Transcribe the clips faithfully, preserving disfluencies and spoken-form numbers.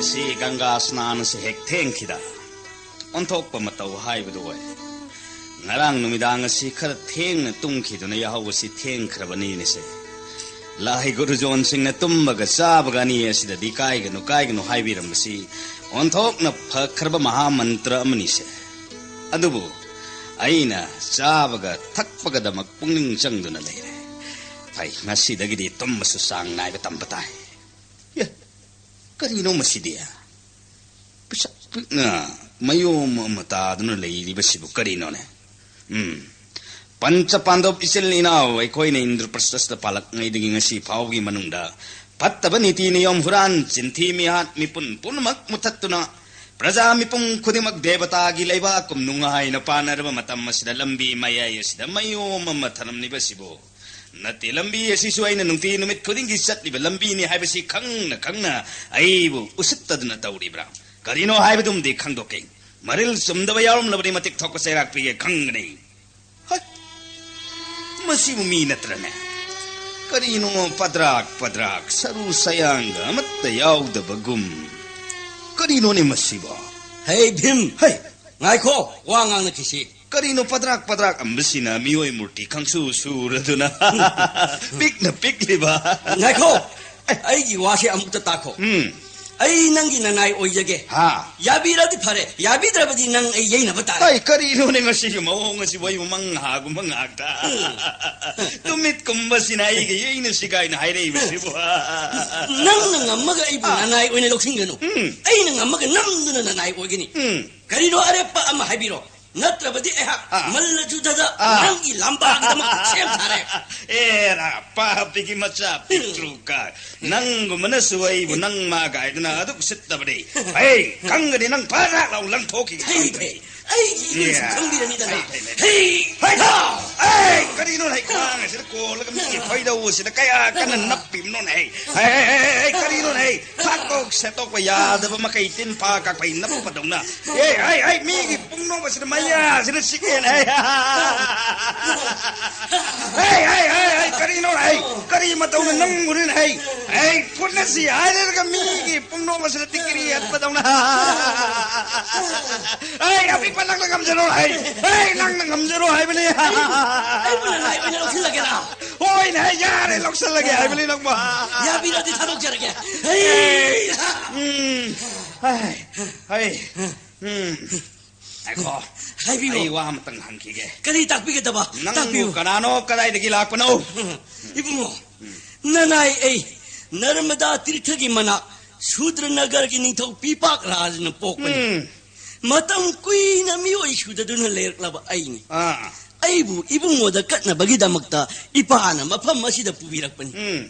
ꯑꯁꯤ ꯒꯪꯒꯥ ꯁ꯭ꯅꯥꯟ ꯑꯁꯤ ꯍꯦꯛ ꯊꯦꯡꯈꯤꯗ ꯑꯣꯟꯊꯣꯛꯄ ꯃꯇꯧ ꯍꯥꯏꯕꯗꯨ ꯑꯣꯏ꯫ ꯉꯔꯥꯡ ꯅꯨꯃꯤꯗꯥꯡ ꯑꯁꯤ ꯈꯔ ꯊꯦꯡꯅ ꯇꯨꯝꯈꯤꯗꯨꯅ ꯌꯥꯍꯧ ꯑꯁꯤ ꯊꯦꯡꯈ꯭ꯔꯕꯅꯤꯅꯦꯁꯦ꯫ ꯂꯥꯏ ꯒꯨꯔꯨꯖꯣꯟꯁꯤꯡꯅ ꯇꯨꯝꯕꯒ ꯆꯥꯕꯒ ꯑꯅꯤ ꯑꯁꯤꯗꯗꯤ ꯀꯥꯏꯒꯅꯨ, ꯀꯥꯏꯒꯅꯨ ꯍꯥꯏꯕꯤꯔꯝꯕꯁꯤ ꯑꯣꯟꯊꯣꯛꯅ ꯐꯈ꯭ꯔꯕ ꯃꯍꯥ ꯃꯟꯇ꯭ꯔ ꯑꯃꯅꯤꯁꯦ꯫ ꯑꯗꯨꯕꯨ ꯑꯩꯅ ꯆꯥꯕꯒ ꯊꯛꯄꯒꯗꯃꯛ ꯄꯨꯛꯅꯤꯡ ꯆꯪꯗꯨꯅ ꯂꯩꯔꯦ꯫ ꯐꯩ, ꯉꯁꯤꯗꯒꯤꯗꯤ ꯇꯨꯝꯕꯁꯨ ꯆꯥꯡ ꯅꯥꯏꯕ ꯇꯝꯕ ꯇꯥꯏ꯫ ꯑꯦ, ꯀꯔꯤꯅꯣ ꯃꯁꯤꯗꯤ? ꯄꯤꯁꯛ ꯄꯤꯛꯅ ꯃꯌꯣꯝ ꯑꯃ ꯇꯥꯗꯨꯅ ꯂꯩꯔꯤꯕꯁꯤꯕꯨ ꯀꯔꯤꯅꯣꯅꯦ? ꯎꯝ, ꯄꯟꯆ ꯄꯥꯟꯗꯕ ꯏꯆꯤꯜ ꯏꯅꯥꯎ ꯑꯩꯈꯣꯏꯅ ꯏꯟꯗ꯭ꯔꯄ꯭ꯔꯁꯊꯗ ꯄꯥꯜꯂꯛꯉꯩꯗꯒꯤ ꯉꯁꯤ ꯐꯥꯎꯕꯒꯤ ꯃꯅꯨꯡꯗ ꯐꯠꯇꯕ ꯅꯤꯇꯤ ꯅꯤꯌꯣꯝ, ꯍꯨꯔꯥꯟ ꯆꯤꯟꯊꯤ ꯃꯤꯍꯥꯠ ꯃꯤꯄꯨꯟ ꯄꯨꯝꯅꯃꯛ ꯃꯨꯊꯠꯇꯨꯅ ꯄ꯭ꯔꯖꯥ ꯃꯤꯄꯨꯝ ꯈꯨꯗꯤꯡꯃꯛ ꯗꯦꯕꯇꯥꯒꯤ ꯂꯩꯕꯥꯛꯀꯨꯝ ꯅꯨꯡꯉꯥꯏꯅ ꯄꯥꯟꯅꯔꯕ ꯃꯇꯝ ꯑꯁꯤꯗ ꯂꯝꯕꯤ ꯃꯌꯥꯏ ꯑꯁꯤꯗ ꯃꯌꯣꯝ ꯑꯃ ꯊꯅꯝꯂꯤꯕꯁꯤꯕꯨ ꯅꯠꯇꯦ, ꯂꯝꯕꯤ ꯑꯁꯤꯁꯨ ꯑꯩꯅ ꯅꯨꯡꯇꯤ ꯅꯨꯃꯤꯠ ꯈꯨꯗꯤꯡꯒꯤ ꯆꯠꯂꯤꯕ ꯂꯝꯕꯤꯅꯤ ꯍꯥꯏꯕꯁꯤ ꯈꯪꯅ ꯈꯪꯅ ꯑꯩꯕꯨ ꯎꯁꯤꯠꯇꯗꯨꯅ ꯇꯧꯔꯤꯕ꯭ꯔꯥ? ꯀꯔꯤꯅꯣ ꯍꯥꯏꯕꯗꯨꯝꯗꯤ ꯈꯪꯗꯣꯛꯀꯦ꯫ ꯃꯔꯤꯜ ꯆꯨꯝꯗꯕ ꯌꯥꯎꯔꯝꯂꯕꯗꯤ ꯃꯇꯤꯛ ꯊꯣꯛꯄ ꯆꯩꯔꯥꯛ ꯄꯤꯒꯦ ꯈꯪꯒꯅꯤ꯫ ꯍꯩ! ꯃꯁꯤꯕꯨ ꯃꯤ ꯅꯠꯇ꯭ꯔꯅꯦ? ꯀꯔꯤꯅꯣ ꯄꯗ꯭ꯔꯥꯛ ꯄꯗ꯭ꯔꯥꯛ ꯁꯔꯨ ꯁꯌꯥꯡꯒ ꯑꯃꯠꯇ ꯌꯥꯎꯗꯕꯒꯨꯝ? ꯀꯔꯤꯅꯣꯅꯦ ꯃꯁꯤꯕꯣ? ꯍꯦ ꯚꯤꯝ! ꯍꯩ! ꯉꯥꯏꯈꯣ, ꯋꯥ ꯉꯥꯡꯅꯈꯤꯁꯤ꯫ ꯀꯔꯤꯅꯣ ꯄꯗ꯭ꯔꯥꯛ ꯄꯗ꯭ꯔꯥꯛ ꯑꯝꯕꯁꯤꯅ ꯃꯤꯑꯣꯏ ꯃꯨꯔꯇꯤ ꯈꯪꯁꯨ ꯁꯨꯔꯗꯨꯅ ꯄꯤꯛꯅ ꯄꯤꯛꯂꯤꯕ? ꯉꯥꯏꯈꯣ! ꯑꯩꯒꯤ ꯋꯥꯁꯦ ꯑꯃꯨꯛꯇ ꯇꯥꯈꯣ꯫ ꯎꯝ꯫ ꯑꯩ ꯅꯪꯒꯤ ꯅꯅꯥꯏ ꯑꯣꯏꯖꯒꯦ꯫ ꯍꯥ꯫ ꯌꯥꯕꯤꯔꯗꯤ ꯐꯔꯦ, ꯌꯥꯕꯤꯗ꯭ꯔꯕꯗꯤ ꯅꯪ ꯑꯩ ꯌꯩꯅꯕ ꯇꯥꯔꯦ꯫ ꯑꯩ ꯀꯔꯤꯅꯣꯅꯦ ꯉꯁꯤꯒꯤ ꯃꯑꯣꯡ ꯑꯁꯤꯕꯨ? ꯑꯩꯕꯨ ꯃꯪ ꯍꯥꯒꯨꯝꯕ ꯉꯥꯛꯇ꯫ ꯎꯝ꯫ ꯇꯨꯃꯤꯠꯀꯨꯝꯕꯁꯤꯅ ꯑꯩꯒ ꯌꯩꯅꯁꯤ ꯀꯥꯏꯅ ꯍꯥꯏꯔꯛꯏꯕꯁꯤꯕꯨ? ꯅꯪꯅ ꯉꯝꯃꯒ ꯑꯩꯕꯨ ꯑꯥ꯫ ꯅꯅꯥꯏ ꯑꯣꯏꯅ ꯂꯧꯁꯤꯟꯒꯅꯨ꯫ ꯎꯝ꯫ ꯑꯩꯅ ꯉꯝꯃꯒ ꯅꯝꯗꯨꯅ ꯅꯅꯥꯏ ꯑꯣꯏꯒꯅꯤ꯫ ꯎꯝ꯫ ꯀꯔꯤꯅꯣ ꯑꯔꯦꯞꯄ ꯑꯃ ꯍꯥꯏꯕꯤꯔꯣ꯫ ꯅꯠꯇ꯭ꯔꯕꯗꯤ ꯑꯩꯍꯥꯛ ꯑꯥ꯫ ꯃꯜꯂ ꯖꯨꯗꯗ ꯑꯥ꯫ ꯅꯪꯒꯤ ꯂꯝꯕꯥꯒꯤꯗꯃꯛ ꯁꯦꯝ ꯁꯥꯔꯦ꯫ ꯑꯦꯔꯥ, ꯄꯥꯄꯤꯒꯤ ꯃꯆꯥ ꯄꯤꯛꯇ꯭ꯔꯨ ꯀꯥꯏ꯫ ꯅꯪꯒꯨꯝꯕꯅꯁꯨ ꯑꯩꯕꯨ ꯅꯪ ꯃꯥ ꯀꯥꯏꯗꯅ ꯑꯗꯨꯛ ꯎꯁꯤꯠꯇꯕꯗꯤ꯫ ꯍꯩ, ꯈꯪꯒꯅꯤ ꯅꯪ ꯐꯔꯥꯛ ꯂꯥꯎ ꯂꯪꯊꯣꯛꯈꯤꯒꯦ꯫ ꯐꯩ, ꯐꯩ꯫ ꯑꯩꯒꯤ ꯏꯒꯨꯟꯁꯨ ꯌꯥ꯫ ꯈꯪꯕꯤꯔꯅꯤꯗꯅ꯫ ꯐꯩ, ꯐꯩ, ꯐꯩ꯫ ꯍꯩ, ꯍꯥ! ꯑꯩ, ꯀꯔꯤꯅꯣꯅꯦ? ꯈ꯭ꯋꯥꯡ ꯑꯁꯤꯗ ꯀꯣꯜꯂꯒ ꯃꯤꯒꯤ ꯐꯩꯗꯧ ꯑꯁꯤꯗ ꯀꯌꯥ ꯀꯟꯅ ꯅꯞꯄꯤꯕꯅꯣꯅꯦ? ꯍꯩ, ꯍꯩ, ꯍꯩ, ꯍꯩ, ꯀꯔꯤꯅꯣꯅꯦ? ꯐꯥꯛꯇꯣꯛ ꯁꯦꯠꯇꯣꯛꯄ ꯌꯥꯗꯕ ꯃꯈꯩ ꯇꯤꯟ ꯐꯥ ꯀꯥꯛꯄꯩ ꯅꯞꯄꯗꯧꯅ꯫ ꯑꯦ, ꯍꯩ, ꯍꯩ, ꯃꯤꯒꯤ ꯄꯨꯡꯅꯣꯛ ꯑꯁꯤꯗ ꯃꯌꯥꯁꯤꯗ ꯆꯤꯛꯑꯦꯅꯦ꯫ ꯍꯩ, ꯍꯩ, ꯍꯩ, ꯍꯩ, ꯀꯔꯤꯅꯣꯅꯦ? ꯀꯔꯤ ꯃꯇꯧꯅ ꯅꯝꯃꯨꯔꯤꯅꯦ? ꯍꯩ, ꯐꯨꯠꯅꯁꯤ ꯍꯥꯏꯔꯒ ꯃꯤꯒꯤ ꯄꯨꯡꯅꯣꯛ ꯑꯁꯤꯗ ꯇꯤꯛꯀꯤꯔꯤ ꯍꯠꯄꯗꯧꯅ꯫ ꯑꯩ ꯑꯄꯤꯛꯄ ꯅꯪꯅ ꯉꯝꯖꯔꯣ ꯍꯥꯏ꯫ ꯑꯩ ꯅꯪꯅ ꯉꯝꯖꯔꯣ ꯍꯥꯏꯕꯅꯤ꯫ ꯑꯩꯕꯨ ꯅꯅꯥꯏ ꯑꯣꯏꯅ ꯂꯧꯁꯤꯜꯂꯒꯦꯔꯥ? ꯍꯣꯏꯅꯦ, ꯌꯥꯔꯦ, ꯂꯧꯁꯤꯜꯂꯒꯦ ꯍꯥꯏꯕꯅꯤ ꯅꯪꯕꯨ꯫ ꯌꯥꯕꯤꯔꯗꯤ ꯊꯥꯗꯣꯛꯆꯔꯒꯦ꯫ ꯑꯩ ꯎꯝ, ꯍꯥꯏ, ꯍꯥꯏ, ꯎꯝ꯫ ꯉꯥꯏꯈꯣ, ꯍꯥꯏꯕꯤꯌꯨ꯫ ꯑꯩ ꯋꯥ ꯑꯃꯇꯪ ꯍꯪꯈꯤꯒꯦ꯫ ꯀꯔꯤ ꯇꯥꯛꯄꯤꯒꯗꯕ? ꯅꯪꯕꯨ ꯇꯥꯛꯄꯤꯌꯨ꯫ ꯀꯅꯥꯅꯣ, ꯀꯗꯥꯏꯗꯒꯤ ꯂꯥꯛꯄꯅꯣ? ꯏꯕꯨꯡꯉꯣ, ꯅꯅꯥꯏ ꯑꯩ ꯅꯔꯃꯗꯥ ꯇꯤꯔꯊꯒꯤ ꯃꯅꯥꯛ ꯁꯨꯗ꯭ꯔꯅꯒꯔꯒꯤ ꯅꯤꯡꯊꯧ ꯄꯤꯄꯥꯛ ꯔꯥꯖꯅ ꯄꯣꯛꯄꯅꯤ꯫ ꯎꯝ꯫ ꯃꯇꯝ ꯀꯨꯏꯅ ꯃꯤꯑꯣꯏ ꯁꯨꯗꯗꯨꯅ ꯂꯩꯔꯛꯂꯕ ꯑꯩꯅꯤ꯫ ꯑꯥ꯫ ꯑꯩꯕꯨ ꯏꯕꯨꯡꯉꯣꯗ ꯀꯠꯅꯕꯒꯤꯗꯃꯛꯇ ꯏꯄꯥꯅ ꯃꯐꯝ ꯑꯁꯤꯗ ꯄꯨꯕꯤꯔꯛꯄꯅꯤ꯫ ꯎꯝ꯫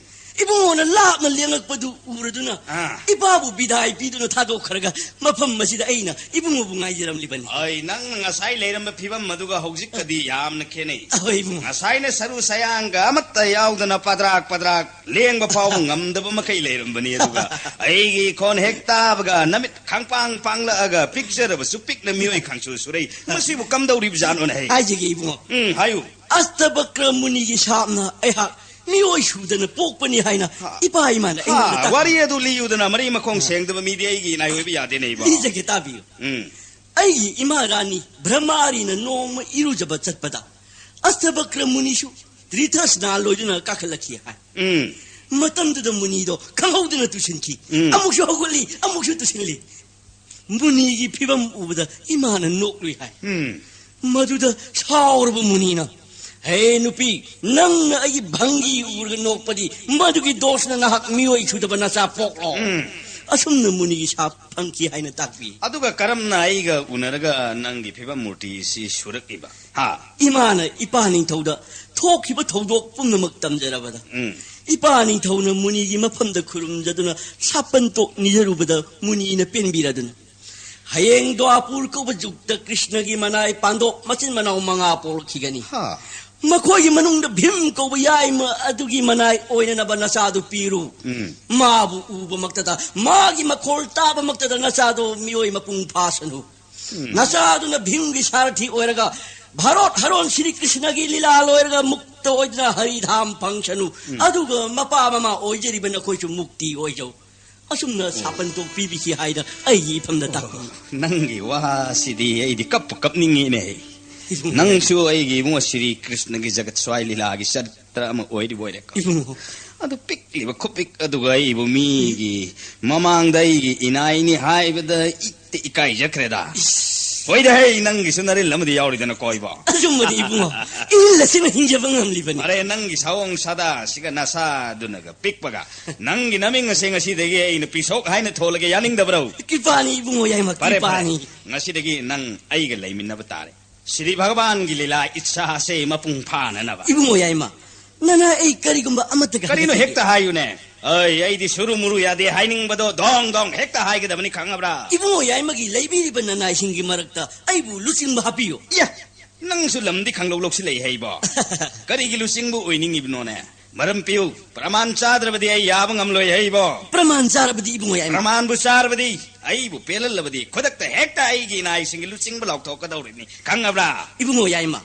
ꯏꯕꯨꯡꯉꯣꯅ ꯂꯥꯞꯅ ꯂꯦꯡꯉꯛꯄꯗꯨ ꯎꯔꯗꯨꯅ ꯑꯥ꯫ ꯏꯄꯥꯕꯨ ꯕꯤꯗꯥꯏ ꯄꯤꯗꯨꯅ ꯊꯥꯗꯣꯛꯈ꯭ꯔꯒ ꯃꯐꯝ ꯑꯁꯤꯗ ꯑꯩꯅ ꯏꯕꯨꯡꯉꯣꯕꯨ ꯉꯥꯏꯖꯔꯝꯂꯤꯕꯅꯤ꯫ ꯑꯩ ꯅꯪꯅ ꯉꯁꯥꯏ ꯂꯩꯔꯝꯕ ꯐꯤꯕꯝ ꯑꯗꯨꯒ ꯍꯧꯖꯤꯛꯀꯗꯤ ꯌꯥꯝꯅ ꯈꯦꯠꯅꯩ꯫ ꯑꯍꯣꯏ ꯏꯕꯨꯡꯉꯣ꯫ ꯉꯁꯥꯏꯅ ꯁꯔꯨ ꯁꯌꯥꯡꯒ ꯑꯃꯠꯇ ꯌꯥꯎꯗꯅ ꯄꯗ꯭ꯔꯥꯛ ꯄꯗ꯭ꯔꯥꯛ ꯂꯦꯡꯕ ꯐꯥꯎꯕ ꯉꯝꯗꯕ ꯃꯈꯩ ꯂꯩꯔꯝꯕꯅꯤ, ꯑꯗꯨꯒ ꯑꯩꯒꯤ ꯈꯣꯟ ꯍꯦꯛ ꯇꯥꯕꯒ ꯅꯃꯤꯠ ꯈꯪꯄꯥꯡ ꯄꯥꯡꯂꯛꯑꯒ ꯄꯤꯛꯆꯔꯕꯁꯨ ꯄꯤꯛꯅ ꯃꯤꯑꯣꯏ ꯈꯪꯁꯨ ꯁꯨꯔꯩ꯫ ꯃꯁꯤꯕꯨ ꯀꯝꯗꯧꯔꯤꯕꯖꯥꯠꯅꯣꯅꯦ ꯍꯩ? ꯍꯥꯏꯖꯒꯦ ꯏꯕꯨꯡꯉꯣ꯫ ꯎꯝ, ꯍꯥꯏꯌꯨ꯫ ꯑꯁꯇꯕꯀ꯭ꯔ ꯃꯨꯅꯤꯒꯤ ꯁꯥꯞꯅ ꯑꯩꯍꯥꯛ ꯃꯤꯑꯣꯏ ꯁꯨꯗꯅ ꯄꯣꯛꯄꯅꯤ ꯍꯥꯏꯅ ꯍꯥ꯫ ꯏꯄꯥ ꯏꯃꯥꯅ ꯑꯩꯉꯣꯟꯗ ꯍꯥ, ꯇꯥꯛꯄꯤ- ꯋꯥꯔꯤ ꯑꯗꯨ ꯂꯤꯌꯨꯗꯅ, ꯃꯔꯤ ꯃꯈꯣꯡ ꯁꯦꯡꯗꯕ ꯃꯤꯗꯤ ꯑꯩꯒꯤ ꯏꯅꯥꯏ ꯑꯣꯏꯕ ꯌꯥꯗꯦꯅꯦ ꯏꯕꯣ꯫ ꯂꯤꯖꯒꯦ, ꯇꯥꯕꯤꯌꯨ꯫ ꯎꯝ꯫ ꯑꯩꯒꯤ ꯏꯃꯥ ꯔꯥꯅꯤ ꯕ꯭ꯔꯍꯃꯥꯔꯤꯅ ꯅꯣꯡꯃ ꯏꯔꯨꯖꯕ ꯆꯠꯄꯗ ꯑꯁꯇꯕꯀ꯭ꯔ ꯃꯨꯅꯤꯁꯨ ꯇꯤꯔꯊ ꯁ꯭ꯅꯥꯟ ꯂꯣꯏꯗꯨꯅ ꯀꯥꯈꯠꯂꯛꯈꯤ ꯍꯥꯏ꯫ ꯎꯝ꯫ ꯃꯇꯝꯗꯨꯗ ꯃꯨꯅꯤꯗꯣ ꯈꯪꯍꯧꯗꯅ ꯇꯨꯁꯤꯟꯈꯤ꯫ ꯎꯝ꯫ ꯑꯃꯨꯛꯁꯨ ꯍꯧꯒꯠꯂꯤ, ꯑꯃꯨꯛꯁꯨ ꯇꯨꯁꯤꯜꯂꯤ꯫ ꯃꯨꯅꯤꯒꯤ ꯐꯤꯕꯝ ꯎꯕꯗ ꯏꯃꯥꯅ ꯅꯣꯛꯂꯨꯏ ꯍꯥꯏ꯫ ꯎꯝ꯫ ꯃꯗꯨꯗ ꯁꯥꯎꯔꯕ ꯃꯨꯅꯤꯅ, "ꯍꯦ ꯅꯨꯄꯤ, ꯅꯪꯅ ꯑꯩꯒꯤ ꯚꯪꯒꯤ ꯎꯔꯒ ꯅꯣꯛꯄꯗꯤ ꯃꯗꯨꯒꯤ ꯗꯣꯁꯅ ꯅꯍꯥꯛ ꯃꯤꯑꯣꯏ ꯁꯨꯗꯕ ꯅꯆꯥ ꯄꯣꯛꯂꯣ?" ꯎꯝ꯫ ꯑꯁꯨꯝꯅ ꯃꯨꯅꯤꯒꯤ ꯁꯥꯞ ꯐꯪꯈꯤ ꯍꯥꯏꯅ ꯇꯥꯛꯄꯤ꯫ ꯑꯗꯨꯒ ꯀꯔꯝꯅ ꯑꯩꯒ ꯎꯅꯔꯒ ꯅꯪꯒꯤ ꯐꯤꯕꯝ ꯃꯨꯔꯇꯤ ꯑꯁꯤ ꯁꯨꯔꯛꯂꯤꯕ? ꯍꯥ? ꯏꯃꯥꯅ ꯏꯄꯥ ꯅꯤꯡꯊꯧꯗ ꯊꯣꯛꯈꯤꯕ ꯊꯧꯗꯣꯛ ꯄꯨꯝꯅꯃꯛ ꯇꯝꯖꯔꯕꯗ, ꯎꯝ꯫ ꯏꯄꯥ ꯅꯤꯡꯊꯧꯅ ꯃꯨꯅꯤꯒꯤ ꯃꯐꯝꯗ ꯈꯨꯔꯨꯝꯖꯗꯨꯅ ꯁꯥꯄꯟꯇꯣꯛ ꯅꯤꯖꯔꯨꯕꯗ ꯃꯨꯅꯤꯅ ꯄꯦꯟꯕꯤꯔꯗꯨꯅ, ꯍꯌꯦꯡ ꯗ꯭ꯋꯥꯄꯨꯔ ꯀꯧꯕ ꯖꯨꯒꯇ ꯀ꯭ꯔꯤꯁꯅꯒꯤ ꯃꯅꯥꯏ ꯄꯥꯟꯗꯣꯛ ꯃꯆꯤꯟ ꯃꯅꯥꯎ ꯃꯉꯥ ꯄꯣꯛꯂꯛꯈꯤꯒꯅꯤ꯫ ꯍꯥ꯫ ꯃꯈꯣꯏꯒꯤ ꯃꯅꯨꯡꯗ ꯚꯤꯝ ꯀꯧꯕ ꯌꯥꯏꯃ ꯑꯗꯨꯒꯤ ꯃꯅꯥꯏ ꯑꯣꯏꯅꯅꯕ ꯅꯆꯥꯗꯨ ꯄꯤꯔꯨ꯫ ꯎꯝ꯫ ꯃꯥꯕꯨ ꯎꯕꯃꯛꯇꯗ, ꯃꯥꯒꯤ ꯃꯈꯣꯜ ꯇꯥꯕꯃꯛꯇꯗ ꯅꯆꯥꯗꯣ ꯃꯤꯑꯣꯏ ꯃꯄꯨꯡ ꯐꯥꯁꯅꯨ꯫ ꯅꯆꯥꯗꯨꯅ ꯚꯤꯝꯒꯤ ꯁꯥꯔꯊꯤ ꯑꯣꯏꯔꯒ ꯚꯥꯔꯣꯠ ꯍꯔꯣꯟ ꯁ꯭ꯔꯤ ꯀ꯭ꯔꯤꯁꯅꯒꯤ ꯂꯤꯂꯥ ꯂꯣꯏꯔꯒ ꯃꯨꯛꯇ ꯑꯣꯏꯗꯨꯅ ꯍꯔꯤꯙꯥꯝ ꯐꯪꯁꯅꯨ꯫ ꯑꯗꯨꯒ ꯃꯄꯥ ꯃꯃꯥ ꯑꯣꯏꯖꯔꯤꯕ ꯅꯈꯣꯏꯁꯨ ꯃꯨꯛꯇꯤ ꯑꯣꯏꯖꯧ꯫ ꯑꯁꯨꯝꯅ ꯁꯥꯄꯟ ꯇꯣꯛꯄꯤꯕꯤꯈꯤ ꯍꯥꯏꯅ ꯑꯩꯒꯤ ꯏꯐꯝꯗ ꯇꯥꯛꯄꯤ꯫ ꯅꯪꯒꯤ ꯋꯥꯁꯤꯗꯤ ꯑꯩꯗꯤ ꯀꯞꯄꯨ ꯀꯞꯅꯤꯡꯉꯤꯅꯦ꯫ ꯅꯪꯁꯨ ꯑꯩꯒꯤ ꯏꯕꯨꯡꯉꯣ ꯁ꯭ꯔꯤ ꯀ꯭ꯔꯤꯁꯅꯒꯤ ꯖꯒꯠ ꯁ꯭ꯋꯥꯏ ꯂꯤꯂꯥꯒꯤ ꯆꯔꯤꯇ꯭ꯔ ꯑꯃ ꯑꯣꯏꯔꯤꯕ ꯑꯣꯏꯔꯦꯀꯣ꯫ ꯏꯕꯨꯡꯉꯣ꯫ ꯑꯗꯨ ꯄꯤꯛꯂꯤꯕ ꯈꯨꯄꯤꯛ ꯑꯗꯨꯒ ꯑꯩꯕꯨ ꯃꯤꯒꯤ ꯃꯃꯥꯡꯗ ꯑꯩꯒꯤ ꯏꯅꯥꯏꯅꯤ ꯍꯥꯏꯕꯗ ꯏꯛꯇ ꯏꯀꯥꯏꯖꯈ꯭ꯔꯦꯗ꯫ ꯍꯣꯏꯗ ꯍꯩ, ꯅꯪꯒꯤꯁꯨ ꯅꯔꯤꯜ ꯑꯃꯗꯤ ꯌꯥꯎꯔꯤꯗꯅ ꯀꯣꯏꯕ꯫ ꯑꯆꯨꯝꯕꯅꯤ ꯏꯕꯨꯡꯉꯣ꯫ ꯏꯜ ꯑꯁꯤꯅ ꯍꯤꯡꯖꯕ ꯉꯝꯂꯤꯕꯅꯤ꯫ ꯐꯔꯦ, ꯅꯪꯒꯤ ꯁꯑꯣꯡ ꯁꯥꯗꯥꯁꯤꯒ ꯅꯁꯥꯗꯨꯅꯒ ꯄꯤꯛꯄꯒ ꯅꯪꯒꯤ ꯅꯃꯤꯡ ꯑꯁꯦ ꯉꯁꯤꯗꯒꯤ ꯑꯩꯅ ꯄꯤꯁꯣꯛ ꯍꯥꯏꯅ ꯊꯣꯜꯂꯒꯦ, ꯌꯥꯅꯤꯡꯗꯕ꯭ꯔꯣ? ꯀ꯭ꯔꯤꯄꯥꯅꯤ ꯏꯕꯨꯡꯉꯣ ꯌꯥꯏꯃ, ꯐꯔꯦ, ꯐꯔꯦ꯫ ꯀ꯭ꯔꯤꯄꯥꯅꯤ꯫ ꯉꯁꯤꯗꯒꯤ ꯅꯪ ꯑꯩꯒ ꯂꯩꯃꯤꯟꯅꯕ ꯇꯥꯔꯦ꯫ ꯁ꯭ꯔꯤ ꯚꯒꯋꯥꯟꯒꯤ ꯂꯤꯂꯥ ꯏꯠꯁꯥ ꯑꯁꯦ ꯃꯄꯨꯡ ꯐꯥꯅꯅꯕ꯫ ꯏꯕꯨꯡꯉꯣ ꯌꯥꯏꯃ, ꯅꯅꯥ ꯑꯩ ꯀꯔꯤꯒꯨꯝꯕ ꯑꯃꯠꯇꯒ ꯀꯔꯤꯅꯣ ꯍꯥꯏꯖꯒꯦ꯫ ꯍꯦꯛꯇ ꯍꯥꯏꯌꯨꯅꯦ꯫ ꯑꯩ, ꯑꯩꯗꯤ ꯁꯨꯔꯨ ꯃꯨꯔꯨ ꯌꯥꯗꯦ, ꯍꯥꯏꯅꯤꯡꯕꯗꯣ ꯗꯣꯡ ꯗꯣꯡ ꯍꯦꯛꯇ ꯍꯥꯏꯒꯗꯕꯅꯤ, ꯈꯪꯉꯕ꯭ꯔꯥ? ꯏꯕꯨꯡꯉꯣ ꯌꯥꯏꯃꯒꯤ ꯂꯩꯕꯤꯔꯤꯕ ꯅꯅꯥꯏꯁꯤꯡꯒꯤ ꯃꯔꯛꯇ ꯑꯩꯕꯨ ꯂꯨꯆꯤꯡꯕ ꯍꯥꯞꯄꯤꯌꯨ꯫ ꯏꯌꯥ, ꯅꯪꯁꯨ ꯂꯝꯗꯤ ꯈꯪꯂꯧ ꯂꯧꯁꯤꯜꯂꯛꯏ ꯍꯩꯕꯣ꯫ ꯀꯔꯤꯒꯤ ꯂꯨꯆꯤꯡꯕ ꯑꯣꯏꯅꯤꯡꯉꯤꯕꯅꯣꯅꯦ? ꯃꯔꯝ ꯄꯤꯌꯨ꯫ ꯄ꯭ꯔꯃꯥꯟ ꯆꯥꯗ꯭ꯔꯕꯗꯤ ꯑꯩ ꯌꯥꯕ ꯉꯝꯂꯣꯏ ꯍꯩꯕꯣ꯫ ꯄ꯭ꯔꯃꯥꯟ ꯆꯥꯔꯕꯗꯤ ꯏꯕꯨꯡꯉꯣ ꯌꯥꯏꯃ꯫ ꯄ꯭ꯔꯃꯥꯟꯕꯨ ꯆꯥꯔꯕꯗꯤ, ꯑꯩꯕꯨ ꯄꯦꯜꯍꯜꯂꯕꯗꯤ ꯈꯨꯗꯛꯇ ꯍꯦꯛꯇ ꯑꯩꯒꯤ ꯏꯅꯥꯏꯁꯤꯡꯒꯤ ꯂꯨꯆꯤꯡꯕ ꯂꯥꯎꯊꯣꯛꯀꯗꯧꯔꯤꯅꯤ, ꯈꯪꯉꯕ꯭ꯔꯥ? ꯏꯕꯨꯡꯉꯣ ꯌꯥꯏꯃ,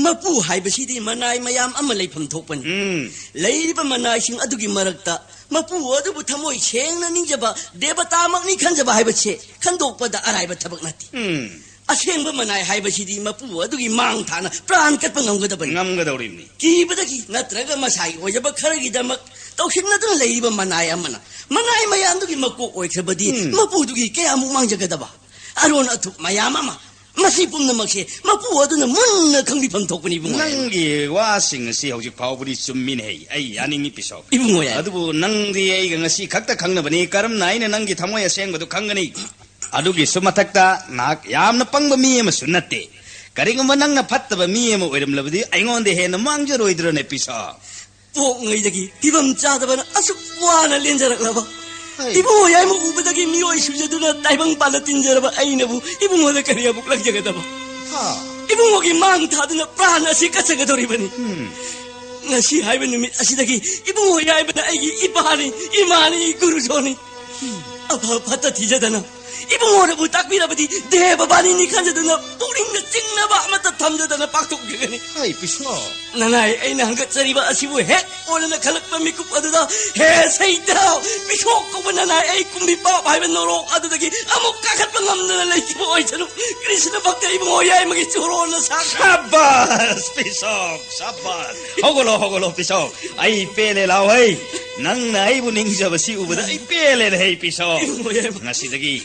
ꯃꯄꯨ ꯍꯥꯏꯕꯁꯤꯗꯤ ꯃꯅꯥꯏ ꯃꯌꯥꯝ ꯑꯃ ꯂꯩꯐꯝ ꯊꯣꯛꯄꯅꯤ꯫ ꯎꯝ꯫ ꯂꯩꯔꯤꯕ ꯃꯅꯥꯏꯁꯤꯡ ꯑꯗꯨꯒꯤ ꯃꯔꯛꯇ ꯃꯄꯨ ꯑꯗꯨꯕꯨ ꯊꯃꯣꯏ ꯁꯦꯡꯅ ꯅꯤꯡꯖꯕ ꯗꯦꯕꯇꯥꯃꯛꯅꯤ ꯈꯟꯖꯕ ꯍꯥꯏꯕꯁꯦ ꯈꯟꯗꯣꯛꯄꯗ ꯑꯔꯥꯏꯕ ꯊꯕꯛ ꯅꯠꯇꯦ꯫ ꯎꯝ꯫ ꯑꯁꯦꯡꯕ ꯃꯅꯥꯏ ꯍꯥꯏꯕꯁꯤꯗꯤ ꯃꯄꯨ ꯑꯗꯨꯒꯤ ꯃꯥꯡ ꯊꯥꯅ ꯄ꯭ꯔꯥꯟ ꯀꯠꯄ ꯉꯝꯒꯗꯕꯅꯤ꯫ ꯉꯝꯒꯗꯧꯔꯤꯕꯅꯤ꯫ ꯀꯤꯕꯗꯒꯤ ꯅꯠꯇ꯭ꯔꯒ ꯃꯁꯥꯒꯤ ꯑꯣꯏꯖꯕ ꯈꯔꯒꯤꯗꯃꯛ ꯇꯧꯁꯤꯟꯅꯗꯨꯅ ꯂꯩꯔꯤꯕ ꯃꯅꯥꯏ ꯑꯃꯅ ꯃꯅꯥꯏ ꯃꯌꯥꯝꯗꯨꯒꯤ ꯃꯀꯣꯛ ꯑꯣꯏꯈ꯭ꯔꯕꯗꯤ ꯎꯝ꯫ ꯃꯄꯨꯗꯨꯒꯤ ꯀꯌꯥꯃꯨꯛ ꯃꯥꯡꯖꯒꯗꯕ? ꯑꯔꯣꯟ ꯑꯊꯨꯞ ꯃꯌꯥꯝ ꯑꯃ꯫ ꯃꯁꯤ ꯄꯨꯝꯅꯃꯛꯁꯦ ꯃꯄꯨ ꯑꯗꯨꯅ ꯃꯨꯟꯅ ꯈꯪꯕꯤꯐꯝ ꯊꯣꯛꯄꯅꯤ ꯏꯕꯨꯡꯉꯣ꯫ ꯅꯪꯒꯤ ꯋꯥꯁꯤꯡ ꯑꯁꯤ ꯍꯧꯖꯤꯛ ꯐꯥꯎꯕꯗꯤ ꯆꯨꯝꯃꯤꯅꯦ꯫ ꯑꯩ ꯌꯥꯅꯤꯡꯉꯤ ꯄꯤꯁꯣꯛ꯫ ꯏꯕꯨꯡꯉꯣ ꯌꯥꯏ꯫ ꯑꯗꯨꯕꯨ ꯅꯪꯗꯤ ꯑꯩꯒ ꯉꯁꯤ ꯈꯛꯇ ꯈꯪꯅꯕꯅꯤ, ꯀꯔꯝꯅ ꯑꯩꯅ ꯅꯪꯒꯤ ꯊꯃꯣꯏ ꯑꯁꯦꯡꯕꯗꯨ ꯈꯪꯒꯅꯤ? ꯑꯗꯨꯒꯤꯁꯨ ꯃꯊꯛꯇ ꯅꯍꯥꯛ ꯌꯥꯝꯅ ꯄꯪꯕ ꯃꯤ ꯑꯃꯁꯨ ꯅꯠꯇꯦ꯫ ꯀꯔꯤꯒꯨꯝꯕ ꯅꯪꯅ ꯐꯠꯇꯕ ꯃꯤ ꯑꯃ ꯑꯣꯏꯔꯝꯂꯕꯗꯤ ꯑꯩꯉꯣꯟꯗ ꯍꯦꯟꯅ ꯃꯥꯡꯖꯔꯣꯏꯗ꯭ꯔꯣꯅꯦ ꯄꯤꯁꯣꯛ? ꯄꯣꯛꯉꯩꯗꯒꯤ ꯐꯤꯕꯝ ꯆꯥꯗꯕꯅ ꯑꯁꯨꯛ ꯋꯥꯅ ꯂꯦꯟꯖꯔꯛꯂꯕ ꯏꯕꯨꯡꯉꯣ ꯌꯥꯏꯃ ꯎꯕꯗꯒꯤ ꯃꯤꯑꯣꯏ ꯁꯨꯖꯗꯨꯅ ꯇꯥꯏꯕꯪ ꯄꯥꯟꯗ ꯇꯤꯟꯖꯔꯕ ꯑꯩꯅꯕꯨ ꯏꯕꯨꯡꯉꯣꯗ ꯀꯔꯤ ꯑꯃꯨꯛ ꯂꯪꯖꯒꯗꯕ? ꯍꯥ? ꯏꯕꯨꯡꯉꯣꯒꯤ ꯃꯥꯡ ꯊꯥꯗꯨꯅ ꯄ꯭ꯔꯥꯟ ꯑꯁꯤ ꯀꯠꯆꯒꯗꯧꯔꯤꯕꯅꯤ꯫ ꯎꯝ꯫ ꯉꯁꯤ ꯍꯥꯏꯕ ꯅꯨꯃꯤꯠ ꯑꯁꯤꯗꯒꯤ ꯏꯕꯨꯡꯉꯣ ꯌꯥꯏꯃꯅ ꯑꯩꯒꯤ ꯏꯄꯥꯅꯤ, ꯏꯃꯥꯅꯤ, ꯒꯨꯔꯨꯖꯣꯅꯤ꯫ ꯑꯐ ꯐꯠꯇ ꯊꯤꯖꯗꯅ ꯏꯕꯨꯡꯉꯣꯅꯕꯨ ꯇꯥꯛꯄꯤꯔꯕꯗꯤ ꯗꯦꯕ ꯕꯥꯅꯤꯅꯤ ꯈꯟꯖꯗꯨꯅ ꯄꯨꯛꯅꯤꯡꯗ ꯆꯤꯡꯅꯕ ꯑꯃꯠꯇ ꯊꯝꯖꯗꯅ ꯄꯥꯡꯊꯣꯛꯆꯒꯅꯤ꯫ ꯍꯩ, ꯄꯤꯁꯣ꯫ ꯅꯅꯥꯏ ꯑꯩꯅ ꯍꯪꯒꯠꯆꯔꯤꯕ ꯑꯁꯤꯕꯨ ꯍꯦꯛ ꯑꯣꯏꯅꯅ ꯈꯜꯂꯛꯄ ꯃꯤꯀꯨꯞ ꯑꯗꯨꯗ, "ꯍꯦ ꯁꯩꯇꯥꯎ, ꯄꯤꯁꯣꯛ ꯀꯧꯕ ꯅꯅꯥꯏ ꯑꯩ ꯀꯨꯝꯕꯤ ꯄꯥꯞ ꯍꯥꯏꯕ ꯅꯣꯔꯣꯛ ꯑꯗꯨꯗꯒꯤ ꯑꯃꯨꯛ ꯀꯥꯈꯠꯄ ꯉꯝꯗꯅ ꯂꯩꯈꯤꯕ ꯑꯣꯏꯁꯅꯨ꯫ ꯀ꯭ꯔꯤꯁꯅ ꯚꯛꯇ ꯏꯕꯨꯡꯉꯣ ꯌꯥꯏꯃꯒꯤ ꯆꯣꯔꯣꯟꯅ ꯁꯥꯈ꯭ꯔ"꯫ ꯁꯥꯕꯥꯁ, ꯄꯤꯁꯣꯛ, ꯁꯥꯕꯥꯁ꯫ ꯍꯧꯒꯠꯂꯣ, ꯍꯧꯒꯠꯂꯣ, ꯄꯤꯁꯣꯛ꯫ ꯑꯩ ꯄꯦꯜꯂꯦ, ꯂꯥꯎ ꯍꯩ꯫ ꯅꯪꯅ ꯑꯩꯕꯨ ꯅꯤꯡꯖꯕꯁꯤ ꯎꯕꯗ ꯑꯩ ꯄꯦꯜꯂꯦꯅꯦ, ꯍꯩ ꯄꯤꯁꯣꯛ꯫ ꯏꯕꯨꯡꯉꯣ ꯌꯥꯏꯃ꯫ ꯉꯁꯤꯗꯒꯤ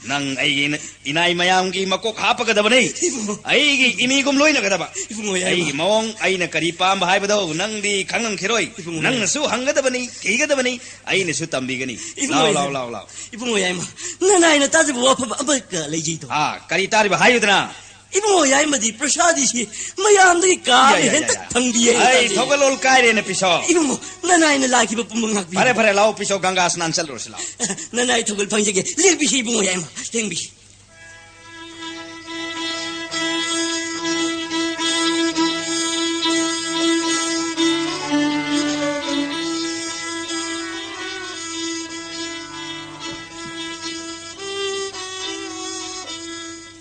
ꯅꯪ ꯑꯩꯒꯤ ꯏꯅ-, ꯏꯅꯥꯏ ꯃꯌꯥꯝꯒꯤ ꯃꯀꯣꯛ ꯍꯥꯞꯄꯒꯗꯕꯅꯤ꯫ ꯏꯕꯨꯡꯉꯣ꯫ ꯑꯩꯒꯤ ꯏꯃꯤꯒꯨꯝ ꯂꯣꯏꯅꯒꯗꯕ꯫ ꯏꯕꯨꯡꯉꯣ ꯌꯥꯏꯃ꯫ ꯑꯩꯒꯤ ꯃꯑꯣꯡ, ꯑꯩꯅ ꯀꯔꯤ ꯄꯥꯝꯕ ꯍꯥꯏꯕꯗꯣ ꯅꯪꯗꯤ ꯈꯪꯉꯝꯈꯤꯔꯣꯏ꯫ ꯏꯕꯨꯡꯉꯣ ꯌꯥꯏꯃ꯫ ꯅꯪꯅꯁꯨ ꯍꯪꯒꯗꯕꯅꯤ, ꯊꯤꯒꯗꯕꯅꯤ, ꯑꯩꯅꯁꯨ ꯇꯝꯕꯤꯒꯅꯤ꯫ ꯏꯕꯨꯡꯉꯣ ꯂꯥꯎ, ꯌꯥꯏꯃ꯫ ꯂꯥꯎ, ꯂꯥꯎ, ꯂꯥꯎ꯫ ꯏꯕꯨꯡꯉꯣ ꯌꯥꯏꯃ, ꯅꯅꯥꯏꯅ ꯇꯥꯖꯕ ꯋꯥꯐꯝ ꯑꯃꯒ ꯂꯩꯖꯩꯗꯣ꯫ ꯑꯥ, ꯀꯔꯤ ꯇꯥꯔꯤꯕ? ꯍꯥꯏꯌꯨꯗꯅ꯫ ꯏꯕꯨꯡꯉꯣ ꯌꯥꯏꯃꯗꯤ ꯄ꯭ꯔꯁꯥꯗꯤꯁꯤ ꯃꯌꯥꯝꯗꯒꯤ ꯀꯥ ꯌꯥ, ꯌꯥ, ꯌꯥ, ꯍꯦꯟꯇꯛ ꯌꯥ꯫ ꯐꯪꯕꯤꯌꯦ ꯑꯩ ꯇꯥꯖꯩ꯫ ꯊꯧꯒꯜꯂꯣꯟ ꯀꯥꯏꯔꯦꯅ ꯄꯤꯁꯣ꯫ ꯏꯕꯨꯡꯉꯣ, ꯅꯅꯥꯏꯅ ꯂꯥꯛꯈꯤꯕ ꯄꯨꯝꯕ ꯉꯥꯛꯄꯤꯌꯨ꯫ ꯐꯔꯦ, ꯐꯔꯦ, ꯂꯥꯛꯑꯣ ꯄꯤꯁꯣ, ꯒꯪꯒꯥ ꯁ꯭ꯅꯥꯟ ꯆꯠꯂꯨꯔꯁꯤ ꯂꯥꯛꯑꯣ꯫ ꯅꯅꯥꯏ ꯊꯧꯒꯜ ꯐꯪꯖꯒꯦ, ꯂꯦꯡꯕꯤꯁꯤ ꯏꯕꯨꯡꯉꯣ ꯌꯥꯏꯃ, ꯂꯦꯡꯕꯤꯁꯤ꯫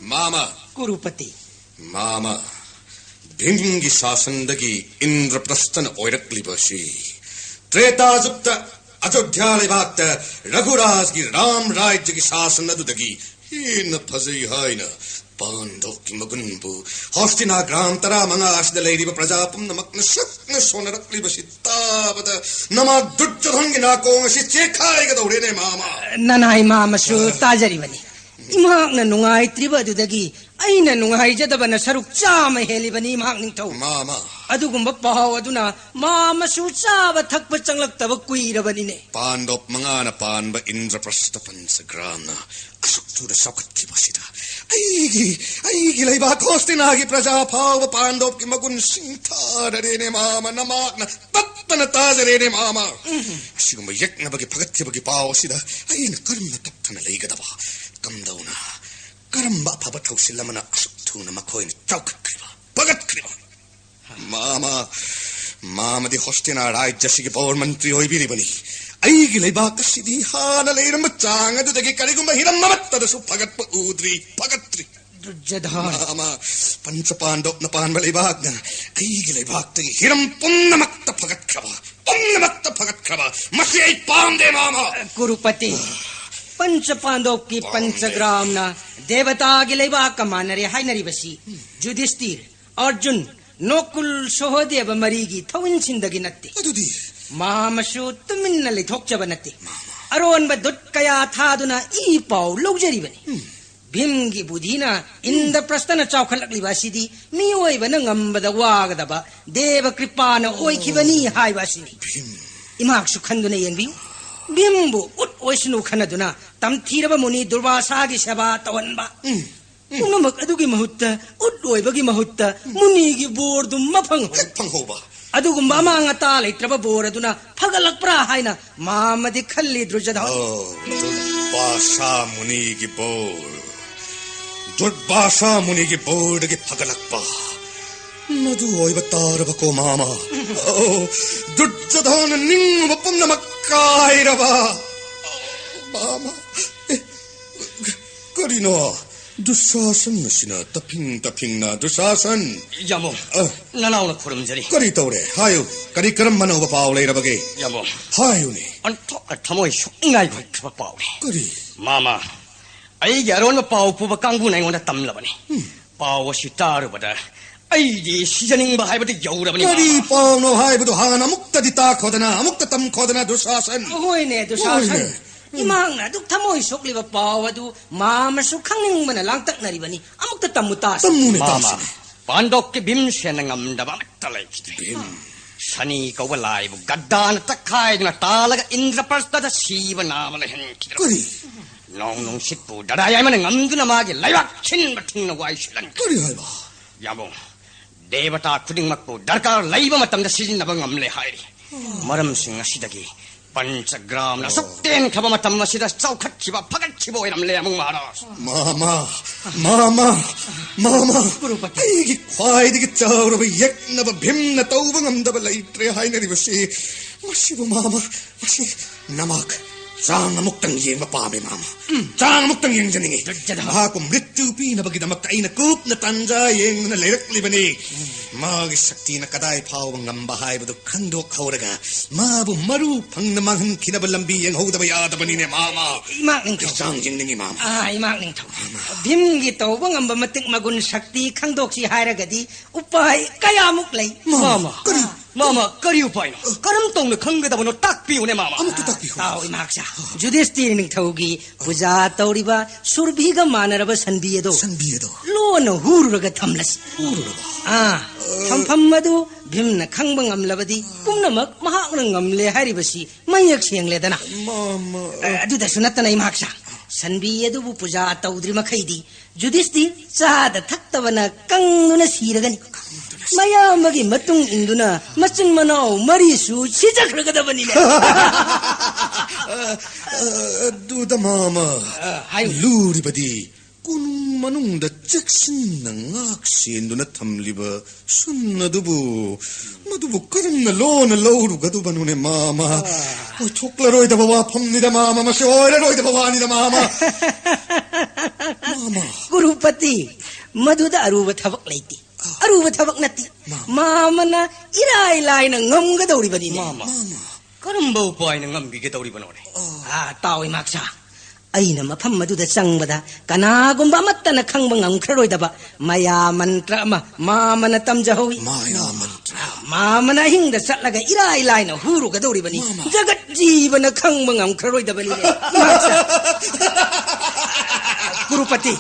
ꯃꯥꯃ꯫ ꯀꯨꯔꯨꯄꯇꯤ꯫ ꯃꯥꯃ, ꯚꯤꯝꯒꯤ ꯁꯥꯁꯟꯗꯒꯤ ꯏꯟꯗ꯭ꯔꯄ꯭ꯔꯁꯊꯅ ꯑꯣꯏꯔꯛꯂꯤꯕ ꯑꯁꯤ ꯇ꯭ꯔꯦꯇꯥ ꯖꯨꯛꯇ ꯑꯌꯣꯙ꯭ꯌꯥ ꯂꯩꯕꯥꯛꯇ ꯔꯘꯨꯔꯥꯖꯒꯤ ꯔꯥꯝ ꯔꯥꯖ꯭ꯌꯒꯤ ꯁꯥꯁꯟ ꯑꯗꯨꯗꯒꯤ ꯍꯦꯟꯅ ꯐꯖꯩ ꯍꯥꯏꯅ ꯄꯥꯟꯗꯣꯞꯀꯤ ꯃꯒꯨꯟꯕꯨ ꯍꯣꯁꯇꯤꯅꯥ ꯒ꯭ꯔꯥꯝ ꯇꯔꯥꯃꯉꯥ ꯑꯁꯤꯗ ꯂꯩꯔꯤꯕ ꯄ꯭ꯔꯖꯥ ꯄꯨꯝꯅꯃꯛꯅ ꯁꯛꯅ ꯁꯣꯟꯅꯔꯛꯂꯤꯕꯁꯤ ꯇꯥꯕꯗ ꯅꯃꯥ ꯗꯨꯔꯖꯣꯙꯟꯒꯤ ꯅꯥꯀꯣꯡ ꯑꯁꯤ ꯆꯦꯛꯈꯥꯏꯒꯗꯧꯔꯦꯅꯦ, ꯃꯥꯃ꯫ ꯅꯅꯥꯏ ꯃꯥꯃꯁꯨ ꯇꯥꯖꯔꯤꯕꯅꯤ꯫ ꯏꯃꯍꯥꯛꯅ ꯅꯨꯡꯉꯥꯏꯇ꯭ꯔꯤꯕ ꯑꯗꯨꯗꯒꯤ ꯑꯩꯅ ꯅꯨꯡꯉꯥꯏꯖꯗꯕꯅ ꯁꯔꯨꯛ ꯆꯥꯝꯃ ꯍꯦꯜꯂꯤꯕꯅꯤ, ꯏꯃꯍꯥꯛ ꯅꯤꯡꯊꯧ꯫ ꯃꯥꯃ꯫ ꯑꯗꯨꯒꯨꯝꯕ ꯄꯥꯎ ꯑꯗꯨꯅ ꯃꯥꯃꯁꯨ ꯆꯥꯕ ꯊꯛꯄ ꯆꯪꯂꯛꯇꯕ ꯀꯨꯏꯔꯕꯅꯤꯅꯦ꯫ ꯄꯥꯟꯗꯣꯞ ꯃꯉꯥꯅ ꯄꯥꯟꯕ ꯏꯟꯗ꯭ꯔꯄ꯭ꯔꯁꯊ ꯄꯟꯆꯒ꯭ꯔꯥꯝꯅ ꯑꯁꯨꯛ ꯊꯨꯅ ꯆꯥꯎꯈꯠꯈꯤꯕꯁꯤꯗ ꯑꯩꯒꯤ, ꯑꯩꯒꯤ ꯂꯩꯕꯥꯛ ꯍꯣꯁꯇꯤꯅꯥꯒꯤ ꯄ꯭ꯔꯖꯥ ꯐꯥꯎꯕ ꯄꯥꯟꯗꯣꯞꯀꯤ ꯃꯒꯨꯟ ꯁꯤꯡꯊꯥꯔꯔꯦꯅꯦ, ꯃꯥꯃ꯫ ꯅꯃꯥꯛꯅ ꯇꯠ ꯇꯞꯇꯅ ꯇꯥꯖꯔꯦꯅꯦ, ꯃꯥꯃ꯫ ꯑꯁꯤꯒꯨꯝꯕ ꯌꯦꯛꯅꯕꯒꯤ ꯐꯒꯠꯈꯤꯕꯒꯤ ꯄꯥꯎ ꯑꯁꯤꯗ ꯑꯩꯅ ꯀꯔꯝꯅ ꯇꯞꯊꯅ ꯂꯩꯒꯗꯕ? ꯀꯝꯗꯧꯅ, ꯀꯔꯝꯕ ꯑꯐꯕ ꯊꯧꯁꯤꯜ ꯑꯃꯅ ꯑꯁꯨꯛ ꯊꯨꯅ ꯃꯈꯣꯏꯅ ꯆꯥꯎꯈꯠꯈ꯭ꯔꯤꯕ, ꯐꯒꯠꯈ꯭ꯔꯤꯕ? ꯃꯥꯃ, ꯃꯥꯃꯗꯤ ꯍꯣꯁꯇꯤꯅꯥ ꯔꯥꯖ꯭ꯌꯁꯤꯒꯤ ꯕꯣꯔ ꯃꯟꯇ꯭ꯔꯤ ꯑꯣꯏꯕꯤꯔꯤꯕꯅꯤ꯫ ꯑꯩꯒꯤ ꯂꯩꯕꯥꯛ ꯑꯁꯤꯗꯤ ꯍꯥꯟꯅ ꯂꯩꯔꯝꯕ ꯆꯥꯡ ꯑꯗꯨꯗꯒꯤ ꯀꯔꯤꯒꯨꯝꯕ ꯍꯤꯔꯝ ꯑꯃꯠꯇꯗꯁꯨ ꯐꯒꯠꯄ ꯎꯗ꯭ꯔꯤ, ꯐꯒꯠꯇ꯭ꯔꯤ꯫ ꯗꯨꯔꯖꯙꯟ꯫ ꯃꯥꯃ, ꯄꯟꯆ ꯄꯥꯟꯗꯣꯞꯅ ꯄꯥꯟꯕ ꯂꯩꯕꯥꯛꯅ ꯑꯩꯒꯤ ꯂꯩꯕꯥꯛꯇꯒꯤ ꯍꯤꯔꯝ ꯄꯨꯝꯅꯃꯛꯇ ꯐꯒꯠꯈ꯭ꯔꯕ, ꯄꯨꯝꯅꯃꯛꯇ ꯐꯒꯠꯈ꯭ꯔꯕ꯫ ꯃꯁꯤ ꯑꯩ ꯄꯥꯝꯗꯦ, ꯃꯥꯃ꯫ ꯀꯨꯔꯨꯄꯇꯤ, ꯄꯟꯆ ꯄꯥꯟꯗꯣꯞꯀꯤ ꯄꯥꯝꯗꯦ꯫ ꯄꯟꯆꯒ꯭ꯔꯥꯝꯅ ꯗꯦꯕꯇꯥꯒꯤ ꯂꯩꯕꯥꯛꯀ ꯃꯥꯟꯅꯔꯦ ꯍꯥꯏꯅꯔꯤꯕꯁꯤ ꯌꯨꯙꯤꯁꯇꯤꯔ, ꯑꯔꯖꯨꯟ, ꯅꯣꯀꯨꯜ, ꯁꯣꯍꯗꯦꯕ ꯃꯔꯤꯒꯤ ꯊꯧꯏꯟꯁꯤꯟꯗꯒꯤ ꯅꯠꯇꯦ꯫ ꯑꯗꯨꯗꯤ? ꯃꯥꯃꯁꯨ ꯇꯨꯃꯤꯟꯅ ꯂꯩꯊꯣꯛꯆꯕ ꯅꯠꯇꯦ꯫ ꯃꯥꯃ꯫ ꯑꯔꯣꯟꯕ ꯗꯨꯠ ꯀꯌꯥ ꯊꯥꯗꯨꯅ ꯏ ꯄꯥꯎ ꯂꯧꯖꯔꯤꯕꯅꯤ꯫ ꯎꯝ꯫ ꯚꯤꯝꯒꯤ ꯕꯨꯙꯤꯅ ꯏꯟꯗ꯭ꯔꯄ꯭ꯔꯁꯇꯅ ꯆꯥꯎꯈꯠꯂꯛꯂꯤꯕ ꯑꯁꯤꯗꯤ ꯃꯤꯑꯣꯏꯕꯅ ꯉꯝꯕꯗ ꯋꯥꯒꯗꯕ ꯗꯦꯕ ꯀ꯭ꯔꯤꯄꯥꯅ ꯑꯣꯏꯈꯤꯕꯅꯤ ꯍꯥꯏꯕ ꯑꯁꯤꯅꯤ꯫ ꯚꯤꯝ꯫ ꯏꯃꯥꯛꯁꯨ ꯈꯟꯗꯨꯅ ꯌꯦꯡꯕꯤꯌꯨ꯫ ꯚꯤꯝꯕꯨ ꯎꯠ ꯑꯣꯏꯁꯅꯨ ꯈꯟꯅꯗꯨꯅ ꯇꯝꯊꯤꯔꯕ ꯃꯨꯅꯤ ꯗꯨꯔꯕꯥꯁꯥꯒꯤ ꯁꯦꯕꯥ ꯇꯧꯍꯟꯕ꯫ ꯎꯝ, ꯎꯝ꯫ ꯄꯨꯝꯅꯃꯛ ꯑꯗꯨꯒꯤ ꯃꯍꯨꯠꯇ ꯎꯠ ꯑꯣꯏꯕꯒꯤ ꯃꯍꯨꯠꯇ ꯃꯨꯅꯤꯒꯤ ꯕꯣꯔꯗꯨ ꯃꯐꯪ ꯍꯦꯛ ꯐꯪꯍꯧꯕ꯫ ꯑꯗꯨꯒꯨꯝꯕ ꯑꯃꯥꯡ ꯑꯇꯥ ꯂꯩꯇ꯭ꯔꯕ ꯕꯣꯔ ꯑꯗꯨꯅ ꯐꯒꯠꯂꯛꯄ꯭ꯔꯥ ꯍꯥꯏꯅ ꯃꯥꯃꯗꯤ ꯈꯜꯂꯤ, ꯗꯨꯔꯖꯙꯟ꯫ ꯑꯣ, ꯗꯨꯔꯕꯥꯁꯥ ꯃꯨꯅꯤꯒꯤ ꯕꯣꯔ꯫ ꯗꯨꯔꯕꯥꯁꯥ ꯃꯨꯅꯤꯒꯤ ꯕꯣꯔꯗꯒꯤ ꯐꯒꯠꯂꯛꯄ꯫ ꯃꯗꯨ ꯑꯣꯏꯕ ꯇꯥꯔꯕꯀꯣ, ꯃꯥꯃ? ꯑꯣ, ꯗꯨꯔꯖꯙꯟ ꯅꯤꯡꯉꯨꯕ ꯄꯨꯝꯅꯃꯛ ꯀꯥꯏꯔꯕ꯫ ꯃꯥꯃ, ꯑꯦ, ꯀꯔꯤꯅꯣ? ꯗꯨꯁꯥꯁꯟ ꯑꯁꯤꯅ ꯇꯞꯐꯤꯡ ꯇꯞꯐꯤꯡꯅ, ꯗꯨꯁꯥꯁꯟ꯫ ꯌꯥꯝꯕꯨꯡ, ꯑ꯫ ꯅꯅꯥꯎꯅ ꯈꯨꯔꯨꯝꯖꯔꯤ꯫ ꯀꯔꯤ ꯇꯧꯔꯦ? ꯍꯥꯏꯌꯨ꯫ ꯀꯔꯤ ꯀꯔꯝꯕ ꯑꯅꯧꯕ ꯄꯥꯎ ꯂꯩꯔꯕꯒꯦ? ꯌꯥꯝꯕꯨꯡ꯫ ꯍꯥꯏꯌꯨꯅꯦ꯫ ꯑꯣꯟꯊꯣꯛꯅ ꯊꯃꯣꯏ ꯁꯣꯛꯅꯤꯡꯉꯥꯏ ꯑꯣꯏꯈ꯭ꯔꯕ ꯄꯥꯎꯅꯤ꯫ ꯀꯔꯤ? ꯃꯥꯃ, ꯑꯩꯒꯤ ꯑꯔꯣꯟꯕ ꯄꯥꯎ ꯄꯨꯕ ꯀꯥꯡꯕꯨꯅ ꯑꯩꯉꯣꯟꯗ ꯇꯝꯂꯕꯅꯤ꯫ ꯎꯝ꯫ ꯄꯥꯎ ꯑꯁꯤ ꯇꯥꯔꯨꯕꯗ ꯑꯩꯗꯤ ꯁꯤꯖꯅꯤꯡꯕ ꯍꯥꯏꯕꯗꯨ ꯌꯧꯔꯕꯅꯤ, ꯀꯔꯤ ꯃꯥꯃ꯫ ꯄꯥꯎꯅꯣ ꯍꯥꯏꯕꯗꯨ ꯍꯥꯟꯅ ꯑꯃꯨꯛꯇꯗꯤ ꯇꯥꯈꯣꯗꯅ, ꯑꯃꯨꯛꯇ ꯇꯝꯈꯣꯗꯅ, ꯗꯨꯁꯥꯁꯟ꯫ ꯍꯣꯏꯅꯦ, ꯗꯨꯁꯥꯁꯟ꯫ ꯍꯣꯏꯅꯦ꯫ ꯏꯃꯥꯛꯅ ꯑꯗꯨꯛ ꯊꯃꯣꯏ ꯁꯣꯛꯂꯤꯕ ꯄꯥꯎ ꯑꯗꯨ ꯃꯥꯃꯁꯨ ꯈꯪꯅꯤꯡꯕꯅ ꯂꯥꯡꯇꯛꯅꯔꯤꯕꯅꯤ꯫ ꯑꯃꯨꯛꯇ ꯇꯝꯃꯨ ꯇꯥꯁꯤ꯫ ꯇꯝꯃꯨꯅꯦ ꯃꯥꯃ, ꯇꯥꯁꯤꯅꯦ꯫ ꯄꯥꯟꯗꯣꯞꯀꯤ ꯚꯤꯝꯁꯦꯟꯅ ꯉꯝꯗꯕ ꯑꯃꯠꯇ ꯂꯩꯈꯤꯗ꯭ꯔꯦ꯫ ꯚꯤꯝ꯫ ꯁꯅꯤ ꯀꯧꯕ ꯂꯥꯏꯕꯨ ꯒꯗꯥꯅ ꯇꯛꯈꯥꯏꯗꯨꯅ ꯇꯥꯜꯂꯒ ꯏꯟꯗ꯭ꯔꯄ꯭ꯔꯁꯇꯗ ꯁꯤꯕ ꯅꯥꯕ ꯂꯩꯍꯟꯈꯤꯗ꯭ꯔꯦ꯫ ꯀꯔꯤ? ꯅꯣꯡ ꯅꯨꯡꯁꯤꯠꯄꯨ ꯗꯔꯥ ꯌꯥꯏꯃꯅ ꯉꯝꯗꯨꯅ ꯃꯥꯒꯤ ꯂꯩꯕꯥꯛ ꯁꯤꯟꯕ ꯊꯨꯡꯅ ꯋꯥꯏ ꯁꯤꯜꯍꯟꯈ꯭ꯔꯦ꯫ ꯀꯔꯤ ꯍꯥꯏꯕ? ꯌꯥꯝꯕꯨꯡ, ꯗꯦꯕꯇꯥ ꯈꯨꯗꯤꯡꯃꯛꯄꯨ ꯗꯔꯀꯥꯔ ꯂꯩꯕ ꯃꯇꯝꯗ ꯁꯤꯖꯤꯟꯅꯕ ꯉꯝꯂꯦ ꯍꯥꯏꯔꯤ꯫ ꯃꯔꯝꯁꯤꯡ ꯑꯁꯤꯗꯒꯤ ꯄꯟꯆꯒ꯭ꯔꯥꯝꯅ ꯑꯁꯨꯛ ꯇꯦꯟꯈ꯭ꯔꯕ ꯃꯇꯝ ꯑꯁꯤꯗ ꯆꯥꯎꯈꯠꯈꯤꯕ, ꯐꯒꯠꯈꯤꯕ ꯑꯣꯏꯔꯝꯂꯦ ꯑꯃꯨꯛ ꯃꯍꯥꯔꯥꯖ꯫ ꯃꯥꯃ, ꯃꯥꯃ, ꯃꯥꯃ꯫ ꯀ꯭ꯔꯨꯄꯇꯤ꯫ ꯑꯩꯒꯤ ꯈ꯭ꯋꯥꯏꯗꯒꯤ ꯆꯥꯎꯔꯕ ꯌꯦꯛꯅꯕ ꯚꯤꯝꯅ ꯇꯧꯕ ꯉꯝꯗꯕ ꯂꯩꯇ꯭ꯔꯦ ꯍꯥꯏꯅꯔꯤꯕꯁꯤ꯫ ꯃꯁꯤꯕꯨ ꯃꯥꯃ, ꯃꯁꯤ ꯅꯃꯥꯛ ꯆꯥꯡ ꯑꯃꯨꯛꯇꯪ ꯌꯦꯡꯕ ꯄꯥꯝꯃꯦ ꯃꯥꯃ꯫ ꯆꯥꯡ ꯑꯃꯨꯛꯇꯪ ꯌꯦꯡꯖꯅꯤꯡꯉꯤ꯫ ꯗꯨꯔꯖꯣꯙꯅ꯫ ꯃꯍꯥꯛꯄꯨ ꯃ꯭ꯔꯤꯇ꯭ꯌꯨ ꯄꯤꯅꯕꯒꯤꯗꯃꯛꯇ ꯑꯩꯅ ꯀꯨꯞꯅ ꯇꯥꯟꯖꯥ ꯌꯦꯡꯗꯨꯅ ꯂꯩꯔꯛꯂꯤꯕꯅꯤ꯫ ꯃꯥꯒꯤ ꯁꯛꯇꯤꯅ ꯀꯗꯥꯏ ꯐꯥꯎꯕ ꯉꯝꯕ ꯍꯥꯏꯕꯗꯨ ꯈꯪꯗꯣꯛꯍꯧꯔꯒ ꯃꯥꯕꯨ ꯃꯔꯨ ꯐꯪꯅ ꯃꯥꯡꯍꯟꯈꯤꯅꯕ ꯂꯝꯕꯤ ꯌꯦꯡꯍꯧꯗꯕ ꯌꯥꯗꯕꯅꯤꯅꯦ ꯃꯥꯃ꯫ ꯏꯃꯥꯛ ꯅꯤꯡꯊꯧ꯫ ꯆꯥꯡ ꯌꯦꯡꯅꯤꯡꯉꯤ ꯃꯥꯃ꯫ ꯑꯥ, ꯏꯃꯥꯛ ꯅꯤꯡꯊꯧ꯫ ꯚꯤꯝꯒꯤ ꯇꯧꯕ ꯉꯝꯕ ꯃꯇꯤꯛ ꯃꯒꯨꯟ ꯁꯛꯇꯤ ꯈꯪꯗꯣꯛꯁꯤ ꯍꯥꯏꯔꯒꯗꯤ ꯎꯄꯥꯏ ꯀꯌꯥꯃꯨꯛ ꯂꯩ꯫ ꯃꯥꯃ, ꯀꯔꯤ? ꯃꯥꯃ, ꯀꯔꯤ ꯎꯄꯥꯏꯅꯣ? ꯀꯔꯝ ꯇꯧꯅ ꯈꯪꯒꯗꯕꯅꯣ? ꯇꯥꯛꯄꯤꯌꯨꯅꯦ ꯃꯥꯃ꯫ ꯑꯃꯨꯛꯇ ꯇꯥꯛꯄꯤꯌꯨ꯫ ꯇꯥꯎ ꯏꯃꯥꯛꯁꯥ꯫ ꯌꯨꯙꯤꯁꯇꯤꯔ ꯅꯤꯡꯊꯧꯒꯤ ꯄꯨꯖꯥ ꯇꯧꯔꯤꯕ ꯁꯨꯔꯚꯤꯒ ꯃꯥꯟꯅꯔꯕ ꯁꯟꯕꯤ ꯑꯗꯣ ꯁꯟꯕꯤ ꯑꯗꯣ꯫ ꯂꯣꯟꯅ ꯍꯨꯔꯨꯔꯒ ꯊꯝꯂꯁꯤ꯫ ꯍꯨꯔꯨꯔꯕ? ꯑꯥ, ꯊꯝꯐꯝ ꯑꯗꯨ ꯚꯤꯝꯅ ꯈꯪꯕ ꯉꯝꯂꯕꯗꯤ ꯄꯨꯝꯅꯃꯛ ꯃꯍꯥꯛꯅ ꯉꯝꯂꯦ ꯍꯥꯏꯔꯤꯕꯁꯤ ꯃꯌꯦꯛ ꯁꯦꯡꯂꯦꯗꯅ꯫ ꯃꯥꯃ꯫ ꯑ, ꯑꯗꯨꯗꯁꯨ ꯅꯠꯇꯅ ꯏꯃꯥꯛꯁꯥ, ꯁꯟꯕꯤ ꯑꯗꯨꯕꯨ ꯄꯨꯖꯥ ꯇꯧꯗ꯭ꯔꯤ ꯃꯈꯩꯗꯤ ꯌꯨꯙꯤꯁꯇꯤꯔ ꯆꯥꯗ ꯊꯛꯇꯕꯅ ꯀꯪꯗꯨꯅ ꯁꯤꯔꯒꯅꯤ꯫ ꯃꯌꯥꯝꯕꯒꯤ ꯃꯇꯨꯡ ꯏꯟꯗꯨꯅ ꯃꯆꯤꯟ ꯃꯅꯥꯎ ꯃꯔꯤꯁꯨ ꯁꯤꯖꯈ꯭ꯔꯒꯗꯕꯅꯤꯅꯦ꯫ ꯑꯗꯨꯗ ꯃꯥꯃ꯫ ꯑ, ꯍꯥꯏꯌꯨ꯫ ꯂꯨꯔꯤꯕꯗꯤ ꯀꯣꯅꯨꯡ ꯃꯅꯨꯡꯗ ꯆꯦꯛꯁꯤꯟꯅ ꯉꯥꯛ ꯁꯦꯟꯗꯨꯅ ꯊꯝꯂꯤꯕ ꯁꯟ ꯑꯗꯨꯕꯨ, ꯃꯗꯨꯕꯨ ꯀꯔꯝꯅ ꯂꯣꯟꯅ ꯂꯧꯔꯨꯒꯗꯕꯅꯣꯅꯦ ꯃꯥꯃ? ꯑꯣꯏꯊꯣꯛꯂꯔꯣꯏꯗꯕ ꯋꯥꯐꯝꯅꯤꯗ ꯃꯥꯃ, ꯃꯁꯤ ꯑꯣꯏꯔꯔꯣꯏꯗꯕ ꯋꯥꯅꯤꯗ ꯃꯥꯃ꯫ ꯃꯥꯃ꯫ ꯀ꯭ꯔꯨꯄꯇꯤ, ꯃꯗꯨꯗ ꯑꯔꯨꯕ ꯊꯕꯛ ꯂꯩꯇꯦ꯫ ꯑꯔꯨꯕ ꯊꯕꯛ ꯅꯠꯇꯦ꯫ ꯃꯥꯃ꯫ ꯃꯥꯃꯅ ꯏꯔꯥꯏ ꯂꯥꯏꯅ ꯉꯝꯒꯗꯧꯔꯤꯕꯅꯤꯅꯦ꯫ ꯃꯥꯃ꯫ ꯀꯔꯝꯕ ꯎꯄꯥꯏꯅ ꯉꯝꯕꯤꯒꯗꯧꯔꯤꯕꯅꯣꯅꯦ? ꯑꯥ, ꯇꯥꯎ ꯏꯃꯥꯛꯁꯥ, ꯑꯩꯅ ꯃꯐꯝ ꯑꯗꯨꯗ ꯆꯪꯕꯗ ꯀꯅꯥꯒꯨꯝꯕ ꯑꯃꯠꯇꯅ ꯈꯪꯕ ꯉꯝꯈ꯭ꯔꯔꯣꯏꯗꯕ ꯃꯌꯥ ꯃꯟꯇ꯭ꯔ ꯑꯃ ꯃꯥꯃꯅ ꯇꯝꯖꯍꯧꯏ꯫ ꯃꯥꯌꯥ ꯃꯟꯇ꯭ꯔ꯫ ꯃꯥꯃꯅ ꯑꯍꯤꯡꯗ ꯆꯠꯂꯒ ꯏꯔꯥꯏ ꯂꯥꯏꯅ ꯍꯨꯔꯨꯒꯗꯧꯔꯤꯕꯅꯤ꯫ ꯃꯥꯃ꯫ ꯖꯒꯠ ꯖꯤꯕꯅ ꯈꯪꯕ ꯉꯝꯈ꯭ꯔꯔꯣꯏꯗꯕꯅꯤꯅꯦ꯫ ꯀ꯭ꯔꯨꯄꯇꯤ,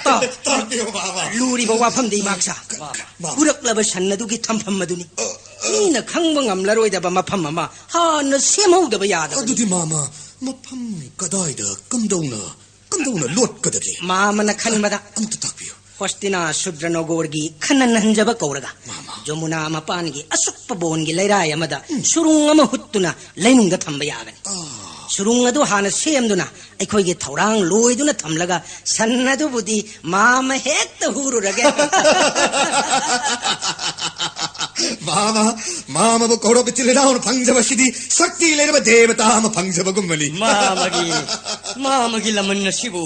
ꯇꯥꯎ, ꯇꯥꯛꯄꯤꯌꯨ ꯃꯥꯃ꯫ ꯂꯨꯔꯤꯕ ꯋꯥꯐꯝꯗꯤ ꯏꯃꯥꯛꯁꯥ꯫ ꯃꯥꯃ꯫ ꯍꯨꯔꯛꯂꯕ ꯁꯟ ꯑꯗꯨꯒꯤ ꯊꯝꯐꯝ ꯑꯗꯨꯅꯤ꯫ ꯃꯤꯅ ꯈꯪꯕ ꯉꯝꯂꯔꯣꯏꯗꯕ ꯃꯐꯝ ꯑꯃ ꯍꯥꯟꯅ ꯁꯦꯝꯍꯧꯗꯕ ꯌꯥꯗꯕꯅꯤ꯫ ꯑꯗꯨꯗꯤ ꯃꯥꯃ, ꯃꯐꯝ ꯀꯗꯥꯏꯗ ꯀꯝꯗꯧꯅ, ꯀꯝꯗꯧꯅ ꯂꯣꯠꯀꯗꯒꯦ? ꯃꯥꯃꯅ ꯈꯟꯕꯗ ꯑꯃꯨꯛꯇ ꯇꯥꯛꯄꯤꯌꯨ꯫ ꯍꯣꯁꯇꯤꯅꯥ ꯁꯨꯗ꯭ꯔꯅꯣꯒꯣꯔꯒꯤ ꯈꯅꯟ ꯍꯟꯖꯕ ꯀꯧꯔꯒ ꯃꯥꯃ꯫ ꯖꯃꯨꯅꯥ ꯃꯄꯥꯟꯒꯤ ꯑꯁꯨꯛ ꯕꯣꯟꯒꯤ ꯂꯩꯔꯥꯏ ꯑꯃꯗ ꯁꯨꯔꯨꯡ ꯑꯃ ꯍꯨꯠꯇꯨꯅ ꯂꯩꯅꯨꯡꯗ ꯊꯝꯕ ꯌꯥꯒꯅꯤ꯫ ꯁꯨꯔꯨꯡ ꯑꯗꯨ ꯍꯥꯟꯅ ꯁꯦꯝꯗꯨꯅ ꯑꯩꯈꯣꯏꯒꯤ ꯊꯧꯔꯥꯡ ꯂꯣꯏꯗꯨꯅ ꯊꯝꯂꯒ ꯁꯟ ꯑꯗꯨꯕꯨꯗꯤ ꯃꯥꯃ ꯍꯦꯛꯇ ꯍꯨꯔꯨꯔꯒꯦ꯫ ꯃꯥꯃ, ꯃꯥꯃꯕꯨ ꯀꯧꯔꯕ ꯏꯆꯤꯜ ꯏꯅꯥꯎꯅ ꯐꯪꯖꯕꯁꯤꯗꯤ ꯁꯛꯇꯤ ꯂꯩꯔꯕ ꯗꯦꯕꯇꯥ ꯑꯃ ꯐꯪꯖꯕꯒꯨꯝꯕꯅꯤ꯫ ꯃꯥꯃꯒꯤ, ꯃꯥꯃꯒꯤ ꯂꯃꯟ ꯑꯁꯤꯕꯨ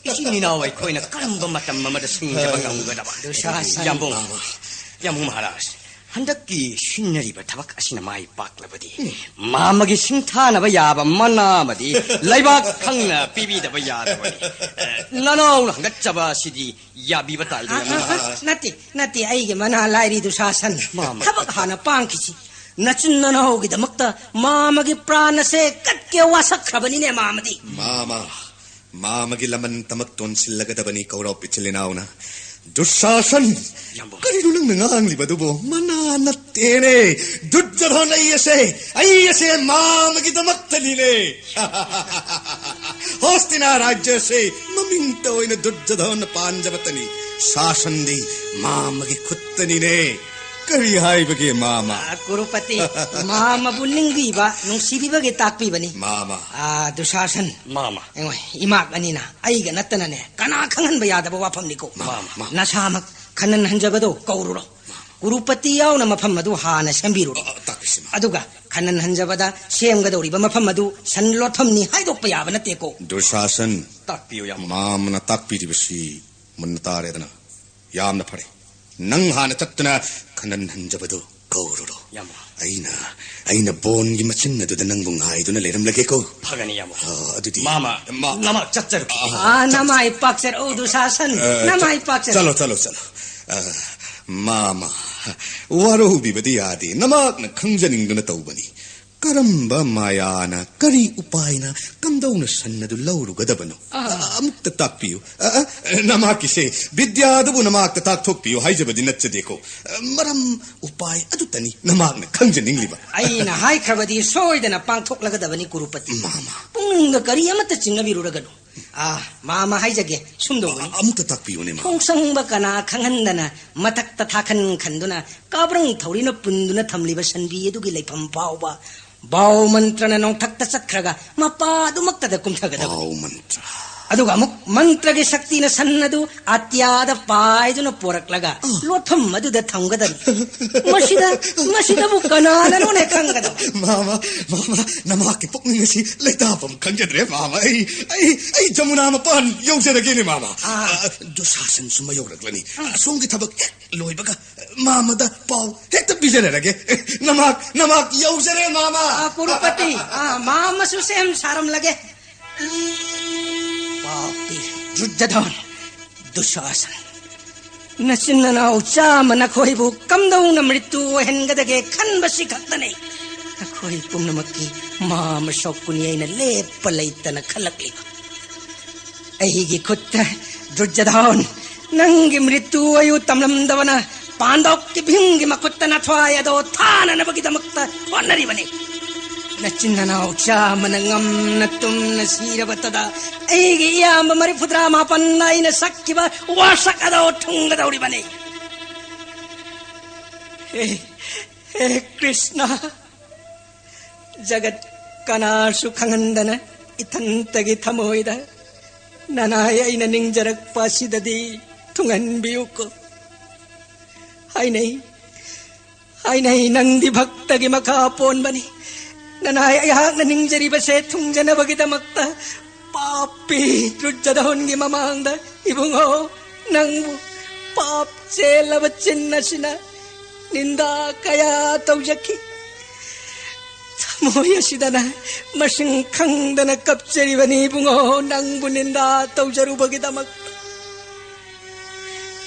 ꯏꯆꯤꯟ ꯏꯅꯥꯎ ꯑꯩꯈꯣꯏꯅ ꯀꯔꯝꯕ ꯃꯇꯝ ꯑꯃꯗ ꯁꯤꯡꯖꯕ ꯉꯝꯒꯗꯕ? ꯗꯨꯁꯥꯁꯟ꯫ ꯌꯥꯝꯕꯨꯡ, ꯃꯥꯃ꯫ ꯌꯥꯝꯕꯨꯡ ꯃꯍꯥꯔꯥꯖ, ꯍꯟꯗꯛꯀꯤ ꯁꯤꯟꯅꯔꯤꯕ ꯊꯕꯛ ꯑꯁꯤꯅ ꯃꯥꯏ ꯄꯥꯛꯂꯕꯗꯤ, ꯃꯥꯃꯒꯤ ꯁꯤꯡꯊꯥꯅꯕ ꯌꯥꯕ ꯃꯅꯥ ꯑꯃꯗꯤ ꯂꯩꯕꯥꯛ ꯈꯪꯅ ꯄꯤꯕꯤꯗꯕ ꯌꯥꯗꯕꯅꯤ꯫ ꯑꯦ, ꯅꯅꯥꯎꯅ ꯍꯪꯒꯠꯆꯕ ꯑꯁꯤꯗꯤ ꯌꯥꯕꯤꯕ ꯇꯥꯏꯗꯅ꯫ ꯑ, ꯑ, ꯑ, ꯅꯠꯇꯦ, ꯅꯠꯇꯦ, ꯑꯩꯒꯤ ꯃꯅꯥ ꯂꯥꯏꯔꯤ ꯗꯨꯁꯥꯁꯟ꯫ ꯃꯥꯃ꯫ ꯊꯕꯛ ꯍꯥꯟꯅ ꯄꯥꯡꯈꯤꯁꯤ꯫ ꯅꯆꯤꯟ ꯅꯅꯥꯎꯒꯤꯗꯃꯛꯇ ꯃꯥꯃꯒꯤ ꯄ꯭ꯔꯥꯟ ꯑꯁꯦ ꯀꯠꯀꯦ ꯋꯥꯁꯛꯈ꯭ꯔꯕꯅꯤꯅꯦ ꯃꯥꯃꯗꯤ꯫ ꯃꯥꯃ, ꯃꯥꯃꯒꯤ ꯂꯃꯟ ꯇꯃꯛ ꯇꯣꯟꯁꯤꯜꯂꯒꯗꯕꯅꯤ ꯀꯧꯔꯧ ꯏꯆꯤꯜ ꯏꯅꯥꯎꯅ꯫ ꯗꯨꯁꯥꯁꯟ! ꯌꯥꯝꯕꯨꯡ꯫ ꯀꯔꯤꯅꯣ ꯅꯪꯅ ꯉꯥꯡꯂꯤꯕꯗꯨꯕꯣ? ꯃꯅꯥ ꯅꯠꯇꯦꯅꯦ꯫ ꯗꯨꯔꯖꯣꯙꯟ ꯑꯩ ꯑꯁꯦ, ꯑꯩ ꯑꯁꯦ ꯃꯥꯃꯒꯤꯗꯃꯛꯇꯅꯤꯅꯦ꯫ ꯍꯣꯁꯇꯤꯅꯥ ꯔꯥꯖ꯭ꯌ ꯑꯁꯦ ꯃꯃꯤꯡꯇ ꯑꯣꯏꯅ ꯗꯨꯔꯖꯣꯙꯟꯅ ꯄꯥꯟꯖꯕꯇꯅꯤ꯫ ꯁꯥꯁꯟꯗꯤ ꯃꯥꯃꯒꯤ ꯈꯨꯠꯇꯅꯤꯅꯦ꯫ ꯀꯔꯤ ꯍꯥꯏꯕꯒꯦ, ꯃꯥꯃ? ꯑ, ꯀꯨꯔꯨꯄꯇꯤ, ꯃꯥꯃꯕꯨ ꯅꯤꯡꯕꯤꯕ, ꯅꯨꯡꯁꯤꯕꯤꯕꯒꯤ ꯇꯥꯛꯄꯤꯕꯅꯤ꯫ ꯃꯥꯃ꯫ ꯑ, ꯗꯨꯁꯥꯁꯟ꯫ ꯃꯥꯃ꯫ ꯑꯩꯉꯣ, ꯏꯃꯥꯛ ꯑꯅꯤꯅ ꯑꯩꯒ ꯅꯠꯇꯅꯅꯦ, ꯀꯅꯥ ꯈꯪꯍꯟꯕ ꯌꯥꯗꯕ ꯋꯥꯐꯝꯅꯤꯀꯣ꯫ ꯃꯥꯃ, ꯃꯥꯃ꯫ ꯅꯁꯥꯃꯛ ꯈꯟꯅꯟ ꯍꯟꯖꯕꯗꯣ ꯀꯧꯔꯨꯔꯣ꯫ ꯀꯨꯔꯨꯄꯇꯤ ꯌꯥꯎꯅ ꯃꯐꯝ ꯑꯗꯨ ꯍꯥꯟꯅ ꯁꯦꯝꯕꯤꯔꯨꯔꯣ꯫ ꯑ, ꯑ, ꯇꯥꯛꯄꯤꯁꯤ, ꯃꯥꯃ꯫ ꯑꯗꯨꯒ ꯈꯟꯅꯟ ꯍꯟꯖꯕꯗ ꯁꯦꯝꯒꯗꯧꯔꯤꯕ ꯃꯐꯝ ꯑꯗꯨ ꯁꯟ ꯂꯣꯠꯐꯝꯅꯤ ꯍꯥꯏꯗꯣꯛꯄ ꯌꯥꯕ ꯅꯠꯇꯦꯀꯣ꯫ ꯗꯨꯁꯥꯁꯟ꯫ ꯇꯥꯛꯄꯤꯌꯨ, ꯌꯥꯝꯕꯨꯡ꯫ ꯃꯥꯃꯅ ꯇꯥꯛꯄꯤꯔꯤꯕꯁꯤ ꯃꯨꯟꯅ ꯇꯥꯔꯦꯗꯅ꯫ ꯌꯥꯝꯅ ꯐꯔꯦ꯫ ꯅꯪ ꯍꯥꯟꯅ ꯆꯠꯇꯨꯅ ꯈꯟꯅꯟ ꯍꯟꯖꯕꯗꯨ ꯀꯧꯔꯨꯔꯣ꯫ ꯌꯥꯝꯕꯨꯡ꯫ ꯑꯩꯅ, ꯑꯩꯅ ꯕꯣꯟꯒꯤ ꯃꯆꯤꯟ ꯑꯗꯨꯗ ꯅꯪꯕꯨ ꯉꯥꯏꯗꯨꯅ ꯂꯩꯔꯝꯂꯒꯦꯀꯣ꯫ ꯐꯒꯅꯤ, ꯌꯥꯝꯕꯨꯡ꯫ ꯑ, ꯑꯗꯨꯗꯤ ꯃꯥꯃ, ꯃꯥ-, ꯅꯃꯛ ꯆꯠꯆꯔꯨ꯫ ꯑ, ꯑ, ꯅꯃꯥꯏ ꯄꯥꯛꯆꯔ, ꯑꯣ, ꯗꯨꯁꯥꯁꯟ, ꯑ, ꯅꯃꯥꯏ ꯆ-, ꯄꯥꯛꯆꯔ꯫ ꯆꯠꯂꯣ, ꯆꯠꯂꯣ, ꯆꯠꯂꯣ꯫ ꯑ, ꯃꯥꯃ, ꯋꯥꯔꯧꯕꯤꯕꯗꯤ ꯌꯥꯗꯦ꯫ ꯅꯃꯛꯅ ꯈꯪꯖꯅꯤꯡꯗꯨꯅ ꯇꯧꯕꯅꯤ꯫ ꯀꯔꯝꯕ ꯃꯥꯌꯥꯅ, ꯀꯔꯤ ꯎꯄꯥꯏꯅ ꯀꯝꯗꯧꯅ ꯁꯟ ꯑꯗꯨ ꯂꯧꯔꯨꯒꯗꯕꯅꯣ? ꯑꯥ꯫ ꯑ, ꯑꯃꯨꯛꯇ ꯇꯥꯛꯄꯤꯌꯨ꯫ ꯑ, ꯑ, ꯅꯃꯥꯛꯀꯤꯁꯦ ꯕꯤꯗ꯭ꯌꯥꯗꯨꯕꯨ ꯅꯃꯥꯛꯇ ꯇꯥꯛꯊꯣꯛꯄꯤꯌꯨ ꯍꯥꯏꯖꯕꯗꯤ ꯅꯠꯆꯗꯦꯀꯣ꯫ ꯑ, ꯃꯔꯝ, ꯎꯄꯥꯏ ꯑꯗꯨꯇꯅꯤ ꯅꯃꯥꯛꯅ ꯈꯪꯖꯅꯤꯡꯂꯤꯕ꯫ ꯑꯩꯅ ꯍꯥꯏꯈ꯭ꯔꯕꯗꯤ ꯁꯣꯏꯗꯅ ꯄꯥꯡꯊꯣꯛꯂꯒꯗꯕꯅꯤ, ꯀꯨꯔꯨꯄꯇꯤ꯫ ꯃꯥꯃ꯫ ꯄꯨꯛꯅꯤꯡꯗ ꯀꯔꯤ ꯑꯃꯠꯇ ꯆꯤꯡꯅꯕꯤꯔꯨꯔꯒꯅꯨ꯫ ꯑꯥ, ꯃꯥꯃ ꯍꯥꯏꯖꯒꯦ, ꯁꯨꯝꯗꯧꯕꯅꯤ꯫ ꯑ-, ꯑꯃꯨꯛꯇ ꯇꯥꯛꯄꯤꯌꯨꯅꯦ, ꯃꯥꯃ꯫ ꯈꯣꯡꯁꯪꯕ ꯀꯅꯥ ꯈꯪꯍꯟꯗꯅ ꯃꯊꯛꯇ ꯊꯥꯈꯟ ꯈꯟꯗꯨꯅ ꯀꯥꯕ꯭ꯔꯪ ꯊꯧꯔꯤꯅ ꯄꯨꯟꯗꯨꯅ ꯊꯝꯂꯤꯕ ꯁꯟꯕꯤ ꯑꯗꯨꯒꯤ ꯂꯩꯐꯝ ꯐꯥꯎꯕ ꯕꯥꯎ ꯃꯟꯇ꯭ꯔꯅ ꯅꯣꯡꯊꯛꯇ ꯆꯠꯈ꯭ꯔꯒ ꯃꯄꯥ ꯑꯗꯨꯃꯛꯇꯗ ꯀꯨꯝꯊꯒꯗꯕꯅꯤ꯫ ꯕꯥꯎ ꯃꯟꯇ꯭ꯔ꯫ ꯑꯗꯨꯒ ꯑꯃꯨꯛ ꯃꯟꯇ꯭ꯔꯒꯤ ꯁꯛꯇꯤꯅ ꯁꯟ ꯑꯗꯨ ꯑꯇꯤꯌꯥꯗ ꯄꯥꯏꯗꯨꯅ ꯄꯣꯔꯛꯂꯒ ꯑ꯫ ꯂꯣꯠꯐꯝ ꯑꯗꯨꯗ ꯊꯝꯒꯗꯕꯅꯤ꯫ ꯃꯁꯤꯗ, ꯃꯁꯤꯗꯕꯨ ꯀꯅꯥꯅꯅꯣꯅꯦ ꯈꯪꯒꯗꯕ? ꯃꯥꯃ, ꯃꯥꯃ, ꯅꯃꯥꯛꯀꯤ ꯄꯨꯛꯅꯤꯡ ꯑꯁꯤ ꯂꯩꯇꯥꯐꯝ ꯈꯪꯖꯗ꯭ꯔꯦ, ꯃꯥꯃ꯫ ꯑꯩ, ꯑꯩ, ꯑꯩ ꯖꯃꯨꯅꯥ ꯃꯄꯥꯟ ꯌꯧꯖꯔꯒꯦꯅꯦ, ꯃꯥꯃ꯫ ꯑꯥ꯫ ꯑ, ꯗꯨꯁꯥꯁꯟꯁꯨ ꯃꯌꯧꯔꯛꯂꯅꯤ꯫ ꯑꯥ꯫ ꯑꯁꯣꯝꯒꯤ ꯊꯕꯛ ꯍꯦꯛ ꯂꯣꯏꯕꯒ ꯃꯥꯃꯗ ꯄꯥꯎ ꯍꯦꯛꯇ ꯄꯤꯖꯔꯛꯑꯒꯦ꯫ ꯅꯃꯥꯛ, ꯅꯃꯥꯛ ꯌꯧꯖꯔꯦ, ꯃꯥꯃ꯫ ꯑꯥ, ꯀꯨꯔꯨꯄꯇꯤ, ꯑꯥ, ꯃꯥꯃꯁꯨ ꯁꯦꯝ ꯁꯥꯔꯝꯂꯒꯦ꯫ ꯄꯥꯄꯤ, ꯗꯨꯔꯖꯣꯙꯟ, ꯗꯨꯁꯥꯁꯟ, ꯅꯆꯤꯟ ꯅꯅꯥꯎ ꯆꯥꯝꯃ ꯅꯈꯣꯏꯕꯨ ꯀꯝꯗꯧꯅ ꯃ꯭ꯔꯤꯇꯨ ꯑꯣꯏꯍꯟꯒꯗꯒꯦ ꯈꯟꯕꯁꯤ ꯈꯛꯇꯅꯤ ꯅꯈꯣꯏ ꯄꯨꯝꯅꯃꯛꯀꯤ ꯃꯥꯃ ꯁꯣꯛꯀꯨꯅꯤ ꯑꯩꯅ ꯂꯦꯞꯄ ꯂꯩꯇꯅ ꯈꯜꯂꯛꯂꯤꯕ꯫ ꯑꯩꯒꯤ ꯈꯨꯠꯇ, ꯗꯨꯔꯖꯣꯙꯟ, ꯅꯪꯒꯤ ꯃ꯭ꯔꯤꯇꯨ ꯑꯌꯨ ꯇꯝꯂꯝꯗꯕꯅ ꯄꯥꯟꯗꯧꯀꯤ ꯚꯤꯝꯒꯤ ꯃꯈꯨꯠꯇ ꯅꯊ꯭ꯋꯥꯏ ꯑꯗꯣ ꯊꯥꯅꯅꯕꯒꯤꯗꯃꯛꯇ ꯍꯣꯠꯅꯔꯤꯕꯅꯤ꯫ ꯅꯆꯤꯟ ꯅꯅꯥꯎ ꯆꯥꯝꯃꯅ ꯉꯝꯅ ꯇꯨꯝꯅ ꯁꯤꯔꯕꯇꯗ ꯑꯩꯒꯤ ꯏꯌꯥꯝꯕ ꯃꯔꯤꯐꯨꯇꯔꯥ ꯃꯥꯄꯟꯅ ꯑꯩꯅ ꯁꯛꯈꯤꯕ ꯋꯥꯁꯛ ꯑꯗꯣ ꯊꯨꯡꯒꯗꯧꯔꯤꯕꯅꯤ꯫ ꯍꯦ, ꯍꯦ ꯀ꯭ꯔꯤꯁꯅ, ꯖꯒꯠ ꯀꯅꯥꯁꯨ ꯈꯪꯍꯟꯗꯅ ꯏꯊꯟꯇꯒꯤ ꯊꯃꯣꯏꯗ ꯅꯅꯥꯏ ꯑꯩꯅ ꯅꯤꯡꯖꯔꯛꯄ ꯑꯁꯤꯗꯗꯤ ꯊꯨꯡꯍꯟꯕꯤꯌꯨꯀꯣ꯫ ꯍꯥꯏꯅꯩ, ꯍꯥꯏꯅꯩ, ꯅꯪꯗꯤ ꯚꯛꯇꯒꯤ ꯃꯈꯥ ꯄꯣꯟꯕꯅꯤ꯫ ꯅꯅꯥꯏ ꯑꯩꯍꯥꯛꯅ ꯅꯤꯡꯖꯔꯤꯕꯁꯦ ꯊꯨꯡꯖꯅꯕꯒꯤꯗꯃꯛꯇ ꯄꯥꯄꯤ ꯗꯨꯔꯖꯣꯙꯟꯒꯤ ꯃꯃꯥꯡꯗ ꯏꯕꯨꯡꯉꯣ, ꯅꯪꯕꯨ ꯄꯥꯞ ꯆꯦꯜꯂꯕ ꯆꯤꯟ ꯑꯁꯤꯅ ꯅꯤꯟꯗꯥ ꯀꯌꯥ ꯇꯧꯖꯈꯤ꯫ ꯊꯃꯣꯏ ꯑꯁꯤꯗꯅ ꯃꯁꯤꯡ ꯈꯪꯗꯅ ꯀꯞꯆꯔꯤꯕꯅꯤ ꯏꯕꯨꯡꯉꯣ, ꯅꯪꯕꯨ ꯅꯤꯟꯗꯥ ꯇꯧꯖꯔꯨꯕꯒꯤꯗꯃꯛ꯫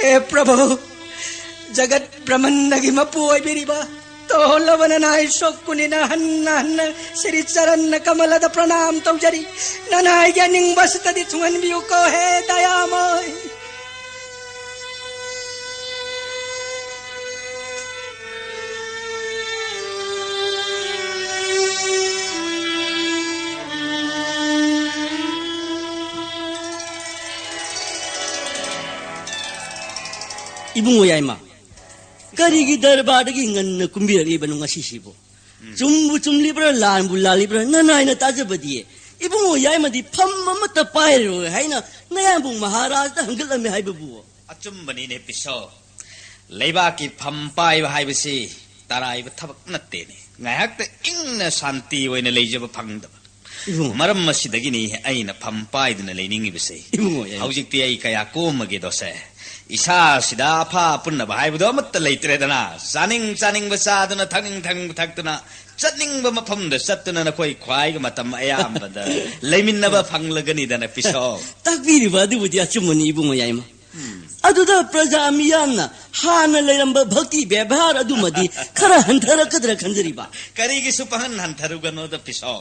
ꯍꯦ ꯄ꯭ꯔꯚꯨ, ꯖꯒꯠ ꯕ꯭ꯔꯍꯃꯟꯗꯒꯤ ꯃꯄꯨ ꯑꯣꯏꯕꯤꯔꯤꯕ ꯇꯣꯜꯂꯕ ꯅꯅꯥꯏ ꯁꯣꯛꯀꯨꯅꯤꯅ ꯍꯟꯅ ꯍꯟꯅ ꯁꯤꯔꯤ ꯆꯔꯟꯅ ꯀꯃꯂꯗ ꯄ꯭ꯔꯅꯥꯝ ꯇꯧꯖꯔꯤ꯫ ꯅꯅꯥꯏꯒꯤ ꯑꯅꯤꯡꯕ ꯑꯁꯤꯗꯗꯤ ꯊꯨꯡꯍꯟꯕꯤꯌꯨꯀꯣ ꯍꯦ ꯗꯌꯥꯃꯣꯏ꯫ ꯏꯕꯨꯡꯉꯣ ꯌꯥꯏꯃ, ꯀꯔꯤꯒꯤ ꯗꯔꯕꯥꯔꯗꯒꯤ ꯉꯟꯅ ꯀꯨꯝꯕꯤꯔꯛꯂꯤꯕꯅꯣ ꯉꯁꯤꯁꯤꯕꯨ? ꯎꯝ꯫ ꯆꯨꯝꯕꯨ ꯆꯨꯝꯂꯤꯕ꯭ꯔꯥ, ꯂꯥꯟꯕꯨ ꯂꯥꯜꯂꯤꯕ꯭ꯔꯥ, ꯅꯅꯥꯏꯅ ꯇꯥꯖꯕꯗꯤ? ꯏꯕꯨꯡꯉꯣ ꯌꯥꯏꯃꯗꯤ ꯐꯝ ꯑꯃꯠꯇ ꯄꯥꯏꯔꯔꯣꯏ ꯍꯥꯏꯅ ꯅꯌꯥꯝꯕꯨꯡ ꯃꯍꯥꯔꯥꯖꯗ ꯍꯪꯒꯠꯂꯝꯃꯤ ꯍꯥꯏꯕꯕꯨ꯫ ꯑꯆꯨꯝꯕꯅꯤꯅꯦ ꯄꯤꯁꯣ꯫ ꯂꯩꯕꯥꯛꯀꯤ ꯐꯝ ꯄꯥꯏꯕ ꯍꯥꯏꯕꯁꯤ ꯇꯔꯥꯏꯕ ꯊꯕꯛ ꯅꯠꯇꯦꯅꯦ꯫ ꯉꯥꯏꯍꯥꯛꯇ ꯏꯪꯅ ꯁꯥꯟꯇꯤ ꯑꯣꯏꯅ ꯂꯩꯖꯕ ꯐꯪꯗꯕ꯫ ꯏꯕꯨꯡꯉꯣ꯫ ꯃꯔꯝ ꯑꯁꯤꯗꯒꯤꯅꯤ ꯑꯩꯅ ꯐꯝ ꯄꯥꯏꯗꯨꯅ ꯂꯩꯅꯤꯡꯉꯤꯕꯁꯦ꯫ ꯏꯕꯨꯡꯉꯣ, ꯌꯥꯏ꯫ ꯍꯧꯖꯤꯛꯇꯤ ꯑꯩ ꯀꯌꯥ ꯀꯣꯝꯃꯒꯦꯗꯣꯁꯦ꯫ ꯏꯁꯥꯁꯤꯗ ꯑꯐ ꯑꯄꯨꯟꯅꯕ ꯍꯥꯏꯕꯗꯣ ꯑꯃꯠꯇ ꯂꯩꯇ꯭ꯔꯦꯗꯅ꯫ ꯆꯥꯅꯤꯡ ꯆꯥꯅꯤꯡꯕ ꯆꯥꯗꯨꯅ, ꯊꯛꯅꯤꯡ ꯊꯛꯅꯤꯡꯕ ꯊꯛꯇꯨꯅ, ꯆꯠꯅꯤꯡꯕ ꯃꯐꯝꯗ ꯆꯠꯇꯨꯅ ꯅꯈꯣꯏ ꯈ꯭ꯋꯥꯏꯒ ꯃꯇꯝ ꯑꯌꯥꯝꯕꯗ ꯂꯩꯃꯤꯟꯅꯕ ꯐꯪꯂꯒꯅꯤꯗꯅ ꯄꯤꯁꯣ꯫ ꯇꯥꯛꯄꯤꯔꯤꯕ ꯑꯗꯨꯕꯨꯗꯤ ꯑꯆꯨꯝꯕꯅꯤ ꯏꯕꯨꯡꯉꯣ ꯌꯥꯏꯃ꯫ ꯎꯝ꯫ ꯑꯗꯨꯗ ꯄ꯭ꯔꯖꯥ ꯃꯤꯌꯥꯝꯅ ꯍꯥꯟꯅ ꯂꯩꯔꯝꯕ ꯚꯛꯇꯤ ꯕꯦꯕꯥꯔ ꯑꯗꯨꯃꯗꯤ ꯈꯔ ꯍꯟꯊꯔꯛꯀꯗ꯭ꯔꯥ ꯈꯟꯖꯔꯤꯕ꯫ ꯀꯔꯤꯒꯤꯁꯨ ꯄꯥꯡꯍꯟ ꯍꯟꯊꯔꯨꯒꯅꯣꯗ ꯄꯤꯁꯣ꯫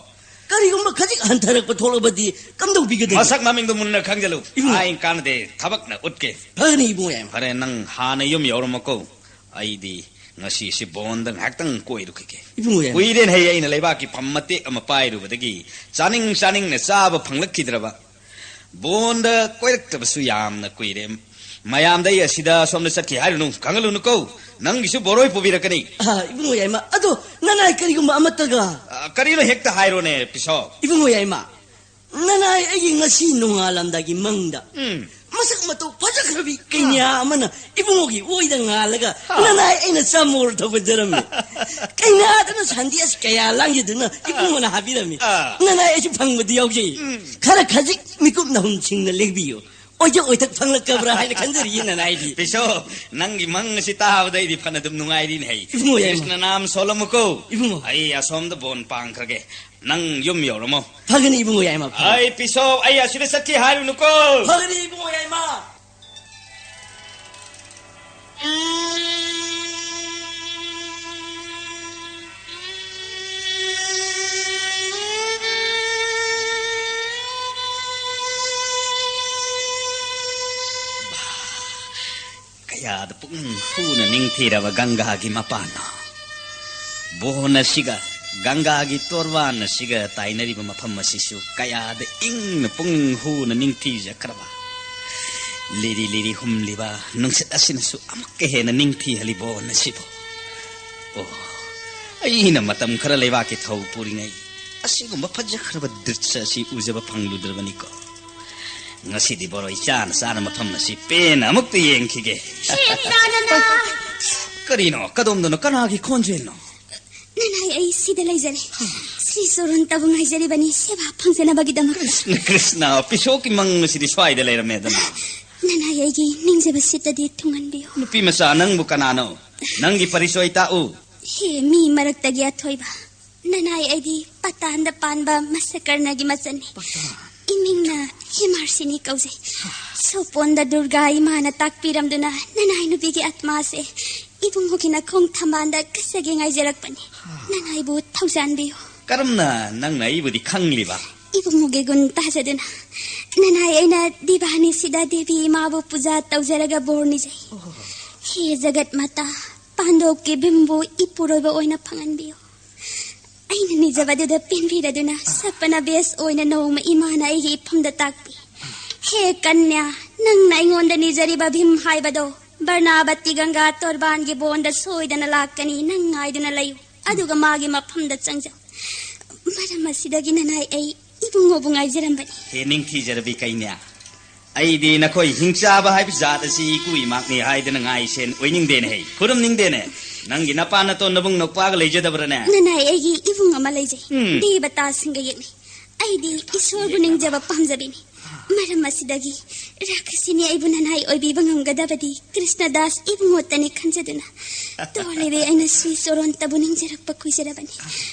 ꯀꯔꯤꯒꯨꯝꯕ ꯈꯖꯤꯛ ꯍꯟꯊꯔꯛꯄ ꯊꯣꯛꯂꯕꯗꯤ ꯀꯝꯗꯧꯕꯤꯒꯗꯒꯦ? ꯃꯁꯛ ꯃꯃꯤꯡꯗꯣ ꯃꯨꯟꯅ ꯈꯪꯖꯜꯂꯨ꯫ ꯏꯕꯨꯡꯉꯣ꯫ ꯑꯩ ꯀꯥꯟꯅꯗꯦ, ꯊꯕꯛꯅ ꯎꯠꯀꯦ꯫ ꯐꯒꯅꯤ ꯏꯕꯨꯡꯉꯣ ꯌꯥꯏꯃ꯫ ꯐꯔꯦ, ꯅꯪ ꯍꯥꯟꯅ ꯌꯨꯝ ꯌꯧꯔꯝꯃꯣꯀꯣ꯫ ꯑꯩꯗꯤ ꯉꯁꯤꯁꯤ ꯕꯣꯟꯗ ꯉꯥꯏꯍꯥꯛꯇꯪ ꯀꯣꯏꯔꯨꯈꯤꯒꯦ꯫ ꯏꯕꯨꯡꯉꯣ ꯌꯥꯏꯃ꯫ ꯀꯨꯏꯔꯦꯅꯦ ꯍꯦ, ꯑꯩꯅ ꯂꯩꯕꯥꯛꯀꯤ ꯐꯝ ꯃꯇꯦꯛ ꯑꯃ ꯄꯥꯏꯔꯨꯕꯗꯒꯤ ꯆꯥꯅꯤꯡ ꯆꯥꯅꯤꯡꯅ ꯆꯥꯕ ꯐꯪꯂꯛꯈꯤꯗ꯭ꯔꯕ꯫ ꯕꯣꯟꯗ ꯀꯣꯏꯔꯛꯇꯕꯁꯨ ꯌꯥꯝꯅ ꯀꯨꯏꯔꯦ꯫ ꯃꯌꯥꯝꯗ ꯑꯩ ꯑꯁꯤꯗ ꯁꯣꯝꯗ ꯆꯠꯈꯤ ꯍꯥꯏꯔꯨꯅꯨ, ꯈꯪꯍꯜꯂꯨꯅꯨꯀꯣ꯫ ꯅꯪꯒꯤꯁꯨ ꯕꯣꯔꯣꯏ ꯄꯨꯕꯤꯔꯛꯀꯅꯤ꯫ ꯑꯥ, ꯏꯕꯨꯡꯉꯣ ꯌꯥꯏꯃ, ꯑꯗꯣ ꯅꯅꯥꯏ ꯀꯔꯤꯒꯨꯝꯕ ꯑꯃꯠꯇꯒ꯫ ꯑ, ꯀꯔꯤꯅꯣ ꯍꯦꯛꯇ ꯍꯥꯏꯔꯣꯅꯦ, ꯄꯤꯁꯣ꯫ ꯏꯕꯨꯡꯉꯣ ꯌꯥꯏꯃ, ꯅꯅꯥꯏ ꯑꯩꯒꯤ ꯉꯁꯤ ꯅꯣꯡꯉꯥꯜꯂꯝꯗꯥꯏꯒꯤ ꯃꯪꯗ ꯎꯝ꯫ ꯃꯁꯛ ꯃꯇꯧ ꯐꯖꯈ꯭ꯔꯕꯤ ꯀꯩꯅꯥ ꯑꯃꯅ ꯏꯕꯨꯡꯉꯣꯒꯤ ꯑꯣꯏꯗ ꯉꯥꯜꯂꯒ ꯍꯥ꯫ ꯅꯅꯥꯏ ꯑꯩꯅ ꯆꯥꯃꯣꯔ ꯊꯧꯒꯠꯆꯔꯝꯃꯤ꯫ ꯀꯩꯅꯥꯗꯨꯅ ꯁꯟꯗꯦꯁ ꯀꯌꯥ ꯂꯥꯡꯖꯗꯨꯅ ꯏꯕꯨꯡꯉꯣꯅ ꯍꯥꯕꯤꯔꯝꯃꯤ꯫ ꯑꯥ꯫ ꯅꯅꯥꯏ ꯑꯩꯁꯨ ꯐꯪꯕꯗꯤ ꯌꯥꯎꯖꯩ꯫ ꯎꯝ꯫ ꯈꯔ ꯈꯖꯤꯛ ꯃꯤꯀꯨꯞ ꯅꯍꯨꯝ ꯁꯤꯡꯅ ꯂꯦꯡꯕꯤꯌꯨ꯫ ꯑꯣꯏꯖ ꯑꯣꯏꯊꯛ ꯐꯪꯂꯛꯀꯕ꯭ꯔꯥ ꯍꯥꯏꯅ ꯈꯟꯖꯔꯤꯌꯦ ꯅꯅꯥꯏꯗꯤ꯫ ꯄꯤꯁꯣ, ꯅꯪꯒꯤ ꯃꯪ ꯑꯁꯤ ꯇꯥꯕꯗ ꯑꯩꯗꯤ ꯐꯅ ꯑꯗꯨꯝ ꯅꯨꯡꯉꯥꯏꯔꯤꯅꯦ ꯍꯩ꯫ ꯏꯕꯨꯡꯉꯣ ꯌꯥꯏꯃ꯫ ꯀ꯭ꯔꯤꯁꯅ ꯅꯥꯝ ꯁꯣꯜꯂꯝꯃꯨꯀꯣ꯫ ꯏꯕꯨꯡꯉꯣ꯫ ꯑꯩ ꯑꯁꯣꯝꯗ ꯕꯣꯟ ꯄꯥꯡꯈ꯭ꯔꯒꯦ꯫ ꯅꯪ ꯌꯨꯝ ꯌꯧꯔꯝꯃꯣ꯫ ꯐꯒꯅꯤ ꯏꯕꯨꯡꯉꯣ ꯌꯥꯏꯃ, ꯐꯒꯅꯤ꯫ ꯑꯩ ꯄꯤꯁꯣ, ꯑꯩ ꯑꯁꯤꯗ ꯆꯠꯈꯤ ꯍꯥꯏꯔꯨꯅꯨꯀꯣ꯫ ꯐꯒꯅꯤ ꯏꯕꯨꯡꯉꯣ ꯌꯥꯏꯃ꯫ ꯀꯌꯥꯗ ꯄꯨꯛꯅꯤꯡ ꯍꯨꯅ ꯅꯤꯡꯊꯤꯔꯕ ꯒꯪꯒꯥꯒꯤ ꯃꯄꯥꯟꯅꯣ! ꯕꯣꯟ ꯑꯁꯤꯒ ꯒꯪꯒꯥꯒꯤ ꯇꯣꯔꯕꯥꯟ ꯑꯁꯤꯒ ꯇꯥꯏꯅꯔꯤꯕ ꯃꯐꯝ ꯑꯁꯤꯁꯨ ꯀꯌꯥꯗ ꯏꯪꯅ ꯄꯨꯛꯅꯤꯡ ꯍꯨꯅ ꯅꯤꯡꯊꯤꯖꯈ꯭ꯔꯕ! ꯂꯤꯔꯤ ꯂꯤꯔꯤ ꯍꯨꯝꯂꯤꯕ ꯅꯨꯡꯁꯤꯠ ꯑꯁꯤꯅꯁꯨ ꯑꯃꯨꯛꯀ ꯍꯦꯟꯅ ꯅꯤꯡꯊꯤꯍꯜꯂꯤꯕꯣ ꯅꯁꯤꯕꯣ? ꯑꯣ, ꯑꯩꯅ ꯃꯇꯝ ꯈꯔ ꯂꯩꯕꯥꯛꯀꯤ ꯊꯧ ꯄꯨꯔꯤꯉꯩ ꯑꯁꯤꯒꯨꯝꯕ ꯐꯖꯈ꯭ꯔꯕ ꯗ꯭ꯔꯤꯁ꯭ꯌ ꯑꯁꯤ ꯎꯖꯕ ꯐꯪꯂꯨꯗ꯭ꯔꯕꯅꯤꯀꯣ꯫ ꯉꯁꯤꯗꯤ ꯕꯣꯔꯣꯏ ꯆꯥꯅ ꯆꯥꯅ ꯃꯐꯝ ꯑꯁꯤ ꯄꯦꯟꯅ ꯑꯃꯨꯛꯇ ꯌꯦꯡꯈꯤꯒꯦ꯫ ꯍꯦ, ꯅꯅꯥ, ꯅꯅꯥ꯫ ꯀꯔꯤꯅꯣ? ꯀꯗꯣꯝꯗꯅꯣ? ꯀꯅꯥꯒꯤ ꯈꯣꯟꯖꯦꯜꯅꯣ? ꯅꯅꯥꯏ, ꯑꯩ ꯁꯤꯗ ꯂꯩꯖꯔꯦ꯫ ꯁ꯭ꯔꯤ ꯆꯣꯔꯣꯟꯇꯕꯨ ꯉꯥꯏꯖꯔꯤꯕꯅꯤ, ꯁꯦꯕꯥ ꯐꯪꯖꯅꯕꯒꯤꯗꯃꯛ꯫ ꯀ꯭ꯔꯤꯁꯅ, ꯀ꯭ꯔꯤꯁꯅ, ꯄꯤꯁꯣꯛꯀꯤ ꯃꯪ ꯑꯁꯤꯗꯤ ꯁ꯭ꯋꯥꯏꯗ ꯂꯩꯔꯝꯃꯦꯗꯅ꯫ ꯅꯅꯥꯏ, ꯑꯩꯒꯤ ꯅꯤꯡꯖꯕ ꯁꯤꯠꯇꯗꯤ ꯊꯨꯡꯍꯟꯕꯤꯌꯨ꯫ ꯅꯨꯄꯤ ꯃꯆꯥ, ꯅꯪꯕꯨ ꯀꯅꯥꯅꯣ? ꯅꯪꯒꯤ ꯄꯔꯤꯆꯣꯏ ꯇꯥꯛꯎ꯫ ꯍꯦ, ꯃꯤ ꯃꯔꯛꯇꯒꯤ ꯑꯊꯣꯏꯕ꯫ ꯅꯅꯥꯏ, ꯑꯩꯗꯤ ꯄꯇꯥꯟꯗ ꯄꯥꯟꯕ ꯃꯁꯀꯔꯅꯒꯤ ꯃꯆꯟꯅꯤ꯫ ꯄꯇꯥꯟ? ꯏꯃꯤꯡꯅ ꯍꯦꯃꯥꯔꯁꯤꯅꯤ ꯀꯧꯖꯩ꯫ ꯁꯣꯄꯣꯟꯗ ꯗꯨꯔꯒꯥ ꯏꯃꯥꯅ ꯇꯥꯛꯄꯤꯔꯝꯗꯨꯅ ꯅꯅꯥꯏ ꯅꯨꯄꯤꯒꯤ ꯑꯥꯠꯃꯥꯁꯦ ꯏꯕꯨꯡꯉꯣꯒꯤ ꯅꯈꯣꯡ ꯊꯝꯕꯥꯜꯗ ꯀꯠꯆꯒꯦ ꯉꯥꯏꯖꯔꯛꯄꯅꯤ꯫ ꯅꯅꯥꯏꯕꯨ ꯊꯧꯖꯥꯟꯕꯤꯌꯨ꯫ ꯀꯔꯝꯅ ꯅꯪꯅ ꯑꯩꯕꯨꯗꯤ ꯈꯪꯂꯤꯕ? ꯏꯕꯨꯡꯉꯣꯒꯤ ꯒꯨꯟ ꯇꯥꯖꯗꯨꯅ꯫ ꯅꯅꯥꯏ, ꯑꯩꯅ ꯗꯤꯕꯥꯅꯤꯁꯤꯗ ꯗꯦꯕꯤ ꯏꯃꯥꯕꯨ ꯄꯨꯖꯥ ꯇꯧꯖꯔꯒ ꯕꯣꯔ ꯅꯤꯖꯩ꯫ ꯍꯦ ꯖꯒꯠ ꯃꯥꯇꯥ, ꯄꯥꯟꯗꯣꯞꯀꯤ ꯚꯤꯝꯕꯨ ꯏꯄꯨꯔꯣꯏꯕ ꯑꯣꯏꯅ ꯐꯪꯍꯟꯕꯤꯌꯨ꯫ ꯑꯩꯅ ꯅꯤꯖꯕꯗꯨꯗ ꯄꯦꯟꯕꯤꯔꯗꯨꯅ ꯁꯄꯅ ꯕꯦꯁ ꯑꯣꯏꯅ ꯅꯣꯡꯃ ꯏꯃꯥꯅ ꯑꯩꯒꯤ ꯏꯐꯝꯗ ꯇꯥꯛꯄꯤ꯫ ꯍꯦ ꯀꯟꯌꯥ, ꯅꯪꯅ ꯑꯩꯉꯣꯟꯗ ꯅꯤꯖꯔꯤꯕ ꯚꯤꯝ ꯍꯥꯏꯕꯗꯣ ꯕꯔꯅꯥꯕꯇꯤ ꯒꯪꯒꯥ ꯇꯣꯔꯕꯥꯟꯒꯤ ꯕꯣꯟꯗ ꯁꯣꯏꯗꯅ ꯂꯥꯛꯀꯅꯤ, ꯅꯪ ꯉꯥꯏꯗꯨꯅ ꯂꯩꯌꯨ꯫ ꯑꯗꯨꯒ ꯃꯥꯒꯤ ꯃꯐꯝꯗ ꯆꯪꯖꯧ꯫ ꯃꯔꯝ ꯑꯁꯤꯗꯒꯤ ꯅꯅꯥꯏ ꯑꯩ ꯏꯕꯨꯡꯉꯣꯕꯨ ꯉꯥꯏꯖꯔꯝꯕꯅꯤ꯫ ꯍꯦ ꯅꯤꯡꯊꯤꯖꯔꯕꯤ ꯀꯩꯅ꯭ꯌꯥ, ꯑꯩꯗꯤ ꯅꯈꯣꯏ ꯍꯤꯡꯆꯥꯕ ꯍꯥꯏꯕ ꯖꯥꯠ ꯑꯁꯤ ꯏꯀꯨ ꯏꯃꯥꯛꯅꯤ ꯍꯥꯏꯗꯅ ꯉꯥꯏꯁꯦꯟ ꯑꯣꯏꯅꯤꯡꯗꯦꯅꯦ ꯍꯩ, ꯈꯨꯔꯨꯝꯅꯤꯡꯗꯦꯅꯦ꯫ ꯅꯪꯒꯤ ꯅꯄꯥ ꯅꯇꯣꯟ ꯅꯕꯨꯡ ꯅꯧꯄꯥꯒ ꯂꯩꯖꯗꯕ꯭ꯔꯅꯦ? ꯅꯅꯥꯏ, ꯑꯩꯒꯤ ꯏꯕꯨꯡ ꯑꯃ ꯂꯩꯖꯩ꯫ ꯎꯝ꯫ ꯗꯦꯕꯇꯥꯁꯤꯡꯒ ꯌꯦꯛꯅꯩ꯫ ꯑꯩꯗꯤ ꯏꯁꯣꯔꯕꯨ ꯅꯤꯡꯖꯕ ꯄꯥꯝꯖꯕꯤꯅꯤ꯫ ꯃꯔꯝ ꯑꯁꯤꯗꯒꯤ ꯔꯥꯈꯁꯤꯅꯤ ꯑꯩꯕꯨ ꯅꯅꯥꯏ ꯑꯣꯏꯕꯤꯕ ꯉꯝꯒꯗꯕꯗꯤ ꯀ꯭ꯔꯤꯁꯅꯗꯥꯁ ꯏꯕꯨꯡꯉꯣꯇꯅꯤ ꯈꯟꯖꯗꯨꯅ ꯇꯣꯜꯂꯤꯕꯤ ꯑꯩꯅ ꯁ꯭ꯔꯤ ꯆꯣꯔꯣꯟꯇꯕꯨ ꯅꯤꯡꯖꯔꯛꯄ ꯀꯨꯏꯖꯔꯕꯅꯤ꯫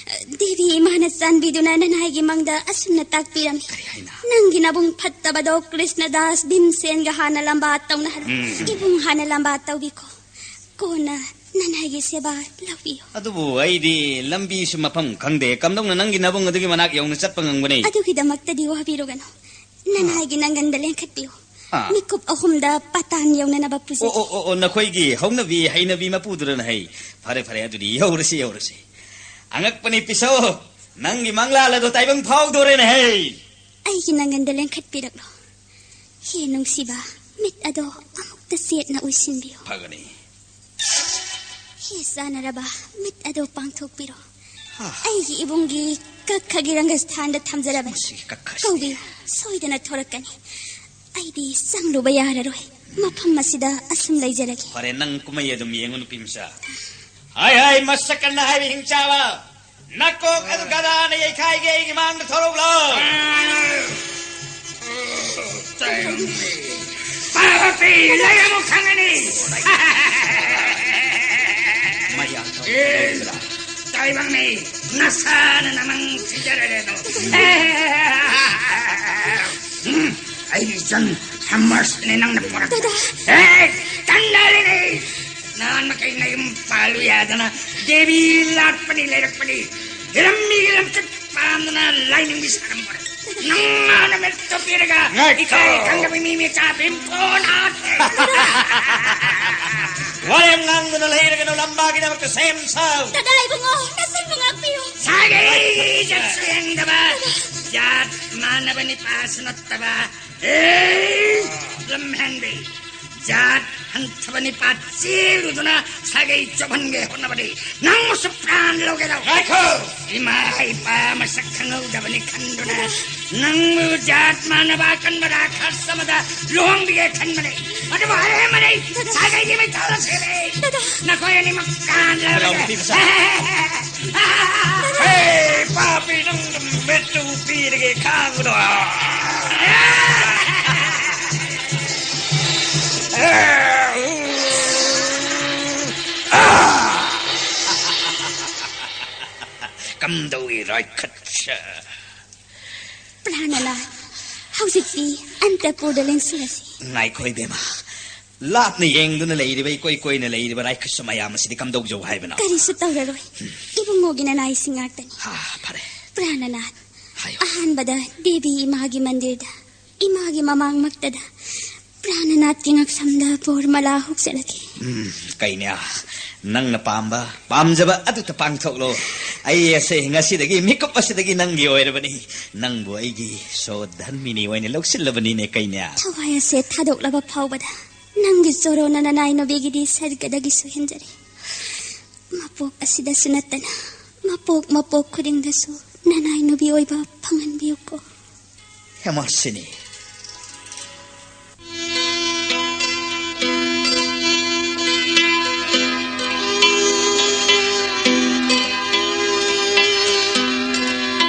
ꯗꯦꯕꯤ ꯏꯃꯥꯅ ꯆꯥꯟꯕꯤꯗꯨꯅ ꯅꯅꯥꯏꯒꯤ ꯃꯪꯗ ꯑꯁꯨꯝꯅ ꯇꯥꯛꯄꯤꯔꯝꯃꯤ꯫ ꯀꯔꯤ ꯍꯥꯏꯅ? ꯅꯪꯒꯤ ꯅꯕꯨꯡ ꯐꯠꯇꯕꯗꯣ ꯀ꯭ꯔꯤꯁꯅꯗꯥꯁ ꯚꯤꯝꯁꯦꯟꯒ ꯍꯥꯟꯅ ꯂꯝꯕꯥ ꯇꯧꯅꯍꯜꯂꯨ꯫ ꯎꯝ꯫ ꯏꯕꯨꯡ ꯍꯥꯟꯅ ꯂꯝꯕꯥ ꯇꯧꯕꯤꯈꯣ꯫ ꯀꯣꯟꯅ ꯅꯅꯥꯏꯒꯤ ꯁꯦꯕꯥ ꯂꯧꯕꯤꯌꯨ꯫ ꯑꯗꯨꯕꯨ ꯑꯩꯗꯤ ꯂꯝꯕꯤꯁꯨ ꯃꯐꯝ ꯈꯪꯗꯦ꯫ ꯀꯝꯗꯧꯅ ꯅꯪꯒꯤ ꯅꯕꯨꯡ ꯑꯗꯨꯒꯤ ꯃꯅꯥꯛ ꯌꯧꯅ ꯆꯠꯄ ꯉꯝꯒꯅꯤ? ꯑꯗꯨꯒꯤꯗꯃꯛꯇꯗꯤ ꯋꯥꯕꯤꯔꯨꯒꯅꯨ꯫ ꯅꯅꯥꯏꯒꯤ ꯅꯪꯒꯟꯗ ꯂꯦꯡꯈꯠꯄꯤꯌꯨ꯫ ꯑꯥ꯫ ꯃꯤꯀꯨꯞ ꯑꯍꯨꯝꯗ ꯄꯇꯥꯟ ꯌꯧꯅꯅꯕ ꯄꯨꯖꯒꯦ꯫ ꯑꯣ, ꯑꯣ, ꯑꯣ, ꯑꯣ, ꯅꯈꯣꯏꯒꯤ ꯍꯧꯅꯕꯤ ꯍꯩꯅꯕꯤ ꯃꯄꯨꯗꯨꯅ ꯍꯩ꯫ ꯐꯔꯦ, ꯐꯔꯦ, ꯑꯗꯨꯗꯤ ꯌꯧꯔꯁꯤ, ꯌꯧꯔꯁꯤ꯫ ꯑꯉꯛꯄꯅꯤ ꯄꯤꯁꯧ, ꯅꯪꯒꯤ ꯃꯪꯂꯥꯜ ꯑꯗꯣ ꯇꯥꯏꯕꯪ ꯐꯥꯎꯗꯣꯔꯦꯅꯦ ꯍꯩ꯫ ꯑꯩꯒꯤ ꯅꯪꯒꯟꯗ ꯂꯦꯡꯈꯠꯄꯤꯔꯛꯂꯣ꯫ ꯍꯦ ꯅꯨꯡꯁꯤꯕ, ꯃꯤꯠ ꯑꯗꯣ ꯑꯃꯨꯛꯇ ꯆꯦꯠꯅ ꯎꯏꯁꯤꯟꯕꯤꯌꯨ꯫ ꯐꯒꯅꯤ꯫ ꯍꯦ ꯆꯥꯟꯅꯔꯕ ꯃꯤꯠ ꯑꯗꯣ ꯄꯥꯡꯊꯣꯛꯄꯤꯔꯣ꯫ ꯍꯥ꯫ ꯑꯩꯒꯤ ꯏꯕꯨꯡꯒꯤ ꯀꯛꯈꯒꯤ ꯔꯪꯒꯁꯊꯥꯟꯗ ꯊꯝꯖꯔꯕꯅꯤ꯫ ꯃꯁꯤꯒꯤ ꯀꯛꯈꯁꯤ꯫ ꯀꯧꯕꯤꯌꯨ, ꯁꯣꯏꯗꯅ ꯊꯣꯔꯛꯀꯅꯤ꯫ ꯑꯩꯗꯤ ꯆꯪꯂꯨꯕ ꯌꯥꯔꯔꯣꯏ꯫ ꯃꯐꯝ ꯑꯁꯤꯗ ꯑꯁꯨꯝ ꯂꯩꯖꯔꯒꯦ꯫ ꯐꯔꯦ, ꯅꯪ ꯀꯨꯝꯍꯩ ꯑꯗꯨꯝ ꯌꯦꯡꯉꯨ, ꯅꯨꯄꯤ ꯃꯆꯥ꯫ ꯍꯥꯏ ꯍꯥꯏ, ꯃꯁꯛ ꯀꯟꯅ ꯍꯥꯏꯕ ꯍꯤꯡꯆꯥꯕ, ꯅꯀꯣꯛ ꯑꯗꯨ ꯒꯗꯥꯅ ꯌꯩꯈꯥꯏꯒꯦ, ꯑꯩꯒꯤ ꯃꯥꯡꯗ ꯊꯣꯔꯛꯂꯣ꯫ ꯄꯥꯕ ꯄꯤ, ꯂꯩꯔꯝꯃꯨ ꯈꯪꯒꯅꯤ꯫ ꯃꯌꯥ ꯑꯦ, ꯇꯥꯏꯕꯪꯅꯤ, ꯅꯁꯥꯅ ꯅꯃꯪ ꯊꯤꯖꯔꯒꯦ ꯑꯗꯣ꯫ ꯎꯝ, ꯑꯩꯒꯤ ꯏꯆꯟ ꯍꯝꯃꯔꯁꯅꯦ ꯅꯪꯅ ꯄꯣꯔꯛꯄ꯫ ꯗꯗꯥ꯫ ꯑꯦ, ꯀꯟꯅꯔꯤꯅꯤ꯫ ꯅꯍꯥꯟ ꯃꯈꯩ ꯅꯌꯨꯝ ꯄꯥꯜꯂꯨ ꯌꯥꯗꯅ ꯗꯦꯕꯤ ꯂꯥꯠꯄꯅꯤ ꯂꯩꯔꯛꯄꯅꯤ꯫ ꯍꯤꯔꯝ ꯃꯤꯒꯤ ꯂꯝꯆꯠ ꯄꯥꯝꯗꯅ ꯂꯥꯏꯅꯤꯡꯕꯤ ꯁꯥꯔꯝꯕꯅꯤ꯫ ꯅꯪꯅ ꯅꯃꯤꯠꯇꯣ ꯄꯤꯔꯒ ꯉꯥꯏꯈꯣ꯫ ꯏꯀꯥꯏ ꯈꯪꯗꯕ ꯃꯤ ꯃꯆꯥ ꯄꯤꯝꯄꯣꯟ ꯍꯥꯠꯂꯦ꯫ ꯋꯥꯔꯦꯝ ꯉꯥꯡꯗꯨꯅ ꯂꯩꯔꯒꯅꯨ, ꯂꯝꯕꯥꯒꯤꯗꯃꯛꯇ ꯁꯦꯝ ꯁꯥꯎ꯫ ꯗꯗꯥ ꯏꯕꯨꯡꯉꯣ, ꯅꯆꯟꯕꯨ ꯉꯥꯛꯄꯤꯌꯨ꯫ ꯁꯥꯒꯩ ꯖꯥꯠꯁꯨ ꯌꯦꯡꯗꯕ, ꯖꯥꯠ ꯃꯥꯟꯅꯕ ꯅꯤꯄꯥꯁꯨ ꯅꯠꯇꯕ, ꯑꯦ, ꯂꯝꯍꯦꯟꯕꯤ, ꯖꯥꯠ ꯍꯟꯊꯕ ꯅꯤꯄꯥ ꯆꯦꯜꯂꯨꯗꯨꯅ ꯁꯥꯒꯩ ꯆꯣꯞꯍꯟꯒꯦ ꯍꯣꯠꯅꯕꯗꯤ ꯅꯪꯕꯨꯁꯨ ꯄ꯭ꯔꯥꯟ ꯂꯧꯒꯦꯔꯣ? ꯉꯥꯏꯈꯣ! ꯏꯃꯥ ꯏꯄꯥ ꯃꯁꯛ ꯈꯪꯍꯧꯗꯕꯅꯤ ꯈꯟꯗꯨꯅ ꯅꯪꯕꯨ ꯖꯥꯠ ꯃꯥꯟꯅꯕ ꯑꯀꯟꯕ ꯔꯥꯈꯁ ꯑꯃꯗ ꯂꯨꯍꯣꯡꯕꯤꯒꯦ ꯈꯟꯕꯅꯤ꯫ ꯑꯗꯨꯕꯨ ꯑꯔꯦꯝꯕꯅꯤ, ꯁꯥꯒꯩꯒꯤ ꯃꯩꯇꯥꯜ ꯑꯁꯤꯅꯤ꯫ ꯅꯈꯣꯏ ꯑꯅꯤꯃꯛ ꯀꯥꯟꯅꯔꯣꯏ꯫ ꯍꯦ, ꯄꯥꯄꯤ, ꯅꯪ ꯃꯤꯠꯇꯨ ꯄꯤꯔꯒꯦ ꯈꯥꯡꯕꯗꯣ꯫ ꯀꯝꯗꯧꯏ, ꯔꯥꯏꯈꯠꯁ? ꯄ꯭ꯔꯥꯅꯅꯥꯊ, ꯍꯧꯖꯤꯛꯇꯤ ꯑꯟꯇꯄꯨꯔꯗ ꯂꯦꯡꯁꯤꯜꯂꯁꯤ꯫ ꯉꯥꯏꯈꯣ, ꯏꯕꯦꯝꯃ꯫ ꯂꯥꯞꯅ ꯌꯦꯡꯗꯨꯅ ꯂꯩꯔꯤꯕ, ꯏꯀꯣꯏ ꯀꯣꯏꯅ ꯂꯩꯔꯤꯕ ꯔꯥꯏꯈꯠꯁ ꯃꯌꯥꯝ ꯑꯁꯤꯗꯤ ꯀꯝꯗꯧꯖꯧ ꯍꯥꯏꯕꯅꯣ? ꯀꯔꯤꯁꯨ ꯇꯧꯔꯔꯣꯏ꯫ ꯏꯕꯨꯡꯉꯣꯒꯤ ꯅꯅꯥꯏꯁꯤꯡ ꯉꯥꯛꯇꯅꯤ꯫ ꯍꯥ, ꯐꯔꯦ꯫ ꯄ꯭ꯔꯥꯅꯅꯥꯊ, ꯍꯥꯏꯌꯨ꯫ ꯑꯍꯥꯟꯕꯗ ꯗꯦꯕꯤ ꯏꯃꯥꯒꯤ ꯃꯟꯗꯤꯔꯗ, ꯏꯃꯥꯒꯤ ꯃꯃꯥꯡꯃꯛꯇꯗ ꯄ꯭ꯔꯥꯅꯅꯥꯊꯀꯤ ꯉꯛꯁꯝꯗ ꯕꯣꯔꯃꯂꯥ ꯍꯨꯛꯆꯔꯛꯀꯦ꯫ ꯎꯝ, ꯀꯩꯅꯦ? ꯅꯪꯅ ꯄꯥꯝꯕ, ꯄꯥꯝꯖꯕ ꯑꯗꯨꯇ ꯄꯥꯡꯊꯣꯛꯂꯣ꯫ ꯑꯩ ꯑꯁꯦ ꯉꯁꯤꯗꯒꯤ, ꯃꯤꯀꯨꯞ ꯑꯁꯤꯗꯒꯤ ꯅꯪꯒꯤ ꯑꯣꯏꯔꯕꯅꯤ꯫ ꯅꯪꯕꯨ ꯑꯩꯒꯤ ꯁꯣꯗꯙꯔꯃꯤꯅꯤ ꯑꯣꯏꯅ ꯂꯧꯁꯤꯜꯂꯕꯅꯤꯅꯦ, ꯀꯩꯅꯦ꯫ ꯊꯋꯥꯏ ꯑꯁꯦ ꯊꯥꯗꯣꯛꯂꯕ ꯐꯥꯎꯕꯗ ꯅꯪꯒꯤ ꯆꯣꯔꯣꯅ ꯅꯅꯥꯏ ꯅꯨꯕꯤꯒꯤꯗꯤ ꯁꯔꯒꯗꯒꯤꯁꯨ ꯍꯦꯟꯖꯔꯦ꯫ ꯃꯄꯣꯛ ꯑꯁꯤꯗꯁꯨ ꯅꯠꯇꯅ ꯃꯄꯣꯛ ꯃꯄꯣꯛ ꯈꯨꯗꯤꯡꯗꯁꯨ ꯅꯅꯥꯏ ꯅꯨꯕꯤ ꯑꯣꯏꯕ ꯐꯪꯍꯟꯕꯤꯌꯨꯀꯣ꯫ ꯍꯦꯃꯥꯁꯤꯅꯤ꯫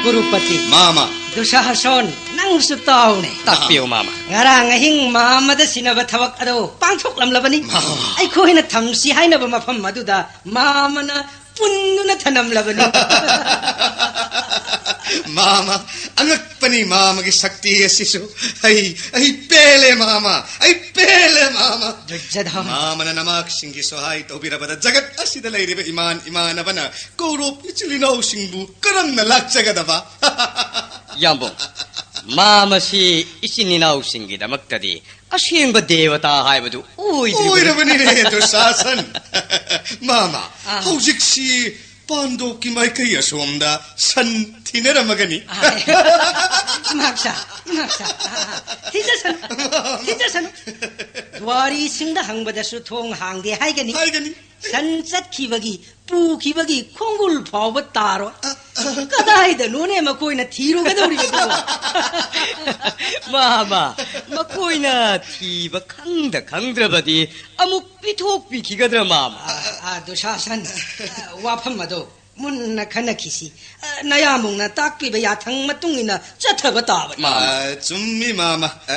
ꯒꯨꯔꯨꯄꯇꯤ꯫ ꯃꯥꯃ꯫ ꯗꯨꯁꯥꯁꯣꯟ, ꯅꯪꯁꯨ ꯇꯥꯎꯅꯦ꯫ ꯇꯥꯛꯄꯤꯌꯨ, ꯃꯥꯃ꯫ ꯉꯔꯥꯡ ꯑꯍꯤꯡ ꯃꯥꯃꯗ ꯁꯤꯟꯅꯕ ꯊꯕꯛ ꯑꯗꯣ ꯄꯥꯡꯊꯣꯛꯂꯝꯂꯕꯅꯤ꯫ ꯃꯥꯃ꯫ ꯑꯩꯈꯣꯏꯅ ꯊꯝꯁꯤ ꯍꯥꯏꯅꯕ ꯃꯐꯝ ꯑꯗꯨꯗ ꯃꯥꯃꯅ ꯄꯨꯟꯗꯨꯅ ꯊꯅꯝꯂꯕꯅꯤ꯫ ꯃꯥꯃ, ꯑꯉꯛꯄꯅꯤ ꯃꯥꯃꯒꯤ ꯁꯛꯇꯤ ꯑꯁꯤꯁꯨ꯫ ꯑꯩ, ꯑꯩ ꯄꯦꯜꯂꯦ ꯃꯥꯃ, ꯑꯩ ꯄꯦꯜꯂꯦ ꯃꯥꯃ꯫ ꯗꯨꯔꯖꯙ꯫ ꯃꯥꯃꯅ ꯅꯃꯥꯛꯁꯤꯡꯒꯤ ꯁꯣꯍꯥꯏ ꯇꯧꯕꯤꯔꯕꯗ ꯖꯒꯠ ꯑꯁꯤꯗ ꯂꯩꯔꯤꯕ ꯏꯃꯥꯟ ꯏꯃꯥꯟꯅꯕꯅ ꯀꯧꯔꯣꯞ ꯏꯆꯤꯜ ꯏꯅꯥꯎꯁꯤꯡꯕꯨ ꯀꯔꯝꯅ ꯂꯥꯛꯆꯒꯗꯕ? ꯌꯥꯝꯕꯨꯡ, ꯃꯥꯃꯁꯤ ꯏꯆꯤꯟ ꯏꯅꯥꯎꯁꯤꯡꯒꯤꯗꯃꯛꯇꯗꯤ ꯑꯁꯦꯡꯕ ꯗꯦꯕꯇꯥ ꯍꯥꯏꯕꯗꯨ ꯑꯣꯏꯗ꯭ꯔꯤꯕꯅꯤ꯫ ꯑꯣꯏꯔꯕꯅꯤꯅꯦ, ꯗꯨꯁꯥꯁꯟ꯫ ꯃꯥꯃ, ꯑꯥ꯫ ꯍꯧꯖꯤꯛꯁꯤ ꯄꯥꯟꯗꯣꯞꯀꯤ ꯃꯥꯏꯀꯩ ꯑꯁꯣꯝꯗ ꯁꯟ ꯊꯤꯅꯔꯝꯃꯒꯅꯤ꯫ ꯑꯥ, ꯏꯃꯥꯛꯁꯥ, ꯏꯃꯥꯛꯁꯥ, ꯑꯥ, ꯑꯥ, ꯊꯤꯖꯁꯅꯨ, ꯊꯤꯖꯁꯅꯨ꯫ ꯗ꯭ꯋꯥꯔꯤꯁꯤꯡꯗ ꯍꯪꯕꯗꯁꯨ ꯊꯣꯡ ꯍꯥꯡꯗꯦ ꯍꯥꯏꯒꯅꯤ꯫ ꯍꯥꯏꯒꯅꯤ꯫ ꯁꯟ ꯆꯠꯈꯤꯕꯒꯤ ꯄꯨꯈꯤꯕꯒꯤ ꯈꯣꯡꯒꯨꯜ ꯐꯥꯎꯕ ꯇꯥꯔꯣꯏ꯫ ꯀꯗꯥꯏꯗꯅꯣꯅꯦ ꯃꯈꯣꯏꯅ ꯊꯤꯔꯨꯒꯗꯧꯔꯤꯕꯗꯨꯕꯣ? ꯃꯥꯃ, ꯃꯈꯣꯏꯅ ꯊꯤꯕ ꯈꯪꯗ ꯈꯪꯗ꯭ꯔꯕꯗꯤ ꯑꯃꯨꯛ ꯄꯤꯊꯣꯛꯄꯤꯈꯤꯒꯗ꯭ꯔꯥ, ꯃꯥꯃ? ꯑ, ꯑ, ꯗꯨꯁꯥꯁꯟ, ꯑ, ꯋꯥꯐꯝ ꯑꯗꯣ ꯃꯨꯟꯅ ꯈꯟꯅꯈꯤꯁꯤ꯫ ꯑ, ꯅꯌꯥꯝꯕꯨꯡꯅ ꯇꯥꯛꯄꯤꯕ ꯌꯥꯊꯪ ꯃꯇꯨꯡ ꯏꯟꯅ ꯆꯠꯊꯕ ꯇꯥꯕꯅꯤ꯫ ꯃꯥꯃ꯫ ꯑ, ꯆꯨꯝꯃꯤ, ꯃꯥꯃ꯫ ꯑ,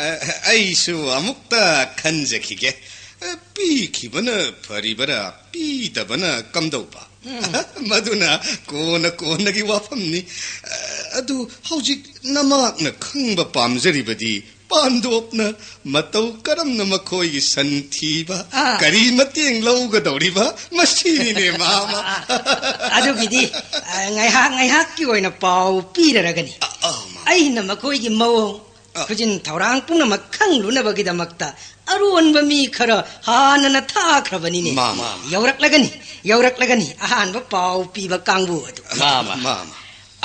ꯑꯩꯁꯨ ꯑꯃꯨꯛꯇ ꯈꯟꯖꯈꯤꯒꯦ꯫ ꯑ, ꯄꯤꯈꯤꯕꯅ ꯐꯔꯤꯕꯔꯥ, ꯄꯤꯗꯕꯅ ꯀꯝꯗꯧꯕ? ꯎꯝ꯫ ꯃꯗꯨꯅ ꯀꯣꯟꯅ ꯀꯣꯟꯅꯒꯤ ꯋꯥꯐꯝꯅꯤ꯫ ꯑ, ꯑꯗꯨ ꯍꯧꯖꯤꯛ ꯅꯃꯥꯛꯅ ꯈꯪꯕ ꯄꯥꯝꯖꯔꯤꯕꯗꯤ ꯄꯥꯟꯗꯣꯞꯅ ꯃꯇꯧ ꯀꯔꯝꯅ ꯃꯈꯣꯏꯒꯤ ꯁꯟ ꯊꯤꯕ, ꯑꯥ꯫ ꯀꯔꯤ ꯃꯇꯦꯡ ꯂꯧꯒꯗꯧꯔꯤꯕ, ꯃꯁꯤꯅꯤꯅꯦ, ꯃꯥꯃ꯫ ꯑꯗꯨꯒꯤꯗꯤ, ꯑ, ꯉꯥꯏꯍꯥꯛ ꯉꯥꯏꯍꯥꯛꯀꯤ ꯑꯣꯏꯅ ꯄꯥꯎ ꯄꯤꯔꯔꯒꯅꯤ꯫ ꯑ, ꯑ, ꯃꯥꯃ꯫ ꯑꯩꯅ ꯃꯈꯣꯏꯒꯤ ꯃꯑꯣꯡ ꯑ꯫ ꯈꯨꯖꯤꯟ ꯊꯧꯔꯥꯡ ꯄꯨꯝꯅꯃꯛ ꯈꯪꯂꯨꯅꯕꯒꯤꯗꯃꯛꯇ ꯑꯔꯣꯟꯕ ꯃꯤ ꯈꯔ ꯍꯥꯟꯅꯅ ꯊꯥꯈ꯭ꯔꯕꯅꯤꯅꯦ꯫ ꯃꯥ, ꯃꯥ, ꯃꯥ꯫ ꯌꯧꯔꯛꯂꯒꯅꯤ, ꯌꯧꯔꯛꯂꯒꯅꯤ ꯑꯍꯥꯟꯕ ꯄꯥꯎ ꯄꯤꯕ ꯀꯥꯡꯕꯨ ꯑꯗꯨ꯫ ꯃꯥ, ꯃꯥ꯫ ꯃꯥ, ꯃꯥ꯫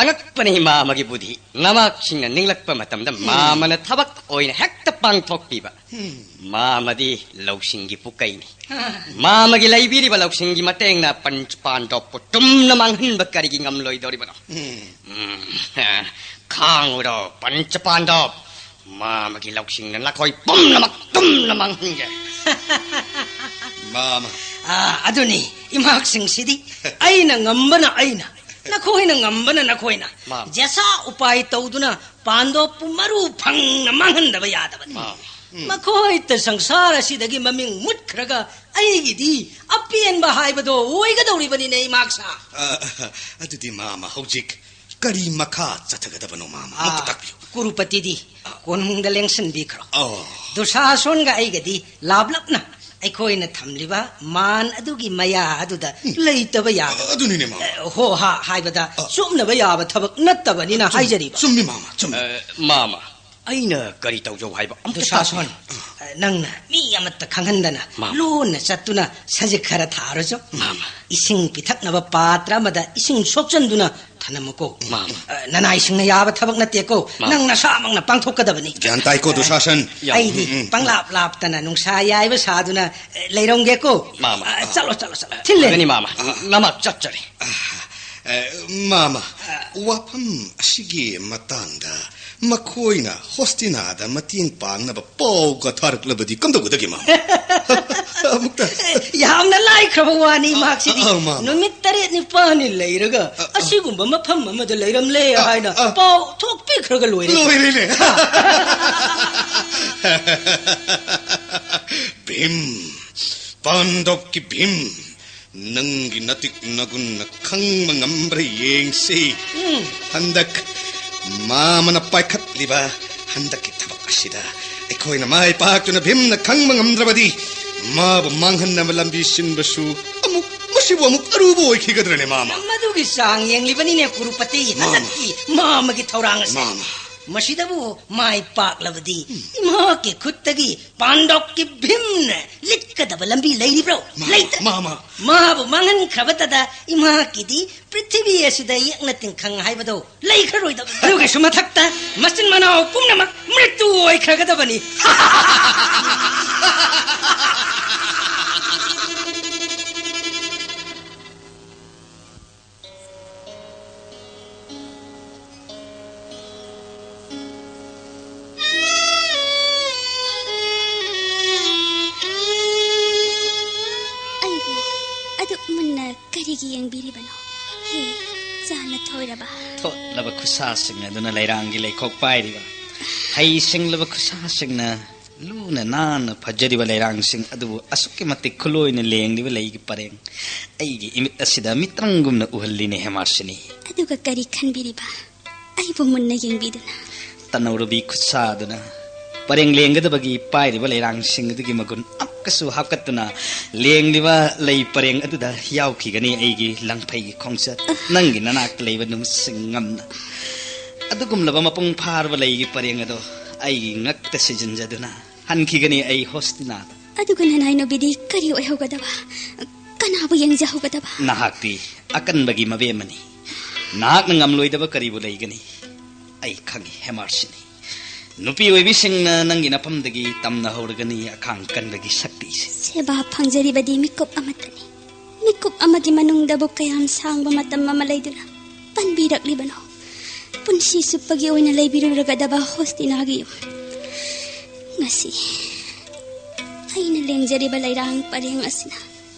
ꯑꯉꯛꯄꯅꯤ ꯃꯥꯃꯒꯤ ꯕꯨꯙꯤ꯫ ꯅꯃꯥꯛꯁꯤꯡꯅ ꯅꯤꯡꯂꯛꯄ ꯃꯇꯝꯗ ꯎꯝ꯫ ꯃꯥꯃꯅ ꯊꯕꯛ ꯑꯣꯏꯅ ꯍꯦꯛꯇ ꯄꯥꯡꯊꯣꯛꯄꯤꯕ꯫ ꯎꯝ꯫ ꯃꯥꯃꯗꯤ ꯂꯧꯁꯤꯡꯒꯤ ꯄꯨꯀꯩꯅꯤ꯫ ꯃꯥꯃꯒꯤ ꯂꯩꯕꯤꯔꯤꯕ ꯂꯧꯁꯤꯡꯒꯤ ꯃꯇꯦꯡꯅ ꯄꯟꯆ ꯄꯥꯟꯗꯣꯞꯄꯨ ꯇꯨꯝꯅ ꯃꯥꯡꯍꯟꯕ ꯀꯔꯤꯒꯤ ꯉꯝꯂꯣꯏꯗꯧꯔꯤꯕꯅꯣ? ꯎꯝ꯫ ꯎꯝ, ꯈꯥꯡꯉꯨꯔꯣ, ꯄꯟꯆ ꯄꯥꯟꯗꯣꯞ꯫ ꯃꯥꯃꯒꯤ ꯂꯧꯁꯤꯡꯅ ꯅꯈꯣꯏ ꯄꯨꯝꯅꯃꯛ ꯇꯨꯝꯅ ꯃꯥꯡꯍꯟꯒꯦ꯫ ꯃꯥꯃ꯫ ꯑꯥ, ꯑꯗꯨꯅꯤ, ꯏꯃꯥꯛꯁꯤꯡꯁꯤꯗꯤ ꯑꯩꯅ ꯉꯝꯕꯅ ꯑꯩꯅ, ꯅꯈꯣꯏꯅ ꯉꯝꯕꯅ ꯅꯈꯣꯏꯅ꯫ ꯃꯥꯃ꯫ ꯖꯦꯁꯥ ꯎꯄꯥꯏ ꯇꯧꯗꯨꯅ ꯄꯥꯟꯗꯣꯞꯄꯨ ꯃꯔꯨ ꯐꯪꯅ ꯃꯥꯡꯍꯟꯗꯕ ꯌꯥꯗꯕꯅꯤ꯫ ꯃꯥꯃ꯫ ꯎꯝ꯫ ꯃꯈꯣꯏꯇ ꯁꯪꯁꯥꯔ ꯑꯁꯤꯗꯒꯤ ꯃꯃꯤꯡ ꯃꯨꯠꯈ꯭ꯔꯒ ꯑꯩꯒꯤꯗꯤ ꯑꯄꯦꯟꯕ ꯍꯥꯏꯕꯗꯣ ꯑꯣꯏꯒꯗꯧꯔꯤꯕꯅꯤꯅꯦ, ꯏꯃꯥꯛꯁꯥ꯫ ꯑ, ꯑꯗꯨꯗꯤ ꯃꯥꯃ ꯍꯧꯖꯤꯛ ꯀꯔꯤ ꯃꯈꯥ ꯆꯠꯊꯒꯗꯕꯅꯣ, ꯃꯥꯃ? ꯑꯃꯨꯛꯇ ꯑꯥ, ꯇꯥꯛꯄꯤꯌꯨ꯫ ꯀꯨꯔꯨꯄꯇꯤꯗꯤ ꯑꯥ꯫ ꯀꯣꯅꯨꯡꯗ ꯂꯦꯡꯁꯤꯟꯕꯤꯈ꯭ꯔꯣ꯫ ꯑꯣ꯫ ꯗꯨꯁꯥꯁꯣꯟꯒ ꯑꯩꯒꯗꯤ ꯂꯥꯞꯂꯞꯅ ꯑꯩꯈꯣꯏꯅ ꯊꯝꯂꯤꯕ ꯃꯥꯟ ꯑꯗꯨꯒꯤ ꯃꯌꯥ ꯑꯗꯨꯗ ꯎꯝ꯫ ꯂꯩꯇꯕ ꯌꯥꯗꯕ꯫ ꯑ-, ꯑꯗꯨꯅꯤꯅꯦ, ꯃꯥꯃ꯫ ꯑ, ꯍꯣ ꯍꯥ ꯍꯥꯏꯕꯗ ꯑ꯫ ꯆꯨꯞꯅꯕ ꯌꯥꯕ ꯊꯕꯛ ꯅꯠꯇꯕꯅꯤꯅ ꯆꯨꯝ-, ꯍꯥꯏꯖꯔꯤꯕ꯫ ꯆꯨꯝꯃꯤ, ꯃꯥꯃ, ꯆꯨꯝꯃꯤ꯫ ꯑ, ꯃꯥꯃ, ꯑꯩꯅ ꯀꯔꯤ ꯇꯧꯖꯧ ꯍꯥꯏꯕ ꯑꯝꯇ ꯗꯨꯁꯥꯁꯣꯟ, ꯇꯥꯛꯄꯤꯌꯨ꯫ ꯑ, ꯅꯪꯅ ꯃꯤ ꯑꯃꯠꯇ ꯈꯪꯍꯟꯗꯅ ꯃꯥꯃ꯫ ꯂꯣꯟꯅ ꯆꯠꯇꯨꯅ ꯁꯖꯤꯛ ꯈꯔ ꯊꯥꯔꯨꯆꯣ꯫ ꯃꯥꯃ꯫ ꯏꯁꯤꯡ ꯄꯤꯊꯛꯅꯕ ꯄꯥꯇ꯭ꯔ ꯑꯃꯗ ꯏꯁꯤꯡ ꯁꯣꯛꯆꯟꯗꯨꯅ ꯊꯅꯝꯃꯨꯀꯣ꯫ ꯃꯥꯃ꯫ ꯑ, ꯅꯅꯥꯏꯁꯤꯡꯅ ꯌꯥꯕ ꯊꯕꯛ ꯅꯠꯇꯦꯀꯣ꯫ ꯃꯥꯃ꯫ ꯅꯪ ꯅꯁꯥꯃꯛꯅ ꯄꯥꯡꯊꯣꯛꯀꯗꯕꯅꯤ꯫ ꯒ꯭ꯌꯥꯟ ꯇꯥꯏꯀꯣ, ꯑ, ꯗꯨꯁꯥꯁꯟ? ꯌꯥꯝ, ꯑꯩꯗꯤ ꯎꯝ, ꯎꯝ꯫ ꯄꯪꯂꯥꯞ ꯂꯥꯞꯇꯅ ꯅꯨꯡꯁꯥ ꯌꯥꯏꯕ ꯁꯥꯗꯨꯅ, ꯑ, ꯂꯩꯔꯝꯒꯦꯀꯣ꯫ ꯃꯥꯃ꯫ ꯑ, ꯆꯠꯂꯣ, ꯆꯠꯂꯣ, ꯆꯠꯂꯣ꯫ ꯊꯤꯜꯂꯦ꯫ ꯐꯒꯅꯤ, ꯃꯥꯃ꯫ ꯑ꯫ ꯅꯃꯛ ꯆꯠꯆꯔꯤ꯫ ꯑ, ꯑ, ꯃꯥꯃ, ꯑ꯫ ꯋꯥꯐꯝ ꯑꯁꯤꯒꯤ ꯃꯇꯥꯡꯗ ꯃꯈꯣꯏꯅ ꯍꯣꯁꯇꯤꯅꯥꯗ ꯃꯇꯦꯡ ꯄꯥꯡꯅꯕ ꯄꯥꯎꯒ ꯊꯥꯔꯛꯂꯕꯗꯤ ꯀꯝꯗꯧꯒꯗꯒꯦ, ꯃꯥꯃ? ꯑꯃꯨꯛꯇ꯫ ꯌꯥꯝꯅ ꯂꯥꯏꯈ꯭ꯔꯕ ꯋꯥꯅꯤ, ꯑ, ꯃꯍꯥꯛꯁꯤꯗꯤ꯫ ꯑ, ꯑ, ꯃꯥꯃ꯫ ꯅꯨꯃꯤꯠ ꯇꯔꯦꯠ ꯅꯤꯄꯥꯜꯅꯤ ꯂꯩꯔꯒ ꯑ, ꯑ꯫ ꯑꯁꯤꯒꯨꯝꯕ ꯃꯐꯝ ꯑꯃꯗ ꯂꯩꯔꯝꯂꯦ ꯑ, ꯍꯥꯏꯅ ꯑ꯫ ꯄꯥꯎ ꯊꯣꯛꯄꯤꯈ꯭ꯔꯒ ꯂꯣꯏꯔꯦ꯫ ꯂꯣꯏꯔꯦꯅꯦ꯫ ꯚꯤꯝ, ꯄꯥꯟꯗꯣꯞꯀꯤ ꯚꯤꯝ, ꯅꯪꯒꯤ ꯅꯇꯤꯛ ꯅꯒꯨꯟꯅ ꯈꯪꯕ ꯉꯝꯕ꯭ꯔꯥ ꯌꯦꯡꯁꯤ꯫ ꯎꯝ꯫ ꯍꯟꯗꯛ ꯃꯥꯃꯅ ꯄꯥꯏꯈꯠꯂꯤꯕ ꯍꯟꯗꯛꯀꯤ ꯊꯕꯛ ꯑꯁꯤꯗ ꯑꯩꯈꯣꯏꯅ ꯃꯥꯏ ꯄꯥꯛꯇꯨꯅ ꯚꯤꯝꯅ ꯈꯪꯕ ꯉꯝꯗ꯭ꯔꯕꯗꯤ, ꯃꯥꯕꯨ ꯃꯥꯡꯍꯟꯅꯕ ꯂꯝꯕꯤ ꯁꯤꯟꯕꯁꯨ ꯑꯃꯨꯛ, ꯃꯁꯤꯕꯨ ꯑꯃꯨꯛ ꯑꯔꯨꯕ ꯑꯣꯏꯈꯤꯒꯗ꯭ꯔꯅꯦ, ꯃꯥꯃ? ꯃꯗꯨꯒꯤ ꯆꯥꯡ ꯌꯦꯡꯂꯤꯕꯅꯤꯅꯦ, ꯀꯨꯔꯨꯄꯇꯤ꯫ ꯃꯥꯃ꯫ ꯍꯟꯗꯛꯀꯤ ꯃꯥꯃꯒꯤ ꯊꯧꯔꯥꯡ ꯑꯁꯤ꯫ ꯃꯥꯃ꯫ ꯃꯁꯤꯗꯕꯨ ꯃꯥꯏ ꯄꯥꯛꯂꯕꯗꯤ ꯏꯃꯥꯀꯤ ꯈꯨꯠꯇꯒꯤ ꯄꯥꯟꯗꯣꯞꯀꯤ ꯚꯤꯝꯅ ꯂꯤꯠꯀꯗꯕ ꯂꯝꯕꯤ ꯂꯩꯔꯤꯕ꯭ꯔꯣ? ꯃꯥ, ꯂꯩꯇ꯭ꯔꯦ꯫ ꯃꯥ, ꯃꯥ꯫ ꯃꯥꯕꯨ ꯃꯥꯡꯍꯟꯈ꯭ꯔꯕꯇꯗ ꯏꯃꯥꯀꯤꯗꯤ ꯄ꯭ꯔꯤꯊꯤꯕꯤ ꯑꯁꯤꯗ ꯌꯦꯛꯅ ꯇꯤꯡꯈꯪ ꯍꯥꯏꯕꯗꯣ ꯂꯩꯈ꯭ꯔꯔꯣꯏꯗꯕꯅꯤ꯫ ꯑꯗꯨꯒꯤꯁꯨ ꯃꯊꯛꯇ ꯃꯆꯤꯟ ꯃꯅꯥꯎ ꯄꯨꯝꯅꯃꯛ ꯃ꯭ꯔꯤꯇꯨ ꯑꯣꯏꯈ꯭ꯔꯒꯗꯕꯅꯤ꯫ ꯑꯩꯕꯨ ꯑꯗꯨꯛ ꯃꯨꯟꯅ ꯀꯔꯤꯒꯤ ꯌꯦꯡꯕꯤꯔꯤꯕꯅꯣ? ꯍꯦ, ꯆꯥꯅ ꯊꯣꯏꯔꯕ? ꯊꯣꯠꯂꯕ ꯈꯨꯠꯁꯥꯁꯤꯡ ꯑꯗꯨꯅ ꯂꯩꯔꯥꯡꯒꯤ ꯂꯩꯈꯣꯛ ꯄꯥꯏꯔꯤꯕ, ꯍꯩ ꯁꯤꯡꯂꯕ ꯈꯨꯠꯁꯥꯁꯤꯡꯅ ꯂꯨꯅ ꯅꯥꯟꯅ ꯐꯖꯔꯤꯕ ꯂꯩꯔꯥꯡꯁꯤꯡ ꯑꯗꯨꯕꯨ ꯑꯁꯨꯛꯀꯤ ꯃꯇꯤꯛ ꯈꯨꯂꯣꯏꯅ ꯂꯦꯡꯂꯤꯕ ꯂꯩꯒꯤ ꯄꯔꯦꯡ ꯑꯩꯒꯤ ꯏꯃꯤꯠ ꯑꯁꯤꯗ ꯃꯤꯇ꯭ꯔꯪꯒꯨꯝꯅ ꯎꯍꯜꯂꯤꯅꯦ, ꯍꯦꯃꯥꯔꯁꯤꯅꯤ꯫ ꯑꯗꯨꯒ ꯀꯔꯤ ꯈꯟꯕꯤꯔꯤꯕ? ꯑꯩꯕꯨ ꯃꯨꯟꯅ ꯌꯦꯡꯕꯤꯗꯨꯅ꯫ ꯇꯅꯧꯔꯕꯤ ꯈꯨꯠꯁꯥꯗꯨꯅ ꯄꯔꯦꯡ ꯂꯦꯡꯒꯗꯕꯒꯤ ꯄꯥꯏꯔꯤꯕ ꯂꯩꯔꯥꯡꯁꯤꯡ ꯑꯗꯨꯒꯤ ꯃꯒꯨꯟ ꯑꯃꯨꯛꯀꯁꯨ ꯍꯥꯞꯀꯠꯇꯨꯅ ꯂꯦꯡꯂꯤꯕ ꯂꯩ ꯄꯔꯦꯡ ꯑꯗꯨꯗ ꯌꯥꯎꯈꯤꯒꯅꯤ ꯑꯩꯒꯤ ꯂꯪꯐꯩꯒꯤ ꯈꯣꯡꯆꯠ꯫ ꯅꯪꯒꯤ ꯅꯅꯥꯛꯇ ꯂꯩꯕ ꯅꯨꯃꯤꯠꯁꯤꯡ ꯉꯝꯅ ꯑꯗꯨꯒꯨꯝꯂꯕ ꯃꯄꯨꯡ ꯐꯥꯔꯕ ꯂꯩꯒꯤ ꯄꯔꯦꯡ ꯑꯗꯣ ꯑꯩꯒꯤ ꯉꯛꯇ ꯁꯤꯖꯤꯟꯖꯗꯨꯅ ꯍꯟꯈꯤꯒꯅꯤ ꯑꯩ ꯍꯣꯁꯇꯤꯅꯥꯗ꯫ ꯑꯗꯨꯒ ꯅꯅꯥꯏꯅꯨꯕꯤꯗꯤ ꯀꯔꯤ ꯑꯣꯏꯍꯧꯒꯗꯕ? ꯀꯅꯥꯕꯨ ꯌꯦꯡꯖꯍꯧꯒꯗꯕ? ꯅꯍꯥꯛꯇꯤ ꯑꯀꯟꯕꯒꯤ ꯃꯕꯦꯝꯃꯅꯤ꯫ ꯅꯍꯥꯛꯅ ꯉꯝꯂꯣꯏꯗꯕ ꯀꯔꯤꯕꯨ ꯂꯩꯒꯅꯤ? ꯑꯩ ꯈꯪꯏ, ꯍꯦꯃꯥꯔꯁꯤꯅꯤ꯫ ꯅꯨꯄꯤ ꯑꯣꯏꯕꯤꯁꯤꯡꯅ ꯅꯪꯒꯤ ꯅꯐꯝꯗꯒꯤ ꯇꯝꯅꯍꯧꯔꯒꯅꯤ ꯑꯈꯥꯡ ꯀꯟꯕꯒꯤ ꯁꯛꯇꯤꯁꯦ꯫ ꯁꯦꯕꯥ ꯐꯪꯖꯔꯤꯕꯗꯤ ꯃꯤꯀꯨꯞ ꯑꯃꯠꯇꯅꯤ꯫ ꯃꯤꯀꯨꯞ ꯑꯃꯒꯤ ꯃꯅꯨꯡꯗꯕꯨ ꯀꯌꯥꯝ ꯁꯥꯡꯕ ꯃꯇꯝ ꯑꯃ ꯂꯩꯗꯨꯅ ꯄꯟꯕꯤꯔꯛꯂꯤꯕꯅꯣ? ꯄꯨꯟꯁꯤ ꯆꯨꯞꯄꯒꯤ ꯑꯣꯏꯅ ꯂꯩꯕꯤꯔꯨꯔꯒꯗꯕ ꯍꯣꯁꯇꯤꯅꯥꯒꯤ ꯌꯨꯝ꯫ ꯉꯁꯤ ꯑꯩꯅ ꯂꯦꯡꯖꯔꯤꯕ ꯂꯩꯔꯥꯡ ꯄꯔꯦꯡ ꯑꯁꯤꯅ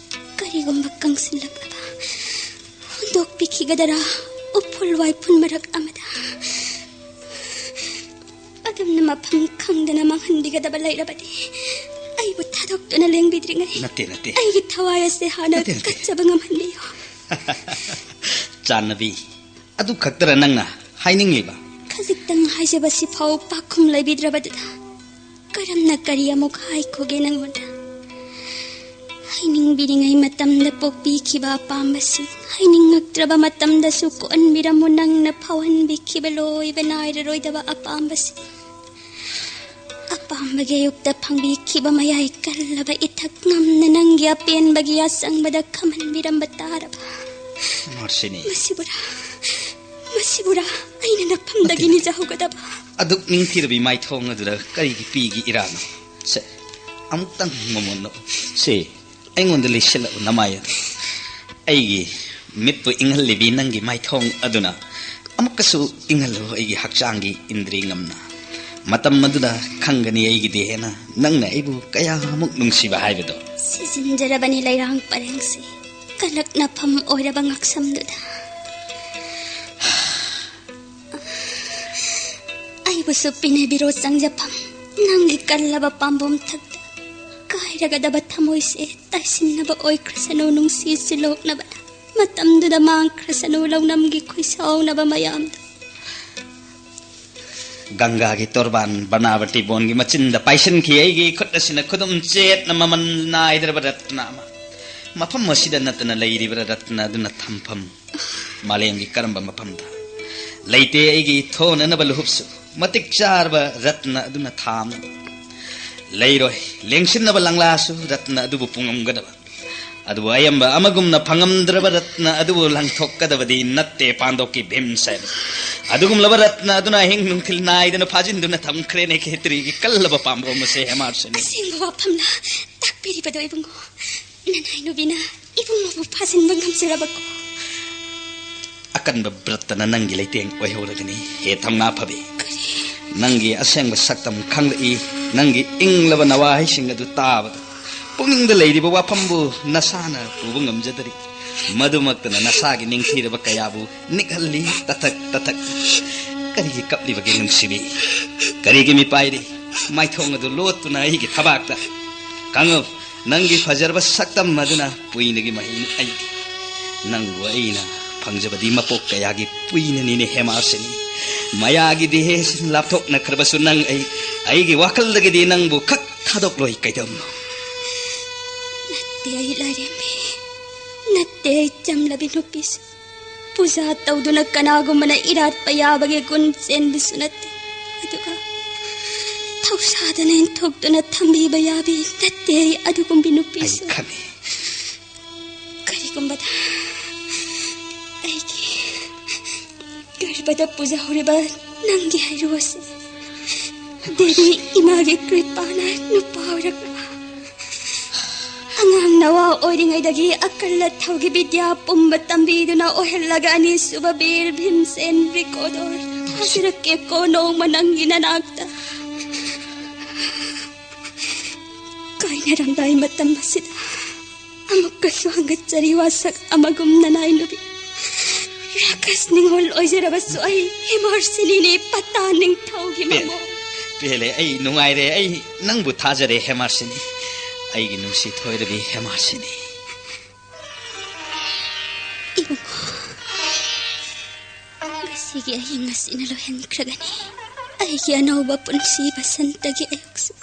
ꯀꯔꯤꯒꯨꯝꯕ ꯀꯪꯁꯤꯜꯂꯛꯂꯕ ꯍꯨꯟꯗꯣꯛꯄꯤꯈꯤꯒꯗꯔꯥ? ꯎꯐꯨꯜ ꯋꯥꯏꯐꯨꯜ ꯃꯔꯛ ꯑꯃꯗ ꯑꯗꯨꯝꯅ ꯃꯐꯝ ꯈꯪꯗꯅ ꯃꯥꯡꯍꯟꯕꯤꯒꯗꯕ ꯂꯩꯔꯕꯗꯤ, ꯑꯩꯕꯨ ꯊꯥꯗꯣꯛꯇꯨꯅ ꯂꯦꯡꯕꯤꯗ꯭ꯔꯤꯉꯩ ꯅꯠꯇꯦ, ꯅꯠꯇꯦ꯫ ꯑꯩꯒꯤ ꯊꯋꯥꯏ ꯑꯁꯦ ꯍꯥꯟꯅ ꯅꯠꯇꯦ, ꯅꯠꯇꯦ꯫ ꯀꯠꯆꯕ ꯉꯝꯍꯟꯕꯤꯌꯨ꯫ ꯆꯥꯟꯅꯕꯤ, ꯑꯗꯨ ꯈꯛꯇꯔ ꯅꯪꯅ ꯍꯥꯏꯅꯤꯡꯂꯤꯕ? ꯈꯖꯤꯛꯇꯪ ꯍꯥꯏꯖꯕꯁꯤꯐꯥꯎ ꯄꯥꯛꯈꯨꯝ ꯂꯩꯕꯤꯗ꯭ꯔꯕꯗꯨꯗ ꯀꯔꯝꯅ ꯀꯔꯤ ꯑꯃꯨꯛ ꯍꯥꯏꯈꯣꯒꯦ ꯅꯪꯉꯣꯟꯗ? ꯍꯥꯏꯅꯤꯡꯕꯤꯔꯤꯉꯩ ꯃꯇꯝꯗ ꯄꯣꯛꯄꯤꯈꯤꯕ ꯑꯄꯥꯝꯕꯁꯤꯡ, ꯍꯥꯏꯅꯤꯡꯉꯛꯇ꯭ꯔꯕ ꯃꯇꯝꯗꯁꯨ ꯀꯣꯛꯍꯟꯕꯤꯔꯝꯃꯨ ꯅꯪꯅ ꯐꯥꯎꯍꯟꯕꯤꯈꯤꯕ ꯂꯣꯏꯕ ꯅꯥꯏꯔꯔꯣꯏꯗꯕ ꯑꯄꯥꯝꯕꯁꯤꯡ꯫ ꯑꯄꯥꯝꯕꯒꯤ ꯑꯌꯨꯛꯇ ꯐꯪꯕꯤꯈꯤꯕ ꯃꯌꯥꯏ ꯀꯜꯂꯕ ꯏꯊꯛ ꯉꯝꯅ ꯅꯪꯒꯤ ꯑꯄꯦꯟꯕꯒꯤ ꯑꯁꯪꯕꯗ ꯈꯝꯍꯟꯕꯤꯔꯝꯕ ꯇꯥꯔꯕ꯫ ꯃꯥꯔꯁꯤꯅꯤ꯫ ꯃꯁꯤꯕꯨꯔꯥ, ꯃꯁꯤꯕꯨꯔꯥ ꯑꯩꯅ ꯅꯐꯝꯗꯒꯤ ꯅꯠꯇꯦ꯫ ꯅꯤꯖꯍꯧꯒꯗꯕ? ꯑꯗꯨꯛ ꯅꯤꯡꯊꯤꯔꯕꯤ ꯃꯥꯏꯊꯣꯡ ꯑꯗꯨꯗ ꯀꯔꯤꯒꯤ ꯄꯤꯒꯤ ꯏꯔꯥꯅꯣ? ꯁꯦ, ꯑꯃꯨꯛꯇꯪ ꯃꯃꯣꯟꯅꯣ꯫ ꯁꯦ, ꯑꯩꯉꯣꯟꯗ ꯂꯩꯁꯤꯜꯂꯛꯎ ꯅꯃꯥꯏ ꯑꯗꯨ꯫ ꯑꯩꯒꯤ ꯃꯤꯠꯄꯨ ꯏꯪꯍꯜꯂꯤꯕꯤ ꯅꯪꯒꯤ ꯃꯥꯏꯊꯣꯡ ꯑꯗꯨꯅ ꯑꯃꯨꯛꯀꯁꯨ ꯏꯪꯍꯜꯂꯨ ꯑꯩꯒꯤ ꯍꯛꯆꯥꯡꯒꯤ ꯏꯟꯗ꯭ꯔꯤ ꯉꯝꯅ꯫ ꯃꯇꯝ ꯑꯗꯨꯗ ꯈꯪꯒꯅꯤ ꯑꯩꯒꯤꯗꯤ ꯍꯦꯟꯅ ꯅꯪꯅ ꯑꯩꯕꯨ ꯀꯌꯥꯃꯨꯛ ꯅꯨꯡꯁꯤꯕ ꯍꯥꯏꯕꯗꯣ꯫ ꯁꯤꯖꯤꯟꯖꯔꯕꯅꯤ ꯂꯩꯔꯥꯡ ꯄꯔꯦꯡꯁꯤ ꯀꯂꯛꯅꯐꯝ ꯑꯣꯏꯔꯕ ꯉꯛꯁꯝꯗꯨꯗ꯫ ꯑꯩꯕꯨꯁꯨ ꯄꯤꯅꯕꯤꯔꯣ ꯆꯪꯖꯐꯝ ꯅꯪꯒꯤ ꯀꯜꯂꯕ ꯄꯥꯝꯕꯣꯝ ꯊꯛꯇ꯫ ꯀꯥꯏꯔꯒꯗꯕ ꯊꯃꯣꯏꯁꯦ ꯇꯥꯏꯁꯤꯟꯅꯕ ꯑꯣꯏꯈ꯭ꯔꯁꯅꯨ ꯅꯨꯡꯁꯤ ꯁꯤꯂꯣꯛꯅꯕꯅ꯫ ꯃꯇꯝꯗꯨꯗ ꯃꯥꯡꯈ꯭ꯔꯁꯅꯨ ꯂꯧꯅꯝꯒꯤ ꯈꯨꯏꯁꯥꯎꯅꯕ ꯃꯌꯥꯝꯗꯣ꯫ ꯒꯪꯒꯥꯒꯤ ꯇꯣꯔꯕꯥꯟ ꯕꯅꯥꯕꯇꯤ ꯕꯣꯟꯒꯤ ꯃꯆꯤꯟꯗ ꯄꯥꯏꯁꯤꯟꯈꯤ ꯑꯩꯒꯤ ꯈꯨꯠ ꯑꯁꯤꯅ ꯈꯨꯗꯨꯝ ꯆꯦꯠꯅ ꯃꯃꯜ ꯅꯥꯏꯗ꯭ꯔꯕ ꯔꯠꯅ ꯑꯃ꯫ ꯃꯐꯝ ꯑꯁꯤꯗ ꯅꯠꯇꯅ ꯂꯩꯔꯤꯕ꯭ꯔꯥ ꯔꯠꯅ ꯑꯗꯨꯅ ꯊꯝꯐꯝ? ꯃꯥꯂꯦꯝꯒꯤ ꯀꯔꯝꯕ ꯃꯐꯝꯗ? ꯂꯩꯇꯦ ꯑꯩꯒꯤ ꯊꯣꯟꯅꯅꯕ ꯂꯨꯍꯨꯞꯁꯨ, ꯃꯇꯤꯛ ꯆꯥꯔꯕ ꯔꯠꯅ ꯑꯗꯨꯅ ꯊꯥꯝꯅꯕ꯫ ꯂꯩꯔꯣꯏ ꯂꯦꯡꯁꯤꯟꯅꯕ ꯂꯪꯂꯥꯁꯨ ꯔꯠꯅ ꯑꯗꯨꯕꯨ ꯄꯨꯉꯝꯒꯗꯕ꯫ ꯑꯗꯨꯕꯨ ꯑꯌꯥꯝꯕ ꯑꯃꯒꯨꯝꯅ ꯐꯪꯉꯝꯗ꯭ꯔꯕ ꯔꯠꯅ ꯑꯗꯨꯕꯨ ꯂꯪꯊꯣꯛꯀꯗꯕꯗꯤ ꯅꯠꯇꯦ ꯄꯥꯟꯗꯣꯞꯀꯤ ꯚꯤꯝꯁꯦꯟ꯫ ꯑꯗꯨꯒꯨꯝꯂꯕ ꯔꯠꯅ ꯑꯗꯨꯅ ꯑꯍꯤꯡ ꯅꯨꯡꯊꯤꯜ ꯅꯥꯏꯗꯅ ꯐꯥꯖꯤꯟꯗꯨꯅ ꯊꯝꯈ꯭ꯔꯦꯅꯦ ꯈꯦꯇ꯭ꯔꯤꯒꯤ ꯀꯜꯂꯕ ꯄꯥꯝꯕꯣꯝ ꯑꯁꯦ ꯍꯦꯃꯥꯔꯁꯤꯅꯤ꯫ ꯑꯁꯦꯡꯕ ꯋꯥꯐꯝꯂ ꯇꯥꯛꯄꯤꯔꯤꯕꯗꯣ ꯏꯕꯨꯡꯉꯣ? ꯅꯅꯥꯏꯅꯨꯕꯤꯅ ꯏꯕꯨꯡꯉꯣꯕꯨ ꯐꯥꯖꯤꯟꯕ ꯉꯝꯖꯔꯕꯀꯣ? ꯑꯀꯟꯕ ꯕ꯭ꯔꯠꯇꯅ ꯅꯪꯒꯤ ꯂꯩꯇꯦꯡ ꯑꯣꯏꯍꯧꯔꯒꯅꯤ, ꯍꯦ ꯊꯧꯅꯥ ꯐꯕꯤ꯫ ꯀꯔꯤ? ꯅꯪꯒꯤ ꯑꯁꯦꯡꯕ ꯁꯛꯇꯝ ꯈꯪꯂꯛꯏ, ꯅꯪꯒꯤ ꯏꯪꯂꯕ ꯅꯋꯥꯍꯩꯁꯤꯡ ꯑꯗꯨ ꯇꯥꯕꯗ꯫ ꯄꯨꯛꯅꯤꯡꯗ ꯂꯩꯔꯤꯕ ꯋꯥꯐꯝꯕꯨ ꯅꯁꯥꯅ ꯄꯨꯕ ꯉꯝꯖꯗꯔꯤ꯫ ꯃꯗꯨꯃꯛꯇꯅ ꯅꯁꯥꯒꯤ ꯅꯤꯡꯊꯤꯔꯕ ꯀꯌꯥꯕꯨ ꯅꯤꯛꯍꯜꯂꯤ, ꯇꯊꯛ ꯇꯊꯛ꯫ ꯀꯔꯤꯒꯤ ꯀꯞꯂꯤꯕꯒꯦ ꯅꯨꯡꯁꯤꯕꯤ? ꯀꯔꯤꯒꯤ ꯃꯤꯄꯥꯏꯔꯤ? ꯃꯥꯏꯊꯣꯡ ꯑꯗꯨ ꯂꯣꯠꯇꯨꯅ ꯑꯩꯒꯤ ꯊꯕꯥꯛꯇ꯫ ꯈꯪꯉꯨ, ꯅꯪꯒꯤ ꯐꯖꯔꯕ ꯁꯛꯇꯝ ꯑꯗꯨꯅ ꯄꯨꯏꯅꯒꯤ ꯃꯍꯩꯅꯤ ꯑꯩꯒꯤ꯫ ꯅꯪꯕꯨ ꯑꯩꯅ ꯐꯪꯖꯕꯗꯤ ꯃꯄꯣꯛ ꯀꯌꯥꯒꯤ ꯄꯨꯏꯅꯅꯤꯅꯦ ꯍꯦꯃꯥꯁꯤꯅꯤ꯫ ꯃꯌꯥꯒꯤ ꯗꯦꯍꯦꯁꯤ ꯂꯥꯞꯊꯣꯛꯅꯈ꯭ꯔꯕꯁꯨ ꯅꯪ ꯑꯩ, ꯑꯩꯒꯤ ꯋꯥꯈꯜꯗꯒꯤꯗꯤ ꯅꯪꯕꯨ ꯈꯛ ꯊꯥꯗꯣꯛꯂꯣꯏ ꯀꯩꯗꯧꯅꯣ? ꯅꯠꯇꯦ ꯑꯩ ꯂꯥꯏꯔꯦꯝꯕꯤ, ꯅꯠꯇꯦ ꯑꯩ ꯆꯝꯂꯕꯤ ꯅꯨꯄꯤꯁꯨ꯫ ꯄꯨꯖꯥ ꯇꯧꯗꯨꯅ ꯀꯅꯥꯒꯨꯝꯕꯅ ꯏꯔꯥꯠꯄ ꯌꯥꯕꯒꯤ ꯒꯨꯟ ꯆꯦꯟꯕꯤꯁꯨ ꯅꯠꯇꯦ꯫ ꯑꯗꯨꯒ ꯊꯧꯁꯥꯗꯅ ꯏꯟꯊꯣꯛꯇꯨꯅ ꯊꯝꯕꯤꯕ ꯌꯥꯕꯤ ꯅꯠꯇꯦ ꯑꯩ ꯑꯗꯨꯒꯨꯝꯕꯤ ꯑꯩ ꯅꯨꯄꯤꯁꯨ꯫ ꯈꯪꯉꯤ꯫ ꯀꯔꯤꯒꯨꯝꯕꯗ ꯑꯩꯒꯤ ꯒꯔꯚꯗ ꯄꯨꯖꯍꯧꯔꯤꯕ ꯅꯪꯒꯤ ꯍꯩꯔꯨ ꯑꯁꯤ ꯗꯦꯕꯤ ꯏꯃꯥꯒꯤ ꯀ꯭ꯔꯤꯄꯥꯅ ꯅꯨꯄꯥ ꯑꯣꯏꯔꯛꯄ꯫ ꯑꯉꯥꯡ ꯅꯋꯥ ꯑꯣꯏꯔꯤꯉꯩꯗꯒꯤ ꯑꯀꯜ ꯑꯊꯧꯒꯤ ꯕꯤꯗ꯭ꯌꯥ ꯄꯨꯝꯕ ꯇꯝꯕꯤꯗꯨꯅ ꯑꯣꯏꯍꯜꯂꯒ ꯑꯅꯤꯁꯨꯕ ꯕꯤꯔ ꯚꯤꯝꯁꯦꯟ ꯔꯤꯀꯣꯗꯣꯔ ꯊꯥꯖꯔꯛꯀꯦꯀꯣ ꯅꯣꯡꯃ ꯅꯪꯒꯤ ꯅꯅꯥꯛꯇ꯫ ꯀꯥꯏꯅꯔꯝꯗꯥꯏ ꯃꯇꯝ ꯑꯁꯤꯗ ꯑꯃꯨꯛꯀꯁꯨ ꯍꯪꯒꯠꯆꯔꯤ ꯋꯥꯁꯛ ꯑꯃꯒꯨꯝ ꯅꯅꯥꯏ ꯅꯨꯕꯤ꯫ ꯔꯥꯀꯁ ꯅꯤꯡꯉꯣꯜ ꯑꯣꯏꯖꯔꯕꯁꯨ ꯑꯩ ꯍꯦꯃꯥꯔꯁꯤꯅꯤꯅꯦ ꯄꯇꯥ ꯅꯤꯡꯊꯧꯒꯤ ꯄꯦꯜꯂꯦ, ꯃꯃꯣ꯫ ꯄꯦꯜꯂꯦ, ꯑꯩ ꯅꯨꯡꯉꯥꯏꯔꯦ, ꯑꯩ ꯅꯪꯕꯨ ꯊꯥꯖꯔꯦ ꯍꯦꯃꯥꯔꯁꯤꯅꯤ, ꯑꯩꯒꯤ ꯅꯨꯡꯁꯤ ꯊꯣꯏꯔꯕꯤ ꯍꯦꯃꯥꯔꯁꯤꯅꯤ꯫ ꯏꯕꯨꯡꯉꯣ, ꯉꯁꯤꯒꯤ ꯑꯍꯤꯡ ꯑꯁꯤꯅ ꯂꯣꯏꯍꯟꯈ꯭ꯔꯒꯅꯤ ꯑꯩꯒꯤ ꯑꯅꯧꯕ ꯄꯨꯟꯁꯤ ꯕꯁꯟꯇꯒꯤ ꯑꯌꯨꯛꯁꯨ꯫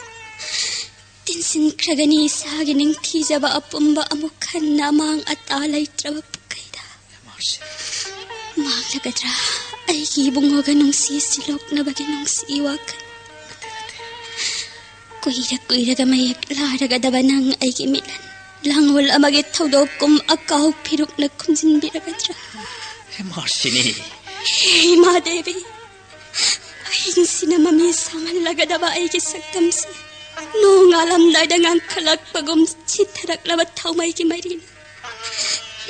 ꯇꯤꯟꯁꯤꯟꯈ꯭ꯔꯒꯅꯤ ꯏꯁꯥꯒꯤ ꯅꯤꯡꯊꯤꯖꯕ ꯑꯄꯨꯝꯕ ꯑꯃꯨꯛ ꯍꯟꯅ ꯑꯃꯥꯡ ꯑꯇꯥ ꯂꯩꯇ꯭ꯔꯕ ꯄꯨꯈꯩꯗ꯫ ꯃꯥꯡꯂꯒꯗ꯭ꯔꯥ ꯑꯩꯒꯤ ꯏꯕꯨꯡꯉꯣꯒ ꯅꯨꯡꯁꯤ ꯁꯤꯂꯣꯛꯅꯕꯒꯤ ꯅꯨꯡꯁꯤ ꯋꯥꯈꯜ? ꯀꯨꯏꯔ ꯀꯨꯏꯔꯒ ꯃꯌꯦꯛ ꯂꯥꯔꯒꯗꯕ ꯅꯪ ꯑꯩꯒꯤ ꯃꯤꯠꯂꯟ ꯂꯥꯡꯑꯣꯜ ꯑꯃꯒꯤ ꯊꯧꯗꯣꯛ ꯀꯨꯝ ꯑꯀꯥꯎ ꯐꯤꯔꯨꯛꯅ ꯈꯨꯝꯖꯤꯟꯕꯤꯔꯒꯗ꯭ꯔꯥ? ꯍꯦꯃꯥꯔꯁꯤꯅꯤ꯫ ꯍꯦ ꯏꯃꯥ ꯗꯦꯕꯤ, ꯑꯍꯤꯡꯁꯤꯅ ꯃꯃꯤ ꯁꯥꯡꯍꯜꯂꯒꯗꯕ ꯑꯩꯒꯤ ꯁꯛꯇꯝꯁꯦ ꯅꯣꯡ ꯉꯥꯜꯂꯝꯗꯥꯏꯗ ꯉꯥꯡꯈꯠꯂꯛꯄꯒꯨꯝ ꯆꯤꯊꯔꯛꯂꯕ ꯊꯥꯎꯃꯩꯒꯤ ꯃꯩꯔꯤꯅ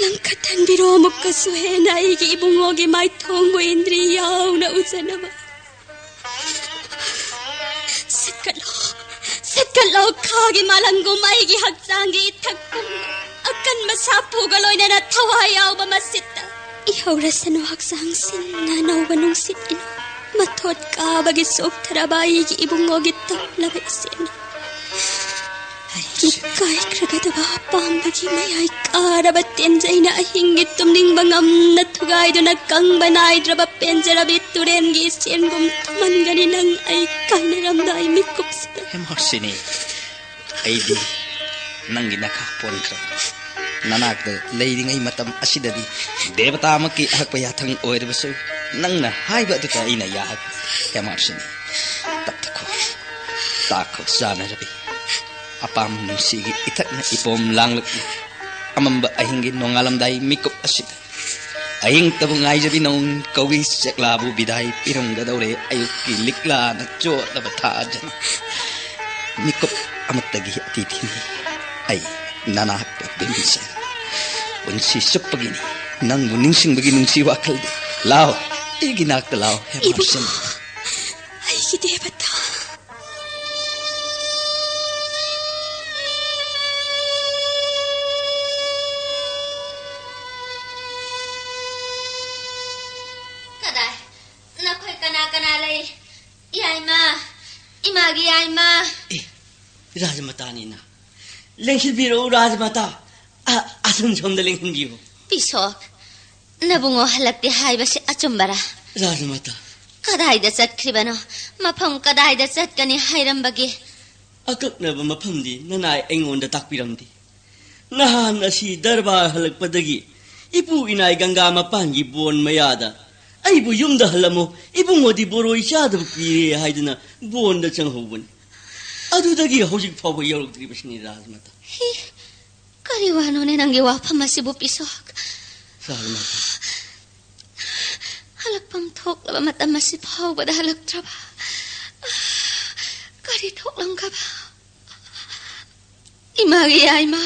ꯂꯪꯈꯠꯍꯟꯕꯤꯔꯣ꯫ ꯑꯃꯨꯛꯀꯁꯨ ꯍꯦꯟꯅ ꯑꯩꯒꯤ ꯏꯕꯨꯡꯉꯣꯒꯤ ꯃꯥꯏꯊꯣꯡꯕꯨ ꯏꯟꯗ꯭ꯔꯤ ꯌꯥꯎꯅ ꯎꯖꯅꯕ꯫ ꯁꯠꯀꯠꯂꯣ, ꯁꯠꯀꯠꯂꯣ, ꯈꯥꯒꯤ ꯃꯥꯂꯪꯒꯨꯝ ꯑꯩꯒꯤ ꯍꯛꯆꯥꯡꯒꯤ ꯏꯊꯛ ꯄꯨꯝꯕ ꯑꯀꯟꯕ ꯁꯥꯐꯨꯒ ꯂꯣꯏꯅꯅ ꯊꯋꯥꯏ ꯌꯥꯎꯕ ꯃꯁꯤꯠꯇ ꯏꯍꯧꯔꯁꯅꯨ ꯍꯛꯆꯥꯡ ꯁꯤꯟꯅ ꯑꯅꯧꯕ ꯅꯨꯡꯁꯤꯠ ꯏꯅꯧ ꯃꯊꯣꯠ ꯀꯥꯕꯒꯤ ꯆꯣꯛꯊꯔꯕ ꯑꯩꯒꯤ ꯏꯕꯨꯡꯉꯣꯒꯤ ꯇꯞꯂꯕ ꯏꯆꯦꯜꯅ꯫ ꯑꯩꯒꯤ ꯀꯥꯏꯈ꯭ꯔꯒꯗꯕ ꯑꯄꯥꯝꯕꯒꯤ ꯃꯌꯥꯏ ꯀꯥꯔꯕ ꯇꯦꯟꯖꯩꯅ ꯑꯍꯤꯡꯒꯤ ꯇꯨꯝꯅꯤꯡꯕ ꯉꯝꯅ ꯊꯨꯒꯥꯏꯗꯨꯅ ꯀꯪꯕ ꯅꯥꯏꯗ꯭ꯔꯕ ꯄꯦꯟꯖꯔꯕꯤ ꯇꯨꯔꯦꯟꯒꯤ ꯏꯆꯦꯜꯒꯨꯝ ꯊꯨꯝꯍꯟꯒꯅꯤ ꯅꯪ ꯑꯩ ꯀꯥꯏꯅꯔꯝꯗꯥꯏ ꯃꯤꯀꯨꯞꯁꯤꯗ꯫ ꯍꯦꯃꯥꯔꯁꯤꯅꯤ, ꯑꯩꯗꯤ ꯅꯪꯒꯤ ꯅꯈꯥ ꯄꯣꯟꯈ꯭ꯔꯦ꯫ ꯅꯅꯥꯛꯇ ꯂꯩꯔꯤꯉꯩ ꯃꯇꯝ ꯑꯁꯤꯗꯗꯤ ꯗꯦꯕꯇꯥꯃꯛꯀꯤ ꯑꯍꯛꯄ ꯌꯥꯊꯪ ꯑꯣꯏꯔꯕꯁꯨ, ꯅꯪꯅ ꯍꯥꯏꯕ ꯑꯗꯨꯗ ꯑꯩꯅ ꯌꯥꯍꯟꯒꯦ꯫ ꯍꯦꯃꯥꯔꯁꯤꯅꯤ, ꯇꯞꯊꯈꯣ, ꯇꯥꯈꯣ ꯆꯥꯟꯅꯔꯕꯤ꯫ ꯑꯄꯥꯝ ꯅꯨꯡꯁꯤꯒꯤ ꯏꯊꯛꯅ ꯏꯄꯣꯝ ꯂꯥꯡꯂꯛꯂꯤ꯫ ꯑꯃꯝꯕ ꯑꯍꯤꯡꯒꯤ ꯅꯣꯡꯉꯥꯜꯂꯝꯗꯥꯏ ꯃꯤꯀꯨꯞ ꯑꯁꯤꯗ ꯑꯍꯤꯡꯇꯕꯨ ꯉꯥꯏꯖꯕꯤ ꯅꯣꯡ ꯀꯧꯏ꯫ ꯆꯦꯛꯂꯥꯕꯨ ꯕꯤꯗꯥꯏ ꯄꯤꯔꯝꯒꯗꯧꯔꯦ ꯑꯌꯨꯛꯀꯤ ꯂꯤꯛꯂꯥꯅ ꯆꯣꯠꯂꯕ ꯊꯥꯖꯅ꯫ ꯃꯤꯀꯨꯞ ꯑꯃꯠꯇꯒꯤ ꯑꯇꯤꯊꯤꯅꯤ꯫ ꯑꯩ ꯅꯅꯥꯛꯇ ꯕꯤꯝꯕꯤꯁꯥꯔ꯫ ꯄꯨꯟꯁꯤ ꯆꯨꯞꯄꯒꯤꯅꯤ ꯅꯪꯕꯨ ꯅꯤꯡꯁꯤꯡꯕꯒꯤ ꯅꯨꯡꯁꯤ ꯋꯥꯈꯜꯗꯤ꯫ ꯂꯥꯎ, ꯑꯩꯒꯤ ꯅꯥꯛꯇ ꯂꯥꯎ, ꯍꯦ ꯏꯕꯨꯡꯉꯣ꯫ ꯃꯥꯔꯁꯤꯅꯤ꯫ ꯑꯩꯒꯤ ꯗꯦꯕꯇꯥ꯫ ꯀꯗꯥꯏ? ꯅꯈꯣꯏ ꯀꯅꯥ ꯀꯅꯥ ꯂꯩ? ꯌꯥꯏꯃ, ꯏꯃꯥꯒꯤ ꯌꯥꯏꯃ꯫ ꯑꯦ, ꯔꯥꯖꯃꯇꯥꯅꯤꯅ꯫ ꯂꯦꯡꯁꯤꯟꯕꯤꯔꯛꯎ, ꯔꯥꯖꯃꯇꯥ꯫ ꯑ, ꯑꯁꯨꯝ ꯁꯣꯝꯗ ꯂꯦꯡꯁꯤꯟꯕꯤꯌꯨ꯫ ꯄꯤꯁꯣꯛ, ꯅꯕꯨꯡꯉꯣ ꯍꯜꯂꯛꯇꯦ ꯍꯥꯏꯕꯁꯤ ꯑꯆꯨꯝꯕꯔꯥ? ꯔꯥꯖꯃꯇꯥ꯫ ꯀꯗꯥꯏꯗ ꯆꯠꯈ꯭ꯔꯤꯕꯅꯣ? ꯃꯐꯝ ꯀꯗꯥꯏꯗ ꯆꯠꯀꯅꯤ ꯍꯥꯏꯔꯝꯕꯒꯦ? ꯑꯀꯛꯅꯕ ꯃꯐꯝꯗꯤ ꯅꯅꯥꯏ ꯑꯩꯉꯣꯟꯗ ꯇꯥꯛꯄꯤꯔꯝꯗꯦ꯫ ꯅꯍꯥꯟ ꯑꯁꯤ ꯗꯔꯕꯥꯔ ꯍꯜꯂꯛꯄꯗꯒꯤ ꯏꯄꯨ ꯏꯅꯥꯏ ꯒꯪꯒꯥ ꯃꯄꯥꯟꯒꯤ ꯕꯣꯟ ꯃꯌꯥꯗ ꯑꯩꯕꯨ ꯌꯨꯝꯗ ꯍꯜꯂꯝꯃꯨ, ꯏꯕꯨꯡꯉꯣꯗꯤ ꯕꯣꯔꯣꯏ ꯆꯥꯗꯕ ꯀꯨꯏꯔꯦ ꯍꯥꯏꯗꯨꯅ ꯕꯣꯟꯗ ꯆꯪꯍꯧꯕꯅꯤ꯫ ꯑꯗꯨꯗꯒꯤ ꯍꯧꯖꯤꯛ ꯐꯥꯎꯕ ꯌꯧꯔꯛꯇ꯭ꯔꯤꯕꯁꯤꯅꯤ, ꯔꯥꯖꯃꯥꯇꯥ꯫ ꯍꯤ, ꯀꯔꯤ ꯋꯥꯅꯣꯅꯦ ꯅꯪꯒꯤ ꯋꯥꯐꯝ ꯑꯁꯤꯕꯨ, ꯄꯤꯁꯣꯛ? ꯔꯥꯖꯃꯥꯇꯥ꯫ ꯍꯜꯂꯛꯐꯝ ꯊꯣꯛꯂꯕ ꯃꯇꯝ ꯑꯁꯤ ꯐꯥꯎꯕꯗ ꯍꯜꯂꯛꯇ꯭ꯔꯕ? ꯀꯔꯤ ꯊꯣꯛꯂꯝꯒꯕ? ꯏꯃꯥꯒꯤ ꯌꯥꯏꯃ,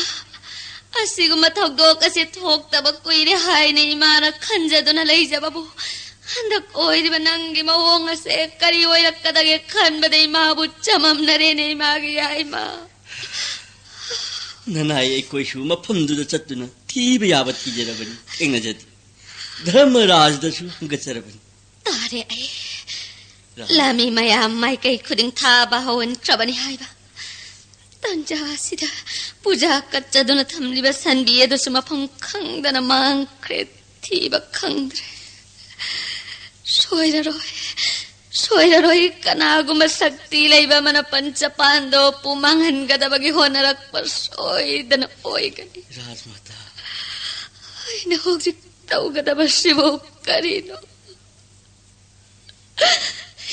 ꯑꯁꯤꯒꯨꯝꯕ ꯊꯧꯗꯣꯛ ꯑꯁꯤ ꯊꯣꯛꯇꯕ ꯀꯨꯏꯔꯦ ꯍꯥꯏꯅ ꯏꯃꯥꯅ ꯈꯟꯖꯗꯨꯅ ꯂꯩꯖꯕꯕꯨ, ꯍꯟꯗꯛ ꯑꯣꯏꯔꯤꯕ ꯅꯪꯒꯤ ꯃꯑꯣꯡ ꯑꯁꯦ ꯀꯔꯤ ꯑꯣꯏꯔꯛꯀꯗꯒꯦ ꯈꯟꯕꯗ ꯏꯃꯥꯕꯨ ꯆꯃꯝꯅꯔꯦꯅꯦ, ꯏꯃꯥꯒꯤ ꯌꯥꯏꯃ꯫ ꯅꯅꯥꯏ ꯑꯩꯈꯣꯏꯁꯨ ꯃꯐꯝꯗꯨꯗ ꯆꯠꯇꯨꯅ ꯊꯤꯕ ꯌꯥꯕ ꯊꯤꯖꯔꯕꯅꯤ, ꯊꯦꯡꯅꯖꯗꯦ꯫ ꯙꯔꯃꯔꯥꯖꯗꯁꯨ ꯍꯪꯒꯠꯆꯔꯕꯅꯤ꯫ ꯇꯥꯔꯦ ꯑꯩ꯫ ꯔꯥ- ꯂꯥꯃꯤ ꯃꯌꯥꯝ ꯃꯥꯏꯀꯩ ꯈꯨꯗꯤꯡ ꯊꯥꯕ ꯍꯧꯍꯟꯈ꯭ꯔꯕꯅꯤ ꯍꯥꯏꯕ꯫ ꯇꯟꯖꯥ ꯑꯁꯤꯗ ꯄꯨꯖꯥ ꯀꯠꯆꯗꯨꯅ ꯊꯝꯂꯤꯕ ꯁꯟꯕꯤ ꯑꯗꯨꯁꯨ ꯃꯐꯝ ꯈꯪꯗꯅ ꯃꯥꯡꯈ꯭ꯔꯦ꯫ ꯊꯤꯕ ꯈꯪꯗ꯭ꯔꯦ꯫ ꯁꯣꯏꯔꯔꯣꯏ, ꯁꯣꯏꯔꯔꯣꯏ꯫ ꯀꯅꯥꯒꯨꯝꯕ ꯁꯛꯇꯤ ꯂꯩꯕ ꯑꯃꯅ ꯄꯟꯆꯄꯥꯟꯗꯣꯞꯄꯨ ꯃꯥꯡꯍꯟꯒꯗꯕꯒꯤ ꯍꯣꯠꯅꯔꯛꯄ ꯁꯣꯏꯗꯅ ꯑꯣꯏꯒꯅꯤ꯫ ꯔꯥꯖꯃꯥꯇꯥ꯫ ꯑꯩꯅ ꯍꯧꯖꯤꯛ ꯇꯧꯒꯗꯕꯁꯤꯕꯨ ꯀꯔꯤꯅꯣ?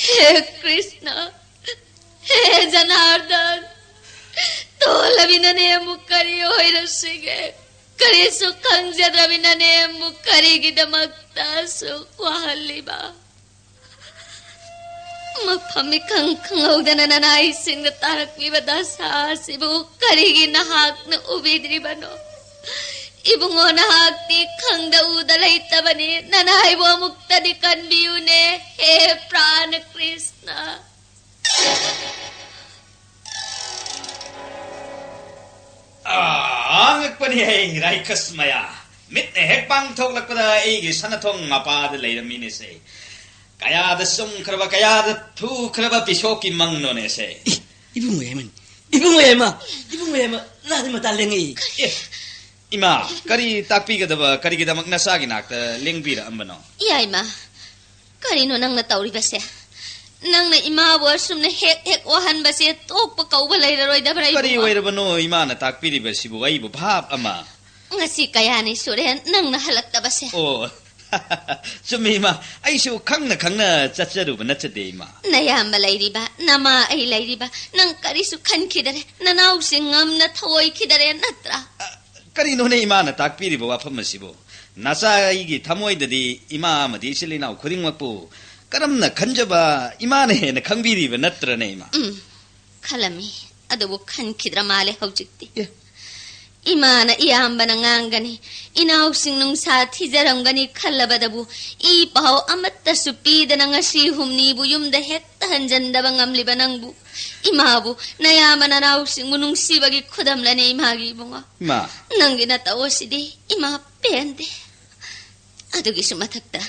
ꯍꯦ ꯀ꯭ꯔꯤꯁꯅ, ꯍꯦ ꯖꯅꯥꯔꯗꯟ, ꯇꯣꯜꯂꯕꯤꯅꯅꯦ ꯑꯃꯨꯛ ꯀꯔꯤ ꯑꯣꯏꯔꯁꯤꯒꯦ? ꯀꯔꯤꯁꯨ ꯈꯪꯖꯗ꯭ꯔꯕꯤꯅꯅꯦ ꯑꯃꯨꯛ ꯀꯔꯤꯒꯤꯗꯃꯛꯇ ꯑꯁꯨꯛ ꯋꯥꯍꯜꯂꯤꯕ? ꯃꯐꯝ ꯏꯈꯪ ꯈꯪꯍꯧꯗꯅ ꯅꯅꯥꯏꯁꯤꯡꯗ ꯇꯥꯔꯛꯂꯤꯕ ꯗꯁꯥ ꯑꯁꯤꯕꯨ ꯀꯔꯤꯒꯤ ꯅꯍꯥꯛꯅ ꯎꯕꯤꯗ꯭ꯔꯤꯕꯅꯣ? ꯏꯕꯨꯡꯉꯣ, ꯅꯍꯥꯛꯇꯤ ꯈꯪꯗ ꯎꯗ ꯂꯩꯇꯕꯅꯤ꯫ ꯅꯅꯥꯏꯕꯨ ꯑꯃꯨꯛꯇꯗꯤ ꯀꯟꯕꯤꯌꯨꯅꯦ, ꯍꯦ ꯄ꯭ꯔꯥꯅ ꯀ꯭ꯔꯤꯁꯅ꯫ ꯑꯥ, ꯑꯉꯛꯄꯅꯤ ꯍꯦ, ꯔꯥꯏꯀꯁ ꯃꯌꯥ꯫ ꯃꯤꯠꯅ ꯍꯦꯛ ꯄꯥꯡꯊꯣꯛꯂꯛꯄꯗ ꯑꯩꯒꯤ ꯁꯅꯥꯊꯣꯡ ꯃꯄꯥꯗ ꯂꯩꯔꯝꯃꯤꯅꯦꯁꯦ꯫ ꯀꯌꯥꯗ ꯆꯨꯝꯈ꯭ꯔꯕ, ꯀꯌꯥꯗ ꯊꯨꯈ꯭ꯔꯕ ꯄꯤꯁꯣꯛꯀꯤ ꯃꯪꯅꯣꯅꯦꯁꯦ꯫ ꯏ, ꯏꯕꯨꯡꯉꯣ ꯍꯦꯃꯟ, ꯏꯕꯨꯡꯉꯣ ꯍꯦꯃ, ꯏꯕꯨꯡꯉꯣ ꯍꯦꯃ, ꯅꯍꯥꯟ ꯃꯇꯥ ꯂꯦꯡꯉꯛꯏ꯫ ꯑꯦ, ꯏꯃꯥ, ꯀꯔꯤ ꯇꯥꯛꯄꯤꯒꯗꯕ, ꯀꯔꯤꯒꯤꯗꯃꯛ ꯅꯆꯥꯒꯤ ꯅꯥꯛꯇ ꯂꯦꯡꯕꯤꯔꯛꯑꯝꯕꯅꯣ? ꯌꯥꯏꯃ, ꯀꯔꯤꯅꯣ ꯅꯪꯅ ꯇꯧꯔꯤꯕꯁꯦ? ꯅꯪꯅ ꯏꯃꯥꯕꯨ ꯑꯁꯨꯝꯅ ꯍꯦꯛ ꯍꯦꯛ ꯋꯥꯍꯟꯕꯁꯦ ꯇꯣꯛꯄ ꯀꯧꯕ ꯂꯩꯔꯔꯣꯏꯗꯕ꯭ꯔꯥ, ꯀꯔꯤ ꯏꯕꯨꯡꯉꯣ? ꯑꯣꯏꯔꯕꯅꯣ ꯏꯃꯥꯅ ꯇꯥꯛꯄꯤꯔꯤꯕꯁꯤꯕꯨ ꯑꯩꯕꯨ ꯚꯥꯞ ꯑꯃ? ꯉꯁꯤ ꯀꯌꯥꯅꯤ ꯁꯨꯔꯦ ꯅꯪꯅ ꯍꯜꯂꯛꯇꯕꯁꯦ? ꯑꯣ, ꯆꯨꯝꯃꯤ ꯏꯃꯥ, ꯑꯩꯁꯨ ꯈꯪꯅ ꯈꯪꯅ ꯆꯠꯆꯔꯨꯕ ꯅꯠꯆꯗꯦ ꯏꯃꯥ꯫ ꯅꯌꯥꯝꯕ ꯂꯩꯔꯤꯕ, ꯅꯃꯥ ꯑꯩ ꯂꯩꯔꯤꯕ, ꯅꯪ ꯀꯔꯤꯁꯨ ꯈꯟꯈꯤꯗꯔꯦ, ꯅꯅꯥꯎꯁꯤꯡ ꯉꯝꯅ ꯊꯧꯑꯣꯏꯈꯤꯗꯔꯦ ꯅꯠꯇ꯭ꯔꯥ? ꯑ, ꯀꯔꯤꯅꯣꯅꯦ ꯏꯃꯥꯅ ꯇꯥꯛꯄꯤꯔꯤꯕ ꯋꯥꯐꯝ ꯑꯁꯤꯕꯨ? ꯅꯆꯥ ꯑꯩꯒꯤ ꯊꯃꯣꯏꯗꯗꯤ ꯏꯃꯥ ꯑꯃꯗꯤ ꯏꯆꯤꯜ ꯏꯅꯥꯎ ꯈꯨꯗꯤꯡꯃꯛꯄꯨ ꯀꯔꯝꯅ ꯈꯟꯖꯕ ꯏꯃꯥꯅ ꯍꯦꯟꯅ ꯈꯪꯕꯤꯔꯤꯕ ꯅꯠꯇ꯭ꯔꯅꯦ ꯏꯃꯥ? ꯎꯝ, ꯈꯜꯂꯝꯃꯤ, ꯑꯗꯨꯕꯨ ꯈꯟꯈꯤꯗ꯭ꯔ ꯃꯥꯜꯂꯦ ꯍꯧꯖꯤꯛꯇꯤ꯫ ꯑꯦ꯫ ꯏꯃꯥꯅ ꯏꯌꯥꯝꯕꯅ ꯉꯥꯡꯒꯅꯤ, ꯏꯅꯥꯎꯁꯤꯡ ꯅꯨꯡꯁꯥ ꯊꯤꯖꯔꯝꯒꯅꯤ ꯈꯜꯂꯕꯗꯕꯨ ꯏ ꯄꯥꯎ ꯑꯃꯠꯇꯁꯨ ꯄꯤꯗꯅ ꯉꯁꯤ ꯍꯨꯝꯅꯤꯕꯨ ꯌꯨꯝꯗ ꯍꯦꯛꯇ ꯍꯟꯖꯟꯗꯕ ꯉꯝꯂꯤꯕ ꯅꯪꯕꯨ, ꯏꯃꯥꯕꯨ, ꯅꯌꯥꯝꯕ ꯅꯅꯥꯎꯁꯤꯡꯕꯨ ꯅꯨꯡꯁꯤꯕꯒꯤ ꯈꯨꯗꯝꯂꯅꯦ ꯏꯃꯥꯒꯤ ꯏꯕꯨꯡꯉꯣ꯫ ꯏꯃꯥ꯫ ꯅꯪꯒꯤ ꯅꯇꯧ ꯑꯁꯤꯗꯤ ꯏꯃꯥ ꯄꯦꯟꯗꯦ꯫ ꯑꯗꯨꯒꯤꯁꯨ ꯃꯊꯛꯇ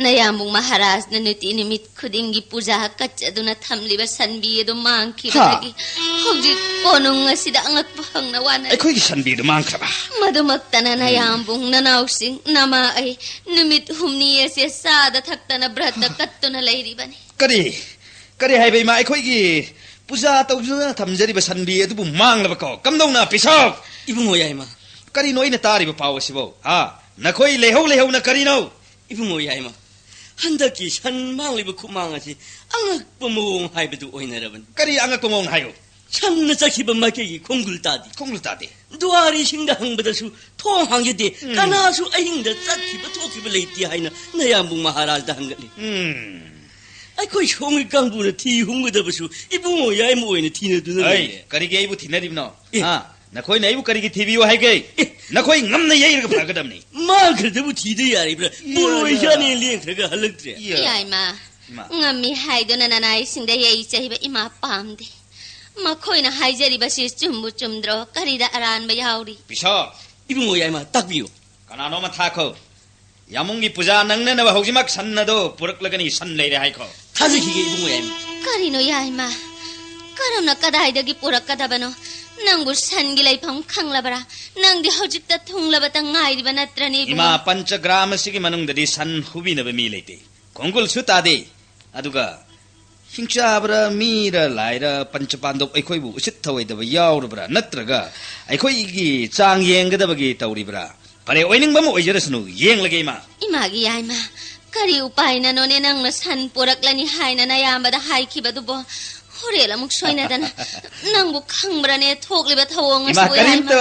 ꯅꯌꯥꯝꯕꯨꯡ ꯃꯍꯥꯔꯥꯖꯅ ꯅꯨꯡꯇꯤ ꯅꯨꯃꯤꯠ ꯈꯨꯗꯤꯡꯒꯤ ꯄꯨꯖꯥ ꯀꯠꯆꯗꯨꯅ ꯊꯝꯂꯤꯕ ꯁꯟꯕꯤ ꯑꯗꯨ ꯃꯥꯡꯈꯤꯕꯗꯒꯤ ꯍꯥ꯫ ꯍꯧꯖꯤꯛ ꯀꯣꯅꯨꯡ ꯑꯁꯤꯗ ꯑꯉꯛꯄ ꯐꯪꯅ ꯋꯥꯅꯔꯤ꯫ ꯑꯩꯈꯣꯏꯒꯤ ꯁꯟꯕꯤ ꯑꯗꯨ ꯃꯥꯡꯈ꯭ꯔꯕ? ꯃꯗꯨꯃꯛꯇꯅ ꯎꯝ꯫ ꯅꯌꯥꯝꯕꯨꯡ, ꯅꯅꯥꯎꯁꯤꯡ, ꯅꯃꯥ ꯑꯩ ꯅꯨꯃꯤꯠ ꯍꯨꯝꯅꯤ ꯑꯁꯦ ꯆꯥꯗ ꯊꯛꯇꯅ ꯕ꯭ꯔꯠꯇ ꯀꯠꯇꯨꯅ ꯂꯩꯔꯤꯕꯅꯤ꯫ ꯀꯔꯤ? ꯀꯔꯤ ꯍꯥꯏꯕ ꯏꯃꯥ? ꯑꯩꯈꯣꯏꯒꯤ ꯄꯨꯖꯥ ꯇꯧꯗꯨꯅ ꯊꯝꯖꯔꯤꯕ ꯁꯟꯕꯤ ꯑꯗꯨꯕꯨ ꯃꯥꯡꯂꯕꯀꯣ? ꯀꯝꯗꯧꯅ, ꯄꯤꯁꯥꯎ? ꯏꯕꯨꯡꯉꯣ ꯌꯥꯏꯃ꯫ ꯀꯔꯤꯅꯣ ꯑꯩꯅ ꯇꯥꯔꯤꯕ ꯄꯥꯎ ꯑꯁꯤꯕꯣ? ꯍꯥ? ꯅꯈꯣꯏ ꯂꯩꯍꯧ ꯂꯩꯍꯧꯅ ꯀꯔꯤꯅꯣ? ꯏꯕꯨꯡꯉꯣ ꯌꯥꯏꯃ, ꯍꯟꯗꯛꯀꯤ ꯁꯟ ꯃꯥꯡꯂꯤꯕ ꯈꯨꯃꯥꯡ ꯑꯁꯤ ꯑꯉꯛꯄ ꯃꯑꯣꯡ ꯍꯥꯏꯕꯗꯨ ꯑꯣꯏꯅꯔꯕꯅꯤ꯫ ꯀꯔꯤ ꯑꯉꯛꯄ ꯃꯑꯣꯡ ꯍꯥꯏꯌꯨ? ꯁꯟꯅ ꯆꯠꯈꯤꯕ ꯃꯥꯏꯀꯩꯒꯤ ꯈꯣꯡꯒꯨꯜ ꯇꯥꯗꯦ꯫ ꯈꯣꯡꯒꯨꯜ ꯇꯥꯗꯦ꯫ ꯗꯨꯋꯥꯔꯤꯁꯤꯡꯗ ꯍꯪꯕꯗꯁꯨ ꯊꯣꯡ ꯍꯥꯡꯖꯗꯦ꯫ ꯎꯝ꯫ ꯀꯅꯥꯁꯨ ꯑꯍꯤꯡꯗ ꯆꯠꯈꯤꯕ ꯊꯣꯛꯈꯤꯕ ꯂꯩꯇꯦ ꯍꯥꯏꯅ ꯅꯌꯥꯝꯕꯨꯡ ꯃꯍꯥꯔꯥꯖꯗ ꯍꯪꯒꯠꯂꯤ꯫ ꯎꯝ꯫ ꯑꯩꯈꯣꯏ ꯁꯣꯝꯒꯤ ꯀꯥꯡꯕꯨꯅ ꯊꯤ ꯍꯨꯝꯒꯗꯕꯁꯨ ꯏꯕꯨꯡꯉꯣ ꯌꯥꯏꯃ ꯑꯣꯏꯅ ꯊꯤꯅꯗꯨꯅ ꯑꯩ, ꯂꯩꯔꯦ꯫ ꯀꯔꯤꯒꯤ ꯑꯩꯕꯨ ꯊꯤꯅꯔꯤꯕꯅꯣ? ꯑꯦ꯫ ꯍꯥ? ꯅꯈꯣꯏꯅ ꯑꯩꯕꯨ ꯀꯔꯤꯒꯤ ꯊꯤꯕꯤꯌꯨ ꯍꯥꯏꯒꯦ? ꯑꯦ꯫ ꯅꯈꯣꯏ ꯉꯝꯅ ꯌꯩꯔꯒ ꯐꯒꯗꯕꯅꯤ꯫ ꯃꯥꯡꯈ꯭ꯔꯗꯕꯨ ꯊꯤꯗ ꯌꯥꯔꯤꯕ꯭ꯔꯥ? ꯏꯌꯥ, ꯄꯣꯔꯣꯏ ꯏꯌꯥ꯫ ꯆꯥꯅꯦ ꯂꯦꯡꯈ꯭ꯔꯒ ꯍꯜꯂꯛꯇ꯭ꯔꯦ꯫ ꯏꯌꯥ꯫ ꯏꯌꯥ ꯏꯃꯥ, ꯏꯃꯥ꯫ ꯉꯝꯃꯤ ꯍꯥꯏꯗꯨꯅ ꯅꯅꯥꯏꯁꯤꯡꯗ ꯌꯩ ꯆꯩꯕ ꯏꯃꯥ ꯄꯥꯝꯗꯦ꯫ ꯃꯈꯣꯏꯅ ꯍꯥꯏꯖꯔꯤꯕꯁꯤ ꯆꯨꯝꯕꯨ ꯆꯨꯝꯗ꯭ꯔꯣ? ꯀꯔꯤꯗ ꯑꯔꯥꯟꯕ ꯌꯥꯎꯔꯤ? ꯄꯤꯁꯥ꯫ ꯏꯕꯨꯡꯉꯣ ꯌꯥꯏꯃ, ꯇꯥꯛꯄꯤꯌꯨ꯫ ꯀꯅꯥꯅꯣ ꯑꯃ ꯊꯥꯈꯣ꯫ ꯌꯥꯃꯨꯡꯒꯤ ꯄꯨꯖꯥ ꯅꯪꯅꯅꯕ ꯍꯧꯖꯤꯛꯃꯛ ꯁꯟ ꯑꯗꯣ ꯄꯨꯔꯛꯂꯒꯅꯤ, ꯁꯟ ꯂꯩꯔꯦ ꯍꯥꯏꯈꯣ꯫ ꯊꯥꯖꯈꯤꯒꯦ ꯏꯕꯨꯡꯉꯣ ꯌꯥꯏꯃ꯫ ꯀꯔꯤꯅꯣ ꯌꯥꯏꯃ? ꯀꯔꯝꯅ ꯀꯗꯥꯏꯗꯒꯤ ꯄꯨꯔꯛꯀꯗꯕꯅꯣ? ꯅꯪꯕꯨ ꯁꯟꯒꯤ ꯂꯩꯐꯝ ꯈꯪꯂꯕ꯭ꯔꯥ? ꯅꯪꯗꯤ ꯍꯧꯖꯤꯛꯇ ꯊꯨꯡꯂꯕꯇ ꯉꯥꯏꯔꯤꯕ ꯅꯠꯇ꯭ꯔꯅꯦ ꯏꯕꯨꯡꯉꯣ? ꯏꯃꯥ, ꯄꯟꯆꯒ꯭ꯔꯥꯝ ꯑꯁꯤꯒꯤ ꯃꯅꯨꯡꯗꯗꯤ ꯁꯟ ꯍꯨꯕꯤꯅꯕ ꯃꯤ ꯂꯩꯇꯦ꯫ ꯈꯣꯡꯒꯨꯜꯁꯨ ꯇꯥꯗꯦ꯫ ꯑꯗꯨꯒ ꯍꯤꯡꯆꯥꯕ꯭ꯔꯥ, ꯃꯤꯔ, ꯂꯥꯏꯔ, ꯄꯟꯆꯄꯥꯟꯗꯣꯞ ꯑꯩꯈꯣꯏꯕꯨ ꯎꯁꯤꯠ ꯊꯑꯣꯏꯗꯕ ꯌꯥꯎꯔꯕ꯭ꯔꯥ? ꯅꯠꯇ꯭ꯔꯒ ꯑꯩꯈꯣꯏꯒꯤ ꯆꯥꯡ ꯌꯦꯡꯒꯗꯕꯒꯤ ꯇꯧꯔꯤꯕ꯭ꯔꯥ? ꯐꯔꯦ, ꯑꯣꯏꯅꯤꯡꯕ ꯑꯃ ꯑꯣꯏꯖꯔꯁꯅꯨ, ꯌꯦꯡꯂꯒꯦ ꯏꯃꯥ꯫ ꯏꯃꯥꯒꯤ ꯌꯥꯏꯃ, ꯀꯔꯤ ꯎꯄꯥꯏꯅꯅꯣꯅꯦ ꯅꯪꯅ ꯁꯟ ꯄꯨꯔꯛꯂꯅꯤ ꯍꯥꯏꯅ ꯅꯌꯥꯝꯕꯗ ꯍꯥꯏꯈꯤꯕꯗꯨꯕꯣ? ꯍꯣꯔꯦꯟ ꯑꯃꯨꯛ ꯁꯣꯏꯅꯗꯅ꯫ ꯅꯪꯕꯨ ꯈꯪꯕ꯭ꯔꯅꯦ ꯊꯣꯛꯂꯤꯕ ꯊꯧꯑꯣꯡ ꯏꯃꯥ, ꯑꯁꯤꯕꯨ ꯌꯥꯏꯃ? ꯀꯔꯤꯝꯇ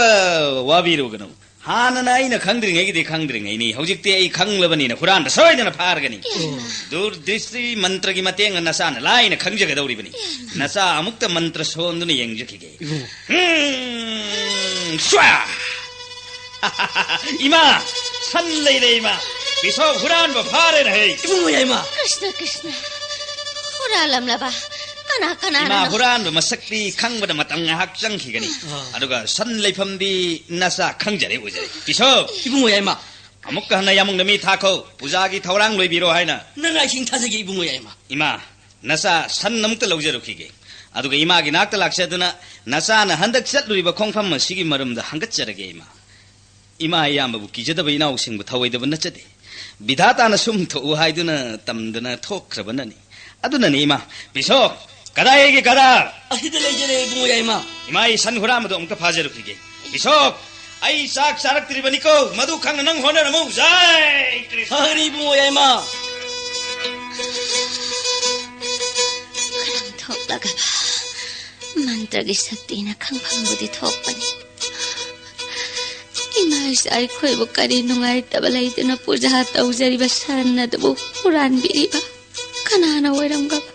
ꯋꯥꯕꯤꯔꯨꯒꯅꯨ꯫ ꯍꯥꯟꯅꯅ ꯑꯩꯅ ꯈꯪꯗ꯭ꯔꯤꯉꯩꯒꯤꯗꯤ ꯈꯪꯗ꯭ꯔꯤꯉꯩꯅꯤ꯫ ꯍꯧꯖꯤꯛꯇꯤ ꯑꯩ ꯈꯪꯂꯕꯅꯤꯅ ꯍꯨꯔꯥꯟꯕ ꯁꯣꯏꯗꯅ ꯐꯥꯔꯒꯅꯤ꯫ ꯏꯃꯥ꯫ ꯗꯨꯔꯗ꯭ꯔꯤꯁꯇꯤ ꯃꯟꯇ꯭ꯔꯒꯤ ꯃꯇꯦꯡꯅ ꯅꯆꯥꯅ ꯂꯥꯏꯅ ꯈꯪꯖꯒꯗꯧꯔꯤꯕꯅꯤ꯫ ꯏꯃꯥ꯫ ꯅꯆꯥ ꯑꯃꯨꯛꯇ ꯃꯟꯇ꯭ꯔ ꯁꯣꯟꯗꯨꯅ ꯌꯦꯡꯖꯈꯤꯒꯦ꯫ ꯏꯕꯨꯡꯉꯣ꯫ ꯎꯝ, ꯁ꯭ꯋꯥ! ꯏꯃꯥ, ꯁꯟ ꯂꯩꯔꯦ ꯏꯃꯥ꯫ ꯄꯤꯁꯥꯎ ꯍꯨꯔꯥꯟꯕ ꯐꯥꯔꯦꯅ ꯍꯦ꯫ ꯏꯕꯨꯡꯉꯣ ꯌꯥꯏꯃ꯫ ꯀ꯭ꯔꯤꯁꯅ, ꯀ꯭ꯔꯤꯁꯅ꯫ ꯍꯨꯔꯥꯜꯂꯝꯂꯕ? ꯀꯅꯥ, ꯀꯅꯥꯅꯣ? ꯏꯃꯥ, ꯍꯨꯔꯥꯟꯕ ꯃꯁꯛꯇꯤ ꯈꯪꯕꯗ ꯃꯇꯝ ꯉꯥꯏꯍꯥꯛ ꯆꯪꯈꯤꯒꯅꯤ꯫ ꯑꯥ꯫ ꯑꯗꯨꯒ ꯁꯟ ꯂꯩꯐꯝꯗꯤ ꯅꯆꯥ ꯈꯪꯖꯔꯦ, ꯎꯖꯔꯦ꯫ ꯄꯤꯁꯥꯎ꯫ ꯏꯕꯨꯡꯉꯣ ꯌꯥꯏꯃ꯫ ꯑꯃꯨꯛꯀ ꯍꯟꯅ ꯌꯥꯝꯕꯨꯡꯗ ꯃꯤ ꯊꯥꯈꯣ, ꯄꯨꯖꯥꯒꯤ ꯊꯧꯔꯥꯡ ꯂꯣꯏꯕꯤꯔꯣ ꯍꯥꯏꯅ꯫ ꯅꯅꯥꯏꯁꯤꯡ ꯊꯥꯖꯒꯦ, ꯏꯕꯨꯡꯉꯣ ꯌꯥꯏꯃ꯫ ꯏꯃꯥ, ꯅꯆꯥ ꯁꯟ ꯑꯃꯨꯛꯇ ꯂꯧꯖꯔꯨꯈꯤꯒꯦ꯫ ꯑꯗꯨꯒ ꯏꯃꯥꯒꯤ ꯅꯥꯛꯇ ꯂꯥꯛꯆꯗꯨꯅ ꯅꯆꯥꯅ ꯍꯟꯗꯛ ꯆꯠꯂꯨꯔꯤꯕ ꯈꯣꯡꯐꯝ ꯑꯁꯤꯒꯤ ꯃꯔꯝꯗ ꯍꯪꯒꯠꯆꯔꯒꯦ, ꯏꯃꯥ꯫ ꯏꯃꯥ ꯏꯌꯥꯝꯕꯕꯨ ꯀꯤꯖꯗꯕ ꯏꯅꯥꯎꯁꯤꯡꯕꯨ ꯊꯧꯑꯣꯏꯗꯕ ꯅꯠꯆꯗꯦ꯫ ꯕꯤꯙꯥꯇꯥꯅ ꯁꯨꯝ ꯊꯣꯛꯎ ꯍꯥꯏꯗꯨꯅ ꯇꯝꯗꯅ ꯊꯣꯛꯈ꯭ꯔꯕꯅꯅꯤ꯫ ꯑꯗꯨꯅꯅꯤ, ꯏꯃꯥ꯫ ꯕꯤꯁꯣꯞ, ꯀꯗꯥꯏꯒꯤ ꯒꯙꯥ? ꯑꯁꯤꯗ ꯂꯩꯖꯔꯦ, ꯏꯕꯨꯡꯉꯣ ꯌꯥꯏꯃ꯫ ꯏꯃꯥ, ꯑꯩ ꯁꯟ ꯍꯨꯔꯥꯟꯕꯗꯣ ꯑꯃꯨꯛꯇ ꯐꯥꯖꯔꯨꯈꯤꯒꯦ꯫ ꯕꯤꯁꯣꯞ, ꯑꯩ ꯆꯥꯛ ꯆꯥꯔꯛꯇ꯭ꯔꯤꯕꯅꯤꯀꯣ, ꯃꯗꯨ ꯈꯪꯅ ꯅꯪ ꯍꯣꯠꯅꯔꯝꯃꯨ꯫ ꯖꯥꯏ ꯀ꯭ꯔꯤꯁꯅ꯫ ꯐꯒꯅꯤ, ꯏꯕꯨꯡꯉꯣ ꯌꯥꯏꯃ꯫ ꯀꯔꯝ ꯊꯣꯛꯂꯒ ꯃꯟꯇ꯭ꯔꯒꯤ ꯁꯛꯇꯤꯅ ꯈꯪꯐꯝꯕꯨꯗꯤ ꯊꯣꯛꯄꯅꯤ꯫ ꯏꯃꯥ ꯏꯆꯥ ꯑꯩꯈꯣꯏꯕꯨ ꯀꯔꯤ ꯅꯨꯡꯉꯥꯏꯇꯕ ꯂꯩꯗꯨꯅ ꯄꯨꯖꯥ ꯇꯧꯖꯔꯤꯕ ꯁꯟ ꯑꯗꯨꯕꯨ ꯍꯨꯔꯥꯟꯕꯤꯔꯤꯕ ꯀꯅꯥꯅ ꯑꯣꯏꯔꯝꯒꯕ?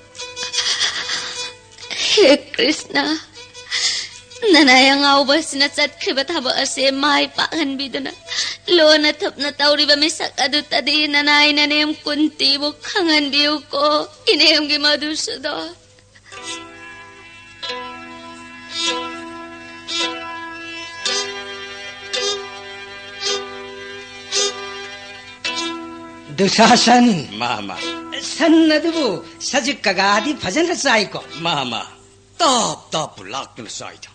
ꯍꯦ ꯀ꯭ꯔꯤꯁꯅ, ꯅꯅꯥꯏ ꯑꯉꯥꯎꯕ ꯑꯁꯤꯅ ꯆꯠꯈ꯭ꯔꯤꯕ ꯊꯕꯛ ꯑꯁꯦ ꯃꯥꯏ ꯄꯥꯛꯍꯟꯕꯤꯗꯨꯅ, ꯂꯣꯟꯅ ꯊꯨꯞꯅ ꯇꯧꯔꯤꯕ ꯃꯤꯁꯛ ꯑꯗꯨꯇꯗꯤ ꯅꯅꯥꯏ ꯅꯅꯦꯝ ꯀꯨꯟꯇꯤꯕꯨ ꯈꯪꯍꯟꯕꯤꯌꯨꯀꯣ, ꯏꯅꯦꯝꯒꯤ ꯃꯙꯨꯁꯨꯗꯣꯟ꯫ ꯗꯨꯁꯥꯁꯟ꯫ ꯃꯥꯃ꯫ ꯁꯟ ꯑꯗꯨꯕꯨ ꯁꯖꯤꯛ ꯀꯒꯥꯗꯤ ꯐꯖꯅ ꯆꯥꯏꯀꯣ? ꯃꯥꯃ꯫ ꯇꯥꯞ ꯇꯥꯞꯄꯨ ꯂꯥꯛꯇꯨꯅ ꯆꯥꯏꯗ꯫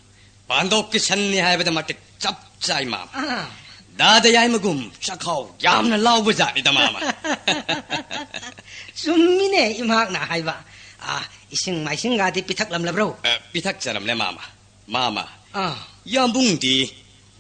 ꯄꯥꯟꯗꯣꯞꯀꯤ ꯁꯟꯅꯤ ꯍꯥꯏꯕꯗ ꯃꯇꯤꯛ ꯆꯞ ꯆꯥꯏ, ꯃꯥꯃ꯫ ꯑꯥ꯫ ꯗꯥꯗ ꯌꯥꯏꯃꯒꯨꯝ ꯆꯈꯥꯎ ꯌꯥꯝꯅ ꯂꯥꯎꯕ ꯖꯥꯠꯅꯤꯗ, ꯃꯥꯃ꯫ ꯆꯨꯝꯃꯤꯅꯦ ꯏꯃꯥꯛꯅ ꯍꯥꯏꯕ꯫ ꯑꯥ, ꯏꯁꯤꯡ ꯃꯥꯏꯁꯤꯡꯒꯗꯤ ꯄꯤꯊꯛꯂꯝꯂꯕ꯭ꯔꯣ? ꯑ, ꯄꯤꯊꯛꯆꯔꯝꯂꯦ, ꯃꯥꯃ꯫ ꯃꯥꯃ, ꯑꯥ꯫ ꯌꯥꯝꯕꯨꯡꯗꯤ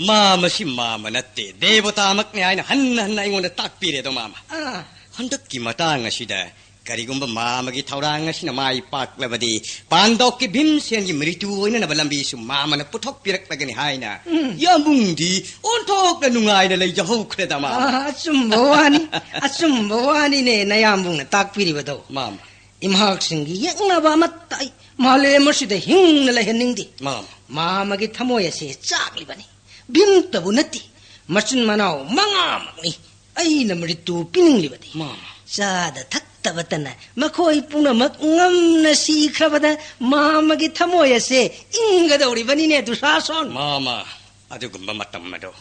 ꯃꯥꯃꯁꯤ ꯃꯥꯃ ꯅꯠꯇꯦ, ꯗꯦꯕꯇꯥꯃꯛꯅꯤ ꯍꯥꯏꯅ ꯍꯟꯅ ꯍꯟꯅ ꯑꯩꯉꯣꯟꯗ ꯇꯥꯛꯄꯤꯔꯦꯗꯣ, ꯃꯥꯃ꯫ ꯑꯥ꯫ ꯍꯟꯗꯛꯀꯤ ꯃꯇꯥꯡ ꯑꯁꯤꯗ ꯀꯔꯤꯒꯨꯝꯕ ꯃꯥꯃꯒꯤ ꯊꯧꯔꯥꯡ ꯑꯁꯤꯅ ꯃꯥꯏ ꯄꯥꯛꯂꯕꯗꯤ, ꯄꯥꯟꯗꯣꯞꯀꯤ ꯚꯤꯝꯁꯦꯟꯒꯤ ꯃ꯭ꯔꯤꯇꯨ ꯑꯣꯏꯅꯅꯕ ꯂꯝꯕꯤꯁꯨ ꯃꯥꯃꯅ ꯄꯨꯊꯣꯛꯄꯤꯔꯛꯂꯒꯅꯤ ꯍꯥꯏꯅ ꯎꯝ꯫ ꯌꯥꯝꯕꯨꯡꯗꯤ ꯑꯣꯟꯊꯣꯛꯅ ꯅꯨꯡꯉꯥꯏꯅ ꯂꯩꯖꯍꯧꯈ꯭ꯔꯦꯗ, ꯃꯥꯃ꯫ ꯑꯥ, ꯑꯆꯨꯝꯕ ꯋꯥꯅꯤ, ꯑꯆꯨꯝꯕ ꯋꯥꯅꯤꯅꯦ ꯅꯌꯥꯝꯕꯨꯡꯅ ꯇꯥꯛꯄꯤꯔꯤꯕꯗꯣ꯫ ꯃꯥꯃ꯫ ꯏꯃꯥꯛꯁꯤꯡꯒꯤ ꯌꯦꯛꯅꯕ ꯑꯃꯠꯇ ꯑꯩ ꯃꯥꯂꯦꯝ ꯑꯁꯤꯗ ꯍꯤꯡꯅ ꯂꯩꯍꯟꯅꯤꯡꯗꯦ꯫ ꯃꯥꯃ꯫ ꯃꯥꯃꯒꯤ ꯊꯃꯣꯏ ꯑꯁꯦ ꯆꯥꯛꯂꯤꯕꯅꯤ꯫ ꯚꯤꯝꯇꯕꯨ ꯅꯠꯇꯦ, ꯃꯆꯤꯟ ꯃꯅꯥꯎ ꯃꯉꯥꯃꯛꯅꯤ ꯑꯩꯅ ꯃ꯭ꯔꯤꯇꯨ ꯄꯤꯅꯤꯡꯂꯤꯕꯗꯤ꯫ ꯃꯥꯃ꯫ ꯆꯥꯗ ꯊꯛꯇꯕꯇꯅ ꯃꯈꯣꯏ ꯄꯨꯝꯅꯃꯛ ꯉꯝꯅ ꯁꯤꯈ꯭ꯔꯕꯗ ꯃꯥꯃꯒꯤ ꯊꯃꯣꯏ ꯑꯁꯦ ꯏꯪꯒꯗꯧꯔꯤꯕꯅꯤꯅꯦ, ꯗꯨꯁꯥꯁꯣꯟ꯫ ꯃꯥꯃ, ꯑꯗꯨꯒꯨꯝꯕ ꯃꯇꯝ ꯑꯗꯣ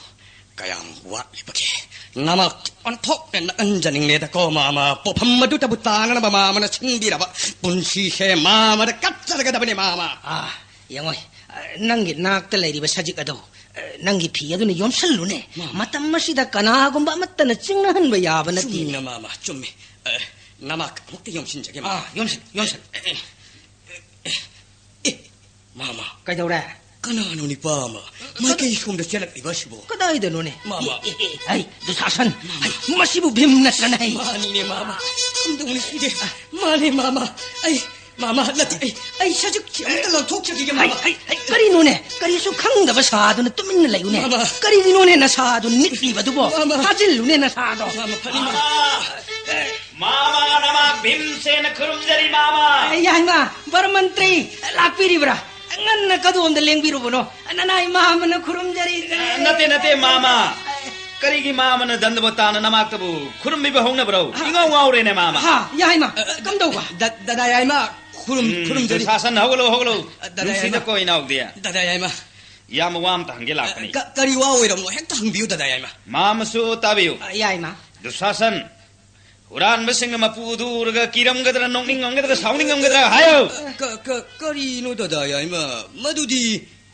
ꯀꯌꯥꯝ ꯋꯥꯠꯂꯤꯕꯒꯦ? ꯅꯃꯥꯛ ꯑꯣꯟꯊꯣꯛꯅ ꯅꯛꯍꯟꯖꯅꯤꯡꯂꯦꯗꯀꯣ, ꯃꯥꯃ꯫ ꯄꯣꯠꯐꯝ ꯑꯗꯨꯇꯕꯨ ꯇꯥꯅꯅꯕ ꯃꯥꯃꯅ ꯁꯤꯟꯕꯤꯔꯕ ꯄꯨꯟꯁꯤꯁꯦ ꯃꯥꯃꯗ ꯀꯠꯆꯔꯒꯗꯕꯅꯦ, ꯃꯥꯃ꯫ ꯑꯥ, ꯌꯦꯡꯉꯣꯏ, ꯑ, ꯅꯪꯒꯤ ꯅꯥꯛꯇ ꯂꯩꯔꯤꯕ ꯁꯖꯤꯛ ꯑꯗꯣ, ꯑ, ꯅꯪꯒꯤ ꯐꯤ ꯑꯗꯨꯅ ꯌꯣꯝꯁꯜꯂꯨꯅꯦ꯫ ꯃꯥꯃ꯫ ꯃꯇꯝ ꯑꯁꯤꯗ ꯀꯅꯥꯒꯨꯝꯕ ꯑꯃꯠꯇꯅ ꯆꯤꯡꯅꯍꯟꯕ ꯌꯥꯕ ꯅꯠꯇꯦꯅꯦ꯫ ꯆꯨꯝꯃꯤꯅ, ꯃꯥꯃ, ꯆꯨꯝꯃꯤ꯫ ꯑ, ꯅꯃꯥꯛ ꯑꯃꯨꯛꯇ ꯌꯣꯝꯁꯤꯟꯖꯒꯦ, ꯃꯥꯃ꯫ ꯑꯥ, ꯌꯣꯝꯁꯤꯜ, ꯌꯣꯝꯁꯤꯜ꯫ ꯑꯦ, ꯃꯥꯃ꯫ ꯀꯩꯗꯧꯔꯦ? ꯀꯅꯥꯅꯣ ꯅꯤꯄꯥ ꯑꯃ ꯃꯥꯏꯀꯩ ꯁꯣꯝꯗ ꯆꯦꯜꯂꯛꯂꯤꯕ ꯑꯁꯤꯕꯣ? ꯀꯗꯥꯏꯗꯅꯣꯅꯦ? ꯃꯥꯃ꯫ ꯑꯦ, ꯑꯦ, ꯑꯦ, ꯍꯩ, ꯗꯨꯁꯥꯁꯟ꯫ ꯃꯥꯃ꯫ ꯍꯩ, ꯃꯁꯤꯕꯨ ꯚꯤꯝ ꯅꯠꯇ꯭ꯔꯅꯦ? ꯍꯩ꯫ ꯃꯥꯅꯤꯅꯦ, ꯃꯥꯃ꯫ ꯀꯝꯗꯧꯅꯤ ꯁꯤꯗꯤ? ꯃꯥꯅꯦ, ꯃꯥꯃ꯫ ꯑꯩ, ꯃꯥꯃ, ꯅꯠꯇꯦ, ꯑꯩ, ꯑꯩ ꯁꯖꯤꯛꯁꯤ ꯑꯃꯨꯛꯇ ꯂꯪꯊꯣꯛꯆꯈꯤꯒꯦ, ꯍꯩ, ꯃꯥꯃ꯫ ꯍꯩ, ꯍꯩ, ꯀꯔꯤꯅꯣꯅꯦ? ꯀꯔꯤꯁꯨ ꯈꯪꯗꯕ ꯁꯥꯗꯨꯅ ꯇꯨꯃꯤꯟꯅ ꯂꯩꯌꯨꯅꯦ꯫ ꯃꯥꯃ꯫ ꯀꯔꯤꯒꯤꯅꯣꯅꯦ ꯅꯁꯥꯗꯨ ꯅꯤꯛꯂꯤꯕꯗꯨꯕꯣ? ꯃꯥꯃ꯫ ꯊꯥꯖꯤꯜꯂꯨꯅꯦ ꯅꯁꯥꯗꯣ꯫ ꯃꯥꯃ, ꯐꯅꯤ, ꯃꯥꯃ꯫ ꯃꯥꯃ, ꯅꯃꯥ ꯚꯤꯝꯁꯦꯅ ꯈꯨꯔꯨꯝꯖꯔꯤ, ꯃꯥꯃ꯫ ꯑꯦ, ꯌꯥꯏꯃ, ꯕꯔꯃꯟꯇ꯭ꯔꯤ, ꯂꯥꯛꯄꯤꯔꯤꯕ꯭ꯔꯥ? ꯉꯟꯅ ꯀꯗꯣꯝꯗ ꯂꯦꯡꯕꯤꯔꯨꯕꯅꯣ? ꯅꯅꯥꯏ ꯃꯥꯃꯅ ꯈꯨꯔꯨꯝꯖꯔꯤ꯫ ꯑꯦ, ꯅꯠꯇꯦ, ꯅꯠꯇꯦ, ꯃꯥꯃ꯫ ꯀꯔꯤꯒꯤ ꯃꯥꯃꯅ ꯗꯟꯗꯕꯇꯥꯅ ꯅꯃꯥꯛꯇꯕꯨ ꯈꯨꯔꯨꯝꯕꯤꯕ ꯍꯧꯅꯕ꯭ꯔꯣ? ꯍꯥ? ꯏꯉꯥꯎ ꯉꯥꯎꯔꯦꯅꯦ, ꯃꯥꯃ꯫ ꯍꯥ, ꯌꯥꯏꯃ, ꯑ, ꯀꯝꯗꯧꯕ? ꯗ-, ꯗꯗꯥ ꯌꯥꯏꯃ, ꯈꯨꯔꯨꯝ-, ꯎꯝ, ꯈꯨꯔꯨꯝꯖꯔꯤ꯫ ꯗꯨꯁꯥꯁꯟ, ꯍꯧꯒꯠꯂꯣ, ꯍꯧꯒꯠꯂꯣ꯫ ꯑ, ꯗꯗꯥ ꯌꯥꯏꯃ꯫ ꯅꯨꯡꯁꯤꯗꯀꯣ, ꯏꯅꯥꯎꯗꯤ꯫ ꯗꯗꯥ ꯌꯥꯏꯃ꯫ ꯏꯌꯥꯝꯕ ꯋꯥ ꯑꯝꯇ ꯍꯪꯒꯦ ꯂꯥꯛꯄꯅꯤ꯫ ꯑ, ꯀ-, ꯀꯔꯤ ꯋꯥ ꯑꯣꯏꯔꯕꯅꯣ? ꯍꯦꯛꯇ ꯍꯪꯕꯤꯌꯨ, ꯗꯗꯥ ꯌꯥꯏꯃ꯫ ꯃꯥꯃꯁꯨ ꯇꯥꯕꯤꯌꯨ꯫ ꯑ, ꯌꯥꯏꯃ꯫ ꯗꯨꯁꯥꯁꯟ, ꯍꯨꯔꯥꯟꯕꯁꯤꯡꯅ ꯃꯄꯨꯗꯨ ꯎꯔꯒ ꯀꯤꯔꯝꯒꯗ꯭ꯔꯥ, ꯅꯣꯛꯅꯤꯡꯉꯝꯒꯗ꯭ꯔꯥ, ꯁꯥꯎꯅꯤꯡꯉꯝꯒꯗ꯭ꯔꯥ? ꯍꯥꯏꯌꯨ! ꯀ-, ꯀ-, ꯀꯔꯤꯅꯣ, ꯗꯗꯥ ꯌꯥꯏꯃ? ꯃꯗꯨꯗꯤ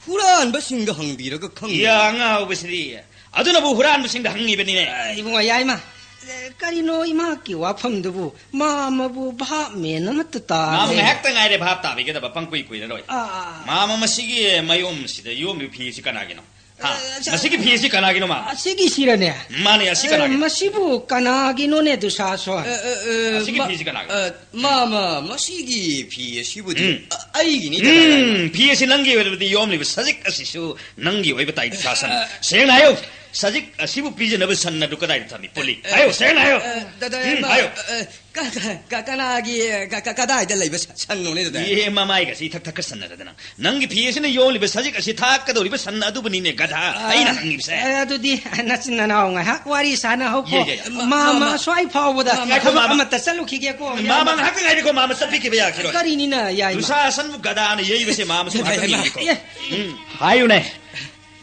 ꯍꯨꯔꯥꯟꯕꯁꯤꯡꯗ ꯍꯪꯕꯤꯔꯒ ꯈꯪꯒꯅꯤ꯫ ꯌꯥ, ꯑꯉꯥꯎꯕꯁꯤꯗꯤ! ꯑꯗꯨꯅꯕꯨ ꯍꯨꯔꯥꯟꯕꯁꯤꯡꯗ ꯍꯪꯉꯤꯕꯅꯤꯅꯦ꯫ ꯑ, ꯏꯕꯨꯡꯉꯣ ꯌꯥꯏꯃ, ꯑ, ꯀꯔꯤꯅꯣ ꯏꯃꯥꯛꯀꯤ ꯋꯥꯐꯝꯗꯨꯕꯨ? ꯃꯥꯃꯕꯨ ꯚꯥꯞ ꯃꯦꯟ ꯑꯃꯠꯇ ꯇꯥꯗꯦ꯫ ꯃꯥꯃ ꯉꯥꯏꯍꯥꯛꯇ ꯉꯥꯏꯔꯦ ꯚꯥꯞ ꯇꯥꯕꯤꯒꯗꯕ, ꯄꯪꯀꯨꯏ ꯀꯨꯏꯔꯔꯣꯏ꯫ ꯑꯥ, ꯑꯥ, ꯑꯥ꯫ ꯃꯥꯃ ꯃꯁꯤꯒꯤ ꯃꯌꯣꯝꯁꯤꯗ ꯌꯣꯝꯂꯤꯕ ꯐꯤ ꯑꯁꯤ ꯀꯅꯥꯒꯤꯅꯣ? ꯍꯥ? ꯑ, ꯁ-, ꯃꯁꯤꯒꯤ ꯐꯤ ꯑꯁꯤ ꯀꯅꯥꯒꯤꯅꯣ, ꯃꯥꯃ? ꯑꯁꯤꯒꯤꯁꯤꯔꯅꯦ? ꯃꯥꯅꯦ, ꯑꯁꯤ ꯑ, ꯀꯅꯥꯒꯤꯅꯣ? ꯃꯁꯤꯕꯨ ꯀꯅꯥꯒꯤꯅꯣꯅꯦ, ꯗꯨꯁꯥꯁꯣꯟ? ꯑ, ꯑ, ꯑ, ꯃꯁꯤꯒꯤ ꯃ-, ꯐꯤꯁꯤ ꯀꯅꯥꯒꯤꯅꯣ? ꯑ, ꯃꯥꯃ, ꯃꯁꯤꯒꯤ ꯐꯤ ꯑꯁꯤꯕꯨꯗꯤ ꯎꯝ꯫ ꯑ-, ꯑꯩꯒꯤꯅꯤ, ꯗꯗꯥ ꯌꯥꯏꯃ꯫ ꯎꯝ, ꯐꯤ ꯑꯁꯤ ꯅꯪꯒꯤ ꯑꯣꯏꯔꯕꯗꯤ ꯌꯣꯝꯂꯤꯕ ꯁꯖꯤꯛ ꯑꯁꯤꯁꯨ ꯅꯪꯒꯤ ꯑꯣꯏꯕ ꯇꯥꯏ, ꯗꯨꯁꯥꯁꯟ꯫ ꯑ, ꯁꯦꯡꯅ ꯍꯥꯏꯌꯨ, ꯁꯖꯤꯛ ꯑꯁꯤꯕꯨ ꯄꯤꯖꯅꯕ ꯁꯟ ꯑꯗꯨ ꯀꯗꯥꯏꯗ ꯊꯝꯃꯤ? ꯄꯨꯂꯤ꯫ ꯑ, ꯍꯥꯏꯌꯨ, ꯁꯦꯡꯅ ꯍꯥꯏꯌꯨ꯫ ꯑ, ꯗꯗꯥ ꯎꯝ, ꯌꯥꯏꯃ, ꯍꯥꯏꯌꯨ꯫ ꯑ, ꯑ, ꯀ-, ꯀ-, ꯀ-, ꯀꯅꯥꯒꯤ, ꯀ-, ꯀ-, ꯀꯗꯥꯏꯗ ꯂꯩꯕ ꯁ-, ꯁꯟꯅꯣꯅꯦ, ꯗꯗꯥ? ꯑꯦ, ꯃꯃꯥꯏꯒꯁꯤ ꯏꯊꯛ ꯊꯛꯀ ꯁꯟꯅꯗꯅ꯫ ꯅꯪꯒꯤ ꯐꯤ ꯑꯁꯤꯅ ꯌꯣꯝꯂꯤꯕ ꯁꯖꯤꯛ ꯑꯁꯤ ꯊꯥꯛꯀꯗꯧꯔꯤꯕ ꯁꯟ ꯑꯗꯨꯕꯨꯅꯤꯅꯦ, ꯒꯙꯥ꯫ ꯑ, ꯑꯩꯅ ꯍꯪꯉꯤꯕꯁꯦ꯫ ꯑ, ꯑꯗꯨꯗꯤ ꯅꯆꯤꯟ ꯅꯅꯥꯎ ꯉꯥꯏꯍꯥꯛ ꯋꯥꯔꯤ ꯁꯥꯟꯅꯍꯧꯀꯣ꯫ ꯌꯦ, ꯌꯦ, ꯌꯦ꯫ ꯃꯥ, ꯃꯥ, ꯃꯥ, ꯃꯥ꯫ ꯁ꯭ꯋꯥꯏ ꯐꯥꯎꯕꯗ ꯉꯥꯏꯈꯣ, ꯊꯕꯛ ꯃꯥ, ꯃꯥ꯫ ꯑꯃꯠꯇ ꯆꯠꯂꯨꯈꯤꯒꯦꯀꯣ꯫ ꯃꯥ, ꯃꯥ, ꯉꯥꯏꯍꯥꯛꯇ ꯉꯥꯏꯔꯦꯀꯣ, ꯃꯥ, ꯃꯥ, ꯆꯠꯄꯤꯈꯤꯕ ꯌꯥꯈꯤꯔꯣꯏ꯫ ꯀꯔꯤꯅꯤꯅ ꯌꯥꯏꯃ? ꯗꯨꯁꯥꯁꯟꯕꯨ ꯒꯙꯥꯅ ꯌꯩꯕꯁꯦ ꯃꯥ, ꯃꯥ, ꯁꯨꯝ ꯉꯥꯏꯍꯥꯛꯇ ꯌꯥꯏꯃ꯫ ꯌꯦꯡꯒꯦꯀꯣ꯫ ꯑꯦ꯫ ꯎꯝ, ꯍꯥꯏꯌꯨꯅꯦ꯫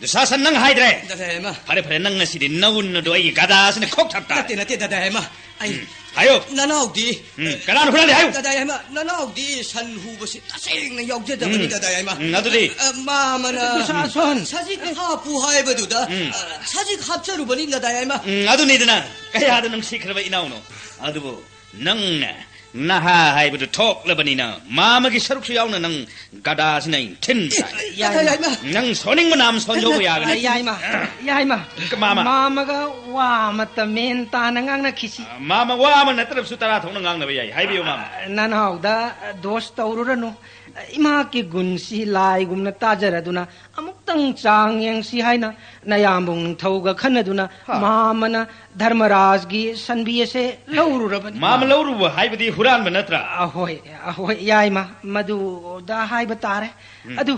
ꯗꯨꯁꯥꯁꯟ, ꯅꯪ ꯍꯥꯏꯗ꯭ꯔꯦ꯫ ꯗꯥꯗꯥ ꯌꯥꯏꯃ꯫ ꯐꯔꯦ, ꯐꯔꯦ, ꯅꯪ ꯉꯁꯤꯗꯤ ꯅꯋꯨꯟ ꯑꯗꯣ ꯑꯩꯒꯤ ꯒꯗꯥꯁꯤꯅ ꯈꯣꯛ ꯊꯞ ꯇꯥꯔꯦ꯫ ꯅꯠꯇꯦ, ꯅꯠꯇꯦ, ꯗꯥꯗꯥ ꯌꯥꯏꯃ꯫ ꯑꯩ ꯎꯝ, ꯍꯥꯏꯌꯣ꯫ ꯅꯅꯥꯎꯗꯤ ꯎꯝ, ꯀꯅꯥꯅ ꯍꯨꯔꯥꯜꯂꯤ ꯍꯥꯏꯌꯨ꯫ ꯗꯥꯗꯥ ꯌꯥꯏꯃ, ꯅꯅꯥꯎꯗꯤ ꯁꯟ ꯍꯨꯕꯁꯤ ꯇꯁꯦꯡꯅ ꯌꯥꯎꯖꯗꯕꯅꯤ, ꯎꯝ, ꯗꯥꯗꯥ ꯌꯥꯏꯃ꯫ ꯎꯝ, ꯑꯗꯨꯗꯤ? ꯑ, ꯃꯥꯃꯅ ꯗꯨꯁꯥꯁꯟ꯫ ꯁꯖꯤꯛ ꯍꯥꯞꯄꯨ ꯍꯥꯏꯕꯗꯨꯗ, ꯎꯝ, ꯑ, ꯁꯖꯤꯛ ꯍꯥꯞꯆꯔꯨꯕꯅꯤ, ꯗꯥꯗꯥ ꯌꯥꯏꯃ꯫ ꯎꯝ, ꯑꯗꯨꯅꯤꯗꯅ꯫ ꯀꯌꯥꯗ ꯅꯨꯡꯁꯤꯈ꯭ꯔꯕ ꯏꯅꯥꯎꯅꯣ꯫ ꯑꯗꯨꯕꯨ ꯅꯪꯅ ꯅꯍꯥ ꯍꯥꯏꯕꯗꯨ ꯊꯣꯛꯂꯕꯅꯤꯅ, ꯃꯥꯃꯒꯤ ꯁꯔꯨꯛꯁꯨ ꯌꯥꯎꯅ ꯅꯪ ꯒꯗꯥꯁꯤꯅ ꯑꯩꯅ ꯊꯤꯟ ꯇꯥꯏ꯫ ꯌꯥꯏꯃ꯫ ꯌꯥꯏꯃ꯫ ꯅꯪ ꯁꯣꯟꯅꯤꯡꯕ ꯅꯥꯝ ꯁꯣꯟꯖꯧꯕ ꯌꯥꯒꯅꯤ꯫ ꯌꯥꯏꯃ, ꯌꯥꯏꯃ꯫ ꯃꯥꯃ꯫ ꯃꯥꯃꯒ ꯋꯥ ꯑꯃꯠꯇ ꯃꯦꯟ ꯇꯥꯅ ꯉꯥꯡꯅꯈꯤꯁꯤ꯫ ꯃꯥꯃ, ꯋꯥ ꯑꯃ ꯅꯠꯇ꯭ꯔꯕꯁꯨ ꯇꯔꯥ ꯊꯣꯛꯅ ꯉꯥꯡꯅꯕ ꯌꯥꯏ꯫ ꯍꯥꯏꯕꯤꯌꯨ, ꯃꯥꯃ꯫ ꯅꯅꯥꯎꯗ ꯗꯣꯁ ꯇꯧꯔꯨꯔꯅꯨ꯫ ꯏꯃꯥꯀꯤ ꯒꯨꯟꯁꯤ ꯂꯥꯏꯒꯨꯝꯅ ꯇꯥꯖꯔꯗꯨꯅ ꯑꯃꯨꯛꯇꯪ ꯆꯥꯡ ꯌꯦꯡꯁꯤ ꯍꯥꯏꯅ ꯅꯌꯥꯝꯕ ꯅꯤꯡꯊꯧꯒ ꯈꯟꯅꯗꯨꯅ ꯍꯥ꯫ ꯃꯥꯃꯅ ꯙꯔꯃꯔꯥꯖꯒꯤ ꯁꯟꯕꯤ ꯑꯁꯦ ꯂꯧꯔꯨꯔꯕꯅꯤ꯫ ꯃꯥꯃ ꯂꯧꯔꯨꯕ ꯍꯥꯏꯕꯗꯤ ꯍꯨꯔꯥꯟꯕ ꯅꯠꯇ꯭ꯔꯥ? ꯑꯍꯣꯏ, ꯑꯍꯣꯏ, ꯌꯥꯏꯃ, ꯃꯗꯨꯗ ꯍꯥꯏꯕ ꯇꯥꯔꯦ꯫ ꯎꯝ꯫ ꯑꯗꯨ,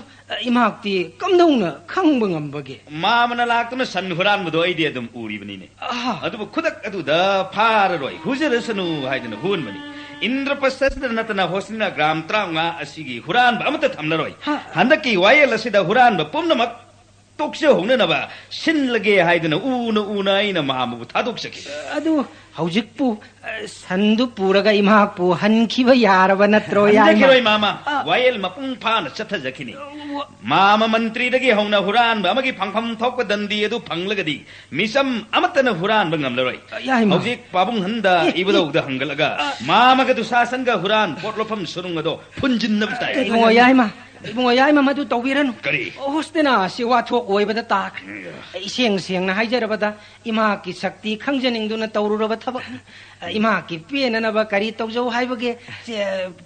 ꯏꯃꯥꯛꯇꯤ ꯀꯝꯗꯧꯅ ꯈꯪꯕ ꯉꯝꯕꯒꯦ? ꯃꯥꯃꯅ ꯂꯥꯛꯇꯨꯅ ꯁꯟ ꯍꯨꯔꯥꯟꯕꯗꯣ ꯑꯩꯗꯤ ꯑꯗꯨꯝ ꯎꯔꯤꯕꯅꯤꯅꯦ꯫ ꯑꯍꯥ꯫ ꯑꯗꯨꯕꯨ ꯈꯨꯗꯛ ꯑꯗꯨꯗ ꯐꯥꯔꯔꯣꯏ, ꯍꯨꯖꯔꯁꯅꯨ ꯍꯥꯏꯗꯨꯅ ꯍꯨꯟꯕꯅꯤ꯫ ꯏꯟꯗ꯭ꯔꯄ꯭ꯔꯁꯊꯗ ꯅꯠꯇꯅ ꯍꯣꯁꯅꯤꯅ ꯒ꯭ꯔꯥꯝ ꯇꯔꯥꯃꯉꯥ ꯑꯁꯤꯒꯤ ꯍꯨꯔꯥꯟꯕ ꯑꯃꯠꯇ ꯊꯝꯂꯔꯣꯏ꯫ ꯍꯥ꯫ ꯍꯟꯗꯛꯀꯤ ꯋꯥꯌꯦꯜ ꯑꯁꯤꯗ ꯍꯨꯔꯥꯟꯕ ꯄꯨꯝꯅꯃꯛ ꯇꯣꯛꯆꯍꯧꯅꯅꯕ ꯁꯤꯜꯂꯒꯦ ꯍꯥꯏꯗꯨꯅ ꯎꯅ ꯎꯅ ꯑꯩꯅ ꯃꯥꯃꯕꯨ ꯊꯥꯗꯣꯛꯆꯈꯤ꯫ ꯑꯗꯨ ꯍꯧꯖꯤꯛꯄꯨ, ꯑ, ꯁꯟꯗꯨ ꯄꯨꯔꯒ ꯏꯃꯥꯛꯄꯨ ꯍꯟꯈꯤꯕ ꯌꯥꯔꯕ ꯅꯠꯇ꯭ꯔꯣ, ꯌꯥꯏꯃ? ꯍꯟꯖꯈꯤꯔꯣꯏ, ꯃꯥꯃ꯫ ꯑ꯫ ꯋꯥꯌꯦꯜ ꯃꯄꯨꯡ ꯐꯥꯅ ꯆꯠꯊꯖꯈꯤꯅꯤ꯫ ꯑ, ꯋꯥ- ꯃꯥꯃ ꯃꯟꯇ꯭ꯔꯤꯗꯒꯤ ꯍꯧꯅ ꯍꯨꯔꯥꯟꯕ ꯑꯃꯒꯤ ꯐꯪꯐꯝ ꯊꯣꯛꯄ ꯗꯟꯗꯤ ꯑꯗꯨ ꯐꯪꯂꯒꯗꯤ ꯃꯤꯆꯝ ꯑꯃꯠꯇꯅ ꯍꯨꯔꯥꯟꯕ ꯉꯝꯂꯔꯣꯏ꯫ ꯑ, ꯌꯥꯏꯃ꯫ ꯍꯧꯖꯤꯛ ꯄꯥꯕꯨꯡ ꯍꯟꯗ ꯑꯦ, ꯑꯦ꯫ ꯏꯕꯨꯙꯧꯗ ꯍꯪꯒꯠꯂꯒ ꯑ꯫ ꯃꯥꯃꯒ ꯗꯨꯁꯥꯁꯟꯒ ꯍꯨꯔꯥꯟ ꯄꯣꯠꯂꯣꯐꯝ ꯁꯨꯔꯨꯡ ꯑꯗꯣ ꯐꯨꯟꯖꯤꯟꯅꯕ ꯇꯥꯏ꯫ ꯏꯕꯨꯡꯉꯣ ꯌꯥꯏꯃ, ꯏꯕꯨꯡꯉꯣ ꯌꯥꯏꯃ, ꯃꯗꯨ ꯇꯧꯕꯤꯔꯅꯨ꯫ ꯀꯔꯤ? ꯍꯣꯁꯇꯤꯅꯥ ꯑꯁꯤ ꯋꯥꯊꯣꯛ ꯑꯣꯏꯕꯗ ꯇꯥꯈ꯭ꯔꯦ꯫ ꯎꯝ꯫ ꯏꯁꯦꯡ ꯁꯦꯡꯅ ꯍꯥꯏꯖꯔꯕꯗ, ꯏꯃꯥꯀꯤ ꯁꯛꯇꯤ ꯈꯪꯖꯅꯤꯡꯗꯨꯅ ꯇꯧꯔꯨꯔꯕ ꯊꯕꯛꯅꯤ꯫ ꯏꯃꯥꯀꯤ ꯄꯦꯟꯅꯅꯕ ꯀꯔꯤ ꯇꯧꯖꯧ ꯍꯥꯏꯕꯒꯦ? ꯆꯦ,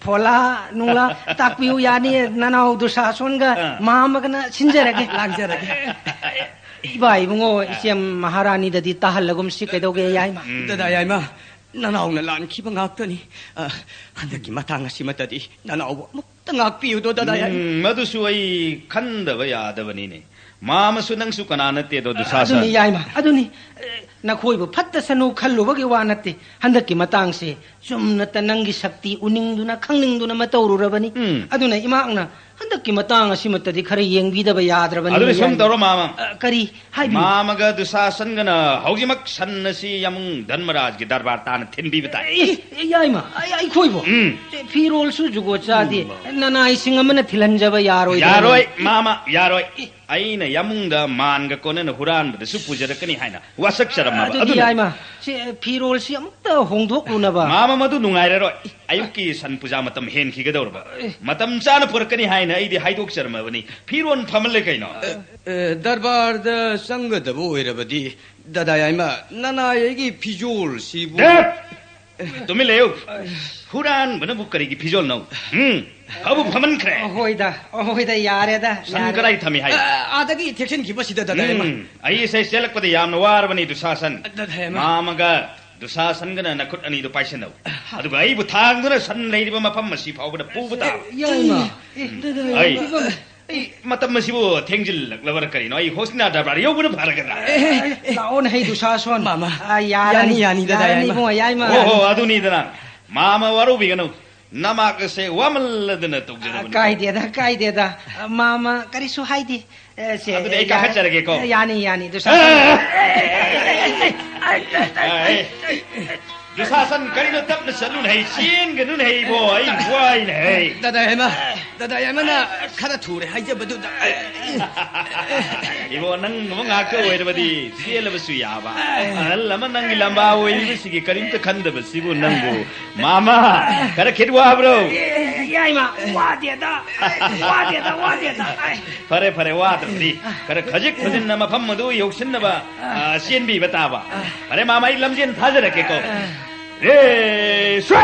ꯐꯣꯂꯥ ꯅꯨꯡꯂꯥ ꯇꯥꯛꯄꯤꯌꯨ ꯌꯥꯅꯤ, ꯅꯅꯥꯎ ꯗꯨꯁꯥꯁꯣꯟꯒ ꯑꯥ꯫ ꯃꯥꯃꯒꯅ ꯁꯤꯟꯖꯔꯒꯦ꯫ ꯂꯥꯡꯖꯔꯒꯦ꯫ ꯏꯕꯥ ꯏꯕꯨꯡꯉꯣ, ꯏꯆꯦꯝ ꯃꯍꯥꯔꯥꯅꯤꯗꯗꯤ ꯇꯥꯍꯜꯂꯒꯨꯝꯁꯤ ꯀꯩꯗꯧꯒꯦ, ꯌꯥꯏꯃ? ꯎꯝ꯫ ꯗꯗꯥ ꯌꯥꯏꯃ, ꯅꯅꯥꯎꯅ ꯂꯥꯟꯈꯤꯕ ꯉꯥꯛꯇꯅꯤ꯫ ꯑ, ꯍꯟꯗꯛꯀꯤ ꯃꯇꯥꯡ ꯑꯁꯤꯃꯠꯇꯗꯤ ꯅꯅꯥꯎꯕꯨ ꯑꯃꯨꯛꯇ ꯉꯥꯛꯄꯤꯌꯨꯗꯣ, ꯗꯗꯥ ꯌꯥꯏꯃ꯫ ꯎꯝ, ꯃꯗꯨꯁꯨ ꯑꯩ ꯈꯟꯗꯕ ꯌꯥꯗꯕꯅꯤꯅꯦ꯫ ꯃꯥꯃꯁꯨ ꯅꯪꯁꯨ ꯀꯅꯥ ꯅꯠꯇꯦꯗꯣ, ꯗꯨꯁꯥꯁꯟ꯫ ꯑꯗꯨꯅꯤ, ꯌꯥꯏꯃ, ꯑꯗꯨꯅꯤ꯫ ꯑꯦ, ꯅꯈꯣꯏꯕꯨ ꯐꯠꯇꯁꯅꯨ ꯈꯜꯂꯨꯕꯒꯤ ꯋꯥ ꯅꯠꯇꯦ꯫ ꯍꯟꯗꯛꯀꯤ ꯃꯇꯥꯡꯁꯦ ꯆꯨꯝꯅꯇ ꯅꯪꯒꯤ ꯁꯛꯇꯤ ꯎꯅꯤꯡꯗꯨꯅ, ꯈꯪꯅꯤꯡꯗꯨꯅ ꯃꯇꯧꯔꯨꯔꯕꯅꯤ꯫ ꯎꯝ꯫ ꯑꯗꯨꯅ ꯏꯃꯥꯛꯅ ꯍꯟꯗꯛꯀꯤ ꯃꯇꯥꯡ ꯑꯁꯤꯃꯠꯇꯗꯤ ꯈꯔ ꯌꯦꯡꯕꯤꯗꯕ ꯌꯥꯗ꯭ꯔꯕꯅꯤ, ꯑꯗꯨꯗꯤ ꯁꯨꯝ ꯌꯥꯏꯃ꯫ ꯇꯧꯔꯣ, ꯃꯥꯃ꯫ ꯑ, ꯀꯔꯤ? ꯍꯥꯏꯕꯤꯌꯨ꯫ ꯃꯥꯃꯒ ꯗꯨꯁꯥꯁꯟꯒꯅ ꯍꯧꯖꯤꯛꯃꯛ ꯁꯟ ꯑꯁꯤ ꯌꯥꯃꯨꯡ ꯙꯔꯃꯔꯥꯖꯒꯤ ꯗꯔꯕꯥꯔ ꯇꯥꯟꯅ ꯊꯤꯟꯕꯤꯕ ꯇꯥꯏ꯫ ꯑꯦ, ꯑꯦ, ꯌꯥꯏꯃ, ꯑꯩ, ꯑꯩꯈꯣꯏꯕꯨ? ꯎꯝ꯫ ꯑꯦ, ꯐꯤꯔꯣꯜꯁꯨ ꯖꯨꯒꯣꯠ ꯆꯥꯗꯦ꯫ ꯎꯝ꯫ ꯅꯅꯥꯏꯁꯤꯡ ꯑꯃꯅ ꯊꯤꯜꯍꯟꯖꯕ ꯌꯥꯔꯣꯏꯗ꯭ꯔꯥ? ꯌꯥꯔꯣꯏ, ꯃꯥꯃ, ꯌꯥꯔꯣꯏ꯫ ꯑꯦ꯫ ꯑꯩꯅ ꯌꯥꯃꯨꯡꯗ ꯃꯥꯟꯒ ꯀꯣꯟꯅꯅ ꯍꯨꯔꯥꯟꯕꯗꯁꯨ ꯄꯨꯖꯔꯛꯀꯅꯤ ꯍꯥꯏꯅ ꯋꯥꯁꯛꯆꯔꯝꯃꯕ꯫ ꯑꯗꯨꯗꯤ ꯑꯗꯨꯅ ꯌꯥꯏꯃ, ꯁꯤ, ꯑꯦ, ꯐꯤꯔꯣꯜꯁꯤ ꯑꯃꯨꯛꯇ ꯍꯣꯡꯗꯣꯛꯂꯨꯅꯕ꯫ ꯃꯥꯃ, ꯃꯗꯨ ꯅꯨꯡꯉꯥꯏꯔꯔꯣꯏ꯫ ꯑꯌꯨꯛꯀꯤ ꯁꯟ ꯄꯨꯖꯥ ꯃꯇꯝ ꯍꯦꯟꯈꯤꯒꯗꯧꯔꯕ꯫ ꯑꯦ꯫ ꯃꯇꯝ ꯆꯥꯅ ꯄꯨꯔꯛꯀꯅꯤ ꯍꯥꯏꯅ ꯑꯩꯗꯤ ꯍꯥꯏꯗꯣꯛꯆꯔꯝꯃꯕꯅꯤ꯫ ꯐꯤꯔꯣꯟ ꯐꯃꯜꯂꯦ ꯀꯩꯅꯣ꯫ ꯑꯦ, ꯑꯦ, ꯗꯔꯕꯥꯔꯗ ꯆꯪꯒꯗꯕ ꯑꯣꯏꯔꯕꯗꯤ, ꯗꯗꯥ ꯌꯥꯏꯃ, ꯅꯅꯥꯏ ꯑꯩꯒꯤ ꯐꯤꯖꯣꯜꯁꯤꯕꯨ꯫ ꯗꯦꯠ! ꯇꯨꯃꯤꯟ ꯂꯩꯌꯨ꯫ ꯍꯨꯔꯥꯟꯕꯅꯕꯨ ꯀꯔꯤꯒꯤ ꯐꯤꯖꯣꯜꯅꯣ? ꯎꯝ, ꯐꯕꯨ ꯐꯃꯟꯈ꯭ꯔꯦ꯫ ꯑꯣ, ꯍꯣꯏꯗ, ꯑꯣ, ꯍꯣꯏꯗ, ꯌꯥꯔꯦꯗ, ꯁꯟ ꯌꯥꯔꯦ꯫ ꯀꯗꯥꯏ ꯊꯝꯃꯤ ꯍꯥꯏ? ꯑ, ꯑꯥꯗꯒꯤ ꯊꯦꯛꯆꯤꯟꯈꯤꯕꯁꯤꯗ, ꯗꯗꯥ ꯏꯃꯥ꯫ ꯎꯝ, ꯑꯩꯁꯦ ꯆꯦꯜꯂꯛꯄꯗ ꯌꯥꯝꯅ ꯋꯥꯔꯕꯅꯤ, ꯗꯨꯁꯥꯁꯟ꯫ ꯗꯗꯥ ꯏꯃꯥ꯫ ꯃꯥꯃꯒ ꯗꯨꯁꯥꯁꯟꯒꯅ ꯅꯈꯨꯠ ꯑꯅꯤꯗꯨ ꯄꯥꯏꯁꯟꯅꯧ꯫ ꯑꯗꯨꯒ ꯑꯩꯕꯨ ꯊꯥꯡꯗꯨꯅ ꯁꯟ ꯂꯩꯔꯤꯕ ꯃꯐꯝ ꯑꯁꯤ ꯐꯥꯎꯕꯗ ꯄꯨꯕ ꯇꯥꯕ꯫ ꯌꯥꯏꯃ꯫ ꯑꯦ, ꯗꯗꯥ ꯑꯩ ꯏꯃꯥ꯫ ꯑꯩ ꯃꯇꯝ ꯑꯁꯤꯕꯨ ꯊꯦꯡꯖꯤꯜꯂꯛꯂꯕ꯭ꯔꯥ ꯀꯔꯤꯅꯣ? ꯑꯩ ꯍꯣꯁꯅꯥ ꯗꯔꯕꯥꯔ ꯌꯧꯕꯅ ꯐꯔꯒꯗ꯭ꯔꯥ? ꯑꯦ, ꯑꯦ, ꯑꯦ, ꯂꯥꯛꯑꯣꯅꯦ, ꯍꯩ ꯗꯨꯁꯥꯁꯣꯟ꯫ ꯃꯥꯃ, ꯑ, ꯌꯥꯔꯅꯤ, ꯌꯥꯅꯤ, ꯌꯥꯅꯤ, ꯗꯗꯥ ꯌꯥꯔꯅꯤ, ꯌꯥꯏꯃ꯫ ꯏꯕꯨꯡꯉꯣ, ꯌꯥꯏꯃ꯫ ꯍꯣ, ꯍꯣ, ꯑꯗꯨꯅꯤꯗꯅ꯫ ꯃꯥꯃ ꯋꯥꯔꯧꯕꯤꯒꯅꯨ꯫ ꯅꯃꯥꯛ ꯑꯁꯦ ꯋꯥꯃꯜꯂꯗꯅ ꯇꯧꯖꯔꯕꯅꯤ꯫ ꯑ, ꯀꯥꯏꯗꯦꯗ, ꯀꯥꯏꯗꯦꯗ꯫ ꯑ, ꯃꯥꯃ ꯀꯔꯤꯁꯨ ꯍꯥꯏꯗꯦ꯫ ꯑꯦ, ꯁꯦ, ꯑꯗꯨꯗꯤ ꯑꯩ ꯌꯥꯔꯦ꯫ ꯀꯥꯈꯠꯆꯔꯒꯦꯀꯣ꯫ ꯑꯦ, ꯌꯥꯅꯤ, ꯌꯥꯅꯤ, ꯗꯨꯁꯥꯁꯣꯟ꯫ ꯑ, ꯑꯦ, ꯑꯦ, ꯑꯦ, ꯑꯦ, ꯑꯦ, ꯑꯦ꯫ ꯗꯨꯁꯥꯁꯟ, ꯀꯔꯤꯅꯣ ꯇꯞꯅ ꯆꯠꯂꯨꯅꯦ ꯍꯩ, ꯆꯦꯟꯒꯅꯨꯅꯦ ꯍꯩ ꯏꯕꯣ, ꯑꯩ ꯋꯥꯏꯅꯦ ꯍꯩ꯫ ꯗꯗꯥ ꯌꯥꯏꯃ, ꯗꯗꯥ ꯌꯥꯏꯃꯅ ꯈꯔ ꯊꯨꯔꯦ ꯍꯥꯏꯖꯕꯗꯨꯗ꯫ ꯏꯕꯣ, ꯅꯪꯒꯨꯝꯕ ꯉꯥꯛꯇ ꯑꯣꯏꯔꯕꯗꯤ ꯆꯦꯜꯂꯕꯁꯨ ꯌꯥꯕ꯫ ꯑꯍꯜ ꯑꯃ ꯅꯪꯒꯤ ꯂꯝꯕꯥ ꯑꯣꯏꯔꯤꯕꯁꯤꯒꯤ ꯀꯔꯤꯝꯇ ꯈꯟꯗꯕꯁꯤꯕꯨ ꯅꯪꯕꯨ꯫ ꯃꯥꯃ, ꯈꯔ ꯈꯤꯠ ꯋꯥꯕ꯭ꯔꯣ? ꯌꯥꯏꯃ, ꯋꯥꯗꯦꯗ, ꯋꯥꯗꯦꯗ, ꯋꯥꯗꯦꯗ꯫ ꯐꯔꯦ, ꯐꯔꯦ, ꯋꯥꯗ꯭ꯔꯕꯗꯤ ꯈꯔ ꯈꯖꯤꯛ ꯈꯖꯤꯟꯅ ꯃꯐꯝ ꯑꯗꯨ ꯌꯧꯁꯤꯟꯅꯕ, ꯑ, ꯆꯦꯟꯕꯤꯕ ꯇꯥꯕ꯫ ꯐꯔꯦ, ꯃꯥꯃ, ꯑꯩ ꯂꯝꯖꯦꯟ ꯊꯥꯖꯔꯛꯀꯦꯀꯣ꯫ ꯔꯦ, ꯁ꯭ꯋꯦ!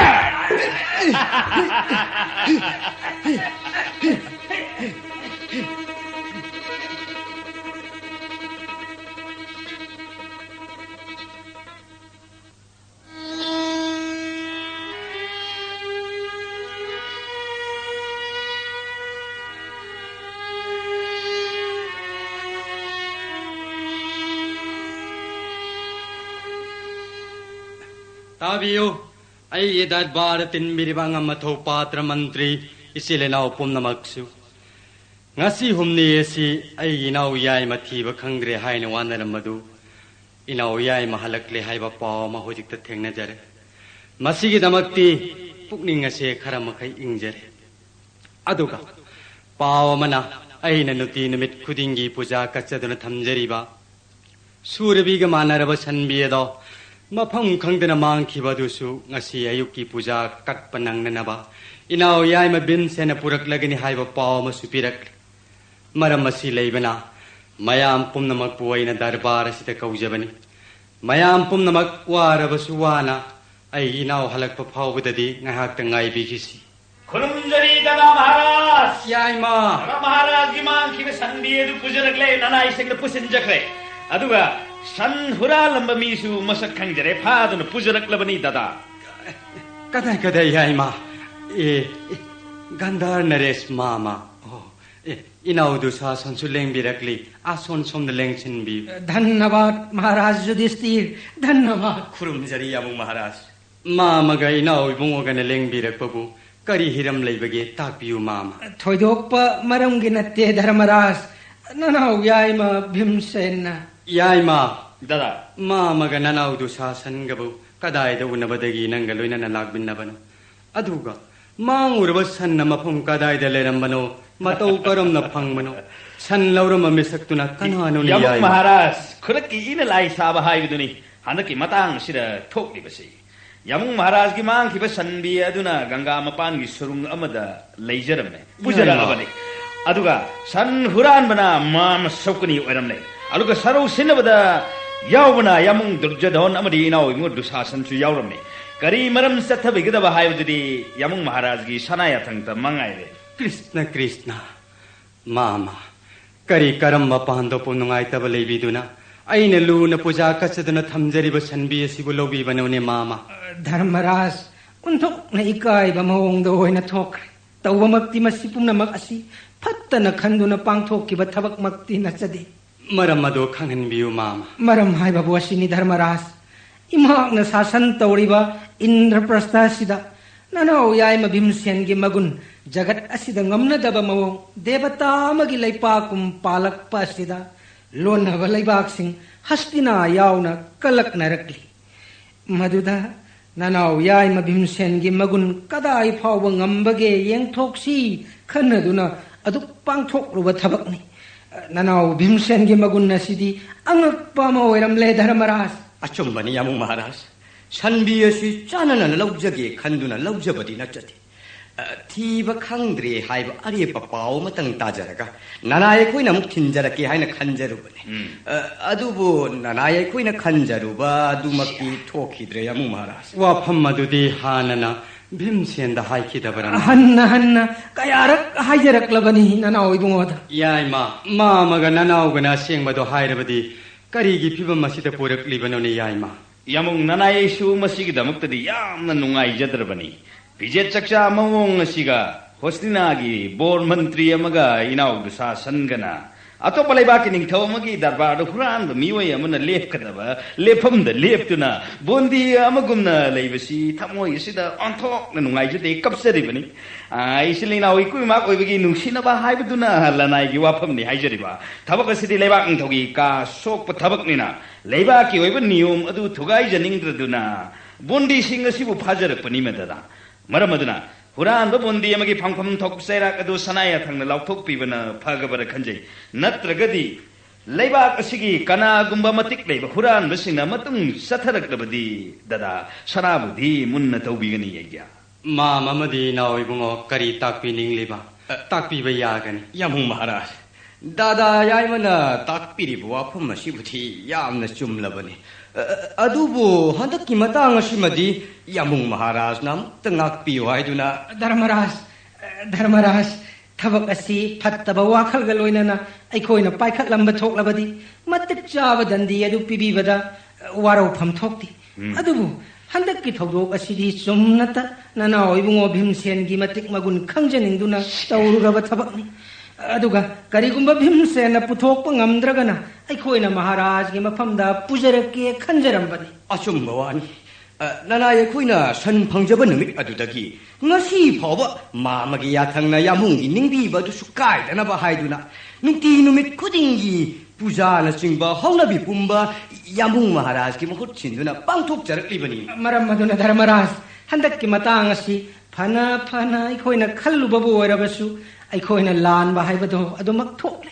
ꯇꯥꯕꯤꯌꯨ, ꯑꯩꯒꯤ ꯗꯔꯕꯥꯔꯗ ꯇꯤꯟꯕꯤꯔꯤꯕ ꯑꯉꯝ ꯑꯊꯧ ꯄꯥꯇ꯭ꯔ ꯃꯟꯇ꯭ꯔꯤ, ꯏꯆꯤꯜ ꯏꯅꯥꯎ ꯄꯨꯝꯅꯃꯛꯁꯨ꯫ ꯉꯁꯤ ꯍꯨꯝꯅꯤ ꯑꯁꯤ ꯑꯩꯒꯤ ꯏꯅꯥꯎ ꯌꯥꯏꯃ ꯊꯤꯕ ꯈꯪꯗ꯭ꯔꯦ ꯍꯥꯏꯅ ꯋꯥꯅꯔꯝꯕꯗꯨ, ꯏꯅꯥꯎ ꯌꯥꯏꯃ ꯍꯜꯂꯛꯂꯦ ꯍꯥꯏꯕ ꯄꯥꯎ ꯑꯃ ꯍꯧꯖꯤꯛꯇ ꯊꯦꯡꯅꯖꯔꯦ꯫ ꯃꯁꯤꯒꯤꯗꯃꯛꯇꯤ ꯄꯨꯛꯅꯤꯡ ꯑꯁꯦ ꯈꯔ ꯃꯈꯩ ꯏꯪꯖꯔꯦ꯫ ꯑꯗꯨꯒ ꯄꯥꯎ ꯑꯃꯅ, ꯑꯩꯅ ꯅꯨꯡꯇꯤ ꯅꯨꯃꯤꯠ ꯈꯨꯗꯤꯡꯒꯤ ꯄꯨꯖꯥ ꯀꯠꯆꯗꯨꯅ ꯊꯝꯖꯔꯤꯕ ꯁꯨꯔꯕꯤꯒ ꯃꯥꯟꯅꯔꯕ ꯁꯟꯕꯤ ꯑꯗꯣ ꯃꯐꯝ ꯈꯪꯗꯅ ꯃꯥꯡꯈꯤꯕ ꯑꯗꯨꯁꯨ ꯉꯁꯤ ꯑꯌꯨꯛꯀꯤ ꯄꯨꯖꯥ ꯀꯠꯄ ꯅꯪꯅꯅꯕ ꯏꯅꯥꯎ ꯌꯥꯏꯃ ꯚꯤꯝꯁꯦꯟꯅ ꯄꯨꯔꯛꯂꯒꯅꯤ ꯍꯥꯏꯕ ꯄꯥꯎ ꯑꯃꯁꯨ ꯄꯤꯔꯛꯂꯤ꯫ ꯃꯔꯝ ꯑꯁꯤ ꯂꯩꯕꯅ ꯃꯌꯥꯝ ꯄꯨꯝꯅꯃꯛꯄꯨ ꯑꯩꯅ ꯗꯔꯕꯥꯔ ꯑꯁꯤꯗ ꯀꯧꯖꯕꯅꯤ꯫ ꯃꯌꯥꯝ ꯄꯨꯝꯅꯃꯛ ꯋꯥꯔꯕꯁꯨ ꯋꯥꯅ ꯑꯩꯒꯤ ꯏꯅꯥꯎ ꯍꯜꯂꯛꯄ ꯐꯥꯎꯕꯗꯗꯤ ꯉꯥꯏꯍꯥꯛꯇ ꯉꯥꯏꯕꯤꯈꯤꯁꯤ꯫ ꯈꯨꯔꯨꯝꯖꯔꯤ ꯗꯗꯥ ꯃꯍꯥꯔꯥꯖ꯫ ꯌꯥꯏꯃ꯫ ꯗꯗꯥ ꯃꯍꯥꯔꯥꯖꯒꯤ ꯃꯥꯡꯈꯤꯕ ꯁꯟꯕꯤ ꯑꯗꯨ ꯄꯨꯖꯔꯛꯂꯦ, ꯅꯅꯥꯏꯁꯤꯡꯗ ꯄꯨꯁꯤꯟꯖꯈ꯭ꯔꯦ꯫ ꯑꯗꯨꯒ ꯁꯟ ꯍꯨꯔꯥꯜꯂꯝꯕ ꯃꯤꯁꯨ ꯃꯁꯛ ꯈꯪꯖꯔꯦ, ꯐꯥꯗꯨꯅ ꯄꯨꯖꯔꯛꯂꯕꯅꯤ ꯗꯗꯥ꯫ ꯀꯗꯥꯏ, ꯀꯗꯥꯏ, ꯌꯥꯏꯃ? ꯑꯦ, ꯑꯦ, ꯒꯟꯙꯥꯔ ꯅꯔꯦꯁ ꯃꯥꯃ꯫ ꯑꯣ, ꯑꯦ, ꯏꯅꯥꯎ ꯗꯨꯁꯥꯁꯟꯁꯨ ꯂꯦꯡꯕꯤꯔꯛꯂꯤ꯫ ꯑꯁꯣꯟ ꯁꯣꯝꯗ ꯂꯦꯡꯁꯤꯟꯕꯤꯌꯨ꯫ ꯙꯟꯅꯕꯥꯗ ꯃꯍꯥꯔꯥꯖ ꯌꯨꯙꯤꯁꯇꯤꯔ, ꯙꯟꯅꯕꯥꯗ꯫ ꯈꯨꯔꯨꯝꯖꯔꯤ ꯌꯥꯕꯨꯡ ꯃꯍꯥꯔꯥꯖ꯫ ꯃꯥꯃꯒ ꯏꯅꯥꯎ ꯏꯕꯨꯡꯉꯣꯒꯅ ꯂꯦꯡꯕꯤꯔꯛꯄꯕꯨ ꯀꯔꯤ ꯍꯤꯔꯝ ꯂꯩꯕꯒꯦ? ꯇꯥꯛꯄꯤꯌꯨ ꯃꯥꯃ꯫ ꯊꯣꯏꯗꯣꯛꯄ ꯃꯔꯝꯒꯤ ꯅꯠꯇꯦ ꯙꯔꯃꯔꯥꯖ, ꯅꯅꯥꯎ ꯌꯥꯏꯃ ꯚꯤꯝꯁꯦꯟꯅ꯫ ꯌꯥꯏꯃ꯫ ꯗꯗꯥ꯫ ꯃꯥꯃꯒ ꯅꯅꯥꯎ ꯗꯨꯁꯥꯁꯟꯒꯕꯨ ꯀꯗꯥꯏꯗ ꯎꯅꯕꯗꯒꯤ ꯅꯪꯒ ꯂꯣꯏꯅꯅ ꯂꯥꯛꯃꯤꯟꯅꯕꯅꯣ? ꯑꯗꯨꯒ ꯃꯥꯡꯉꯨꯔꯕ ꯁꯟꯅ ꯃꯐꯝ ꯀꯗꯥꯏꯗ ꯂꯩꯔꯝꯕꯅꯣ? ꯃꯇꯧ ꯀꯔꯝꯅ ꯐꯪꯕꯅꯣ? ꯁꯟ ꯂꯧꯔꯝꯕ ꯃꯤꯁꯛꯇꯨꯅ ꯀꯅꯥꯅꯣꯅꯦ, ꯌꯥꯕꯨꯡ ꯌꯥꯏꯃ? ꯃꯍꯥꯔꯥꯖ, ꯈꯨꯔꯛꯀꯤ ꯏꯅ ꯂꯥꯏ ꯁꯥꯕ ꯍꯥꯏꯕꯗꯨꯅꯤ ꯍꯟꯗꯛꯀꯤ ꯃꯇꯥꯡ ꯑꯁꯤꯗ ꯊꯣꯛꯂꯤꯕꯁꯤ꯫ ꯌꯥꯃꯨꯡ ꯃꯍꯥꯔꯥꯖꯒꯤ ꯃꯥꯡꯈꯤꯕ ꯁꯟꯕꯤ ꯑꯗꯨꯅ ꯒꯪꯒꯥ ꯃꯄꯥꯟꯒꯤ ꯁꯨꯔꯨꯡ ꯑꯃꯗ ꯂꯩꯖꯔꯝꯃꯦ, ꯄꯨꯖꯔꯛꯂꯕꯅꯤ꯫ ꯑꯗꯨꯒ ꯁꯟ ꯍꯨꯔꯥꯟꯕꯅ ꯃꯥꯃ ꯁꯧꯀꯅꯤ ꯑꯣꯏꯔꯝꯂꯦ꯫ ꯑꯗꯨꯒ ꯁꯔꯧ ꯁꯤꯟꯅꯕꯗ ꯌꯥꯎꯕꯅ ꯌꯥꯃꯨꯡ ꯗꯨꯔꯖꯣꯙꯟ ꯑꯃꯗꯤ ꯏꯅꯥꯎ ꯏꯕꯨꯡꯉꯣ ꯗꯨꯁꯥꯁꯟꯁꯨ ꯌꯥꯎꯔꯝꯃꯤ꯫ ꯀꯔꯤ ꯃꯔꯝ ꯆꯠꯊꯕꯤꯒꯗꯕ ꯍꯥꯏꯕꯗꯨꯗꯤ ꯌꯥꯃꯨꯡ ꯃꯍꯥꯔꯥꯖꯒꯤ ꯁꯅꯥ ꯌꯥꯊꯪꯗ ꯃꯉꯥꯏꯔꯦ꯫ ꯀ꯭ꯔꯤꯁꯅ, ꯀ꯭ꯔꯤꯁꯅ꯫ ꯃꯥꯃ, ꯀꯔꯤ ꯀꯔꯝꯕ ꯄꯥꯟꯗꯣꯞꯄꯨ ꯅꯨꯡꯉꯥꯏꯇꯕ ꯂꯩꯕꯤꯗꯨꯅ ꯑꯩꯅ ꯂꯨꯅ ꯄꯨꯖꯥ ꯀꯠꯆꯗꯨꯅ ꯊꯝꯖꯔꯤꯕ ꯁꯟꯕꯤ ꯑꯁꯤꯕꯨ ꯂꯧꯕꯤꯕꯅꯣꯅꯦ, ꯃꯥꯃ? ꯙꯔꯃꯔꯥꯖ, ꯑꯣꯟꯊꯣꯛꯅ ꯏꯀꯥꯏꯕ ꯃꯑꯣꯡꯗ ꯑꯣꯏꯅ ꯊꯣꯛꯈ꯭ꯔꯦ꯫ ꯇꯧꯕꯃꯛꯇꯤ ꯃꯁꯤ ꯄꯨꯝꯅꯃꯛ ꯑꯁꯤ ꯐꯠꯇꯅ ꯈꯟꯗꯨꯅ ꯄꯥꯡꯊꯣꯛꯈꯤꯕ ꯊꯕꯛꯃꯛꯇꯤ ꯅꯠꯆꯗꯦ꯫ ꯃꯔꯝ ꯑꯗꯨ ꯈꯪꯍꯟꯕꯤꯌꯨ, ꯃꯥꯃ꯫ ꯃꯔꯝ ꯍꯥꯏꯕꯕꯨ ꯑꯁꯤꯅꯤ, ꯙꯔꯃꯔꯥꯖ꯫ ꯏꯃꯍꯥꯛꯅ ꯁꯥꯁꯟ ꯇꯧꯔꯤꯕ ꯏꯟꯗ꯭ꯔꯄ꯭ꯔꯁꯊ ꯑꯁꯤꯗ ꯅꯅꯥꯎ ꯌꯥꯏꯃ ꯚꯤꯝꯁꯦꯟꯒꯤ ꯃꯒꯨꯟ ꯖꯒꯠ ꯑꯁꯤꯗ ꯉꯝꯅꯗꯕ ꯃꯑꯣꯡ ꯗꯦꯕꯇꯥ ꯑꯃꯒꯤ ꯂꯩꯄꯥꯛꯀꯨꯝ ꯄꯥꯜꯂꯛꯄ ꯑꯁꯤꯗ ꯂꯣꯟꯅꯕ ꯂꯩꯕꯥꯛꯁꯤꯡ ꯍꯁꯇꯤꯅꯥ ꯌꯥꯎꯅ ꯀꯜꯂꯛꯅꯔꯛꯂꯤ꯫ ꯃꯗꯨꯗ ꯅꯅꯥꯎ ꯌꯥꯏꯃ ꯚꯤꯝꯁꯦꯟꯒꯤ ꯃꯒꯨꯟ ꯀꯗꯥꯏ ꯐꯥꯎꯕ ꯉꯝꯕꯒꯦ ꯌꯦꯡꯊꯣꯛꯁꯤ ꯈꯟꯅꯗꯨꯅ ꯑꯗꯨꯛ ꯄꯥꯡꯊꯣꯛꯂꯨꯕ ꯊꯕꯛꯅꯤ꯫ ꯅꯅꯥꯎ ꯚꯤꯝꯁꯦꯟꯒꯤ ꯃꯒꯨꯟ ꯑꯁꯤꯗꯤ ꯑꯉꯛꯄ ꯑꯃ ꯑꯣꯏꯔꯝꯂꯦ, ꯙꯔꯃꯔꯥꯖ꯫ ꯑꯆꯨꯝꯕꯅꯤ, ꯌꯥꯃꯨꯡ ꯃꯍꯥꯔꯥꯖ꯫ ꯁꯟꯕꯤ ꯑꯁꯤ ꯆꯥꯅꯅ ꯂꯧꯖꯒꯦ ꯈꯟꯗꯨꯅ ꯂꯧꯖꯕꯗꯤ ꯅꯠꯆꯗꯦ꯫ ꯑ, ꯊꯤꯕ ꯈꯪꯗ꯭ꯔꯦ ꯍꯥꯏꯕ ꯑꯔꯦꯞꯄ ꯄꯥꯎ ꯑꯃꯇꯪ ꯇꯥꯖꯔꯒ ꯅꯅꯥꯏ ꯑꯩꯈꯣꯏꯅ ꯑꯃꯨꯛ ꯊꯤꯟꯖꯔꯛꯀꯦ ꯍꯥꯏꯅ ꯈꯟꯖꯔꯨꯕꯅꯤ꯫ ꯎꯝ꯫ ꯑ, ꯑꯗꯨꯕꯨ ꯅꯅꯥꯏ ꯑꯩꯈꯣꯏꯅ ꯈꯟꯖꯔꯨꯕ ꯑꯗꯨꯃꯛꯇꯤ ꯊꯣꯛꯈꯤꯗ꯭ꯔꯦ, ꯌꯥꯃꯨꯡ ꯃꯍꯥꯔꯥꯖ꯫ ꯋꯥꯐꯝ ꯑꯗꯨꯗꯤ ꯍꯥꯟꯅꯅ ꯚꯤꯝꯁꯦꯟꯗ ꯍꯥꯏꯈꯤꯗꯕꯔꯥ? ꯍꯟꯅ ꯍꯟꯅ ꯀꯌꯥꯔꯛ ꯍꯥꯏꯖꯔꯛꯂꯕꯅꯤ ꯅꯅꯥꯎ ꯏꯕꯨꯡꯉꯣꯗ꯫ ꯌꯥꯏꯃ, ꯃꯥ ꯑꯃꯒ ꯅꯅꯥꯎꯒꯅ ꯑꯁꯦꯡꯕꯗꯣ ꯍꯥꯏꯔꯕꯗꯤ ꯀꯔꯤꯒꯤ ꯐꯤꯕꯝ ꯑꯁꯤꯗ ꯄꯨꯔꯛꯂꯤꯕꯅꯣꯅꯦ, ꯌꯥꯏꯃ? ꯌꯥꯃꯨꯡ, ꯅꯅꯥꯏ ꯑꯩꯁꯨ ꯃꯁꯤꯒꯤꯗꯃꯛꯇꯗꯤ ꯌꯥꯝꯅ ꯅꯨꯡꯉꯥꯏꯖꯗ꯭ꯔꯕꯅꯤ꯫ ꯐꯤꯖꯦꯠ ꯆꯛꯆꯥ ꯃꯑꯣꯡ ꯑꯁꯤꯒ ꯍꯣꯁꯅꯤꯅꯥꯒꯤ ꯕꯣꯔ ꯃꯟꯇ꯭ꯔꯤ ꯑꯃꯒ ꯏꯅꯥꯎ ꯗꯨꯁꯥꯁꯟꯒꯅ ꯑꯇꯣꯞꯄ ꯂꯩꯕꯥꯛꯀꯤ ꯅꯤꯡꯊꯧ ꯑꯃꯒꯤ ꯗꯔꯕꯥꯔꯗ ꯍꯨꯔꯥꯟꯕ ꯃꯤꯑꯣꯏ ꯑꯃꯅ ꯂꯦꯞꯀꯗꯕ ꯂꯦꯞꯐꯝꯗ ꯂꯦꯞꯇꯨꯅ ꯕꯣꯟꯗꯤ ꯑꯃꯒꯨꯝꯅ ꯂꯩꯕꯁꯤ ꯊꯃꯣꯏ ꯑꯁꯤꯗ ꯑꯣꯟꯊꯣꯛꯅ ꯅꯨꯡꯉꯥꯏꯖꯗꯦ, ꯀꯞꯆꯔꯤꯕꯅꯤ꯫ ꯑꯥ, ꯏꯆꯤꯜ ꯏꯅꯥꯎ ꯏꯀꯨꯏ ꯏꯃꯥ ꯑꯣꯏꯕꯒꯤ ꯅꯨꯡꯁꯤꯅꯕ ꯍꯥꯏꯕꯗꯨꯅ ꯂꯅꯥꯏꯒꯤ ꯋꯥꯐꯝꯅꯤ ꯍꯥꯏꯖꯔꯤꯕ꯫ ꯊꯕꯛ ꯑꯁꯤꯗꯤ ꯂꯩꯕꯥꯛ ꯅꯤꯡꯊꯧꯒꯤ ꯀꯥ ꯁꯣꯛꯄ ꯊꯕꯛꯅꯤꯅ ꯂꯩꯕꯥꯛꯀꯤ ꯑꯣꯏꯕ ꯅꯤꯌꯣꯝ ꯑꯗꯨ ꯊꯨꯒꯥꯏꯖꯅꯤꯡꯗ꯭ꯔꯗꯨꯅ ꯕꯣꯟꯗꯤꯁꯤꯡ ꯑꯁꯤꯕꯨ ꯐꯥꯖꯔꯛꯄꯅꯤ, ꯃꯗꯨꯗ꯫ ꯃꯔꯝ ꯑꯗꯨꯅ ꯍꯨꯔꯥꯟꯕ ꯕꯣꯟꯗꯤ ꯑꯃꯒꯤ ꯐꯪꯐꯝ ꯊꯣꯛꯄ ꯆꯩꯔꯥꯛ ꯑꯗꯨ ꯁꯅꯥ ꯌꯥꯊꯪꯅ ꯂꯥꯎꯊꯣꯛꯄꯤꯕꯅ ꯐꯒꯕꯔ ꯈꯟꯖꯩ꯫ ꯅꯠꯇ꯭ꯔꯒꯗꯤ ꯂꯩꯕꯥꯛ ꯑꯁꯤꯒꯤ ꯀꯅꯥꯒꯨꯝꯕ ꯃꯇꯤꯛ ꯂꯩꯕ ꯍꯨꯔꯥꯟꯕꯁꯤꯡꯅ ꯃꯇꯨꯡ ꯆꯠꯊꯔꯛꯂꯕꯗꯤ, ꯗꯗꯥ, ꯁꯅꯥꯕꯨꯗꯤ ꯃꯨꯟꯅ ꯇꯧꯕꯤꯒꯅꯤ, ꯑꯩꯒꯤ꯫ ꯃꯥꯝ ꯑꯃꯗꯤ ꯏꯅꯥꯎ ꯏꯕꯨꯡꯉꯣ ꯀꯔꯤ ꯇꯥꯛꯄꯤꯅꯤꯡꯂꯤꯕ? ꯇꯥꯛꯄꯤꯕ ꯌꯥꯒꯅꯤ꯫ ꯌꯥꯃꯨꯡ ꯃꯍꯥꯔꯥꯖ, ꯗꯥꯗꯥ ꯌꯥꯏꯃꯅ ꯇꯥꯛꯄꯤꯔꯤꯕ ꯋꯥꯐꯝ ꯑꯁꯤꯕꯨꯗꯤ ꯌꯥꯝꯅ ꯆꯨꯝꯂꯕꯅꯤ꯫ ꯑ, ꯑꯗꯨꯕꯨ ꯍꯟꯗꯛꯀꯤ ꯃꯇꯥꯡ ꯑꯁꯤꯃꯗꯤ ꯌꯥꯃꯨꯡ ꯃꯍꯥꯔꯥꯖꯅ ꯑꯃꯨꯛꯇ ꯉꯥꯛꯄꯤꯌꯨ ꯍꯥꯏꯗꯨꯅ꯫ ꯙꯔꯃꯔꯥꯖ, ꯙꯔꯃꯔꯥꯖ, ꯊꯕꯛ ꯑꯁꯤ ꯐꯠꯇꯕ ꯋꯥꯈꯜꯒ ꯂꯣꯏꯅꯅ ꯑꯩꯈꯣꯏꯅ ꯄꯥꯏꯈꯠꯂꯝꯕ ꯊꯣꯛꯂꯕꯗꯤ ꯃꯇꯤꯛ ꯆꯥꯕ ꯗꯟꯗꯤ ꯑꯗꯨ ꯄꯤꯕꯤꯕꯗ ꯋꯥꯔꯧꯐꯝ ꯊꯣꯛꯇꯦ꯫ ꯎꯝ꯫ ꯑꯗꯨꯕꯨ ꯍꯟꯗꯛꯀꯤ ꯊꯧꯗꯣꯛ ꯑꯁꯤꯗꯤ ꯆꯨꯝꯅꯇ ꯅꯅꯥꯎ ꯏꯕꯨꯡꯉꯣ ꯚꯤꯝꯁꯦꯟꯒꯤ ꯃꯇꯤꯛ ꯃꯒꯨꯟ ꯈꯪꯖꯅꯤꯡꯗꯨꯅ ꯇꯧꯔꯨꯔꯕ ꯊꯕꯛꯅꯤ꯫ ꯑꯗꯨꯒ ꯀꯔꯤꯒꯨꯝꯕ ꯚꯤꯝꯁꯦꯟꯅ ꯄꯨꯊꯣꯛꯄ ꯉꯝꯗ꯭ꯔꯒꯅ ꯑꯩꯈꯣꯏꯅ ꯃꯍꯥꯔꯥꯖꯒꯤ ꯃꯐꯝꯗ ꯄꯨꯖꯔꯛꯀꯦ ꯈꯟꯖꯔꯝꯕꯅꯤ꯫ ꯑꯆꯨꯝꯕ ꯋꯥꯅꯤ꯫ ꯑ, ꯅꯅꯥꯏ ꯑꯩꯈꯣꯏꯅ ꯁꯟ ꯐꯪꯖꯕ ꯅꯨꯃꯤꯠ ꯑꯗꯨꯗꯒꯤ ꯉꯁꯤ ꯐꯥꯎꯕ ꯃꯥꯃꯒꯤ ꯌꯥꯊꯪꯅ ꯌꯥꯝꯕꯨꯡꯒꯤ ꯅꯤꯡꯕꯤꯕ ꯑꯗꯨꯁꯨ ꯀꯥꯏꯗꯅꯕ ꯍꯥꯏꯗꯨꯅ ꯅꯨꯡꯇꯤ ꯅꯨꯃꯤꯠ ꯈꯨꯗꯤꯡꯒꯤ ꯄꯨꯖꯥꯅꯆꯤꯡꯕ ꯍꯧꯅꯕꯤ ꯄꯨꯝꯕ ꯌꯥꯝꯕꯨꯡ ꯃꯍꯥꯔꯥꯖꯀꯤ ꯃꯍꯨꯠ ꯁꯤꯟꯗꯨꯅ ꯄꯥꯡꯊꯣꯛꯆꯔꯛꯂꯤꯕꯅꯤ꯫ ꯃꯔꯝ ꯑꯗꯨꯅ ꯙꯔꯃꯔꯥꯖ, ꯍꯟꯗꯛꯀꯤ ꯃꯇꯥꯡ ꯑꯁꯤ ꯐꯅ ꯐꯅ ꯑꯩꯈꯣꯏꯅ ꯈꯜꯂꯨꯕꯕꯨ ꯑꯣꯏꯔꯕꯁꯨ, ꯑꯩꯈꯣꯏꯅ ꯂꯥꯟꯕ ꯍꯥꯏꯕꯗꯨ ꯑꯗꯨꯃꯛ ꯊꯣꯛꯂꯦ꯫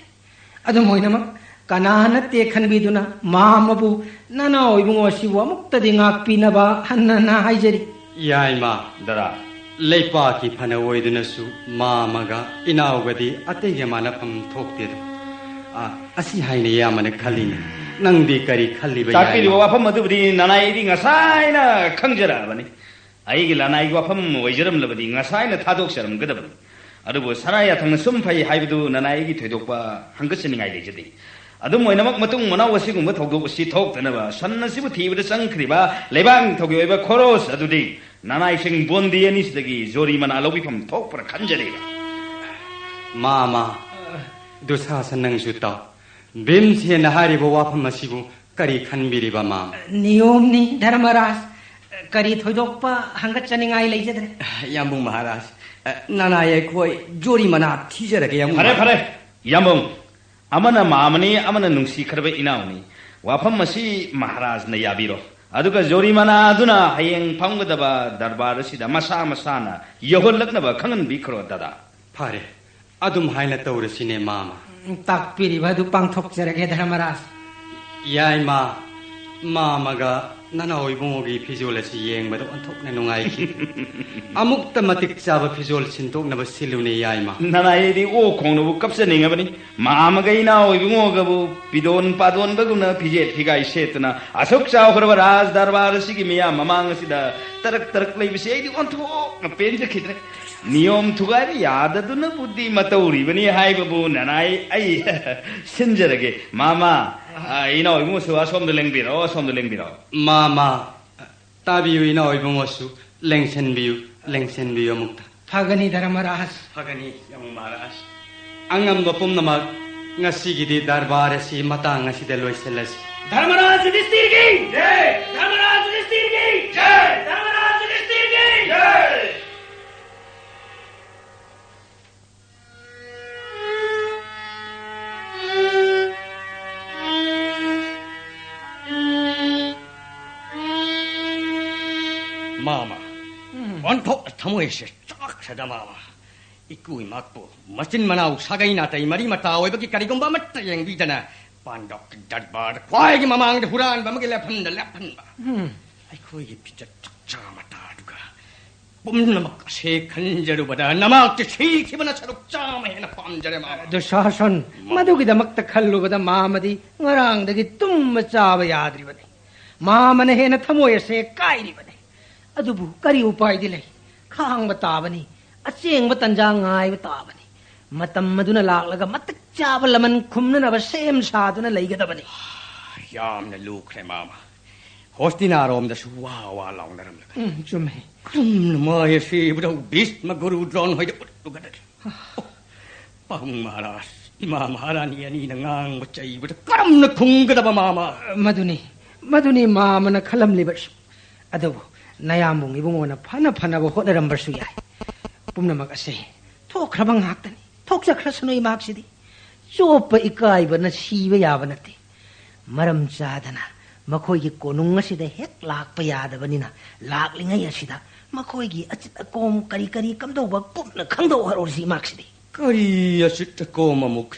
ꯑꯗꯨꯝ ꯑꯣꯏꯅꯃꯛ, ꯀꯅꯥ ꯅꯠꯇꯦ ꯈꯟꯕꯤꯗꯨꯅ ꯃꯥꯃꯕꯨ, ꯅꯅꯥꯎ ꯏꯕꯨꯡꯉꯣ ꯑꯁꯤꯕꯨ ꯑꯃꯨꯛꯇꯗꯤ ꯉꯥꯛꯄꯤꯅꯕ ꯍꯟꯅ ꯍꯟꯅ ꯍꯥꯏꯖꯔꯤ꯫ ꯌꯥꯏꯃ, ꯗꯔꯥ, ꯂꯩꯄꯥꯛꯀꯤ ꯐꯅ ꯑꯣꯏꯗꯨꯅꯁꯨ ꯃꯥꯃꯒ ꯏꯅꯥꯎꯒꯗꯤ ꯑꯇꯩꯒ ꯃꯥꯟꯅꯐꯝ ꯊꯣꯛꯇꯦꯗꯣ꯫ ꯑ, ꯑꯁꯤ ꯍꯥꯏꯅ ꯏꯌꯥꯝꯕꯅ ꯈꯜꯂꯤꯅꯦ꯫ ꯅꯪꯗꯤ ꯀꯔꯤ ꯈꯜꯂꯤꯕ, ꯇꯥꯛꯄꯤꯔꯤꯕ ꯌꯥꯏꯃ? ꯋꯥꯐꯝ ꯑꯗꯨꯕꯨꯗꯤ ꯅꯅꯥꯏ ꯑꯩꯗꯤ ꯉꯁꯥꯏꯅ ꯈꯪꯖꯔꯛꯑꯕꯅꯤ꯫ ꯑꯩꯒꯤ ꯂꯅꯥꯏꯒꯤ ꯋꯥꯐꯝ ꯑꯣꯏꯖꯔꯝꯂꯕꯗꯤ ꯉꯁꯥꯏꯅ ꯊꯥꯗꯣꯛꯆꯔꯝꯒꯗꯕꯅꯤ꯫ ꯑꯗꯨꯕꯨ ꯁꯅꯥ ꯌꯥꯊꯪꯅ ꯁꯨꯝ ꯐꯩ ꯍꯥꯏꯕꯗꯨ ꯅꯅꯥꯏ ꯑꯩꯒꯤ ꯊꯣꯏꯗꯣꯛꯄ ꯍꯪꯒꯠꯆꯅꯤꯡꯉꯥꯏ ꯂꯩꯖꯗꯦ꯫ ꯑꯗꯨꯝ ꯑꯣꯏꯅꯃꯛ, ꯃꯇꯨꯡ ꯃꯅꯥꯎ ꯑꯁꯤꯒꯨꯝꯕ ꯊꯧꯗꯣꯛ ꯑꯁꯤ ꯊꯣꯛꯇꯅꯕ ꯁꯟ ꯑꯁꯤꯕꯨ ꯊꯤꯕꯗ ꯆꯪꯈ꯭ꯔꯤꯕ ꯂꯩꯕꯥꯛ ꯅꯤꯡꯊꯧꯒꯤ ꯑꯣꯏꯕ ꯈꯣꯔꯣꯁ ꯑꯗꯨꯗꯤ ꯅꯅꯥꯏꯁꯤꯡ ꯕꯣꯟꯗꯤ ꯑꯅꯤꯁꯤꯗꯒꯤ ꯖꯣꯔꯤꯃꯅꯥ ꯂꯧꯕꯤꯐꯝ ꯊꯣꯛꯄ꯭ꯔꯥ ꯈꯟꯖꯔꯤꯕ꯫ ꯃꯥꯃ, ꯗꯨꯁꯥꯁꯟ, ꯅꯪꯁꯨ ꯇꯥꯎ꯫ ꯚꯤꯝꯁꯦꯟꯅ ꯍꯥꯏꯔꯤꯕ ꯋꯥꯐꯝ ꯑꯁꯤꯕꯨ ꯀꯔꯤ ꯈꯟꯕꯤꯔꯤꯕ, ꯃꯥꯃ? ꯅꯤꯌꯣꯝꯅꯤ, ꯙꯔꯃꯔꯥꯖ꯫ ꯀꯔꯤ ꯊꯣꯏꯗꯣꯛꯄ ꯍꯪꯒꯠꯆꯅꯤꯡꯉꯥꯏ ꯂꯩꯖꯗ꯭ꯔꯦ꯫ ꯌꯥꯝꯕꯨꯡ ꯃꯍꯥꯔꯥꯖ, ꯅꯅꯥꯏ ꯑꯩꯈꯣꯏ ꯖꯣꯔꯤꯃꯅꯥ ꯊꯤꯖꯔꯒꯦ, ꯌꯥꯝꯕꯨꯡ ꯐꯔꯦ, ꯃꯍꯥꯔꯥꯖ꯫ ꯐꯔꯦ, ꯌꯥꯝꯕꯨꯡ꯫ ꯑꯃꯅ ꯃꯥꯃꯅꯤ, ꯑꯃꯅ ꯅꯨꯡꯁꯤꯈ꯭ꯔꯕ ꯏꯅꯥꯎꯅꯤ꯫ ꯋꯥꯐꯝ ꯑꯁꯤ ꯃꯍꯥꯔꯥꯖꯅ ꯌꯥꯕꯤꯔꯣ꯫ ꯑꯗꯨꯒ ꯖꯣꯔꯤꯃꯅꯥ ꯑꯗꯨꯅ ꯍꯌꯦꯡ ꯐꯝꯒꯗꯕ ꯗꯔꯕꯥꯔ ꯑꯁꯤꯗ ꯃꯁꯥ ꯃꯁꯥꯅ ꯌꯧꯍꯜꯂꯛꯅꯕ ꯈꯪꯍꯟꯕꯤꯈ꯭ꯔꯣ, ꯗꯗꯥ꯫ ꯐꯔꯦ, ꯑꯗꯨꯝ ꯍꯥꯏꯅ ꯇꯧꯔꯁꯤꯅꯦ, ꯃꯥꯃ꯫ ꯎꯝ, ꯇꯥꯛꯄꯤꯔꯤꯕ ꯑꯗꯨ ꯄꯥꯡꯊꯣꯛꯆꯔꯒꯦ, ꯙꯔꯃꯔꯥꯖ꯫ ꯌꯥꯏꯃ, ꯃꯥꯃꯒ ꯅꯅꯥꯎ ꯏꯕꯨꯡꯉꯣꯒꯤ ꯐꯤꯖꯣꯜ ꯑꯁꯤ ꯌꯦꯡꯕꯗ ꯑꯣꯟꯊꯣꯛꯅ ꯅꯨꯡꯉꯥꯏꯈꯤ꯫ ꯑꯃꯨꯛꯇ ꯃꯇꯤꯛ ꯆꯥꯕ ꯐꯤꯖꯣꯜ ꯁꯤꯟꯗꯣꯛꯅꯕ ꯁꯤꯜꯂꯨꯅꯦ, ꯌꯥꯏꯃ꯫ ꯅꯅꯥꯏꯗꯤ ꯑꯣꯛ ꯈꯣꯡꯅꯕꯨ ꯀꯞꯆꯅꯤꯡꯉꯕꯅꯤ꯫ ꯃꯥꯃꯒ ꯏꯅꯥꯎ ꯏꯕꯨꯡꯉꯣꯒꯕꯨ ꯄꯤꯗꯣꯟ ꯄꯥꯗꯣꯟꯕꯒꯨꯝꯅ ꯐꯤꯖꯦꯠ ꯐꯤꯒꯥꯏ ꯁꯦꯠꯇꯨꯅ ꯑꯁꯨꯛ ꯆꯥꯎꯈ꯭ꯔꯕ ꯔꯥꯖ ꯗꯔꯕꯥꯔ ꯑꯁꯤꯒꯤ ꯃꯤꯌꯥꯝ ꯃꯃꯥꯡ ꯑꯁꯤꯗ ꯇꯔꯛ ꯇꯔꯛ ꯂꯩꯕꯁꯤ ꯑꯩꯗꯤ ꯑꯣꯟꯊꯣꯛꯅ ꯄꯦꯟꯖꯈꯤꯗ꯭ꯔꯦ꯫ ꯅꯤꯌꯣꯝ ꯊꯨꯒꯥꯏꯕ ꯌꯥꯗꯗꯨꯅꯕꯨꯗꯤ ꯃꯇꯧꯔꯤꯕꯅꯤ ꯍꯥꯏꯕꯕꯨ ꯅꯅꯥꯏ ꯑꯩ ꯁꯤꯟꯖꯔꯒꯦ꯫ ꯃꯥꯃ, ꯑ, ꯏꯅꯥꯎ ꯏꯕꯨꯡꯉꯣꯁꯨ ꯑꯁꯣꯝꯗ ꯂꯦꯡꯕꯤꯔꯛꯑꯣ, ꯑꯁꯣꯝꯗ ꯂꯦꯡꯕꯤꯔꯛꯑꯣ꯫ ꯃꯥꯃ, ꯇꯥꯕꯤꯌꯨ, ꯏꯅꯥꯎ ꯏꯕꯨꯡꯉꯣꯁꯨ ꯂꯦꯡꯁꯟꯕꯤꯌꯨ, ꯂꯦꯡꯁꯟꯕꯤꯌꯨ ꯑꯃꯨꯛꯇ꯫ ꯐꯒꯅꯤ, ꯙꯔꯃꯔꯥꯖ꯫ ꯐꯒꯅꯤ, ꯌꯥꯝꯕꯨꯡ ꯃꯍꯥꯔꯥꯖ꯫ ꯑꯉꯝꯕ ꯄꯨꯝꯅꯃꯛ, ꯉꯁꯤꯒꯤꯗꯤ ꯗꯔꯕꯥꯔ ꯑꯁꯤ ꯃꯇꯥꯡ ꯑꯁꯤꯗ ꯂꯣꯏꯁꯤꯜꯂꯁꯤ꯫ ꯙꯔꯃꯔꯥꯖ ꯌꯨꯙꯤꯁꯇꯤꯔꯒꯤ ꯖꯩ! ꯙꯔꯃꯔꯥꯖ ꯌꯨꯙꯤꯁꯇꯤꯔꯒꯤ ꯖꯩ! ꯃꯥꯃ, ꯑꯣꯟꯊꯣꯛꯅ ꯊꯃꯣꯏꯁꯦ ꯆꯥꯛꯈ꯭ꯔꯦꯗ, ꯃꯥꯃ꯫ ꯏꯀꯨ ꯏꯃꯥꯄꯨ, ꯃꯆꯤꯟ ꯃꯅꯥꯎ, ꯁꯥꯒꯩ ꯅꯥꯇꯩ, ꯃꯔꯤ ꯃꯇꯥ ꯑꯣꯏꯕꯒꯤ ꯀꯔꯤꯒꯨꯝꯕ ꯑꯃꯠꯇ ꯌꯦꯡꯕꯤꯗꯅ, ꯄꯥꯟꯗꯣꯞꯀꯤ ꯗꯔꯕꯥꯔꯗ ꯈ꯭ꯋꯥꯏꯒꯤ ꯃꯃꯥꯡꯗ ꯍꯨꯔꯥꯟꯕ ꯑꯃꯒꯤ ꯂꯦꯞꯐꯝꯗ ꯂꯦꯞꯍꯟꯕ꯫ ꯎꯝ꯫ ꯑꯩꯈꯣꯏꯒꯤ ꯐꯤꯖꯠ ꯆꯛꯆꯥ ꯃꯇꯥꯗꯨꯒ ꯄꯨꯝꯅꯃꯛ ꯑꯁꯦ ꯈꯟꯖꯔꯨꯕꯗ ꯅꯃꯥꯛꯇꯤ ꯁꯤꯈꯤꯕꯅ ꯁꯔꯨꯛ ꯆꯥꯝꯃ ꯍꯦꯟꯅ ꯄꯥꯝꯖꯔꯦ, ꯃꯥꯃ꯫ ꯗꯨꯁꯥꯁꯟ, ꯃꯥꯃ꯫ ꯃꯗꯨꯒꯤꯗꯃꯛꯇ ꯈꯜꯂꯨꯕꯗ ꯃꯥꯃꯗꯤ ꯉꯔꯥꯡꯗꯒꯤ ꯇꯨꯝꯕ ꯆꯥꯕ ꯌꯥꯗ꯭ꯔꯤꯕꯅꯤ꯫ ꯃꯥꯃꯅ ꯍꯦꯟꯅ ꯊꯃꯣꯏ ꯑꯁꯦ ꯀꯥꯏꯔꯤꯕꯅꯤ꯫ ꯑꯗꯨꯕꯨ ꯀꯔꯤ ꯎꯄꯥꯏꯗꯤ ꯂꯩ? ꯈꯥꯡꯕ ꯇꯥꯕꯅꯤ꯫ ꯑꯆꯦꯡꯕ ꯇꯟꯖꯥ ꯉꯥꯏꯕ ꯇꯥꯕꯅꯤ꯫ ꯃꯇꯝ ꯑꯗꯨꯅ ꯂꯥꯛꯂꯒ ꯃꯇꯤꯛ ꯆꯥꯕ ꯂꯃꯟ ꯈꯨꯝꯅꯅꯕ ꯁꯦꯝ ꯁꯥꯗꯨꯅ ꯂꯩꯒꯗꯕꯅꯤ꯫ ꯌꯥꯝꯅ ꯂꯨꯈ꯭ꯔꯦ, ꯃꯥꯃ꯫ ꯍꯣꯁꯇꯤꯅꯥꯔꯣꯝꯗꯁꯨ ꯋꯥ ꯋꯥ ꯂꯥꯎꯅꯔꯝꯂꯒ꯫ ꯎꯝ, ꯆꯨꯝꯃꯦ꯫ ꯀꯔꯝꯅ ꯃꯥꯏ ꯑꯁꯤꯕꯗ ꯚꯤꯁꯃ ꯒꯨꯔꯨ ꯗ꯭ꯔꯣꯟ ꯍꯣꯏꯗ ꯎꯠꯂꯨꯒꯗꯒꯦ? ꯄꯥꯕꯨꯡ ꯃꯍꯥꯔꯥꯖ, ꯏꯃꯥ ꯃꯍꯥꯔꯥꯅꯤ ꯑꯅꯤꯅ ꯉꯥꯡꯕ ꯆꯩꯕꯗ ꯀꯔꯝꯅ ꯈꯨꯝꯒꯗꯕ, ꯃꯥꯃ? ꯃꯗꯨꯅꯤ, ꯃꯗꯨꯅꯤ ꯃꯥꯃꯅ ꯈꯜꯂꯝꯂꯤꯕꯁꯨ꯫ ꯑꯗꯨꯕꯨ ꯅꯌꯥꯝꯕꯨꯡ ꯏꯕꯨꯡꯉꯣꯅ ꯐꯅ ꯐꯅꯕ ꯍꯣꯠꯅꯔꯝꯕꯁꯨ ꯌꯥꯏ꯫ ꯄꯨꯝꯅꯃꯛ ꯑꯁꯦ ꯊꯣꯛꯈ꯭ꯔꯕ ꯉꯥꯛꯇꯅꯤ꯫ ꯊꯣꯛꯆꯈ꯭ꯔꯁꯅꯨ ꯏꯃꯥꯛꯁꯤꯗꯤ꯫ ꯆꯣꯞꯄ ꯏꯀꯥꯏꯕꯅ ꯁꯤꯕ ꯌꯥꯕ ꯅꯠꯇꯦ꯫ ꯃꯔꯝ ꯆꯥꯗꯅ ꯃꯈꯣꯏꯒꯤ ꯀꯣꯅꯨꯡ ꯑꯁꯤꯗ ꯍꯦꯛ ꯂꯥꯛꯄ ꯌꯥꯗꯕꯅꯤꯅ, ꯂꯥꯛꯂꯤꯉꯩ ꯑꯁꯤꯗ ꯃꯈꯣꯏꯒꯤ ꯑꯆꯤꯠ ꯑꯀꯣꯝ ꯀꯔꯤ ꯀꯔꯤ ꯀꯝꯗꯧꯕ ꯀꯨꯞꯅ ꯈꯪꯗꯣꯛꯍꯧꯔꯁꯤ ꯏꯃꯥꯛꯁꯤꯗꯤ꯫ ꯀꯔꯤ ꯑꯆꯤꯠ ꯑꯀꯣꯝ ꯑꯃꯨꯛ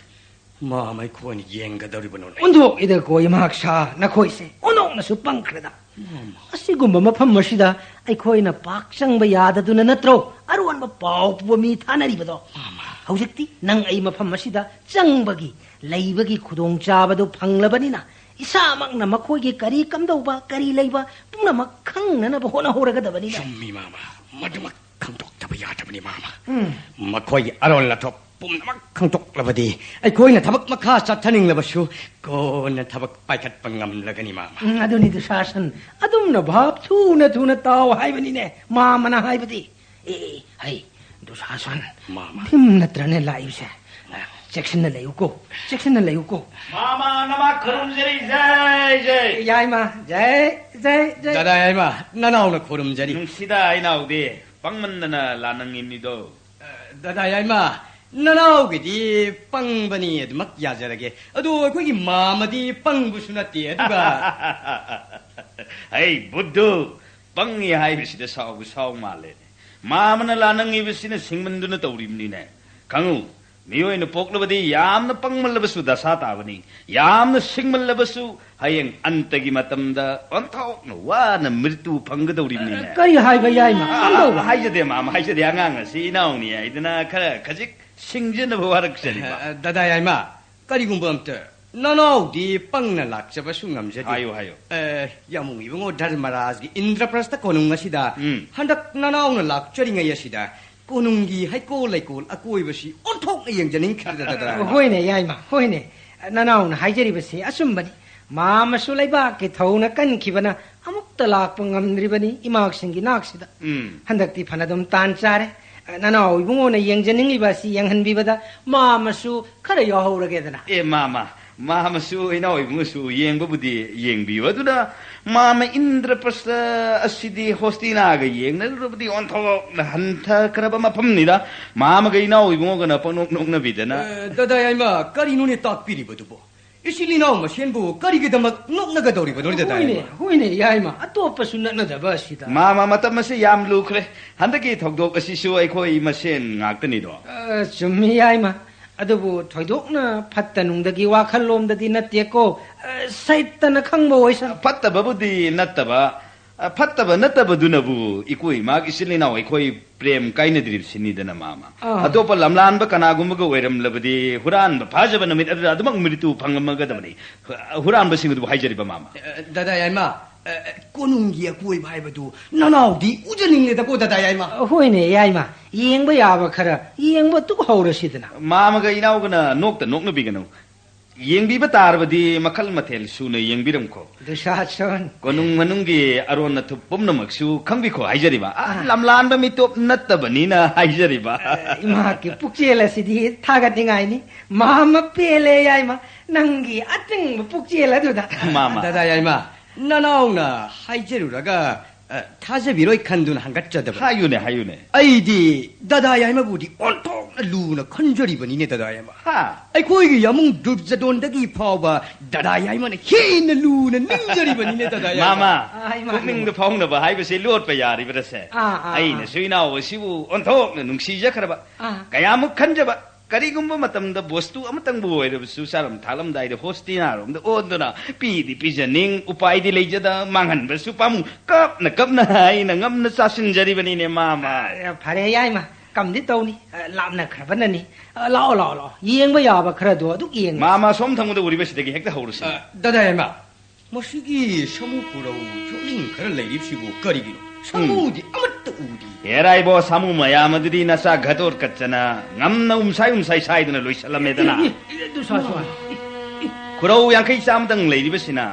ꯃꯥꯃ ꯑꯩꯈꯣꯏꯅ ꯌꯦꯡꯒꯗꯧꯔꯤꯕꯅꯣꯅꯦ? ꯑꯣꯟꯊꯣꯛꯏꯗꯀꯣ ꯏꯃꯥꯛ ꯁꯥ, ꯅꯈꯣꯏꯁꯦ ꯑꯣꯟꯊꯣꯛꯅꯁꯨ ꯄꯪꯈ꯭ꯔꯦꯗ꯫ ꯃꯥꯃ꯫ ꯑꯁꯤꯒꯨꯝꯕ ꯃꯐꯝ ꯑꯁꯤꯗ ꯑꯩꯈꯣꯏꯅ ꯄꯥꯛ ꯆꯪꯕ ꯌꯥꯗꯗꯨꯅ ꯅꯠꯇ꯭ꯔꯣ ꯑꯔꯣꯟꯕ ꯄꯥꯎ ꯄꯨꯕ ꯃꯤ ꯊꯥꯅꯔꯤꯕꯗꯣ? ꯃꯥꯃ꯫ ꯍꯧꯖꯤꯛꯇꯤ ꯅꯪ ꯑꯩ ꯃꯐꯝ ꯑꯁꯤꯗ ꯆꯪꯕꯒꯤ, ꯂꯩꯕꯒꯤ ꯈꯨꯗꯣꯡꯆꯥꯕꯗꯨ ꯐꯪꯂꯕꯅꯤꯅ, ꯏꯁꯥꯃꯛꯅ ꯃꯈꯣꯏꯒꯤ ꯀꯔꯤ ꯀꯝꯗꯧꯕ, ꯀꯔꯤ ꯂꯩꯕ ꯄꯨꯝꯅꯃꯛ ꯈꯪꯅꯅꯕ ꯍꯣꯠꯅꯍꯧꯔꯒꯗꯕꯅꯤꯅ꯫ ꯆꯨꯝꯃꯤ, ꯃꯥꯃ꯫ ꯃꯗꯨꯃꯛ ꯈꯪꯗꯣꯛꯇꯕ ꯌꯥꯗꯕꯅꯤ, ꯃꯥꯃ꯫ ꯎꯝ꯫ ꯃꯈꯣꯏꯒꯤ ꯑꯔꯣꯟ ꯑꯊꯣꯛ ꯄꯨꯝꯅꯃꯛ ꯈꯪꯗꯣꯛꯂꯕꯗꯤ ꯑꯩꯈꯣꯏꯅ ꯊꯕꯛ ꯃꯈꯥ ꯆꯠꯊꯅꯤꯡꯂꯕꯁꯨ ꯀꯣꯟꯅ ꯊꯕꯛ ꯄꯥꯏꯈꯠꯄ ꯉꯝꯂꯒꯅꯤ, ꯃꯥꯃ꯫ ꯎꯝ, ꯑꯗꯨꯅꯤ ꯗꯨꯁꯥꯁꯟ꯫ ꯑꯗꯨꯝꯅ ꯚꯥꯞ ꯊꯨꯅ ꯊꯨꯅ ꯇꯥꯎ ꯍꯥꯏꯕꯅꯤꯅꯦ ꯃꯥꯃꯅ ꯍꯥꯏꯕꯗꯤ꯫ ꯑꯦ, ꯑꯦ, ꯍꯩ, ꯗꯨꯁꯥꯁꯟ꯫ ꯃꯥꯃ꯫ ꯚꯤꯝ ꯅꯠꯇ꯭ꯔꯅꯦ ꯂꯥꯛꯏꯕꯁꯦ? ꯆꯦꯛꯁꯤꯟꯅ ꯂꯩꯌꯨꯀꯣ, ꯆꯦꯛꯁꯤꯟꯅ ꯂꯩꯌꯨꯀꯣ꯫ ꯃꯥꯃ, ꯅꯃꯥ ꯈꯨꯔꯨꯝꯖꯔꯤ, ꯖꯩ, ꯖꯩ꯫ ꯌꯥꯏꯃ, ꯖꯩ, ꯖꯩ, ꯖꯩ꯫ ꯗꯗꯥ ꯌꯥꯏꯃ, ꯅꯅꯥꯎꯅ ꯈꯨꯔꯨꯝꯖꯔꯤ꯫ ꯅꯨꯡꯁꯤꯗ ꯏꯅꯥꯎꯗꯤ, ꯄꯪꯃꯟꯗꯅ ꯂꯥꯟꯅ ꯉꯤꯝꯅꯤꯗꯣ꯫ ꯗꯗꯥ ꯌꯥꯏꯃ, ꯅꯅꯥꯎꯒꯤꯗꯤ ꯄꯪꯕꯅꯤ, ꯑꯗꯨꯃꯛ ꯌꯥꯖꯔꯒꯦ꯫ ꯑꯗꯣ ꯑꯩꯈꯣꯏꯒꯤ ꯃꯥꯃꯗꯤ ꯄꯪꯕꯁꯨ ꯅꯠꯇꯦ, ꯑꯗꯨꯒ ꯍꯩ, ꯕꯨꯗꯨ, ꯄꯪꯉꯤ ꯍꯥꯏꯕꯁꯤꯗ ꯁꯥꯎꯕ ꯁꯥꯎ ꯃꯥꯜꯂꯦꯅꯦ꯫ ꯃꯥꯃꯅ ꯂꯥꯟꯅꯤꯡꯉꯤꯕꯁꯤꯅ ꯁꯤꯡꯃꯟꯗꯨꯅ ꯇꯧꯔꯤꯕꯅꯤꯅꯦ꯫ ꯈꯪꯉꯨ, ꯃꯤꯑꯣꯏꯅ ꯄꯣꯛꯂꯕꯗꯤ ꯌꯥꯝꯅ ꯄꯪꯃꯜꯂꯕꯁꯨ ꯗꯁꯥ ꯇꯥꯕꯅꯤ, ꯌꯥꯝꯅ ꯁꯤꯡꯃꯜꯂꯕꯁꯨ ꯍꯌꯦꯡ ꯑꯟꯇꯒꯤ ꯃꯇꯝꯗ ꯑꯣꯟꯊꯣꯛꯅ ꯋꯥꯅ ꯃ꯭ꯔꯤꯇꯨ ꯐꯪꯒꯗꯧꯔꯤꯕꯅꯤꯅꯦ꯫ ꯀꯔꯤ ꯍꯥꯏꯕ ꯌꯥꯏꯃ? ꯑ, ꯀꯝꯗꯧꯕ? ꯍꯥꯏꯖꯗꯦ ꯃꯥꯃ, ꯍꯥꯏꯖꯗꯦ꯫ ꯑꯉꯥꯡ ꯑꯁꯤ ꯏꯅꯥꯎꯅꯤ ꯍꯥꯏꯗꯅ ꯈꯔ ꯈꯖꯤꯛ ꯁꯤꯡꯖꯅꯕ ꯋꯥꯔꯛꯆꯔꯤꯕ꯫ ꯑ, ꯗꯗꯥ ꯌꯥꯏꯃ, ꯀꯔꯤꯒꯨꯝꯕ ꯑꯝꯇ, ꯅꯅꯥꯎꯗꯤ ꯄꯪꯅ ꯂꯥꯛꯆꯕꯁꯨ ꯉꯝꯖꯗꯦ꯫ ꯍꯥꯏꯌꯨ, ꯍꯥꯏꯌꯨ꯫ ꯑ, ꯌꯥꯝꯕꯨꯡ ꯏꯕꯨꯡꯉꯣ ꯙꯔꯃꯔꯥꯖꯒꯤ ꯏꯟꯗ꯭ꯔꯄ꯭ꯔꯁꯇ ꯀꯣꯅꯨꯡ ꯑꯁꯤꯗ ꯎꯝ꯫ ꯍꯟꯗꯛ ꯅꯅꯥꯎꯅ ꯂꯥꯛꯆꯔꯤꯉꯩ ꯑꯁꯤꯗ ꯀꯣꯅꯨꯡꯒꯤ ꯍꯩꯀꯣꯜ ꯂꯩꯀꯣꯜ ꯑꯀꯣꯏꯕꯁꯤ ꯑꯣꯟꯊꯣꯛꯅ ꯌꯦꯡꯖꯅꯤꯡꯈꯤꯗꯅ꯫ ꯍꯣꯏꯅꯦ ꯌꯥꯏꯃ, ꯍꯣꯏꯅꯦ꯫ ꯅꯅꯥꯎꯅ ꯍꯥꯏꯖꯔꯤꯕꯁꯤ ꯑꯆꯨꯝꯕꯅꯤ꯫ ꯃꯥꯃꯁꯨ ꯂꯩꯕꯥꯛꯀꯤ ꯊꯧꯅ ꯀꯟꯈꯤꯕꯅ ꯑꯃꯨꯛꯇ ꯂꯥꯛꯄ ꯉꯝꯗ꯭ꯔꯤꯕꯅꯤ ꯏꯃꯥꯛꯁꯤꯡꯒꯤ ꯅꯥꯛꯁꯤꯗ꯫ ꯎꯝ꯫ ꯍꯟꯗꯛꯇꯤ ꯐꯅꯗꯨꯝ ꯇꯥꯟ ꯆꯥꯔꯦ꯫ ꯅꯅꯥꯎ ꯏꯕꯨꯡꯉꯣꯅ ꯌꯦꯡꯖꯅꯤꯡꯂꯤꯕ ꯑꯁꯤ ꯌꯦꯡꯍꯟꯕꯤꯕꯗ ꯃꯥꯃꯁꯨ ꯈꯔ ꯌꯥꯎꯍꯧꯔꯒꯦꯗꯅ꯫ ꯑꯦ, ꯃꯥꯃ, ꯃꯥꯃꯁꯨ ꯏꯅꯥꯎ ꯏꯕꯨꯡꯉꯣꯁꯨ ꯌꯦꯡꯕꯕꯨꯗꯤ ꯌꯦꯡꯕꯤꯌꯨ꯫ ꯑꯗꯨꯅ ꯃꯥꯃ ꯏꯟꯗ꯭ꯔꯄ꯭ꯔꯁꯇ ꯑꯁꯤꯗꯤ ꯍꯣꯁꯇꯤꯅꯥꯒ ꯌꯦꯡꯅꯔꯨꯔꯕꯗꯤ ꯑꯣꯟꯊꯣꯛꯅ ꯍꯟꯊꯈ꯭ꯔꯕ ꯃꯐꯝꯅꯤꯗ꯫ ꯃꯥꯃꯒ ꯏꯅꯥꯎ ꯏꯕꯨꯡꯉꯣꯒꯅ ꯄꯪꯅꯣꯛ ꯅꯣꯛꯅꯕꯤꯗꯅ꯫ ꯑꯦ, ꯗꯗꯥ ꯌꯥꯏꯃ, ꯀꯔꯤꯅꯣꯅꯦ ꯇꯥꯛꯄꯤꯔꯤꯕꯗꯨꯕꯣ? ꯏꯆꯤꯜ ꯏꯅꯥꯎ ꯃꯁꯦꯟꯕꯨ ꯀꯔꯤꯒꯤꯗꯃꯛ ꯅꯣꯛꯅꯒꯗꯧꯔꯤꯕꯅꯣ, ꯗꯗꯥ ꯍꯣꯏꯅꯦ, ꯌꯥꯏꯃ? ꯍꯣꯏꯅꯦ, ꯌꯥꯏꯃ꯫ ꯑꯇꯣꯞꯄꯁꯨ ꯅꯠꯅꯗꯕ ꯑꯁꯤꯗ꯫ ꯃꯥꯃ, ꯃꯇꯝ ꯑꯁꯤ ꯌꯥꯝ ꯂꯨꯈ꯭ꯔꯦ꯫ ꯍꯟꯗꯛꯀꯤ ꯊꯧꯗꯣꯛ ꯑꯁꯤꯁꯨ ꯑꯩꯈꯣꯏ ꯃꯁꯦꯟ ꯉꯥꯛꯇꯅꯤꯗꯣ꯫ ꯑ, ꯆꯨꯝꯃꯤ, ꯌꯥꯏꯃ꯫ ꯑꯗꯨꯕꯨ ꯊꯣꯏꯗꯣꯛꯅ ꯐꯠꯇ ꯅꯨꯡꯗꯒꯤ ꯋꯥꯈꯜꯂꯣꯝꯗꯗꯤ ꯅꯠꯇꯦꯀꯣ꯫ ꯑ, ꯁꯩꯇꯅ ꯈꯪꯕ ꯑꯣꯏꯁꯅꯨ꯫ ꯐꯠꯇꯕꯕꯨꯗꯤ ꯅꯠꯇꯕ, ꯑ, ꯐꯠꯇꯕ ꯅꯠꯇꯕꯗꯨꯅꯕꯨ ꯏꯀꯣ ꯏꯃꯥꯒꯤ ꯏꯆꯤꯜ ꯏꯅꯥꯎ ꯑꯩꯈꯣꯏ ꯄ꯭ꯔꯦꯝ ꯀꯥꯏꯅꯗ꯭ꯔꯤꯕꯁꯤꯅꯤꯗꯅ, ꯃꯥꯃ꯫ ꯑꯥ꯫ ꯑꯇꯣꯞꯄ ꯂꯝꯂꯥꯟꯕ ꯀꯅꯥꯒꯨꯝꯕꯒ ꯑꯣꯏꯔꯝꯂꯕꯗꯤ ꯍꯨꯔꯥꯟꯕ ꯐꯥꯖꯕ ꯅꯨꯃꯤꯠ ꯑꯗꯨꯗ ꯑꯗꯨꯃꯛ ꯃ꯭ꯔꯤꯇꯨ ꯐꯪꯉꯝꯃꯒꯗꯕꯅꯤ꯫ ꯍꯨꯔꯥꯟꯕꯁꯤꯡ ꯑꯗꯨꯕꯨ ꯍꯥꯏꯖꯔꯤꯕ, ꯃꯥꯃ꯫ ꯑ, ꯗꯗꯥ ꯌꯥꯏꯃ, ꯑ, ꯑ, ꯀꯣꯅꯨꯡꯒꯤ ꯑꯀꯣꯏꯕ ꯍꯥꯏꯕꯗꯨ ꯅꯅꯥꯎꯗꯤ ꯎꯖꯅꯤꯡꯂꯦꯗꯀꯣ, ꯗꯗꯥ ꯌꯥꯏꯃ꯫ ꯍꯣꯏꯅꯦ ꯌꯥꯏꯃ, ꯌꯦꯡꯕ ꯌꯥꯕ ꯈꯔ ꯌꯦꯡꯕ ꯇꯨꯛ ꯍꯧꯔꯁꯤꯗꯅ꯫ ꯃꯥꯃꯒ ꯏꯅꯥꯎꯒꯅ ꯅꯣꯛꯇ ꯅꯣꯛꯅꯕꯤꯒꯅꯨ꯫ ꯌꯦꯡꯕꯤꯕ ꯇꯥꯔꯕꯗꯤ ꯃꯈꯜ ꯃꯊꯦꯜ ꯁꯨꯅ ꯌꯦꯡꯕꯤꯔꯝꯈꯣ꯫ ꯗꯨꯁꯥꯁꯟ꯫ ꯀꯣꯅꯨꯡ ꯃꯅꯨꯡꯒꯤ ꯑꯔꯣꯟ ꯑꯊꯨꯞ ꯄꯨꯝꯅꯃꯛꯁꯨ ꯈꯪꯕꯤꯈꯣ ꯍꯥꯏꯖꯔꯤꯕ꯫ ꯑ, ꯑ꯫ ꯂꯝꯂꯥꯟꯕ ꯃꯤꯇꯣꯞ ꯅꯠꯇꯕꯅꯤꯅ ꯍꯥꯏꯖꯔꯤꯕ꯫ ꯑ, ꯏꯃꯥꯒꯤ ꯄꯨꯛꯆꯦꯜ ꯑꯁꯤꯗꯤ ꯊꯥꯒꯠꯅꯤꯡꯉꯥꯏꯅꯤ꯫ ꯃꯥꯃ ꯄꯦꯜꯂꯦ ꯌꯥꯏꯃ꯫ ꯅꯪꯒꯤ ꯑꯆꯤꯡꯕ ꯄꯨꯛꯆꯦꯜ ꯑꯗꯨꯗ꯫ ꯃꯥꯃ꯫ ꯗꯗꯥ ꯌꯥꯏꯃ, ꯅꯅꯥꯎꯅ ꯍꯥꯏꯖꯔꯨꯔꯒ, ꯑ, ꯊꯥꯖꯕꯤꯔꯣꯏ ꯈꯟꯗꯨꯅ ꯍꯪꯒꯠꯆꯗꯕ꯫ ꯍꯥꯏꯌꯨꯅꯦ, ꯍꯥꯏꯌꯨꯅꯦ꯫ ꯑꯩꯗꯤ ꯗꯗꯥ ꯌꯥꯏꯃꯕꯨꯗꯤ ꯑꯣꯟꯊꯣꯛ ꯂꯨꯅ ꯈꯟꯖꯔꯤꯕꯅꯤꯅꯦ, ꯗꯗꯥ ꯌꯥꯏꯃ꯫ ꯍꯥ? ꯑꯩꯈꯣꯏꯒꯤ ꯌꯥꯃꯨꯡ ꯗꯨꯔꯖꯗꯣꯟꯗꯒꯤ ꯐꯥꯎꯕ ꯗꯗꯥ ꯌꯥꯏꯃꯅ ꯍꯦꯟꯅ ꯂꯨꯅ ꯅꯤꯡꯖꯔꯤꯕꯅꯤꯅꯦ, ꯗꯗꯥ ꯌꯥꯏꯃ꯫ ꯃꯥꯃ, ꯑ, ꯏꯃꯥ, ꯄꯨꯛꯅꯤꯡꯗ ꯏꯃꯥ꯫ ꯐꯥꯎꯅꯕ ꯍꯥꯏꯕꯁꯤ ꯂꯣꯠꯄ ꯌꯥꯔꯤꯕ꯭ꯔꯁꯦ? ꯑꯥ, ꯑꯥ, ꯑꯩꯅꯁꯨ ꯑꯥ꯫ ꯏꯅꯥꯎ ꯑꯁꯤꯕꯨ ꯑꯣꯟꯊꯣꯛꯅ ꯅꯨꯡꯁꯤꯖꯈ꯭ꯔꯕ꯫ ꯑꯥ꯫ ꯀꯌꯥꯃꯨꯛ ꯈꯟꯖꯕ, ꯀꯔꯤꯒꯨꯝꯕ ꯃꯇꯝꯗ ꯕꯣꯁꯇꯨ ꯑꯃꯇꯪꯕꯨ ꯑꯣꯏꯔꯕꯁꯨ ꯆꯥꯔꯝ ꯊꯛꯂꯝꯗꯥꯏꯗ ꯍꯣꯁꯇꯤꯅꯥꯔꯣꯝꯗ ꯑꯣꯟꯗꯨꯅ ꯄꯤꯗꯤ ꯄꯤꯖꯅꯤꯡ, ꯎꯄꯥꯏꯗꯤ ꯂꯩꯖꯗ, ꯃꯥꯡꯍꯟꯕꯁꯨ ꯄꯥꯝꯃꯨ, ꯀꯞꯅ ꯀꯞꯅ ꯑꯩꯅ ꯉꯝꯅ ꯆꯥꯁꯤꯟꯖꯔꯤꯕꯅꯤꯅꯦ, ꯃꯥꯃ꯫ ꯑ, ꯐꯔꯦ, ꯌꯥꯏꯃ, ꯀꯝꯗꯤ ꯇꯧꯅꯤ꯫ ꯑ, ꯂꯥꯞꯅꯈ꯭ꯔꯕꯅꯅꯤ꯫ ꯑ, ꯂꯥꯛꯑꯣ, ꯂꯥꯛꯑꯣ, ꯂꯥꯛꯑꯣ꯫ ꯌꯦꯡꯕ ꯌꯥꯕ ꯈꯔꯗꯣ ꯑꯗꯨ ꯌꯦꯡꯉꯣ꯫ ꯃꯥꯃ, ꯁꯣꯝ ꯊꯪꯕꯗ ꯎꯔꯤꯕꯁꯤꯗꯒꯤ ꯍꯦꯛꯇ ꯍꯧꯔꯁꯤ꯫ ꯑ, ꯗꯗꯥ ꯌꯥꯏꯃ, ꯃꯁꯤꯒꯤ ꯁꯥꯃꯨ ꯈꯨꯔꯧ ꯌꯣꯛꯅꯤꯡ ꯈꯔ ꯂꯩꯔꯤꯕꯁꯤꯕꯨ ꯀꯔꯤꯒꯤꯅꯣ? ꯁꯥꯃꯨꯗꯤ ꯑꯃꯠꯇ ꯎꯗꯦ꯫ ꯍꯦꯔꯥ ꯏꯕꯣ, ꯁꯥꯃꯨ ꯃꯌꯥꯝ ꯑꯗꯨꯗꯤ ꯅꯆꯥ ꯘꯇꯣꯠꯀꯠꯆꯅ ꯉꯝꯅ ꯎꯝꯁꯥꯏ ꯎꯝꯁꯥꯏ ꯁꯥꯏꯗꯨꯅ ꯂꯣꯏꯁꯤꯜꯂꯝꯃꯦꯗꯅ꯫ ꯑꯦ, ꯑꯦ, ꯑꯗꯨ ꯁꯥ, ꯁꯥ꯫ ꯈꯨꯔꯧ ꯌꯥꯡꯈꯩ ꯆꯥꯝꯃꯗꯪ ꯂꯩꯔꯤꯕꯁꯤꯅ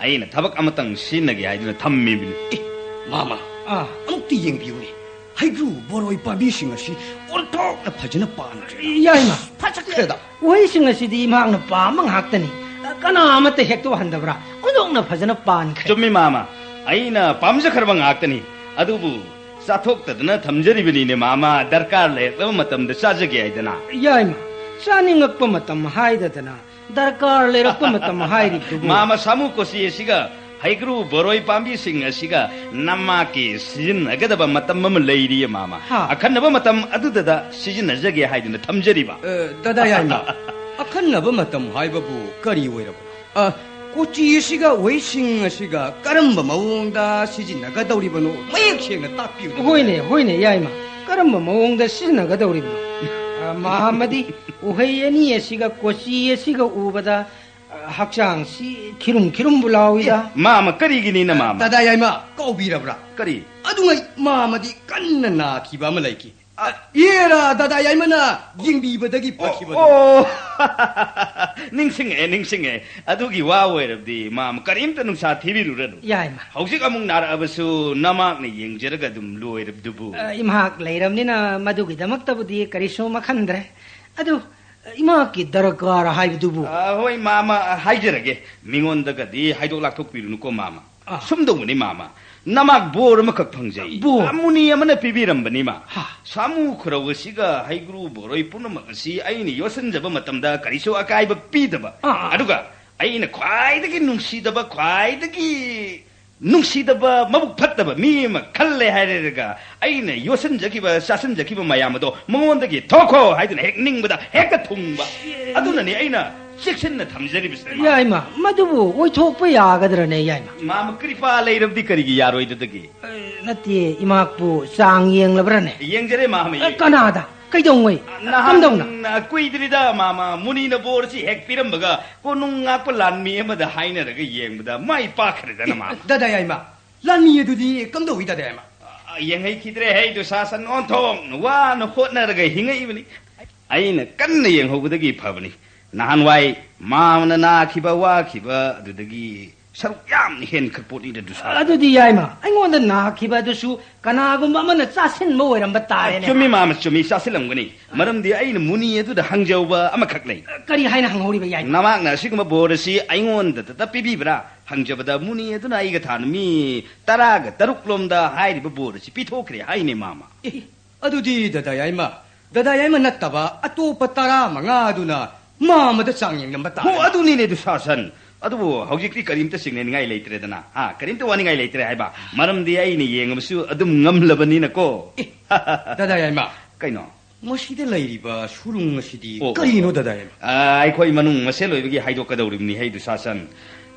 ꯑꯩꯅ ꯊꯕꯛ ꯑꯃꯇꯪ ꯁꯤꯖꯤꯟꯅꯒꯦ ꯍꯥꯏꯗꯨꯅ ꯊꯝꯃꯤꯕꯅꯤ꯫ ꯑꯦ, ꯃꯥꯃ, ꯑꯥ꯫ ꯑꯃꯨꯛꯇ ꯌꯦꯡꯕꯤꯌꯨꯅꯦ꯫ ꯍꯩꯒ꯭ꯔꯨ ꯕꯣꯔꯣꯏ ꯄꯥꯝꯕꯤꯁꯤꯡ ꯑꯁꯤ ꯑꯣꯟꯊꯣꯛꯅ ꯐꯖꯅ ꯄꯥꯟꯈ꯭ꯔꯦ꯫ ꯌꯥꯏꯃ꯫ ꯐꯖꯈ꯭ꯔꯦꯗ꯫ ꯎꯍꯩꯁꯤꯡ ꯑꯁꯤꯗꯤ ꯏꯃꯥꯅ ꯄꯥꯝꯕ ꯉꯥꯛꯇꯅꯤ꯫ ꯀꯅꯥ ꯑꯃꯠꯇ ꯍꯦꯛꯇꯣꯛꯍꯟꯗꯕ꯭ꯔꯥ? ꯑꯣꯟꯊꯣꯛꯅ ꯐꯖꯅ ꯄꯥꯟꯈ꯭ꯔꯦ꯫ ꯆꯨꯝꯃꯤ, ꯃꯥꯃ꯫ ꯑꯩꯅ ꯄꯥꯝꯖꯈ꯭ꯔꯕ ꯉꯥꯛꯇꯅꯤ꯫ ꯑꯗꯨꯕꯨ ꯆꯥꯊꯣꯛꯇꯗꯅ ꯊꯝꯖꯔꯤꯕꯅꯤꯅꯦ, ꯃꯥꯃ꯫ ꯗꯔꯀꯥꯔ ꯂꯩꯔꯛꯂꯕ ꯃꯇꯝꯗ ꯆꯥꯖꯒꯦ ꯍꯥꯏꯗꯅ꯫ ꯌꯥꯏꯃ, ꯆꯥꯅꯤꯡꯉꯛꯄ ꯃꯇꯝ ꯍꯥꯏꯗꯗꯅ, ꯗꯔꯀꯥꯔ ꯂꯩꯔꯛꯄ ꯃꯇꯝ ꯍꯥꯏꯔꯤꯕꯗꯨꯕꯨ? ꯃꯥꯃ, ꯁꯥꯃꯨ ꯀꯣꯆꯤ ꯑꯁꯤꯒ ꯍꯩꯒ꯭ꯔꯨ ꯕꯣꯔꯣꯏ ꯄꯥꯝꯕꯤꯁꯤꯡ ꯑꯁꯤꯒ ꯅꯃꯥꯛꯀꯤ ꯁꯤꯖꯤꯟꯅꯒꯗꯕ ꯃꯇꯝ ꯑꯃ ꯂꯩꯔꯤꯌꯦ, ꯃꯥꯃ꯫ ꯍꯥ? ꯑꯈꯟꯅꯕ ꯃꯇꯝ ꯑꯗꯨꯗꯗ ꯁꯤꯖꯤꯟꯅꯖꯒꯦ ꯍꯥꯏꯗꯨꯅ ꯊꯝꯖꯔꯤꯕ꯫ ꯑ, ꯗꯗꯥ ꯌꯥꯏꯃ, ꯑꯈꯟꯅꯕ ꯃꯇꯝ ꯍꯥꯏꯕꯕꯨ ꯀꯔꯤ ꯑꯣꯏꯔꯕꯅꯣ? ꯑ, ꯀꯣꯆꯤ ꯑꯁꯤꯒ ꯎꯍꯩꯁꯤꯡ ꯑꯁꯤꯒ ꯀꯔꯝꯕ ꯃꯑꯣꯡꯗ ꯁꯤꯖꯤꯟꯅꯒꯗꯧꯔꯤꯕꯅꯣ? ꯃꯌꯦꯛ ꯁꯦꯡꯅ ꯇꯥꯛꯄꯤꯌꯨ꯫ ꯍꯣꯏꯅꯦ, ꯍꯣꯏꯅꯦ, ꯌꯥꯏꯃ꯫ ꯀꯔꯝꯕ ꯃꯑꯣꯡꯗ ꯁꯤꯖꯤꯟꯅꯒꯗꯧꯔꯤꯕꯅꯣ? ꯑ, ꯃꯍꯥꯝꯃꯗꯤ ꯎꯍꯩ ꯑꯅꯤ ꯑꯁꯤꯒ ꯀꯣꯆꯤ ꯑꯁꯤꯒ ꯎꯕꯗ, ꯑ, ꯍꯛꯆꯥꯡꯁꯤ ꯈꯤꯔꯨꯝ ꯈꯤꯔꯨꯝꯕꯨ ꯂꯥꯎꯏꯗ꯫ ꯑꯦ, ꯃꯥꯃ, ꯀꯔꯤꯒꯤꯅꯤ ꯅꯃꯥꯃ? ꯗꯗꯥ ꯌꯥꯏꯃ, ꯀꯥꯎꯕꯤꯔꯕ꯭ꯔꯥ? ꯀꯔꯤ? ꯑꯗꯨꯉꯩ ꯃꯥꯃꯗꯤ ꯀꯟꯅ ꯅꯥꯈꯤꯕ ꯑꯃ ꯂꯩꯈꯤ꯫ ꯑ, ꯏꯔꯥ, ꯗꯗꯥ ꯌꯥꯏꯃꯅ ꯌꯦꯡꯕꯤꯕꯗꯒꯤ ꯐꯈꯤꯕꯗꯣ꯫ ꯑꯣ, ꯅꯤꯡꯁꯤꯡꯉꯛꯑꯦ, ꯅꯤꯡꯁꯤꯡꯉꯛꯑꯦ꯫ ꯑꯗꯨꯒꯤ ꯋꯥ ꯑꯣꯏꯔꯕꯗꯤ ꯃꯥꯃ ꯀꯔꯤꯝꯇ ꯅꯨꯡꯁꯥ ꯊꯤꯕꯤꯔꯨꯔꯅꯨ꯫ ꯌꯥꯏꯃ꯫ ꯍꯧꯖꯤꯛ ꯑꯃꯨꯛ ꯅꯥꯔꯛꯑꯕꯁꯨ ꯅꯃꯥꯛꯅ ꯌꯦꯡꯖꯔꯒ ꯑꯗꯨꯝ ꯂꯣꯏꯔꯕꯗꯨꯕꯨ꯫ ꯑ, ꯏꯃꯥꯛ ꯂꯩꯔꯕꯅꯤꯅ ꯃꯗꯨꯒꯤꯗꯃꯛꯇꯕꯨꯗꯤ ꯀꯔꯤꯁꯨ ꯃꯈꯟꯗ꯭ꯔꯦ꯫ ꯑꯗꯨ, ꯏꯃꯥꯛꯀꯤ ꯗꯔꯀꯥꯔ ꯍꯥꯏꯕꯗꯨꯕꯨ? ꯑ, ꯍꯣꯏ, ꯃꯥꯃ, ꯍꯥꯏꯖꯔꯒꯦ꯫ ꯃꯤꯉꯣꯟꯗꯒꯗꯤ ꯍꯥꯏꯗꯣꯛ ꯂꯥꯛꯊꯣꯛꯄꯤꯔꯨꯅꯨꯀꯣ, ꯃꯥꯃ꯫ ꯑꯥ꯫ ꯁꯨꯝ ꯇꯧꯕꯅꯤ, ꯃꯥꯃ꯫ ꯅꯃꯥꯛ ꯕꯣꯔ ꯑꯃꯈꯛ ꯐꯪꯖꯩ꯫ ꯕꯣꯔ? ꯃꯨꯅꯤ ꯑꯃꯅ ꯄꯤꯕꯤꯔꯝꯕꯅꯤ, ꯃꯥ꯫ ꯍꯥ꯫ ꯁꯥꯃꯨ ꯈꯨꯔꯧ ꯑꯁꯤꯒ ꯍꯩꯒ꯭ꯔꯨ ꯕꯣꯔꯣꯏ ꯄꯨꯝꯅꯃꯛ ꯑꯁꯤ ꯑꯩꯅ ꯌꯣꯠꯁꯤꯟꯖꯕ ꯃꯇꯝꯗ ꯀꯔꯤꯁꯨ ꯑꯀꯥꯏꯕ ꯄꯤꯗꯕ꯫ ꯑꯥ, ꯑꯥ꯫ ꯑꯗꯨꯒ ꯑꯩꯅ ꯈ꯭ꯋꯥꯏꯗꯒꯤ ꯅꯨꯡꯁꯤꯗꯕ, ꯈ꯭ꯋꯥꯏꯗꯒꯤ ꯅꯨꯡꯁꯤꯗꯕ, ꯃꯕꯨꯛ ꯐꯠꯇꯕ ꯃꯤ ꯑꯃ ꯈꯜꯂꯦ ꯍꯥꯏꯔꯒ, ꯑꯩꯅ ꯌꯣꯠꯁꯤꯟꯖꯈꯤꯕ, ꯆꯥꯁꯤꯟꯖꯈꯤꯕ ꯃꯌꯥꯝ ꯑꯗꯣ ꯃꯉꯣꯟꯗꯒꯤ ꯊꯣꯛꯈꯣ ꯍꯥꯏꯗꯨꯅ ꯍꯦꯛ ꯅꯤꯡꯕꯗ ꯍꯦꯛꯇ ꯊꯨꯡꯕ꯫ ꯑꯗꯨꯅꯅꯤ ꯑꯩꯅ ꯆꯦꯛꯁꯤꯟꯅ ꯊꯝꯖꯔꯤꯕꯁꯦ, ꯃꯥꯃ꯫ ꯌꯥꯏꯃ, ꯃꯗꯨꯕꯨ ꯑꯣꯏꯊꯣꯛꯄ ꯌꯥꯒꯗ꯭ꯔꯅꯦ, ꯌꯥꯏꯃ? ꯃꯥꯃ, ꯀ꯭ꯔꯤꯄꯥ ꯂꯩꯔꯕꯗꯤ ꯀꯔꯤꯒꯤ ꯌꯥꯔꯣꯏꯗꯗꯒꯦ? ꯑꯦ, ꯅꯠꯇꯦ, ꯏꯃꯥꯛꯄꯨ ꯆꯥꯡ ꯌꯦꯡꯂꯕ꯭ꯔꯅꯦ? ꯌꯦꯡꯖꯔꯦ, ꯃꯥꯃ, ꯑꯦ, ꯌꯦꯡ-, ꯀꯅꯥꯗ? ꯀꯩꯗꯧꯉꯩ? ꯅꯍꯥꯟ ꯀꯝꯗꯧꯅ? ꯀꯨꯏꯗ꯭ꯔꯤꯗ, ꯃꯥꯃ, ꯃꯨꯅꯤꯅ ꯕꯣꯔꯁꯤ ꯍꯦꯛ ꯄꯤꯔꯝꯕꯒ, ꯀꯣꯅꯨꯡ ꯉꯥꯛꯄ ꯂꯥꯟꯃꯤ ꯑꯃꯗ ꯍꯥꯏꯅꯔꯒ ꯌꯦꯡꯕꯗ ꯃꯥꯏ ꯄꯥꯛꯈ꯭ꯔꯦꯗꯅ, ꯃꯥꯃ꯫ ꯗꯗꯥ ꯌꯥꯏꯃ, ꯂꯥꯟꯃꯤ ꯑꯗꯨꯗꯤ ꯀꯝꯗꯧꯏ, ꯗꯗꯥ ꯌꯥꯏꯃ? ꯑ, ꯌꯦꯡꯍꯩꯈꯤꯗ꯭ꯔꯦ, ꯍꯩ ꯗꯨꯁꯥꯁꯟ, ꯑꯣꯟꯊꯣꯛꯅ ꯋꯥꯅ ꯍꯣꯠꯅꯔꯒ ꯍꯤꯡꯉꯛꯏꯕꯅꯤ꯫ ꯑꯩꯅ ꯀꯟꯅ ꯌꯦꯡꯍꯧꯕꯗꯒꯤ ꯐꯕꯅꯤ꯫ ꯅꯍꯥꯟꯋꯥꯏ ꯃꯥꯃꯅ ꯅꯥꯈꯤꯕ, ꯋꯥꯈꯤꯕ ꯑꯗꯨꯗꯒꯤ ꯁꯔꯨꯛ ꯌꯥꯝꯅ ꯍꯦꯟꯈ꯭ꯔ ꯄꯣꯠꯅꯤꯗ, ꯗꯨꯁꯥꯁꯟ꯫ ꯑꯗꯨꯗꯤ ꯌꯥꯏꯃ, ꯑꯩꯉꯣꯟꯗ ꯅꯥꯈꯤꯕ ꯑꯗꯨꯁꯨ ꯀꯅꯥꯒꯨꯝꯕ ꯑꯃꯅ ꯆꯥꯁꯤꯟꯕ ꯑꯣꯏꯔꯝꯕ ꯇꯥꯔꯦꯅꯦ꯫ ꯆꯨꯝꯃꯤ, ꯃꯥꯃ, ꯆꯨꯝꯃꯤ, ꯆꯥꯁꯤꯜꯂꯝꯒꯅꯤ꯫ ꯃꯔꯝꯗꯤ ꯑꯩꯅ ꯃꯨꯅꯤ ꯑꯗꯨꯗ ꯍꯪꯖꯍꯧꯕ ꯑꯃꯈꯛ ꯂꯩ꯫ ꯀꯔꯤ ꯍꯥꯏꯅ ꯍꯪꯍꯧꯔꯤꯕ, ꯌꯥꯏꯃ? ꯅꯃꯥꯛꯅ ꯑꯁꯤꯒꯨꯝꯕ ꯕꯣꯔ ꯑꯁꯤ ꯑꯩꯉꯣꯟꯗꯇ ꯄꯤꯕꯤꯕ꯭ꯔꯥ ꯍꯪꯖꯕꯗ, ꯃꯨꯅꯤ ꯑꯗꯨꯅ ꯑꯩꯒ ꯊꯥꯅ ꯃꯤ ꯇꯔꯥꯒ ꯇꯔꯨꯛ ꯂꯣꯝꯗ ꯍꯥꯏꯔꯤꯕ ꯕꯣꯔ ꯑꯁꯤ ꯄꯤꯊꯣꯛꯈ꯭ꯔꯦ ꯍꯥꯏꯅꯦ, ꯃꯥꯃ꯫ ꯑꯦ, ꯑꯗꯨꯗꯤ ꯗꯗꯥ ꯌꯥꯏꯃ, ꯗꯗꯥ ꯌꯥꯏꯃ ꯅꯠꯇꯕ ꯑꯇꯣꯞꯄ ꯇꯔꯥꯃꯉꯥ ꯑꯗꯨꯅ ꯃꯥꯃꯗ ꯆꯥꯡ ꯌꯦꯡꯂꯝꯕ ꯇꯥꯔꯦ꯫ ꯍꯣ, ꯑꯗꯨꯅꯤꯅꯦ, ꯗꯨꯁꯥꯁꯟ꯫ ꯑꯗꯨꯕꯨ ꯍꯧꯖꯤꯛꯇꯤ ꯀꯔꯤꯝꯇ ꯆꯤꯡꯅꯅꯤꯡꯉꯥꯏ ꯂꯩꯇ꯭ꯔꯦꯗꯅ꯫ ꯍꯥ, ꯀꯔꯤꯝꯇ ꯋꯥꯅꯤꯡꯉꯥꯏ ꯂꯩꯇ꯭ꯔꯦ ꯍꯥꯏꯕ꯫ ꯃꯔꯝꯗꯤ ꯑꯩꯅ ꯌꯦꯡꯉꯕꯁꯨ ꯑꯗꯨꯝ ꯉꯝꯂꯕꯅꯤꯅꯀꯣ꯫ ꯑꯦ, ꯗꯗꯥ ꯌꯥꯏꯃ꯫ ꯀꯩꯅꯣ? ꯃꯁꯤꯗ ꯂꯩꯔꯤꯕ ꯁꯨꯔꯨꯡ ꯑꯁꯤꯗꯤ ꯑꯣ, ꯑꯣ, ꯀꯔꯤꯅꯣ, ꯑꯣ꯫ ꯗꯗꯥ ꯌꯥꯏꯃ? ꯑ, ꯑꯩꯈꯣꯏ ꯃꯅꯨꯡ ꯃꯁꯦꯜ ꯑꯣꯏꯕꯒꯤ ꯍꯥꯏꯗꯣꯛꯀꯗꯧꯔꯤꯕꯅꯤ, ꯍꯩ ꯗꯨꯁꯥꯁꯟ꯫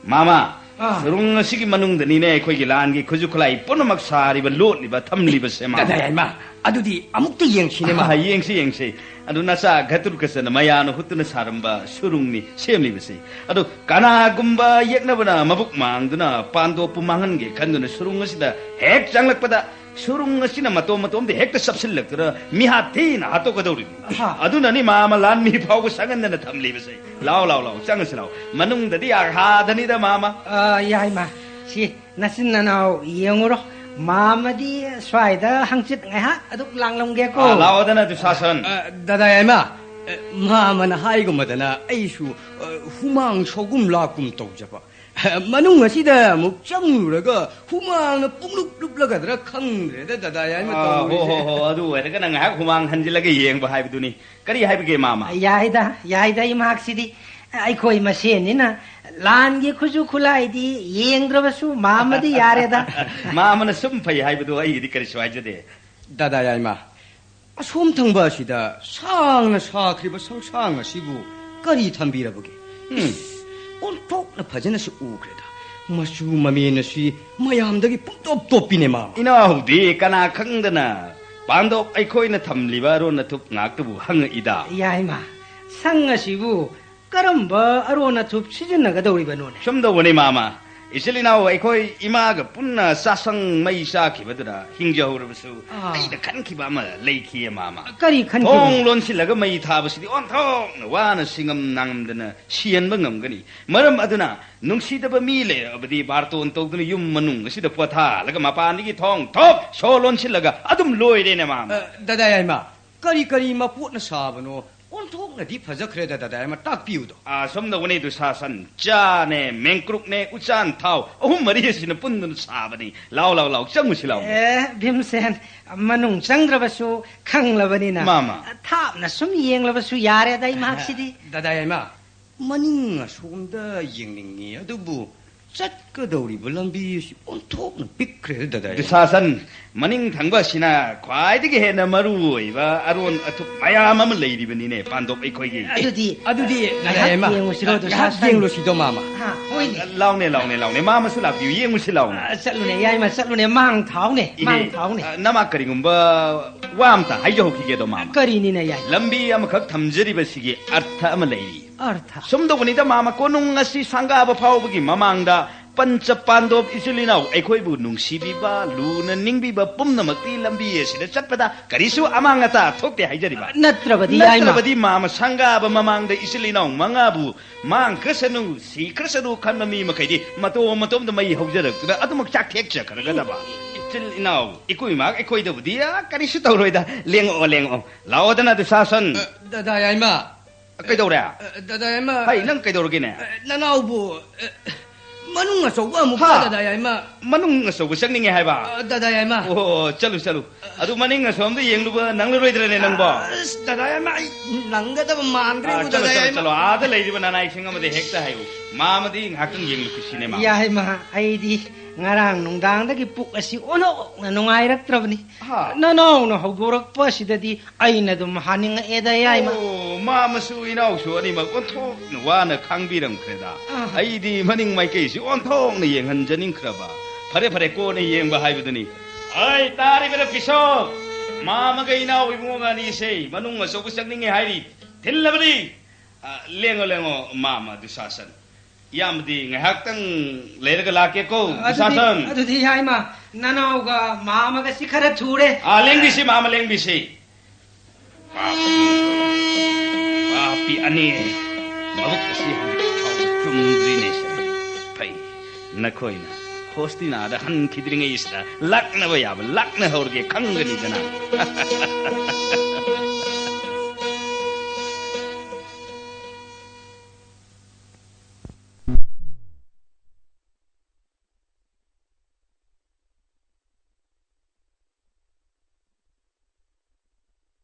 ꯃꯥꯃ, ꯑꯥ꯫ ꯁꯨꯔꯨꯡ ꯑꯁꯤꯒꯤ ꯃꯅꯨꯡꯗꯅꯤꯅꯦ ꯑꯩꯈꯣꯏꯒꯤ ꯂꯥꯟꯒꯤ ꯈꯨꯠꯁꯨ ꯈꯨꯠꯂꯥꯏ ꯄꯨꯝꯅꯃꯛ ꯁꯥꯔꯤꯕ, ꯂꯣꯠꯂꯤꯕ, ꯊꯝꯂꯤꯕꯁꯦ, ꯃꯥꯃ꯫ ꯗꯗꯥ ꯌꯥꯏꯃ, ꯑꯗꯨꯗꯤ ꯑꯃꯨꯛꯇ ꯌꯦꯡꯁꯤꯅꯦ, ꯃꯥꯃ꯫ ꯑꯥ, ꯌꯦꯡꯁꯤ, ꯌꯦꯡꯁꯤ꯫ ꯑꯗꯨ ꯅꯆꯥ ꯘꯇꯨꯔꯀꯁꯅ ꯃꯌꯥꯅ ꯍꯨꯠꯇꯨꯅ ꯁꯥꯔꯝꯕ ꯁꯨꯔꯨꯡꯅꯤ ꯁꯦꯝꯂꯤꯕꯁꯤ꯫ ꯑꯗꯨ ꯀꯅꯥꯒꯨꯝꯕ ꯌꯦꯛꯅꯕꯅ ꯃꯕꯨꯛ ꯃꯥꯡꯗꯨꯅ ꯄꯥꯟꯗꯣꯞꯄꯨ ꯃꯥꯡꯍꯟꯒꯦ ꯈꯟꯗꯨꯅ ꯁꯨꯔꯨꯡ ꯑꯁꯤꯗ ꯍꯦꯛ ꯆꯪꯂꯛꯄꯗ ꯁꯨꯔꯨꯡ ꯑꯁꯤꯅ ꯃꯇꯣꯝ ꯃꯇꯣꯝꯗ ꯍꯦꯛꯇ ꯆꯞꯁꯤꯜꯂꯛꯇꯨꯅ ꯃꯤꯍꯥꯠ ꯊꯤꯅ ꯍꯥꯠꯇꯣꯛꯀꯗꯧꯔꯤꯕꯅꯤ꯫ ꯑꯍꯥ꯫ ꯑꯗꯨꯅꯅꯤ ꯃꯥꯃ ꯂꯥꯟꯃꯤ ꯐꯥꯎꯕ ꯁꯪꯍꯟꯗꯅ ꯊꯝꯂꯤꯕꯁꯦ꯫ ꯂꯥꯎ, ꯂꯥꯎ, ꯂꯥꯎ, ꯆꯪꯉꯁꯤ ꯂꯥꯎ꯫ ꯃꯅꯨꯡꯗꯗꯤ ꯑꯥꯒꯥꯗꯅꯤꯗ, ꯃꯥꯃ꯫ ꯑ, ꯌꯥꯏꯃ, ꯁꯤ ꯅꯆꯤꯟ ꯅꯅꯥꯎ ꯌꯦꯡꯉꯨꯔꯣ꯫ ꯃꯥꯃꯗꯤ ꯁ꯭ꯋꯥꯏꯗ ꯍꯪꯆꯤꯠ ꯉꯥꯏꯍꯥꯛ ꯑꯗꯨꯝ ꯂꯥꯡꯂꯝꯒꯦꯀꯣ꯫ ꯑ, ꯂꯥꯛꯑꯣꯗꯅ, ꯗꯨꯁꯥꯁꯟ꯫ ꯑ, ꯗꯗꯥ ꯌꯥꯏꯃ, ꯑ, ꯃꯥꯃꯅ ꯍꯥꯏꯒꯨꯝꯕꯗꯅ ꯑꯩꯁꯨ, ꯑ, ꯍꯨꯃꯥꯡ ꯁꯧꯒꯨꯝ ꯂꯥꯛꯀꯨꯝ ꯇꯧꯖꯕ꯫ ꯃꯅꯨꯡ ꯑꯁꯤꯗ ꯑꯃꯨꯛ ꯆꯪꯂꯨꯔꯒ ꯍꯨꯃꯥꯡꯅ ꯄꯨꯡꯂꯨꯞ ꯂꯨꯞꯂꯒꯗ꯭ꯔꯥ ꯈꯪꯗ꯭ꯔꯦꯗ, ꯗꯗꯥ ꯌꯥꯏꯃ ꯑꯥ, ꯍꯣ, ꯇꯧꯔꯤꯁꯦ꯫ ꯍꯣ, ꯍꯣ, ꯑꯗꯨ ꯑꯣꯏꯔꯒꯅ ꯉꯥꯏꯍꯥꯛ ꯍꯨꯃꯥꯡ ꯍꯟꯖꯤꯜꯂꯒ ꯌꯦꯡꯕ ꯍꯥꯏꯕꯗꯨꯅꯤ꯫ ꯀꯔꯤ ꯍꯥꯏꯕꯒꯦ, ꯃꯥꯃ? ꯌꯥꯏꯗ, ꯌꯥꯏꯗ, ꯏꯃꯥꯛꯁꯤꯗꯤ꯫ ꯑꯩꯈꯣꯏ ꯃꯁꯦꯟꯅꯤꯅ ꯂꯥꯟꯒꯤ ꯈꯨꯠꯁꯨ ꯈꯨꯠꯂꯥꯏꯗꯤ ꯌꯦꯡꯗ꯭ꯔꯕꯁꯨ ꯃꯥꯃꯗꯤ ꯌꯥꯔꯦꯗ꯫ ꯃꯥꯃꯅ ꯁꯨꯝ ꯐꯩ ꯍꯥꯏꯕꯗꯨ ꯑꯩꯒꯤꯗꯤ ꯀꯔꯤꯁꯨ ꯍꯥꯏꯖꯗꯦ꯫ ꯗꯗꯥ ꯌꯥꯏꯃ, ꯑꯁꯣꯝ ꯊꯪꯕ ꯑꯁꯤꯗ ꯁꯥꯡꯅ ꯁꯥꯈ꯭ꯔꯤꯕ ꯁꯪꯁꯥꯡ ꯑꯁꯤꯕꯨ ꯀꯔꯤ ꯊꯝꯕꯤꯔꯕꯒꯦ? ꯎꯝ꯫ ꯏꯁ, ꯑꯣꯟꯊꯣꯛꯅ ꯐꯖꯅꯁꯨ ꯎꯈ꯭ꯔꯦꯗ꯫ ꯃꯆꯨ ꯃꯃꯦꯟ ꯑꯁꯤ ꯃꯌꯥꯝꯗꯒꯤ ꯄꯨꯡꯇꯣꯞ ꯇꯣꯞꯄꯤꯅꯦ, ꯃꯥꯃ꯫ ꯏꯅꯥꯎꯗꯤ ꯀꯅꯥ ꯈꯪꯗꯅ ꯄꯥꯟꯗꯣꯞ ꯑꯩꯈꯣꯏꯅ ꯊꯝꯂꯤꯕ ꯑꯔꯣꯟ ꯑꯊꯨꯞ ꯉꯥꯛꯇꯕꯨ ꯍꯪꯉꯛꯏꯗ꯫ ꯌꯥꯏꯃ, ꯁꯪ ꯑꯁꯤꯕꯨ ꯀꯔꯝꯕ ꯑꯔꯣꯟ ꯑꯊꯨꯞ ꯁꯤꯖꯤꯟꯅꯒꯗꯧꯔꯤꯕꯅꯣꯅꯦ? ꯁꯨꯝ ꯇꯧꯕꯅꯤ, ꯃꯥꯃ꯫ ꯏꯆꯤꯜ ꯏꯅꯥꯎ ꯑꯩꯈꯣꯏ ꯏꯃꯥꯒ ꯄꯨꯟꯅ ꯆꯥꯁꯪ ꯃꯩ ꯆꯥꯈꯤꯕꯗꯨꯗ ꯍꯤꯡꯖꯍꯧꯔꯕꯁꯨ ꯑꯥ꯫ ꯑꯩꯅ ꯈꯟꯈꯤꯕ ꯑꯃ ꯂꯩꯈꯤꯌꯦ, ꯃꯥꯃ꯫ ꯀꯔꯤ ꯈꯟꯈꯤꯕꯅꯣ? ꯊꯣꯡ ꯂꯣꯟꯁꯤꯜꯂꯒ ꯃꯩ ꯊꯥꯕꯁꯤꯗꯤ ꯑꯣꯟꯊꯣꯛꯅ ꯋꯥꯅ ꯁꯤꯡꯉꯝ ꯅꯥꯉꯝꯗꯅ ꯁꯤꯍꯟꯕ ꯉꯝꯒꯅꯤ꯫ ꯃꯔꯝ ꯑꯗꯨꯅ ꯅꯨꯡꯁꯤꯗꯕ ꯃꯤ ꯂꯩꯔꯕꯗꯤ ꯕꯥꯔꯇꯣꯟ ꯇꯧꯗꯨꯅ ꯌꯨꯝ ꯃꯅꯨꯡ ꯑꯁꯤꯗ ꯄꯣꯊꯥꯍꯜꯂꯒ ꯃꯄꯥꯟꯗꯒꯤ ꯊꯣꯡ ꯊꯣꯛ ꯁꯣ ꯂꯣꯟꯁꯤꯜꯂꯒ ꯑꯗꯨꯝ ꯂꯣꯏꯔꯦꯅꯦ, ꯃꯥꯃ꯫ ꯑ, ꯗꯗꯥ ꯌꯥꯏꯃ, ꯀꯔꯤ ꯀꯔꯤ ꯃꯄꯣꯠꯅ ꯁꯥꯕꯅꯣ? ꯑꯣꯟꯊꯣꯛꯅꯗꯤ ꯐꯖꯈ꯭ꯔꯦꯗ, ꯗꯗꯥ ꯌꯥꯏꯃ, ꯇꯥꯛꯄꯤꯌꯨꯗꯣ꯫ ꯑꯥ, ꯁꯣꯝꯗ ꯎꯅꯩ ꯗꯨꯁꯥꯁꯟ, ꯆꯥꯅꯦ, ꯃꯦꯡꯀ꯭ꯔꯨꯛꯅꯦ, ꯎꯆꯥꯟ ꯊꯥꯎ, ꯑꯍꯨꯝ ꯃꯔꯤ ꯑꯁꯤꯅ ꯄꯨꯟꯗꯨꯅ ꯁꯥꯕꯅꯤ꯫ ꯂꯥꯎ, ꯂꯥꯎ, ꯂꯥꯎ, ꯆꯪꯉꯨꯁꯤ ꯂꯥꯎ꯫ ꯑꯦ, ꯚꯤꯝꯁꯦꯟ, ꯃꯅꯨꯡ ꯆꯪꯗ꯭ꯔꯕꯁꯨ ꯈꯪꯂꯕꯅꯤꯅ꯫ ꯃꯥꯃ꯫ ꯊꯥꯞꯅ ꯁꯨꯝ ꯌꯦꯡꯂꯕꯁꯨ ꯌꯥꯔꯦꯗ, ꯏꯃꯥꯛꯁꯤꯗꯤ꯫ ꯗꯗꯥ ꯌꯥꯏꯃ, ꯃꯅꯤꯡ ꯑꯁꯣꯝꯗ ꯌꯦꯡꯅꯤꯡꯉꯤ, ꯑꯗꯨꯕꯨ ꯆꯠꯀꯗꯧꯔꯤꯕ ꯂꯝꯕꯤ ꯑꯁꯤ ꯑꯣꯟꯊꯣꯛꯅ ꯄꯤꯛꯈ꯭ꯔꯦ, ꯗꯗꯥ꯫ ꯗꯨꯁꯥꯁꯟ, ꯃꯅꯤꯡ ꯊꯪꯕ ꯑꯁꯤꯅ ꯈ꯭ꯋꯥꯏꯗꯒꯤ ꯍꯦꯟꯅ ꯃꯔꯨ ꯑꯣꯏꯕ ꯑꯔꯣꯟ ꯑꯊꯨꯞ ꯃꯌꯥꯝ ꯑꯃ ꯂꯩꯔꯤꯕꯅꯤꯅꯦ, ꯄꯥꯟꯗꯣꯞ ꯑꯩꯈꯣꯏꯒꯤ꯫ ꯑꯗꯨꯗꯤ ꯑꯗꯨꯗꯤ, ꯉꯥꯏꯍꯥꯛ ꯗꯗꯥ ꯌꯥꯏꯃ, ꯌꯦꯡꯉꯨꯁꯤꯔꯣ, ꯉꯥꯏꯍꯥꯛ ꯗꯨꯁꯥꯁꯟ? ꯌꯦꯡꯂꯨꯁꯤꯗꯣ, ꯃꯥꯃ꯫ ꯍꯥ, ꯍꯣꯏꯅꯦ꯫ ꯂꯥꯎꯅꯦ, ꯂꯥꯎꯅꯦ, ꯂꯥꯎꯅꯦ, ꯃꯥꯃꯁꯨ ꯂꯥꯛꯄꯤꯌꯨ, ꯌꯦꯡꯉꯨꯁꯤ ꯂꯥꯎꯅꯦ꯫ ꯑ, ꯆꯠꯂꯨꯅꯦ, ꯌꯥꯏꯃ, ꯆꯠꯂꯨꯅꯦ, ꯃꯥꯡ ꯊꯥꯎꯅꯦ, ꯏꯍꯦ, ꯃꯥꯡ ꯊꯥꯎꯅꯦ꯫ ꯑ, ꯅꯃꯥ ꯀꯔꯤꯒꯨꯝꯕ ꯋꯥ ꯑꯝꯇ ꯍꯥꯏꯖꯍꯧꯈꯤꯒꯦꯗꯣ, ꯃꯥꯃ꯫ ꯀꯔꯤꯅꯤꯅ, ꯌꯥꯏꯃ? ꯂꯝꯕꯤ ꯑꯃꯈꯛ ꯊꯝꯖꯔꯤꯕꯁꯤꯒꯤ ꯑꯔꯊ ꯑꯃ ꯂꯩꯔꯤ꯫ ꯑꯔꯊ? ꯁꯨꯝ ꯇꯧꯕꯅꯤꯗ, ꯃꯥꯃ, ꯀꯣꯅꯨꯡ ꯑꯁꯤ ꯁꯪꯒꯥꯕ ꯐꯥꯎꯕꯒꯤ ꯃꯃꯥꯡꯗ ꯄꯟꯆ ꯄꯥꯟꯗꯣꯞ ꯏꯆꯤꯜ ꯏꯅꯥꯎ ꯑꯩꯈꯣꯏꯕꯨ ꯅꯨꯡꯁꯤꯕꯤꯕ, ꯂꯨꯅ ꯅꯤꯡꯕꯤꯕ ꯄꯨꯝꯅꯃꯛꯇꯤ ꯂꯝꯕꯤ ꯑꯁꯤꯗ ꯆꯠꯄꯗ ꯀꯔꯤꯁꯨ ꯑꯃꯥꯡ ꯑꯇꯥ ꯊꯣꯛꯇꯦ ꯍꯥꯏꯖꯔꯤꯕ꯫ ꯅꯠꯇ꯭ꯔꯕꯗꯤ, ꯌꯥꯏꯃ꯫ ꯅꯠꯇ꯭ꯔꯕꯗꯤ, ꯃꯥꯃ, ꯁꯪꯒꯥꯕ ꯃꯃꯥꯡꯗ ꯏꯆꯤꯜ ꯏꯅꯥꯎ ꯃꯉꯥꯕꯨ ꯃꯥꯡꯈ꯭ꯔꯁꯅꯨ, ꯁꯤꯈ꯭ꯔꯁꯅꯨ ꯈꯟꯕ ꯃꯤ ꯃꯈꯩꯗꯤ ꯃꯇꯣꯝ ꯃꯇꯣꯝꯗ ꯃꯩ ꯍꯧꯖꯔꯛꯇꯨꯅ ꯑꯗꯨꯃꯛ ꯆꯥꯛꯊꯦꯛꯆꯈ꯭ꯔꯒꯗꯕ꯫ ꯏꯆꯤꯜ ꯏꯅꯥꯎ, ꯏꯀꯨꯏ ꯏꯃꯥ ꯑꯩꯈꯣꯏꯗꯕꯨꯗꯤ, ꯑ, ꯀꯔꯤꯁꯨ ꯇꯧꯔꯣꯏꯗ꯫ ꯂꯦꯡꯉꯛꯑꯣ, ꯂꯦꯡꯉꯛꯑꯣ꯫ ꯂꯥꯛꯑꯣꯗꯅ, ꯗꯨꯁꯥꯁꯟ꯫ ꯑ, ꯗꯗꯥ ꯌꯥꯏꯃ꯫ ꯀꯩꯗꯧꯔꯦ? ꯑ, ꯗꯗꯥ ꯌꯥꯏꯃ꯫ ꯍꯩ, ꯅꯪ ꯀꯩꯗꯧꯔꯒꯦꯅꯦ? ꯑ, ꯅꯅꯥꯎꯕꯨ, ꯑ, ꯃꯅꯨꯡ ꯑꯆꯧꯕ ꯑꯃꯨꯛ ꯍꯥ? ꯆꯠ, ꯗꯗꯥ ꯌꯥꯏꯃ꯫ ꯃꯅꯨꯡ ꯑꯆꯧꯕ ꯆꯪꯅꯤꯡꯉꯦ ꯍꯥꯏꯕ? ꯑ, ꯗꯗꯥ ꯌꯥꯏꯃ꯫ ꯑꯣ, ꯆꯠꯂꯨ, ꯆꯠꯂꯨ꯫ ꯑꯗꯨ ꯃꯅꯤꯡ ꯑꯁꯣꯝꯗ ꯌꯦꯡꯂꯨꯕ ꯅꯪꯂꯔꯣꯏꯗ꯭ꯔꯅꯦ ꯅꯪꯕꯣ? ꯑꯁ, ꯗꯗꯥ ꯌꯥꯏꯃ, ꯑꯩ ꯅꯪꯒꯗꯕ ꯃꯥꯟꯗ꯭ꯔꯦ, ꯑꯥ, ꯆꯠꯂꯣ, ꯗꯗꯥ ꯆꯠꯂꯣ, ꯌꯥꯏꯃ꯫ ꯆꯠꯂꯣ꯫ ꯑꯥꯗ ꯂꯩꯔꯤꯕ ꯅꯅꯥꯏꯁꯤꯡ ꯑꯃꯗ ꯍꯦꯛꯇ ꯍꯥꯏꯌꯨ꯫ ꯃꯥꯃꯗꯤ ꯉꯥꯏꯍꯥꯛꯇꯪ ꯌꯦꯡꯂꯨꯈꯤꯁꯤꯅꯦ, ꯃꯥꯃ꯫ ꯌꯥꯏꯃ, ꯑꯩꯗꯤ ꯉꯔꯥꯡ ꯅꯨꯡꯗꯥꯡꯗꯒꯤ ꯄꯨꯛ ꯑꯁꯤ ꯑꯣꯟꯊꯣꯛꯅ ꯅꯨꯡꯉꯥꯏꯔꯛꯇ꯭ꯔꯕꯅꯤ꯫ ꯍꯥ? ꯅꯅꯥꯎꯅ ꯍꯧꯗꯣꯔꯛꯄ ꯑꯁꯤꯗꯗꯤ ꯑꯩꯅ ꯑꯗꯨꯝ ꯍꯥꯅꯤꯡꯉꯛꯑꯦꯗ, ꯌꯥꯏꯃ꯫ ꯑꯣ, ꯃꯥꯃꯁꯨ ꯏꯅꯥꯎꯁꯨ ꯑꯅꯤꯃꯛ ꯑꯣꯟꯊꯣꯛꯅ ꯋꯥꯅ ꯈꯥꯡꯕꯤꯔꯝꯈ꯭ꯔꯦꯗ꯫ ꯑꯥ꯫ ꯑꯩꯗꯤ ꯃꯅꯤꯡ ꯃꯥꯏꯀꯩꯁꯤ ꯑꯣꯟꯊꯣꯛꯅ ꯌꯦꯡꯍꯟꯖꯅꯤꯡꯈ꯭ꯔꯕ꯫ ꯐꯔꯦ, ꯐꯔꯦ, ꯀꯣꯟꯅ ꯌꯦꯡꯕ ꯍꯥꯏꯕꯗꯨꯅꯤ꯫ ꯑꯩ ꯇꯥꯔꯤꯕꯅ ꯄꯤꯁꯣ, ꯃꯥꯃꯒ ꯏꯅꯥꯎ ꯏꯕꯨꯡꯉꯣꯒ ꯑꯅꯤꯁꯦ ꯃꯅꯨꯡ ꯑꯆꯧꯕ ꯆꯪꯅꯤꯡꯉꯦ ꯍꯥꯏꯔꯤ꯫ ꯊꯤꯜꯂꯕꯅꯤ꯫ ꯑ, ꯂꯦꯡꯉꯣ, ꯂꯦꯡꯉꯣ, ꯃꯥꯃ ꯗꯨꯁꯥꯁꯟ꯫ ꯏꯌꯥꯝꯕꯗꯤ ꯉꯥꯏꯍꯥꯛꯇꯪ ꯂꯩꯔꯒ ꯂꯥꯛꯀꯦꯀꯣ, ꯑꯗꯨꯗꯤ, ꯗꯨꯁꯥꯁꯟ꯫ ꯑꯗꯨꯗꯤ ꯌꯥꯏꯃ, ꯅꯅꯥꯎꯒ ꯃꯥꯃꯒꯁꯤ ꯈꯔ ꯊꯨꯔꯦ꯫ ꯑꯥ, ꯂꯦꯡꯕꯤꯁꯤ, ꯃꯥꯃ, ꯂꯦꯡꯕꯤꯁꯤ꯫ ꯄꯥꯄꯤ ꯑꯅꯤ, ꯃꯕꯨꯛ ꯑꯁꯤ ꯍꯧꯖꯤꯛ ꯐꯥꯎ ꯆꯨꯝꯗ꯭ꯔꯤꯅꯦ꯫ ꯐꯩ, ꯅꯈꯣꯏꯅ ꯍꯣꯁꯇꯤꯅꯥꯗ ꯍꯟꯈꯤꯗ꯭ꯔꯤꯉꯩꯁꯤꯗ ꯂꯥꯛꯅꯕ ꯌꯥꯕ ꯂꯥꯛꯅꯍꯧꯔꯒꯦ ꯈꯪꯒꯅꯤꯗꯅ꯫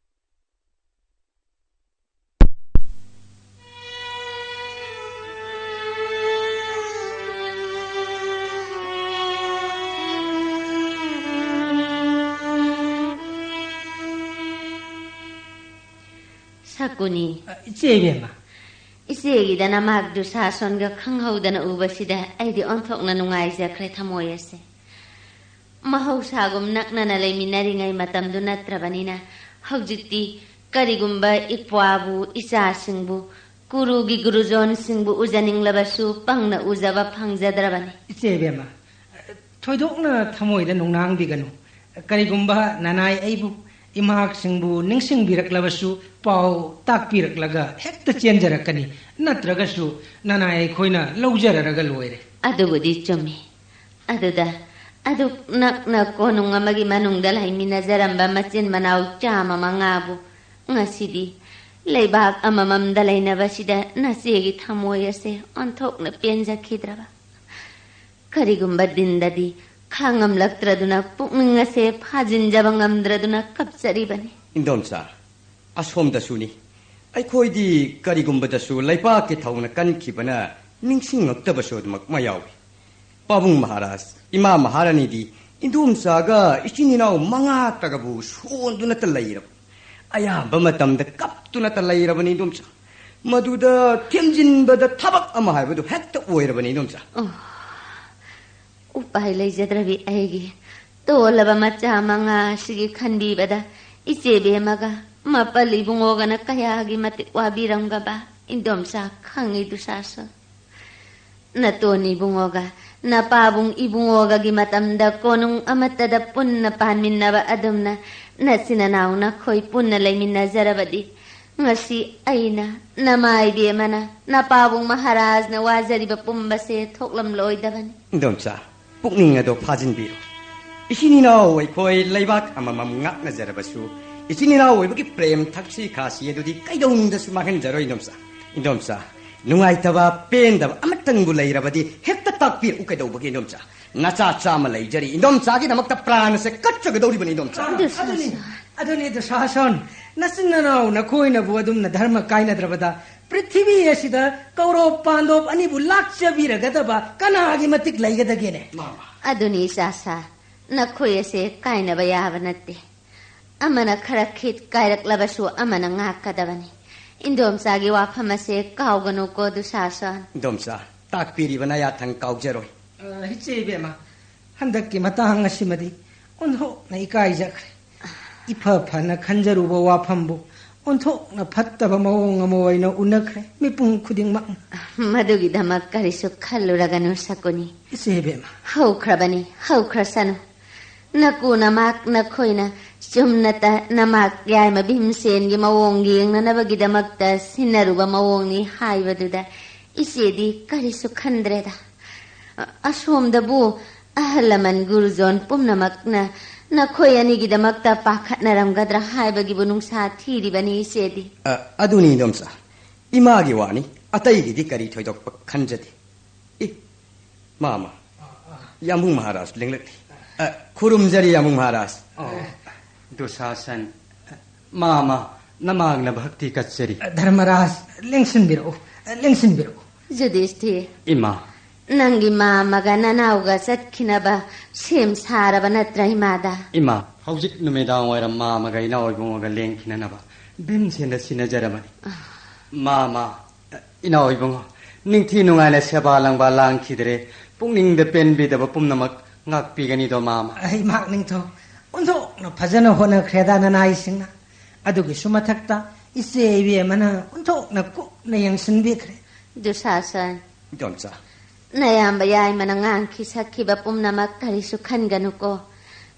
ꯁꯀꯨꯅꯤ꯫ ꯑ, ꯏꯆꯦ ꯏꯕꯦꯝꯃ꯫ ꯏꯆꯦꯒꯤꯗ ꯅꯃꯥꯛ ꯗꯨꯁꯥꯁꯣꯟꯒ ꯈꯪꯍꯧꯗꯅ ꯎꯕꯁꯤꯗ ꯑꯩꯗꯤ ꯑꯣꯟꯊꯣꯛꯅ ꯅꯨꯡꯉꯥꯏꯖꯈ꯭ꯔꯦ, ꯊꯃꯣꯏ ꯑꯁꯦ꯫ ꯃꯍꯧꯁꯥꯒꯨꯝ ꯅꯛꯅꯅ ꯂꯩꯃꯤꯟꯅꯔꯤꯉꯩ ꯃꯇꯝꯗꯨ ꯅꯠꯇ꯭ꯔꯕꯅꯤꯅ, ꯍꯧꯖꯤꯛꯇꯤ ꯀꯔꯤꯒꯨꯝꯕ ꯏꯄ꯭ꯋꯥꯕꯨ, ꯏꯆꯥꯁꯤꯡꯕꯨ, ꯀꯨꯔꯨꯒꯤ ꯒꯨꯔꯨꯖꯣꯟꯁꯤꯡꯕꯨ ꯎꯖꯅꯤꯡꯂꯕꯁꯨ ꯄꯪꯅ ꯎꯖꯕ ꯐꯪꯖꯗ꯭ꯔꯕꯅꯤ꯫ ꯏꯆꯦ ꯏꯕꯦꯝꯃ, ꯊꯣꯏꯗꯣꯛꯅ ꯊꯃꯣꯏꯗ ꯅꯨꯡꯅꯥꯡꯕꯤꯒꯅꯨ꯫ ꯀꯔꯤꯒꯨꯝꯕ ꯅꯅꯥꯏ ꯑꯩꯕꯨ, ꯏꯃꯥꯁꯤꯡꯕꯨ ꯅꯤꯡꯁꯤꯡꯕꯤꯔꯛꯂꯕꯁꯨ ꯄꯥꯎ ꯇꯥꯛꯄꯤꯔꯛꯂꯒ ꯍꯦꯛꯇ ꯆꯦꯟꯖꯔꯛꯀꯅꯤ꯫ ꯅꯠꯇ꯭ꯔꯒꯁꯨ ꯅꯅꯥꯏ ꯑꯩꯈꯣꯏꯅ ꯂꯧꯖꯔꯔꯒ ꯂꯣꯏꯔꯦ꯫ ꯑꯗꯨꯕꯨꯗꯤ ꯆꯨꯝꯃꯤ꯫ ꯑꯗꯨꯗ ꯑꯗꯨꯛ ꯅꯛꯅ ꯀꯣꯅꯨꯡ ꯑꯃꯒꯤ ꯃꯅꯨꯡꯗ ꯂꯩꯃꯤꯟꯅꯖꯔꯝꯕ ꯃꯆꯤꯟ ꯃꯅꯥꯎ ꯆꯥꯝꯃ ꯃꯉꯥꯕꯨ ꯉꯁꯤꯗꯤ ꯂꯩꯕꯥꯛ ꯑꯃꯃꯝꯗ ꯂꯩꯅꯕꯁꯤꯗ ꯅꯆꯦꯒꯤ ꯊꯃꯣꯏ ꯑꯁꯦ ꯑꯣꯟꯊꯣꯛꯅ ꯄꯦꯟꯖꯈꯤꯗ꯭ꯔꯕ꯫ ꯀꯔꯤꯒꯨꯝꯕ ꯗꯤꯟꯗꯗꯤ ꯈꯥꯡꯉꯝꯂꯛꯇ꯭ꯔꯗꯨꯅ ꯄꯨꯛꯅꯤꯡ ꯑꯁꯦ ꯐꯥꯖꯤꯟꯖꯕ ꯉꯝꯗ꯭ꯔꯗꯨꯅ ꯀꯞꯆꯔꯤꯕꯅꯤ꯫ ꯏꯟꯗꯣꯝꯆꯥ, ꯑꯁꯣꯝꯗꯁꯨꯅꯤ꯫ ꯑꯩꯈꯣꯏꯗꯤ ꯀꯔꯤꯒꯨꯝꯕꯗꯁꯨ ꯂꯩꯕꯥꯛꯀꯤ ꯊꯧꯅ ꯀꯟꯈꯤꯕꯅ ꯅꯤꯡꯁꯤꯡꯉꯛꯇꯕꯁꯨ ꯑꯗꯨꯃꯛ ꯃꯌꯥꯎꯏ꯫ ꯄꯥꯕꯨꯡ ꯃꯍꯥꯔꯥꯖ, ꯏꯃꯥ ꯃꯍꯥꯔꯥꯅꯤꯗꯤ ꯏꯟꯗꯣꯝꯆꯥꯒ ꯏꯆꯤꯟ ꯏꯅꯥꯎ ꯃꯉꯥ ꯇꯒꯕꯨ ꯁꯣꯟꯗꯨꯅꯇ ꯂꯩꯔꯕ꯫ ꯑꯌꯥꯝꯕ ꯃꯇꯝꯗ ꯀꯞꯇꯨꯅꯇ ꯂꯩꯔꯕꯅꯤ ꯏꯟꯗꯣꯝꯆꯥ꯫ ꯃꯗꯨꯗ ꯊꯦꯝꯖꯤꯟꯕꯗ ꯊꯕꯛ ꯑꯃ ꯍꯥꯏꯕꯗꯨ ꯍꯦꯛꯇ ꯑꯣꯏꯔꯕꯅꯤ ꯏꯟꯗꯣꯝꯆꯥ꯫ ꯑꯣ, ꯎꯄꯥꯏ ꯂꯩꯖꯗ꯭ꯔꯕꯤ ꯑꯩꯒꯤ ꯇꯣꯜꯂꯕ ꯃꯆꯥ ꯃꯉꯥ ꯑꯁꯤꯒꯤ ꯈꯟꯕꯤꯕꯗ ꯏꯆꯦ ꯕꯦꯝꯃꯒ ꯃꯄꯜ ꯏꯕꯨꯡꯉꯣꯒꯅ ꯀꯌꯥꯒꯤ ꯃꯇꯤꯛ ꯋꯥꯕꯤꯔꯝꯒꯕ ꯏꯟꯗꯣꯝꯆꯥ ꯈꯪꯉꯤ ꯗꯨꯁꯥꯁꯣꯟ꯫ ꯅꯇꯣꯟ ꯏꯕꯨꯡꯉꯣꯒ ꯅꯄꯥꯕꯨꯡ ꯏꯕꯨꯡꯉꯣꯒꯒꯤ ꯃꯇꯝꯗ ꯀꯣꯅꯨꯡ ꯑꯃꯠꯇꯗ ꯄꯨꯟꯅ ꯄꯥꯟꯃꯤꯟꯅꯕ ꯑꯗꯨꯝꯅ ꯅꯆꯤꯟ ꯅꯅꯥꯎ ꯅꯈꯣꯏ ꯄꯨꯟꯅ ꯂꯩꯃꯤꯟꯅꯖꯔꯕꯗꯤ ꯉꯁꯤ ꯑꯩꯅ, ꯅꯃꯥ ꯏꯕꯦꯝꯃꯅ, ꯅꯄꯥꯕꯨꯡ ꯃꯍꯥꯔꯥꯖꯅ ꯋꯥꯖꯔꯤꯕ ꯄꯨꯝꯕꯁꯦ ꯊꯣꯛꯂꯝꯂꯣꯏꯗꯕꯅꯤ꯫ ꯏꯟꯗꯣꯝꯆꯥ, ꯄꯨꯛꯅꯤꯡ ꯑꯗꯣ ꯐꯥꯖꯤꯟꯕꯤꯔꯣ꯫ ꯏꯆꯤꯟ ꯏꯅꯥꯎ ꯑꯩꯈꯣꯏ ꯂꯩꯕꯥꯛ ꯑꯃꯃꯝ ꯉꯥꯛꯅꯖꯔꯕꯁꯨ, ꯏꯆꯤꯟ ꯏꯅꯥꯎ ꯑꯣꯏꯕꯒꯤ ꯄ꯭ꯔꯦꯝ ꯊꯛꯁꯤ ꯈꯥꯁꯤ ꯑꯗꯨꯗꯤ ꯀꯩꯗꯧꯅꯨꯡꯗꯁꯨ ꯃꯥꯡꯍꯟꯖꯔꯣꯏ ꯏꯟꯗꯣꯝꯆꯥ꯫ ꯏꯟꯗꯣꯝꯆꯥ, ꯅꯨꯡꯉꯥꯏꯇꯕ, ꯄꯦꯟꯗꯕ ꯑꯃꯇꯪꯕꯨ ꯂꯩꯔꯕꯗꯤ ꯍꯦꯛꯇ ꯇꯥꯛꯄꯤꯔꯛꯎ ꯀꯩꯗꯧꯕꯒꯦ ꯏꯟꯗꯣꯝꯆꯥ? ꯅꯆꯥ ꯆꯥꯝꯃ ꯂꯩꯖꯔꯤ, ꯏꯟꯗꯣꯝꯆꯥꯒꯤꯗꯃꯛꯇ ꯄ꯭ꯔꯥꯟ ꯑꯁꯦ ꯀꯠꯆꯒꯗꯧꯔꯤꯕꯅꯤ ꯏꯟꯗꯣꯝꯆꯥ꯫ ꯑꯗꯨꯅꯤ, ꯑꯗꯨꯅꯤ ꯗꯨꯁꯥꯁꯣꯟ, ꯅꯆꯤꯟ ꯅꯅꯥꯎ ꯅꯈꯣꯏꯅꯕꯨ ꯑꯗꯨꯝꯅ ꯙꯔꯃ ꯀꯥꯏꯅꯗ꯭ꯔꯕꯗ ꯄ꯭ꯔꯤꯊꯤꯕꯤ ꯑꯁꯤꯗ ꯀꯧꯔꯣꯞ ꯄꯥꯟꯗꯣꯞ ꯑꯅꯤꯕꯨ ꯂꯥꯛꯆꯕꯤꯔꯒꯗꯕ ꯀꯅꯥꯒꯤ ꯃꯇꯤꯛ ꯂꯩꯒꯗꯒꯦꯅꯦ? ꯃꯥꯃ꯫ ꯑꯗꯨꯅꯤ ꯏꯆꯥꯁꯥ, ꯅꯈꯣꯏ ꯑꯁꯦ ꯀꯥꯏꯅꯕ ꯌꯥꯕ ꯅꯠꯇꯦ꯫ ꯑꯃꯅ ꯈꯔ ꯈꯤꯠ ꯀꯥꯏꯔꯛꯂꯕꯁꯨ ꯑꯃꯅ ꯉꯥꯛꯀꯗꯕꯅꯤ꯫ ꯏꯟꯗꯣꯝꯆꯥꯒꯤ ꯋꯥꯐꯝ ꯑꯁꯦ ꯀꯥꯎꯒꯅꯨꯀꯣ ꯗꯨꯁꯥꯁꯣꯟ꯫ ꯏꯟꯗꯣꯝꯆꯥ, ꯇꯥꯛꯄꯤꯔꯤꯕ ꯅꯌꯥꯊꯪ ꯀꯥꯎꯖꯔꯣꯏ꯫ ꯑ, ꯏꯆꯦ ꯏꯕꯦꯝꯃ, ꯍꯟꯗꯛꯀꯤ ꯃꯇꯥꯡ ꯑꯁꯤꯃꯗꯤ ꯑꯣꯟꯊꯣꯛꯅ ꯏꯀꯥꯏꯖꯈ꯭ꯔꯦ꯫ ꯏꯐ ꯐꯅ ꯈꯟꯖꯔꯨꯕ ꯋꯥꯐꯝꯕꯨ ꯑꯣꯟꯊꯣꯛꯅ ꯐꯠꯇꯕ ꯃꯑꯣꯡ ꯑꯃ ꯑꯣꯏꯅ ꯎꯅꯈ꯭ꯔꯦ ꯃꯤꯄꯨꯝ ꯈꯨꯗꯤꯡꯃꯛꯅ꯫ ꯃꯗꯨꯒꯤꯗꯃꯛ ꯀꯔꯤꯁꯨ ꯈꯜꯂꯨꯔꯒꯅꯨ ꯁꯀꯨꯅꯤ꯫ ꯏꯆꯦ ꯏꯕꯦꯝꯃ꯫ ꯍꯧꯈ꯭ꯔꯕꯅꯤ, ꯍꯧꯈ꯭ꯔꯁꯅꯨ꯫ ꯅꯀꯨ ꯅꯃꯥꯛ ꯅꯈꯣꯏꯅ ꯆꯨꯝꯅꯇ ꯅꯃꯥꯛ ꯌꯥꯏꯃ ꯚꯤꯝꯁꯦꯟꯒꯤ ꯃꯑꯣꯡ ꯌꯦꯡꯅꯅꯕꯒꯤꯗꯃꯛꯇ ꯁꯤꯟꯅꯔꯨꯕ ꯃꯑꯣꯡꯅꯤ ꯍꯥꯏꯕꯗꯨꯗ ꯏꯆꯦꯗꯤ ꯀꯔꯤꯁꯨ ꯈꯟꯗ꯭ꯔꯦꯗ꯫ ꯑ-, ꯑꯁꯣꯝꯗꯕꯨ ꯑꯍꯜ ꯂꯃꯟ ꯒꯨꯔꯨꯖꯣꯟ ꯄꯨꯝꯅꯃꯛꯅ ꯅꯈꯣꯏ ꯑꯅꯤꯒꯤꯗꯃꯛꯇ ꯄꯥꯈꯠꯅꯔꯝꯒꯗ꯭ꯔꯥ ꯍꯥꯏꯕꯒꯤꯕꯨ ꯅꯨꯡꯁꯥ ꯊꯤꯔꯤꯕꯅꯤ ꯏꯆꯦꯗꯤ꯫ ꯑ, ꯑꯗꯨꯅꯤ ꯏꯟꯗꯣꯝꯆꯥ, ꯏꯃꯥꯒꯤ ꯋꯥꯅꯤ, ꯑꯇꯩꯒꯤꯗꯤ ꯀꯔꯤ ꯊꯣꯏꯗꯣꯛꯄ ꯈꯟꯖꯗꯦ꯫ ꯑꯦ, ꯃꯥꯃ, ꯌꯥꯝꯕꯨꯡ ꯃꯍꯥꯔꯥꯖ ꯂꯦꯡꯂꯛꯂꯤ꯫ ꯑ, ꯈꯨꯔꯨꯝꯖꯔꯤ, ꯌꯥꯝꯕꯨꯡ ꯃꯍꯥꯔꯥꯖ꯫ ꯑꯣ, ꯗꯨꯁꯥꯁꯟ, ꯃꯥꯃ, ꯅꯃꯥꯡꯅ ꯚꯛꯇꯤ ꯀꯠꯆꯔꯤ꯫ ꯙꯔꯃꯔꯥꯖ, ꯂꯦꯡꯁꯤꯟꯕꯤꯔꯛꯎ, ꯂꯦꯡꯁꯤꯟꯕꯤꯔꯛꯎ꯫ ꯌꯨꯙꯤꯁꯊꯤꯔ꯫ ꯏꯃꯥ꯫ ꯅꯪꯒꯤ ꯃꯥꯃꯒ ꯅꯅꯥꯎꯒ ꯆꯠꯈꯤꯅꯕ ꯁꯦꯝ ꯁꯥꯔꯕ ꯅꯠꯇ꯭ꯔꯥ, ꯏꯃꯥꯗ? ꯏꯃꯥ, ꯍꯧꯖꯤꯛ ꯅꯨꯃꯤꯗꯥꯡ ꯋꯥꯏꯔꯝ ꯃꯥꯃꯒ ꯏꯅꯥꯎ ꯏꯕꯨꯡꯉꯣꯒ ꯂꯦꯡꯈꯤꯅꯅꯕ ꯚꯤꯝꯁꯦꯟꯗ ꯁꯤꯟꯅꯖꯔꯕꯅꯤ꯫ ꯃꯥꯃ, ꯏꯅꯥꯎ ꯏꯕꯨꯡꯉꯣ, ꯅꯤꯡꯊꯤ ꯅꯨꯡꯉꯥꯏꯅ ꯁꯦꯕꯥ ꯂꯪꯕꯥ ꯂꯥꯡꯈꯤꯗ꯭ꯔꯦ, ꯄꯨꯛꯅꯤꯡꯗ ꯄꯦꯟꯕꯤꯗꯕ ꯄꯨꯝꯅꯃꯛ ꯉꯥꯛꯄꯤꯒꯅꯤꯗꯣ, ꯃꯥꯃ꯫ ꯑꯩ ꯃꯍꯥꯛ ꯅꯤꯡꯊꯧ ꯑꯣꯟꯊꯣꯛꯅ ꯐꯖꯅ ꯍꯣꯠꯅꯈ꯭ꯔꯦꯗ ꯅꯅꯥꯏꯁꯤꯡꯅ꯫ ꯑꯗꯨꯒꯤꯁꯨ ꯃꯊꯛꯇ ꯏꯆꯦ ꯏꯕꯦꯝꯃꯅ ꯑꯣꯟꯊꯣꯛꯅ ꯀꯨꯞꯅ ꯌꯦꯡꯁꯤꯟꯕꯤꯈ꯭ꯔꯦ꯫ ꯗꯨꯁꯥꯁꯟ꯫ ꯏꯗꯣꯝꯆꯥ꯫ ꯅꯌꯥꯝꯕ ꯌꯥꯏꯃꯅ ꯉꯥꯡꯈꯤ ꯁꯛꯈꯤꯕ ꯄꯨꯝꯅꯃꯛ ꯀꯔꯤꯁꯨ ꯈꯟꯒꯅꯨꯀꯣ꯫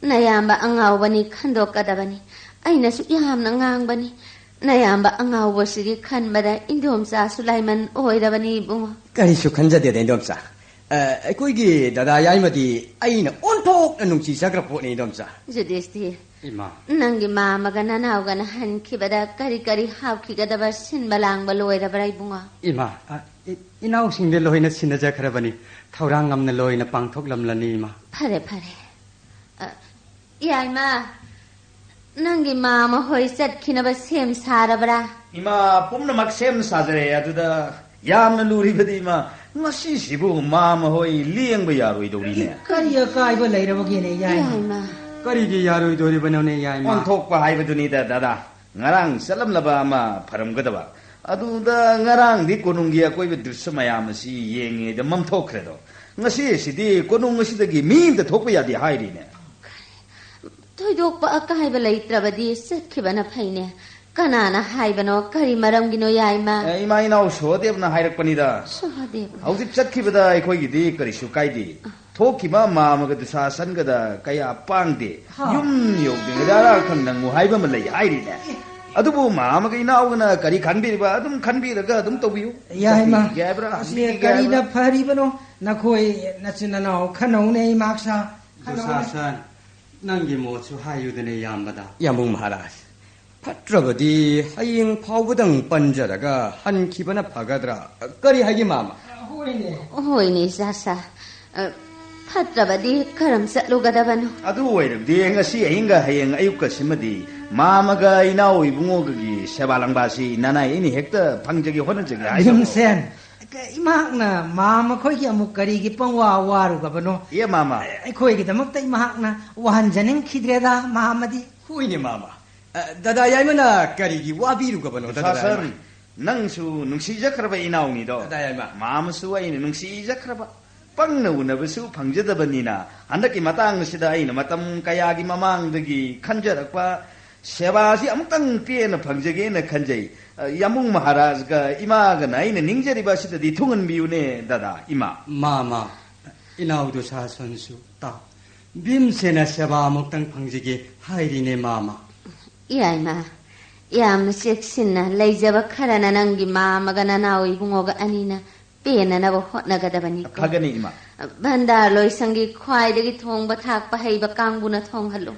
ꯅꯌꯥꯝꯕ ꯑꯉꯥꯎꯕꯅꯤ, ꯈꯟꯗꯣꯛꯀꯗꯕꯅꯤ꯫ ꯑꯩꯅꯁꯨ ꯌꯥꯝꯅ ꯉꯥꯡꯕꯅꯤ꯫ ꯅꯌꯥꯝꯕ ꯑꯉꯥꯎꯕꯁꯤꯒꯤ ꯈꯟꯕꯗ ꯏꯟꯗꯣꯝꯆꯥꯁꯨ ꯂꯥꯏꯃꯟ ꯑꯣꯏꯔꯕꯅꯤ, ꯏꯕꯨꯡꯉꯣ꯫ ꯀꯔꯤꯁꯨ ꯈꯟꯖꯗꯦꯗ, ꯏꯟꯗꯣꯝꯆꯥ꯫ ꯑ, ꯑꯩꯈꯣꯏꯒꯤ ꯗꯗꯥ ꯌꯥꯏꯃꯗꯤ ꯑꯩꯅ ꯑꯣꯟꯊꯣꯛꯅ ꯅꯨꯡꯁꯤꯖꯈ꯭ꯔ ꯄꯣꯠꯅꯤ, ꯏꯟꯗꯣꯝꯆꯥ꯫ ꯌꯨꯙꯤꯁꯊꯤꯔ, ꯏꯃꯥ꯫ ꯅꯪꯒꯤ ꯃꯥꯃꯒ ꯅꯅꯥꯎꯒꯅ ꯍꯟꯈꯤꯕꯗ ꯀꯔꯤ ꯀꯔꯤ ꯍꯥꯞꯈꯤꯒꯗꯕ ꯁꯤꯟꯕ ꯂꯥꯡꯕ ꯂꯣꯏꯔꯕ꯭ꯔꯥ, ꯏꯕꯨꯡꯉꯣ? ꯏꯃꯥ, ꯑ, ꯏ-, ꯏꯅꯥꯎꯁꯤꯡꯗ ꯂꯣꯏꯅ ꯁꯤꯟꯅꯖꯈ꯭ꯔꯕꯅꯤ꯫ ꯊꯧꯔꯥꯡ ꯉꯝꯅ ꯂꯣꯏꯅ ꯄꯥꯡꯊꯣꯛꯂꯝꯂꯅꯤ, ꯏꯃꯥ꯫ ꯐꯔꯦ, ꯐꯔꯦ꯫ ꯑ, ꯌꯥꯏꯃ, ꯅꯪꯒꯤ ꯃꯥꯃ ꯍꯣꯏ ꯆꯠꯈꯤꯅꯕ ꯁꯦꯝ ꯁꯥꯔꯕ꯭ꯔꯥ? ꯏꯃꯥ, ꯄꯨꯝꯅꯃꯛ ꯁꯦꯝ ꯁꯥꯖꯔꯦ꯫ ꯑꯗꯨꯗ ꯌꯥꯝꯅ ꯂꯨꯔꯤꯕꯗꯤ, ꯏꯃꯥ, ꯉꯁꯤꯁꯤꯕꯨ ꯃꯥꯃ ꯍꯣꯏ ꯂꯦꯡꯕ ꯌꯥꯔꯣꯏꯗꯧꯔꯤꯅꯦ꯫ ꯀꯔꯤ ꯑꯀꯥꯏꯕ ꯂꯩꯔꯕꯒꯦꯅꯦ, ꯌꯥꯏꯃ? ꯌꯥꯏꯃ꯫ ꯀꯔꯤꯒꯤ ꯌꯥꯔꯣꯏꯗꯧꯔꯤꯕꯅꯣꯅꯦ, ꯌꯥꯏꯃ? ꯑꯣꯟꯊꯣꯛꯄ ꯍꯥꯏꯕꯗꯨꯅꯤꯗ, ꯗꯗꯥ꯫ ꯉꯔꯥꯡ ꯆꯠꯂꯝꯂꯕ ꯑꯃ ꯐꯔꯝꯒꯗꯕ꯫ ꯑꯗꯨꯗ ꯉꯔꯥꯡꯗꯤ ꯀꯣꯅꯨꯡꯒꯤ ꯑꯀꯣꯏꯕ ꯗ꯭ꯔꯤꯁ꯭ꯌ ꯃꯌꯥꯝ ꯑꯁꯤ ꯌꯦꯡꯉꯤꯉꯩꯗ ꯃꯝꯊꯣꯛꯈ꯭ꯔꯦꯗꯣ꯫ ꯉꯁꯤ ꯑꯁꯤꯗꯤ ꯀꯣꯅꯨꯡ ꯑꯁꯤꯗꯒꯤ ꯃꯤ ꯑꯃꯇ ꯊꯣꯛꯄ ꯌꯥꯗꯦ ꯍꯥꯏꯔꯤꯅꯦ꯫ ꯊꯣꯏꯗꯣꯛꯄ ꯑꯀꯥꯏꯕ ꯂꯩꯇ꯭ꯔꯕꯗꯤ ꯆꯠꯈꯤꯕꯅ ꯐꯩꯅꯦ꯫ ꯀꯅꯥꯅ ꯍꯥꯏꯕꯅꯣ? ꯀꯔꯤ ꯃꯔꯝꯒꯤꯅꯣ, ꯌꯥꯏꯃ? ꯑꯦ, ꯏꯃꯥ ꯏꯅꯥꯎ ꯁꯍꯗꯦꯕꯅ ꯍꯥꯏꯔꯛꯄꯅꯤꯗ꯫ ꯁꯍꯗꯦꯕꯅ? ꯍꯧꯖꯤꯛ ꯆꯠꯈꯤꯕꯗ ꯑꯩꯈꯣꯏꯒꯤꯗꯤ ꯀꯔꯤꯁꯨ ꯀꯥꯏꯗꯦ꯫ ꯊꯣꯛꯈꯤꯕ ꯃꯥꯃꯒ ꯗꯨꯁꯥꯁꯟꯒꯗ ꯀꯌꯥ ꯄꯥꯡꯗꯦ꯫ ꯍꯥ꯫ ꯌꯨꯝ ꯌꯧꯗ꯭ꯔꯤꯉꯩꯗ ꯑꯔꯥꯛ ꯈꯪ ꯅꯪꯉꯨ ꯍꯥꯏꯕ ꯑꯃ ꯂꯩ ꯍꯥꯏꯔꯤꯅꯦ꯫ ꯑꯗꯨꯕꯨ ꯃꯥꯃꯒ ꯏꯅꯥꯎꯒꯅ ꯀꯔꯤ ꯈꯟꯕꯤꯔꯤꯕ, ꯑꯗꯨꯝ ꯈꯟꯕꯤꯔꯒ ꯑꯗꯨꯝ ꯇꯧꯕꯤꯌꯨ꯫ ꯌꯥꯏꯃ, ꯆꯠꯄꯤꯒꯦ ꯍꯥꯏꯕ꯭ꯔꯥ, ꯑꯁꯤ ꯍꯟꯕꯤꯒꯦ ꯀꯔꯤꯅ ꯍꯥꯏꯕ꯭ꯔꯥ? ꯐꯔꯤꯕꯅꯣ? ꯅꯈꯣꯏ ꯅꯆꯤꯟ ꯅꯅꯥꯎ ꯈꯟꯅꯧꯅꯦ, ꯏꯃꯥꯛꯁꯥ꯫ ꯈꯟꯅꯧꯅꯦ꯫ ꯗꯨꯁꯥꯁꯟ, ꯅꯪꯒꯤ ꯃꯣꯠꯁꯨ ꯍꯥꯏꯌꯨꯗꯅꯦ, ꯌꯥꯝꯕꯗ꯫ ꯌꯥꯝꯕꯨꯡ ꯃꯍꯥꯔꯥꯖ, ꯐꯠꯇ꯭ꯔꯕꯗꯤ ꯍꯌꯦꯡ ꯐꯥꯎꯕꯗꯪ ꯄꯟꯖꯔꯒ ꯍꯟꯈꯤꯕꯅ ꯐꯒꯗ꯭ꯔꯥ? ꯀꯔꯤ ꯍꯥꯏꯒꯦ, ꯃꯥꯃ? ꯍꯣꯏꯅꯦ꯫ ꯍꯣꯏꯅꯦ, ꯏꯆꯥꯁꯥ꯫ ꯑ, ꯐꯠꯇ꯭ꯔꯕꯗꯤ ꯀꯔꯝ ꯆꯠꯂꯨꯒꯗꯕꯅꯣ? ꯑꯗꯨ ꯑꯣꯏꯔꯕꯗꯤ ꯉꯁꯤ ꯑꯍꯤꯡꯒ ꯍꯌꯦꯡ ꯑꯌꯨꯛꯀꯁꯤꯃꯗꯤ ꯃꯥꯃꯒ ꯏꯅꯥꯎ ꯏꯕꯨꯡꯉꯣꯒꯒꯤ ꯁꯦꯕꯥ ꯂꯪꯕꯥꯁꯤ ꯅꯅꯥꯏ ꯑꯩꯅ ꯍꯦꯛꯇ ꯐꯪꯖꯒꯦ, ꯍꯣꯠꯅꯖꯒꯦ ꯍꯥꯏꯗꯅ꯫ ꯚꯤꯝꯁꯦꯟ, ꯏꯃꯥꯛꯅ ꯃꯥꯃ ꯈꯣꯏꯒꯤ ꯑꯃꯨꯛ ꯀꯔꯤꯒꯤ ꯄꯪꯋꯥ ꯋꯥꯔꯨꯒꯕꯅꯣ? ꯑꯦ ꯃꯥꯃ꯫ ꯑꯩꯈꯣꯏꯒꯤꯗꯃꯛꯇ ꯏꯃꯥꯛꯅ ꯋꯥꯍꯟꯖꯅꯤꯡꯈꯤꯗ꯭ꯔꯦꯗ, ꯃꯥꯃꯗꯤ꯫ ꯍꯣꯏꯅꯦ, ꯃꯥꯃ꯫ ꯑ, ꯗꯗꯥ ꯌꯥꯏꯃꯅ ꯀꯔꯤꯒꯤ ꯋꯥꯕꯤꯔꯨꯒꯕꯅꯣ, ꯗꯗꯥ ꯁꯥꯁꯟ, ꯌꯥꯏꯃ? ꯅꯪꯁꯨ ꯅꯨꯡꯁꯤꯖꯈ꯭ꯔꯕ ꯏꯅꯥꯎꯅꯤꯗꯣ꯫ ꯗꯗꯥ ꯌꯥꯏꯃ꯫ ꯃꯥꯃꯁꯨ ꯑꯩꯅ ꯅꯨꯡꯁꯤꯖꯈ꯭ꯔꯕ꯫ ꯄꯪꯅ ꯎꯅꯕꯁꯨ ꯐꯪꯖꯗꯕꯅꯤꯅ, ꯍꯟꯗꯛꯀꯤ ꯃꯇꯥꯡ ꯑꯁꯤꯗ ꯑꯩꯅ ꯃꯇꯝ ꯀꯌꯥꯒꯤ ꯃꯃꯥꯡꯗꯒꯤ ꯈꯟꯖꯔꯛꯄ ꯁꯦꯕꯥꯁꯤ ꯑꯃꯨꯛꯇꯪ ꯄꯦꯟꯅ ꯐꯪꯖꯒꯦꯅ ꯈꯟꯖꯩ꯫ ꯑ, ꯌꯥꯝꯕꯨꯡ ꯃꯍꯥꯔꯥꯖꯒ ꯏꯃꯥꯒꯅ ꯑꯩꯅ ꯅꯤꯡꯖꯔꯤꯕ ꯑꯁꯤꯗꯗꯤ ꯊꯨꯡꯍꯟꯕꯤꯌꯨꯅꯦ, ꯗꯗꯥ, ꯏꯃꯥ꯫ ꯃꯥꯃ, ꯏꯅꯥꯎ ꯗꯨꯁꯥꯁꯟꯁꯨ ꯇꯥꯎ꯫ ꯚꯤꯝꯁꯦꯅ ꯁꯦꯕꯥ ꯑꯃꯨꯛꯇꯪ ꯐꯪꯖꯒꯦ ꯍꯥꯏꯔꯤꯅꯦ, ꯃꯥꯃ꯫ ꯏꯌꯥꯏꯃ, ꯌꯥꯝꯅ ꯆꯦꯛꯁꯤꯟꯅ ꯂꯩꯖꯕ ꯈꯔꯅ ꯅꯪꯒꯤ ꯃꯥꯃꯒ ꯅꯅꯥꯎ ꯏꯕꯨꯡꯉꯣꯒ ꯑꯅꯤꯅ ꯄꯦꯟꯅꯅꯕ ꯍꯣꯠꯅꯒꯗꯕꯅꯤꯀꯣ꯫ ꯐꯒꯅꯤ, ꯏꯃꯥ꯫ ꯚꯟꯗꯥꯔ ꯂꯣꯏꯁꯪꯒꯤ ꯈ꯭ꯋꯥꯏꯗꯒꯤ ꯊꯣꯡꯕ ꯊꯥꯛꯄ ꯍꯩꯕ ꯀꯥꯡꯕꯨꯅ ꯊꯣꯡꯍꯜꯂꯨ꯫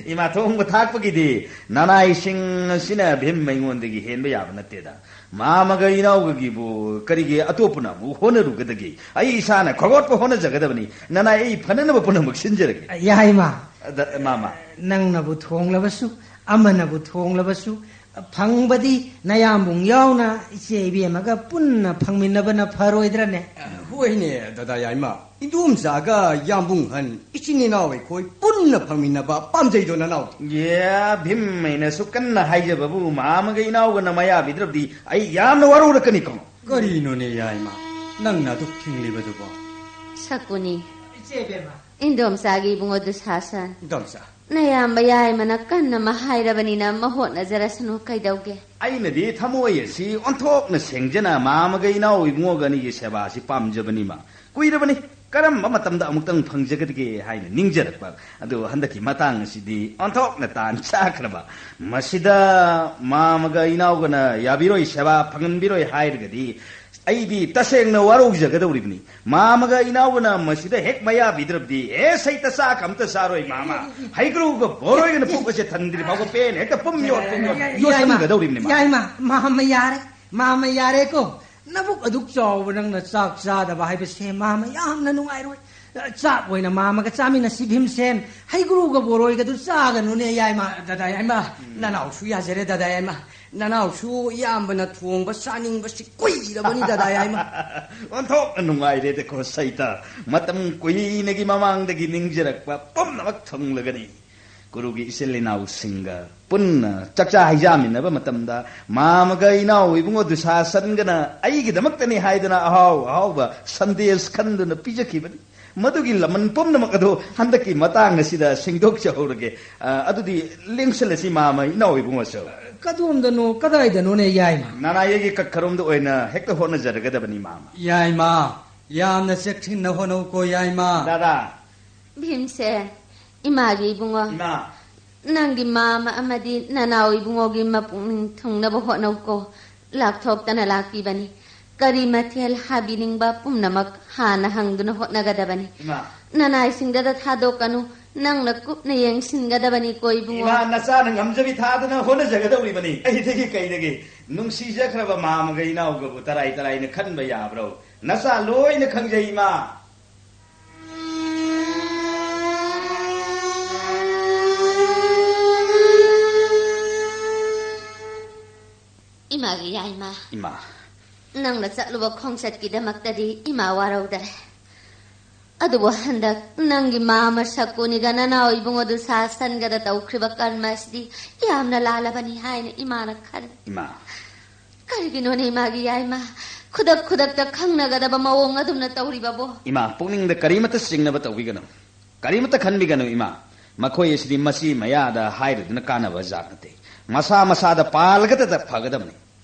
ꯏꯃꯥ, ꯊꯣꯡꯕ ꯊꯥꯛꯄꯒꯤꯗꯤ ꯅꯅꯥꯏꯁꯤꯡ ꯑꯁꯤꯅ ꯚꯤꯝ ꯑꯩꯉꯣꯟꯗꯒꯤ ꯍꯦꯟꯕ ꯌꯥꯕ ꯅꯠꯇꯦꯗ꯫ ꯃꯥꯃꯒ ꯏꯅꯥꯎꯒꯒꯤꯕꯨ ꯀꯔꯤꯒꯤ ꯑꯇꯣꯞꯄꯅ ꯑꯃꯨꯛ ꯍꯣꯠꯅꯔꯨꯒꯗꯒꯦ? ꯑꯩ ꯏꯁꯥꯅ ꯈꯣꯒꯠꯄ ꯍꯣꯠꯅꯖꯒꯗꯕꯅꯤ꯫ ꯅꯅꯥꯏ ꯑꯩ ꯐꯅꯅꯕ ꯄꯨꯝꯅꯃꯛ ꯁꯤꯟꯖꯔꯒꯦ꯫ ꯌꯥꯏꯃ, ꯑꯗ, ꯃꯥꯃ꯫ ꯅꯪꯅꯕꯨ ꯊꯣꯡꯂꯕꯁꯨ, ꯑꯃꯅꯕꯨ ꯊꯣꯡꯂꯕꯁꯨ, ꯐꯪꯕꯗꯤ ꯅꯌꯥꯝꯕꯨꯡ ꯌꯥꯎꯅ ꯏꯆꯦ ꯏꯕꯦꯝꯃꯒ ꯄꯨꯟꯅ ꯐꯪꯃꯤꯟꯅꯕꯅ ꯐꯔꯣꯏꯗ꯭ꯔꯅꯦ? ꯍꯣꯏꯅꯦ, ꯗꯗꯥ ꯌꯥꯏꯃ꯫ ꯏꯟꯗꯣꯝꯆꯥꯒ ꯌꯥꯝꯕꯨꯡ ꯍꯟ, ꯏꯆꯤꯟ ꯏꯅꯥꯎ ꯑꯩꯈꯣꯏ ꯄꯨꯟꯅ ꯐꯪꯃꯤꯟꯅꯕ ꯄꯥꯝꯖꯩꯗꯣ ꯅꯅꯥꯎ꯫ ꯌꯦ, ꯚꯤꯝ ꯑꯩꯅꯁꯨ ꯀꯟꯅ ꯍꯥꯏꯖꯕꯕꯨ ꯃꯥꯃꯒ ꯏꯅꯥꯎꯒꯅ ꯃꯌꯥ ꯕꯤꯗ꯭ꯔꯕꯗꯤ ꯑꯩ ꯌꯥꯝꯅ ꯋꯥꯔꯧꯔꯛꯀꯅꯤꯀꯣ꯫ ꯀꯔꯤꯅꯣꯅꯦ ꯌꯥꯏꯃ, ꯅꯪꯅ ꯑꯗꯨꯛ ꯊꯤꯡꯂꯤꯕꯗꯨꯕꯣ? ꯁꯀꯨꯅꯤ꯫ ꯏꯆꯦ ꯏꯕꯦꯝꯃ꯫ ꯏꯟꯗꯣꯝꯆꯥꯒꯤ ꯏꯕꯨꯡꯉꯣ ꯗꯨꯁꯥꯁꯟ꯫ ꯏꯟꯗꯣꯝꯆꯥ꯫ ꯅꯌꯥꯝꯕ ꯌꯥꯏꯃꯅ ꯀꯟꯅ ꯃꯍꯥꯏꯔꯕꯅꯤꯅ ꯃꯍꯣꯠꯅꯖꯔꯁꯅꯨ ꯀꯩꯗꯧꯒꯦ? ꯑꯩꯅꯗꯤ ꯊꯃꯣꯏ ꯑꯁꯤ ꯑꯣꯟꯊꯣꯛꯅ ꯁꯦꯡꯖꯅ ꯃꯥꯃꯒ ꯏꯅꯥꯎ ꯏꯕꯨꯡꯉꯣꯒ ꯑꯅꯤꯒꯤ ꯁꯦꯕꯥ ꯑꯁꯤ ꯄꯥꯝꯖꯕꯅꯤꯃ꯫ ꯀꯨꯏꯔꯕꯅꯤ꯫ ꯀꯔꯝꯕ ꯃꯇꯝꯗ ꯑꯃꯨꯛꯇꯪ ꯐꯪꯖꯒꯗꯒꯦ ꯍꯥꯏꯅ ꯅꯤꯡꯖꯔꯛꯄ꯫ ꯑꯗꯨ ꯍꯟꯗꯛꯀꯤ ꯃꯇꯥꯡ ꯑꯁꯤꯗꯤ ꯑꯣꯟꯊꯣꯛꯅ ꯇꯥꯟ ꯆꯥꯈ꯭ꯔꯕ꯫ ꯃꯁꯤꯗ ꯃꯥꯃꯒ ꯏꯅꯥꯎꯒꯅ ꯌꯥꯕꯤꯔꯣꯏ, ꯁꯦꯕꯥ ꯐꯪꯍꯟꯕꯤꯔꯣꯏ ꯍꯥꯏꯔꯒꯗꯤ ꯑꯩꯗꯤ ꯇꯁꯦꯡꯅ ꯋꯥꯔꯧꯖꯒꯗꯧꯔꯤꯕꯅꯤ꯫ ꯃꯥꯃꯒ ꯏꯅꯥꯎꯒꯅ ꯃꯁꯤꯗ ꯍꯦꯛ ꯃꯌꯥ ꯕꯤꯗ꯭ꯔꯕꯗꯤ, ꯑꯦ, ꯁꯩꯇ ꯆꯥꯛ ꯑꯝꯇ ꯆꯥꯔꯣꯏ ꯃꯥꯃ꯫ ꯍꯩꯀ꯭ꯔꯨꯒ ꯕꯣꯔꯣꯏꯒꯅ ꯄꯨꯛ ꯑꯁꯦ ꯊꯟꯗ꯭ꯔꯤ ꯐꯥꯎꯕ ꯄꯦꯟ ꯍꯦꯛꯇ ꯄꯨꯝ ꯌꯣꯠ, ꯄꯨꯝ ꯌꯣꯠ, ꯌꯥꯏꯃ, ꯌꯣꯠꯁꯤꯟꯒꯗꯧꯔꯤꯕꯅꯤ ꯃꯥꯃ꯫ ꯌꯥꯏꯃ, ꯃꯥꯃ ꯌꯥꯔꯦ꯫ ꯃꯥꯃ ꯌꯥꯔꯦꯀꯣ꯫ ꯅꯕꯨꯛ ꯑꯗꯨꯛ ꯆꯥꯎꯕ ꯅꯪꯅ ꯆꯥꯛ ꯆꯥꯗꯕ ꯍꯥꯏꯕꯁꯦ ꯃꯥꯃ ꯌꯥꯝꯅ ꯅꯨꯡꯉꯥꯏꯔꯣꯏ꯫ ꯆꯥꯛ ꯑꯣꯏꯅ ꯃꯥꯝꯃꯒ ꯆꯥꯃꯤꯟꯅꯁꯤ ꯚꯤꯝꯁꯦꯟ꯫ ꯍꯩꯒ꯭ꯔꯨꯒ ꯕꯣꯔꯣꯏꯒꯗꯨ ꯆꯥꯒꯅꯨꯅꯦ ꯌꯥꯏꯃ꯫ ꯗꯗꯥ ꯌꯥꯏꯃ, ꯅꯅꯥꯎꯁꯨ ꯌꯥꯖꯔꯦ ꯗꯗꯥ ꯌꯥꯏꯃ꯫ ꯅꯅꯥꯎꯁꯨ ꯏꯌꯥꯝꯕꯅ ꯊꯣꯡꯕ ꯆꯥꯅꯤꯡꯕꯁꯤ ꯀꯨꯏꯔꯕꯅꯤ ꯗꯗꯥ ꯌꯥꯏꯃ꯫ ꯑꯣꯟꯊꯣꯛꯅ ꯅꯨꯡꯉꯥꯏꯔꯦꯗꯀꯣ ꯁꯩꯇ꯫ ꯃꯇꯝ ꯀꯨꯏꯅꯒꯤ ꯃꯃꯥꯡꯗꯒꯤ ꯅꯤꯡꯖꯔꯛꯄ ꯄꯨꯝꯅꯃꯛ ꯊꯨꯡꯂꯒꯅꯤ꯫ ꯀꯨꯔꯨꯒꯤ ꯏꯆꯤꯜ ꯏꯅꯥꯎꯁꯤꯡꯒ ꯄꯨꯟꯅ ꯆꯥꯛꯆꯥ ꯍꯩꯖꯥꯃꯤꯟꯅꯕ ꯃꯇꯝꯗ ꯃꯥꯃꯒ ꯏꯅꯥꯎ ꯏꯕꯨꯡꯉꯣ ꯗꯨꯁꯥꯁꯟꯒꯅ ꯑꯩꯒꯤꯗꯃꯛꯇꯅꯤ ꯍꯥꯏꯗꯨꯅ ꯑꯍꯥꯎ ꯑꯍꯥꯎꯕ ꯁꯟꯗꯦꯁ ꯈꯟꯗꯨꯅ ꯄꯤꯖꯈꯤꯕꯅꯤ꯫ ꯃꯗꯨꯒꯤ ꯂꯃꯟ ꯄꯨꯝꯅꯃꯛ ꯑꯗꯨ ꯍꯟꯗꯛꯀꯤ ꯃꯇꯥꯡ ꯑꯁꯤꯗ ꯁꯦꯡꯗꯣꯛꯆꯍꯧꯔꯒꯦ꯫ ꯑ, ꯑꯗꯨꯗꯤ ꯂꯦꯡꯁꯤꯜꯂꯁꯤ ꯃꯥꯃ ꯏꯅꯥꯎ ꯏꯕꯨꯡꯉꯣꯁꯨ꯫ ꯀꯗꯣꯝꯗꯅꯣ, ꯀꯗꯥꯏꯗꯅꯣꯅꯦ ꯌꯥꯏꯃ? ꯅꯅꯥꯏꯒꯤ ꯀꯛꯈꯔꯣꯝꯗ ꯑꯣꯏꯅ ꯍꯦꯛꯇ ꯍꯣꯠꯅꯖꯔꯒꯗꯕꯅꯤ ꯃꯥꯃ꯫ ꯌꯥꯏꯃ, ꯌꯥꯝꯅ ꯆꯦꯛꯁꯤꯟꯅ ꯍꯣꯠꯅꯧꯀꯣ ꯌꯥꯏꯃ꯫ ꯗꯥꯗꯥ꯫ ꯚꯤꯝꯁꯦꯟ, ꯏꯃꯥꯒꯤ ꯏꯕꯨꯡꯉꯣ꯫ ꯏꯃꯥ꯫ ꯅꯪꯒꯤ ꯃꯥꯃ ꯑꯃꯗꯤ ꯅꯅꯥꯎ ꯏꯕꯨꯡꯉꯣꯒꯤ ꯃꯄꯨꯛꯅꯤꯡ ꯊꯨꯡꯅꯕ ꯍꯣꯠꯅꯧꯀꯣ꯫ ꯂꯥꯛꯊꯣꯛꯇꯅ ꯂꯥꯛꯄꯤꯕꯅꯤ꯫ ꯀꯔꯤ ꯃꯊꯦꯜ ꯍꯥꯕꯤꯅꯤꯡꯕ ꯄꯨꯝꯅꯃꯛ ꯍꯥꯟꯅ ꯍꯪꯗꯨꯅ ꯍꯣꯠꯅꯒꯗꯕꯅꯤ꯫ ꯏꯃꯥ꯫ ꯅꯅꯥꯏꯁꯤꯡꯗꯗ ꯊꯥꯗꯣꯛꯀꯅꯨ꯫ ꯅꯪꯅ ꯀꯨꯞꯅ ꯌꯦꯡꯁꯤꯟꯒꯗꯕꯅꯤꯀꯣ ꯏꯕꯨꯡꯉꯣ꯫ ꯏꯃꯥ, ꯅꯆꯥꯅ ꯉꯝꯖꯕꯤ ꯊꯥꯗꯨꯅ ꯍꯣꯠꯅꯖꯒꯗꯧꯔꯤꯕꯅꯤ꯫ ꯑꯩꯗꯒꯤ ꯀꯩꯗꯒꯤ? ꯅꯨꯡꯁꯤꯖꯈ꯭ꯔꯕ ꯃꯥꯃꯒ ꯏꯅꯥꯎꯒꯕꯨ ꯇꯔꯥꯏ ꯇꯔꯥꯏꯅ ꯈꯟꯕ ꯌꯥꯕ꯭ꯔꯣ? ꯅꯆꯥ ꯂꯣꯏꯅ ꯈꯪꯖꯩ ꯏꯃꯥ꯫ ꯏꯃꯥꯒꯤ ꯌꯥꯏꯃ꯫ ꯏꯃꯥ꯫ ꯅꯪꯅ ꯆꯠꯂꯨꯕ ꯈꯣꯡꯆꯠꯀꯤꯗꯃꯛꯇꯗꯤ ꯏꯃꯥ ꯋꯥꯔꯧꯗꯔꯦ꯫ ꯑꯗꯨꯕꯨ ꯍꯟꯗꯛ ꯅꯪꯒꯤ ꯃꯥꯃ ꯁꯀꯨꯅꯤꯒ ꯅꯅꯥꯎ ꯏꯕꯨꯡꯉꯣ ꯗꯨꯁꯥꯁꯟꯒꯗ ꯇꯧꯈ꯭ꯔꯤꯕ ꯀꯔꯃ ꯑꯁꯤꯗꯤ ꯌꯥꯝꯅ ꯂꯥꯜꯂꯕꯅꯤ ꯍꯥꯏꯅ ꯏꯃꯥꯅ ꯈꯜꯂꯤ꯫ ꯏꯃꯥ꯫ ꯀꯔꯤꯒꯤꯅꯣꯅꯦ ꯏꯃꯥꯒꯤ ꯌꯥꯏꯃ? ꯈꯨꯗꯛ ꯈꯨꯗꯛꯇ ꯈꯪꯅꯒꯗꯕ ꯃꯑꯣꯡ ꯑꯗꯨꯝꯅ ꯇꯧꯔꯤꯕꯕꯣ? ꯏꯃꯥ, ꯄꯨꯛꯅꯤꯡꯗ ꯀꯔꯤꯃꯠꯇ ꯆꯤꯡꯅꯕ ꯇꯧꯕꯤꯒꯅꯨ꯫ ꯀꯔꯤꯃꯠꯇ ꯈꯟꯕꯤꯒꯅꯨ ꯏꯃꯥ꯫ ꯃꯈꯣꯏ ꯑꯁꯤꯗꯤ ꯃꯆꯤ ꯃꯌꯥꯗ ꯍꯥꯏꯔꯨꯗꯨꯅ ꯀꯥꯟꯅꯕ ꯖꯥꯠ ꯅꯠꯇꯦ꯫ ꯃꯁꯥ ꯃꯁꯥꯗ ꯄꯥꯜꯂꯒꯇ ꯐꯒꯗꯕꯅꯤ꯫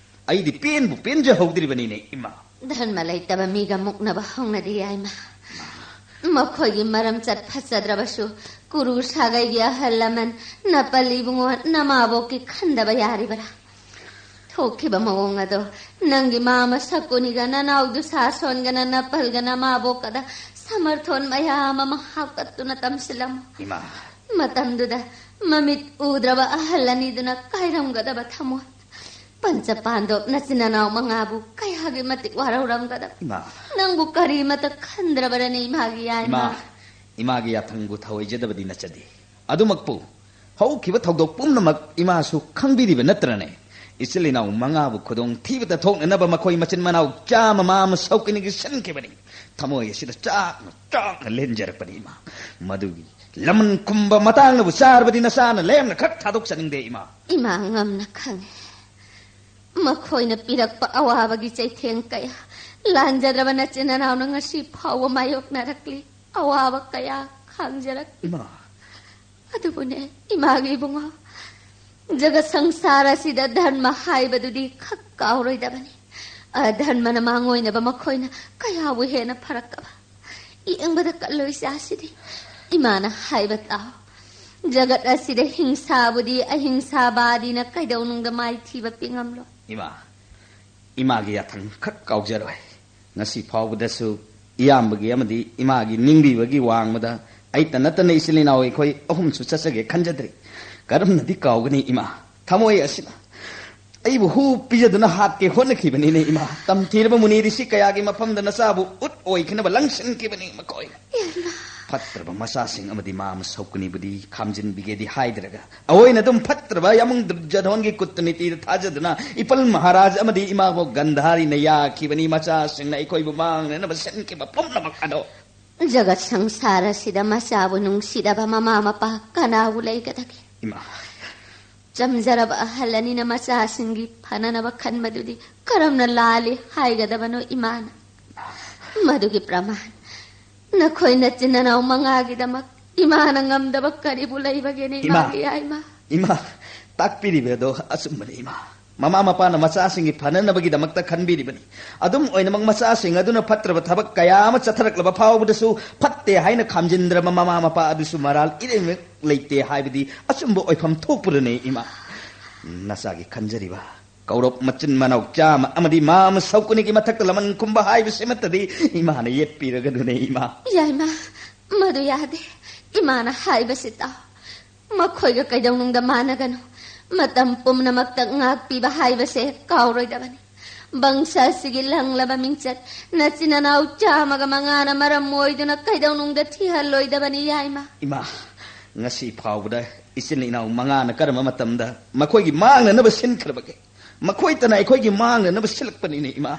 ꯑꯩꯗꯤ ꯄꯦꯟꯕꯨ ꯄꯦꯟꯖꯍꯧꯗ꯭ꯔꯤꯕꯅꯤꯅꯦ ꯏꯃꯥ꯫ ꯙꯔꯃ ꯂꯩꯇꯕ ꯃꯤꯒ ꯃꯨꯛꯅꯕ ꯍꯧꯅꯗꯦ ꯌꯥꯏꯃ꯫ ꯃꯈꯣꯏꯒꯤ ꯃꯔꯝꯆꯠ ꯐꯖꯗ꯭ꯔꯕꯁꯨ ꯀꯨꯔꯨ ꯁꯥꯒꯩꯒꯤ ꯑꯍꯜ ꯂꯃꯟ ꯅꯄꯜ ꯏꯕꯨꯡꯉꯣ ꯅꯃꯥꯕꯣꯛꯀꯤ ꯈꯟꯗꯕ ꯌꯥꯔꯤꯕꯔꯥ? ꯊꯣꯛꯈꯤꯕ ꯃꯑꯣꯡ ꯑꯗꯣ ꯅꯪꯒꯤ ꯃꯥꯃ ꯁꯀꯨꯅꯤꯒ ꯅꯅꯥꯎ ꯗꯨꯁꯥꯁꯣꯟꯒꯅ ꯅꯄꯜꯒ ꯅꯃꯥꯕꯣꯛꯀꯗ ꯁꯃꯔꯊꯣꯟ ꯃꯌꯥꯝ ꯑꯃ ꯍꯥꯞꯀꯠꯇꯨꯅ ꯇꯝꯁꯤꯜꯂꯝꯃꯨ꯫ ꯏꯃꯥ꯫ ꯃꯇꯝꯗꯨꯗ ꯃꯃꯤꯠ ꯎꯗ꯭ꯔꯕ ꯑꯍꯜ ꯑꯅꯤꯗꯨꯅ ꯀꯥꯏꯔꯝꯒꯗꯕ ꯊꯃꯣꯏ꯫ ꯄꯟꯆ ꯄꯥꯟꯗꯣꯞ ꯅꯆꯤꯟ ꯅꯅꯥꯎ ꯃꯉꯥꯕꯨ ꯀꯌꯥꯒꯤ ꯃꯇꯤꯛ ꯋꯥꯔꯧꯔꯝꯒꯗꯕ꯫ ꯏꯃꯥ꯫ ꯅꯪꯕꯨ ꯀꯔꯤꯃꯇ ꯈꯟꯗ꯭ꯔꯕꯔꯅꯦ ꯏꯃꯥꯒꯤ ꯌꯥꯏꯃ? ꯏꯃꯥ, ꯏꯃꯥꯒꯤ ꯌꯥꯊꯪꯕꯨ ꯊꯧꯑꯣꯏꯖꯗꯕꯗꯤ ꯅꯠꯆꯗꯦ꯫ ꯑꯗꯨꯃꯛꯄꯨ ꯍꯧꯈꯤꯕ ꯊꯧꯗꯣꯛ ꯄꯨꯝꯅꯃꯛ ꯏꯃꯥꯁꯨ ꯈꯪꯕꯤꯔꯤꯕ ꯅꯠꯇ꯭ꯔꯅꯦ? ꯏꯆꯤꯜ ꯏꯅꯥꯎ ꯃꯉꯥꯕꯨ ꯈꯨꯗꯣꯡ ꯊꯤꯕꯗ ꯊꯣꯛꯅꯅꯕ ꯃꯈꯣꯏ ꯃꯆꯤꯟ ꯃꯅꯥꯎ ꯆꯥꯝꯃ ꯃꯥ ꯑꯃ ꯁꯧꯀꯤꯅꯤꯒꯤ ꯁꯤꯟꯈꯤꯕꯅꯤ꯫ ꯊꯃꯣꯏ ꯑꯁꯤꯗ ꯆꯥꯛꯅ ꯆꯥꯛꯅ ꯂꯦꯟꯖꯔꯛꯄꯅꯤ ꯏꯃꯥ꯫ ꯃꯗꯨꯒꯤ ꯂꯃꯟ ꯈꯨꯝꯕ ꯃꯇꯥꯡꯅꯕꯨ ꯆꯥꯔꯕꯗꯤ ꯅꯆꯥꯅ ꯂꯦꯝꯅ ꯈꯛ ꯊꯥꯗꯣꯛꯆꯅꯤꯡꯗꯦ ꯏꯃꯥ꯫ ꯏꯃꯥ ꯉꯝꯅ ꯈꯪꯉꯦ꯫ ꯃꯈꯣꯏꯅ ꯄꯤꯔꯛꯄ ꯑꯋꯥꯕꯒꯤ ꯆꯩꯊꯦꯡ ꯀꯌꯥ ꯂꯥꯟꯖꯗ꯭ꯔꯕ ꯅꯆꯤꯟ ꯅꯅꯥꯎꯅ ꯉꯁꯤ ꯐꯥꯎꯕ ꯃꯥꯌꯣꯛꯅꯔꯛꯂꯤ꯫ ꯑꯋꯥꯕ ꯀꯌꯥ ꯈꯥꯡꯖꯔꯛꯂꯤ꯫ ꯏꯃꯥ꯫ ꯑꯗꯨꯕꯨꯅꯦ, ꯏꯃꯥꯒꯤ ꯏꯕꯨꯡꯉꯣ, ꯖꯒꯠ ꯁꯪꯁꯥꯔ ꯑꯁꯤꯗ ꯙꯔꯃ ꯍꯥꯏꯕꯗꯨꯗꯤ ꯈꯛ ꯀꯥꯎꯔꯣꯏꯗꯕꯅꯤ꯫ ꯑꯙꯔꯃꯅ ꯃꯥꯡꯑꯣꯏꯅꯕ ꯃꯈꯣꯏꯅ ꯀꯌꯥꯕꯨ ꯍꯦꯟꯅ ꯐꯔꯛꯀꯕ꯫ ꯌꯦꯡꯕꯗ ꯀꯜꯂꯣꯏꯁꯦ ꯑꯁꯤꯗꯤ꯫ ꯏꯃꯥꯅ ꯍꯥꯏꯕ ꯇꯥꯎ꯫ ꯖꯒꯠ ꯑꯁꯤꯗ ꯍꯤꯡꯁꯥꯕꯨꯗꯤ ꯑꯍꯤꯡꯁꯥꯕꯥꯗꯤꯅ ꯀꯩꯗꯧꯅꯨꯡꯗ ꯃꯥꯏꯊꯤꯕ ꯄꯤꯉꯝꯂꯣꯏ꯫ ꯏꯃꯥ, ꯏꯃꯥꯒꯤ ꯌꯥꯊꯪ ꯈꯛ ꯀꯥꯎꯖꯔꯣꯏ꯫ ꯉꯁꯤ ꯐꯥꯎꯕꯗꯁꯨ ꯏꯌꯥꯝꯕꯒꯤ ꯑꯃꯗꯤ ꯏꯃꯥꯒꯤ ꯅꯤꯡꯕꯤꯕꯒꯤ ꯋꯥꯡꯃꯗ ꯑꯩꯇ ꯅꯠꯇꯅ ꯏꯆꯤꯜ ꯏꯅꯥꯎ ꯑꯩꯈꯣꯏ ꯑꯍꯨꯝꯁꯨ ꯆꯠꯆꯒꯦ ꯈꯟꯖꯗ꯭ꯔꯤ꯫ ꯀꯔꯝꯅꯗꯤ ꯀꯥꯎꯒꯅꯤ ꯏꯃꯥ? ꯊꯃꯣꯏ ꯑꯁꯤꯅ ꯑꯩꯕꯨ ꯍꯨ ꯄꯤꯖꯗꯨꯅ ꯍꯥꯠꯀꯦ ꯍꯣꯠꯅꯈꯤꯕꯅꯤꯅꯦ ꯏꯃꯥ꯫ ꯇꯝꯊꯤꯔꯕ ꯃꯨꯅꯤ ꯔꯤꯁꯤ ꯀꯌꯥꯒꯤ ꯃꯐꯝꯗ ꯅꯆꯥꯕꯨ ꯎꯠ ꯑꯣꯏꯈꯤꯅꯕ ꯂꯪꯁꯤꯟꯈꯤꯕꯅꯤ ꯃꯈꯣꯏꯅ꯫ ꯐꯠꯇ꯭ꯔꯕ ꯃꯆꯥꯁꯤꯡ ꯑꯃꯗꯤ ꯃꯥ ꯑꯃ ꯁꯧꯀꯅꯤꯕꯨꯗꯤ ꯈꯥꯝꯖꯤꯟꯕꯤꯒꯦꯗꯤ ꯍꯥꯏꯗ꯭ꯔꯒ, ꯑꯑꯣꯏꯅ ꯑꯗꯨꯝ ꯐꯠꯇ꯭ꯔꯕ ꯌꯥꯃꯨꯡ ꯗꯨꯔꯖꯣꯙꯣꯟꯒꯤ ꯀꯨꯠꯇꯅꯤꯇꯤꯗ ꯊꯥꯖꯗꯨꯅ ꯏꯄꯜ ꯃꯍꯥꯔꯥꯖ ꯑꯃꯗꯤ ꯏꯃꯥꯕꯣꯛ ꯒꯟꯙꯥꯔꯤꯅ ꯌꯥꯈꯤꯕꯅꯤ ꯃꯆꯥꯁꯤꯡꯅ ꯑꯩꯈꯣꯏꯕꯨ ꯃꯥꯡꯅꯅꯕ ꯁꯤꯟꯈꯤꯕ ꯄꯨꯝꯅꯃꯛ ꯑꯗꯣ꯫ ꯖꯒꯠ ꯁꯪꯁꯥꯔ ꯑꯁꯤꯗ ꯃꯆꯥꯕꯨ ꯅꯨꯡꯁꯤꯗꯕ ꯃꯃꯥ ꯃꯄꯥ ꯀꯅꯥꯕꯨ ꯂꯩꯒꯗꯒꯦ? ꯏꯃꯥ꯫ ꯆꯝꯖꯔꯕ ꯑꯍꯜ ꯑꯅꯤꯅ ꯃꯆꯥꯁꯤꯡꯒꯤ ꯐꯅꯅꯕ ꯈꯟꯕꯗꯨꯗꯤ ꯀꯔꯝꯅ ꯂꯥꯜꯂꯤ ꯍꯥꯏꯒꯗꯕꯅꯣ ꯏꯃꯥꯅ? ꯃꯗꯨꯒꯤ ꯄ꯭ꯔꯃꯥꯟ, ꯅꯈꯣꯏ ꯅꯆꯤꯟ ꯅꯅꯥꯎ ꯃꯉꯥꯒꯤꯗꯃꯛ ꯏꯃꯥꯅ ꯉꯝꯗꯕ ꯀꯔꯤꯕꯨ ꯂꯩꯕꯒꯦꯅꯦ? ꯏꯃꯥ! ꯏꯃꯥꯒꯤ ꯌꯥꯏꯃ꯫ ꯏꯃꯥ, ꯇꯥꯛꯄꯤꯔꯤꯕ ꯑꯗꯣ ꯑꯆꯨꯝꯕꯅꯤ ꯏꯃꯥ꯫ ꯃꯃꯥ ꯃꯄꯥꯅ ꯃꯆꯥꯁꯤꯡꯒꯤ ꯐꯅꯅꯕꯒꯤꯗꯃꯛꯇ ꯈꯟꯕꯤꯔꯤꯕꯅꯤ꯫ ꯑꯗꯨꯝ ꯑꯣꯏꯅꯃꯛ ꯃꯆꯥꯁꯤꯡ ꯑꯗꯨꯅ ꯐꯠꯇ꯭ꯔꯕ ꯊꯕꯛ ꯀꯌꯥ ꯑꯃ ꯆꯠꯊꯔꯛꯂꯕ ꯐꯥꯎꯕꯗꯁꯨ ꯐꯠꯇꯦ ꯍꯥꯏꯅ ꯈꯥꯝꯖꯤꯟꯗ꯭ꯔꯕ ꯃꯃꯥ ꯃꯄꯥ ꯑꯗꯨꯁꯨ ꯃꯔꯥꯜ ꯏꯔꯦꯡꯕ ꯂꯩꯇꯦ ꯍꯥꯏꯕꯗꯤ ꯑꯆꯨꯝꯕ ꯑꯣꯏꯐꯝ ꯊꯣꯛꯄꯗꯨꯅꯤ ꯏꯃꯥ꯫ ꯅꯆꯥꯒꯤ ꯈꯟꯖꯔꯤꯕ ꯀꯧꯔꯞ ꯃꯆꯤꯟ ꯃꯅꯥꯎ ꯆꯥꯝꯃ ꯑꯃꯗꯤ ꯃꯥ ꯑꯃ ꯁꯧꯀꯅꯤꯒꯤ ꯃꯊꯛꯇ ꯂꯃꯟ ꯈꯨꯝꯕ ꯍꯥꯏꯕꯁꯤꯃꯠꯇꯗꯤ ꯏꯃꯥꯅ ꯌꯦꯠꯄꯤꯔꯒꯅꯨꯅꯦ ꯏꯃꯥ꯫ ꯌꯥꯏꯃ, ꯃꯗꯨ ꯌꯥꯗꯦ꯫ ꯏꯃꯥꯅ ꯍꯥꯏꯕꯁꯤ ꯇꯥꯎ꯫ ꯃꯈꯣꯏꯒ ꯀꯩꯗꯧꯅꯨꯡꯗ ꯃꯥꯟꯅꯒꯅꯨ꯫ ꯃꯇꯝ ꯄꯨꯝꯅꯃꯛꯇ ꯉꯥꯛꯄꯤꯕ ꯍꯥꯏꯕꯁꯦ ꯀꯥꯎꯔꯣꯏꯗꯕꯅꯤ꯫ ꯕꯪꯁ ꯑꯁꯤꯒꯤ ꯂꯪꯂꯕ ꯃꯤꯡꯆꯠ ꯅꯆꯤꯟ ꯅꯅꯥꯎ ꯆꯥꯝꯃꯒ ꯃꯉꯥꯅ ꯃꯔꯝ ꯑꯣꯏꯗꯨꯅ ꯀꯩꯗꯧꯅꯨꯡꯗ ꯊꯤꯍꯜꯂꯣꯏꯗꯕꯅꯤ, ꯌꯥꯏꯃ꯫ ꯏꯃꯥ, ꯉꯁꯤ ꯐꯥꯎꯕꯗ ꯏꯆꯤꯟ ꯏꯅꯥꯎ ꯃꯉꯥꯅ ꯀꯔꯝꯕ ꯃꯇꯝꯗ ꯃꯈꯣꯏꯒꯤ ꯃꯥꯡꯅꯅꯕ ꯁꯤꯟꯈ꯭ꯔꯕꯒꯦ? ꯃꯈꯣꯏꯇꯅ ꯑꯩꯈꯣꯏꯒꯤ ꯃꯥꯡꯅꯅꯕ ꯁꯤꯜꯂꯛꯄꯅꯤꯅꯦ, ꯏꯃꯥ꯫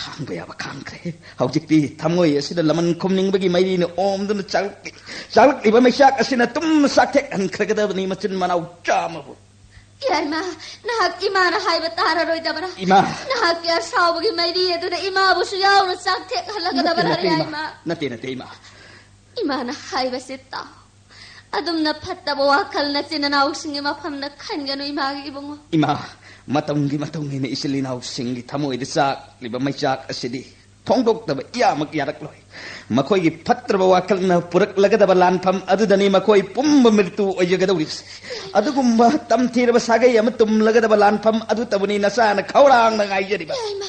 ꯈꯥꯡꯕ ꯌꯥꯕ ꯈꯥꯡꯈ꯭ꯔꯦ꯫ ꯍꯧꯖꯤꯛꯇꯤ ꯊꯃꯣꯏ ꯑꯁꯤꯗ ꯂꯃꯟ ꯈꯨꯝꯅꯤꯡꯕꯒꯤ ꯃꯩꯔꯤꯅ ꯑꯣꯝꯗꯨꯅ ꯆꯥꯛꯂꯛꯂꯤ-, ꯆꯥꯛꯂꯛꯂꯤꯕ ꯃꯩꯆꯥꯛ ꯑꯁꯤꯅ ꯇꯨꯝ ꯆꯥꯛꯊꯦꯛꯍꯟꯈ꯭ꯔꯒꯗꯕꯅꯤ ꯃꯆꯤꯟ ꯃꯅꯥꯎ ꯆꯥꯝꯃꯕꯨ꯫ ꯌꯥꯏꯃ, ꯅꯍꯥꯛ ꯏꯃꯥꯅ ꯍꯥꯏꯕ ꯇꯥꯔꯔꯣꯏꯗꯕꯔꯥ? ꯏꯃꯥ! ꯅꯍꯥꯛꯀꯤ ꯑꯁꯥꯎꯕꯒꯤ ꯃꯩꯔꯤ ꯑꯗꯨꯅ ꯏꯃꯥꯕꯨꯁꯨ ꯌꯥꯎꯅ ꯆꯥꯛꯊꯦꯛꯍꯜꯂꯒꯗꯕꯔꯥ, ꯅꯠꯇꯦ, ꯅꯠꯇꯦ, ꯏꯃꯥ꯫ ꯌꯥꯏꯃ? ꯅꯠꯇꯦ, ꯅꯠꯇꯦ, ꯏꯃꯥ꯫ ꯏꯃꯥꯅ ꯍꯥꯏꯕꯁꯤ ꯇꯥꯎ꯫ ꯑꯗꯨꯝꯅ ꯐꯠꯇꯕ ꯋꯥꯈꯜ ꯅꯆꯤꯟ ꯅꯅꯥꯎꯁꯤꯡꯒꯤ ꯃꯐꯝꯗ ꯈꯟꯒꯅꯨ, ꯏꯃꯥꯒꯤ ꯏꯕꯨꯡꯉꯣ꯫ ꯏꯃꯥ, ꯃꯇꯝꯒꯤ ꯃꯇꯨꯡ ꯏꯟꯅ ꯏꯆꯤꯜ ꯏꯅꯥꯎꯁꯤꯡꯒꯤ ꯊꯃꯣꯏꯗ ꯆꯥꯛꯂꯤꯕ ꯃꯩꯆꯥꯛ ꯑꯁꯤꯗꯤ ꯐꯣꯡꯗꯣꯛꯇꯕ ꯏꯌꯥꯃꯛ ꯌꯥꯔꯛꯂꯣꯏ꯫ ꯃꯈꯣꯏꯒꯤ ꯐꯠꯇ꯭ꯔꯕ ꯋꯥꯈꯜꯅ ꯄꯨꯔꯛꯂꯒꯗꯕ ꯂꯥꯟꯐꯝ ꯑꯗꯨꯗꯅꯤ ꯃꯈꯣꯏ ꯄꯨꯝꯕ ꯃ꯭ꯔꯤꯇꯨ ꯑꯣꯏꯖꯒꯗꯧꯔꯤꯕꯁꯦ꯫ ꯑꯗꯨꯒꯨꯝꯕ ꯇꯝꯊꯤꯔꯕ ꯁꯥꯒꯩ ꯑꯃ ꯇꯨꯝꯂꯒꯗꯕ ꯂꯥꯟꯐꯝ ꯑꯗꯨꯇꯕꯨꯅꯤ ꯅꯆꯥꯅ ꯈꯧꯔꯥꯡꯅ ꯉꯥꯏꯖꯔꯤꯕ꯫ ꯌꯥꯏꯃ꯫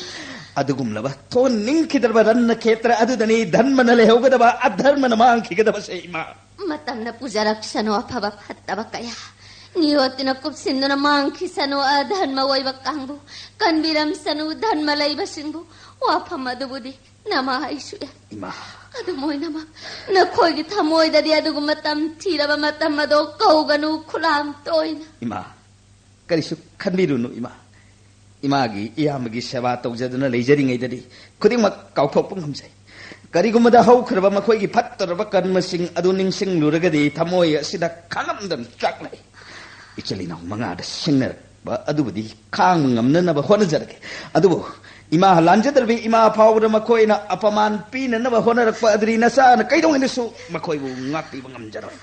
ꯑꯗꯨꯒꯨꯝꯂꯕ ꯊꯣꯟ ꯅꯤꯡꯈꯤꯗ꯭ꯔꯕ ꯔꯟꯅ ꯈꯦꯇ꯭ꯔ ꯑꯗꯨꯗꯅꯤ ꯙꯔꯃꯅ ꯂꯩꯍꯧꯒꯗꯕ, ꯑꯙꯔꯃꯅ ꯃꯥꯡꯈꯤꯒꯗꯕꯁꯦ, ꯏꯃꯥ꯫ ꯃꯇꯝꯅ ꯄꯨꯖꯔꯛꯁꯅꯨ ꯑꯐꯕ ꯐꯠꯇꯕ ꯀꯌꯥ꯫ ꯅꯤꯌꯣꯠꯇꯨꯅ ꯀꯨꯞꯁꯤꯟꯗꯨꯅ ꯃꯥꯡꯈꯤꯁꯅꯨ ꯑꯙꯔꯃ ꯑꯣꯏꯕ ꯀꯥꯡꯕꯨ꯫ ꯀꯟꯕꯤꯔꯝꯁꯅꯨ ꯙꯔꯃ ꯂꯩꯕꯁꯤꯡꯕꯨ꯫ ꯋꯥꯐꯝ ꯑꯗꯨꯕꯨꯗꯤ ꯅꯃꯥ ꯑꯩꯁꯨ ꯌꯥꯏ꯫ ꯏꯃꯥ꯫ ꯑꯗꯨꯝ ꯑꯣꯏꯅꯃꯛ ꯅꯈꯣꯏꯒꯤ ꯊꯃꯣꯏꯗꯗꯤ ꯑꯗꯨꯒꯨꯝꯕ ꯇꯝꯊꯤꯔꯕ ꯃꯇꯝ ꯑꯗꯣ ꯀꯧꯒꯅꯨ ꯈꯨꯂꯥꯝ ꯇꯣꯏꯅ꯫ ꯏꯃꯥ, ꯀꯔꯤꯁꯨ ꯈꯟꯕꯤꯔꯨꯅꯨ, ꯏꯃꯥ꯫ ꯏꯃꯥꯒꯤ ꯏꯌꯥꯝꯕꯒꯤ ꯁꯦꯕꯥ ꯇꯧꯖꯗꯨꯅ ꯂꯩꯖꯔꯤꯉꯩꯗꯗꯤ ꯈꯨꯗꯤꯡꯃꯛ ꯀꯥꯎꯊꯣꯛꯄ ꯉꯝꯖꯩ꯫ ꯀꯔꯤꯒꯨꯝꯕꯗ ꯍꯧꯈ꯭ꯔꯕ ꯃꯈꯣꯏꯒꯤ ꯐꯠꯇꯔꯕ ꯀꯔꯃꯁꯤꯡ ꯑꯗꯨ ꯅꯤꯡꯁꯤꯡꯂꯨꯔꯒꯗꯤ ꯊꯃꯣꯏ ꯑꯁꯤꯗ ꯈꯥꯡꯉꯝꯗꯅ ꯆꯥꯛꯅꯩ꯫ ꯏꯆꯤꯜ ꯏꯅꯥꯎ ꯃꯉꯥꯗ ꯁꯤꯡꯅꯔꯛꯄ ꯑꯗꯨꯕꯨꯗꯤ ꯈꯥꯡꯕ ꯉꯝꯅꯅꯕ ꯍꯣꯠꯅꯖꯔꯒꯦ꯫ ꯑꯗꯨꯕꯨ ꯏꯃꯥ, ꯂꯥꯟꯖꯗ꯭ꯔꯕꯤ ꯏꯃꯥ ꯐꯥꯎꯕꯗ ꯃꯈꯣꯏꯅ ꯑꯄꯃꯥꯟ ꯄꯤꯅꯅꯕ ꯍꯣꯠꯅꯔꯛꯄ ꯑꯗꯨꯗꯤ ꯅꯆꯥꯅ ꯀꯩꯗꯧꯉꯩꯗꯁꯨ ꯃꯈꯣꯏꯕꯨ ꯉꯥꯛꯄꯤꯕ ꯉꯝꯖꯔꯣꯏ꯫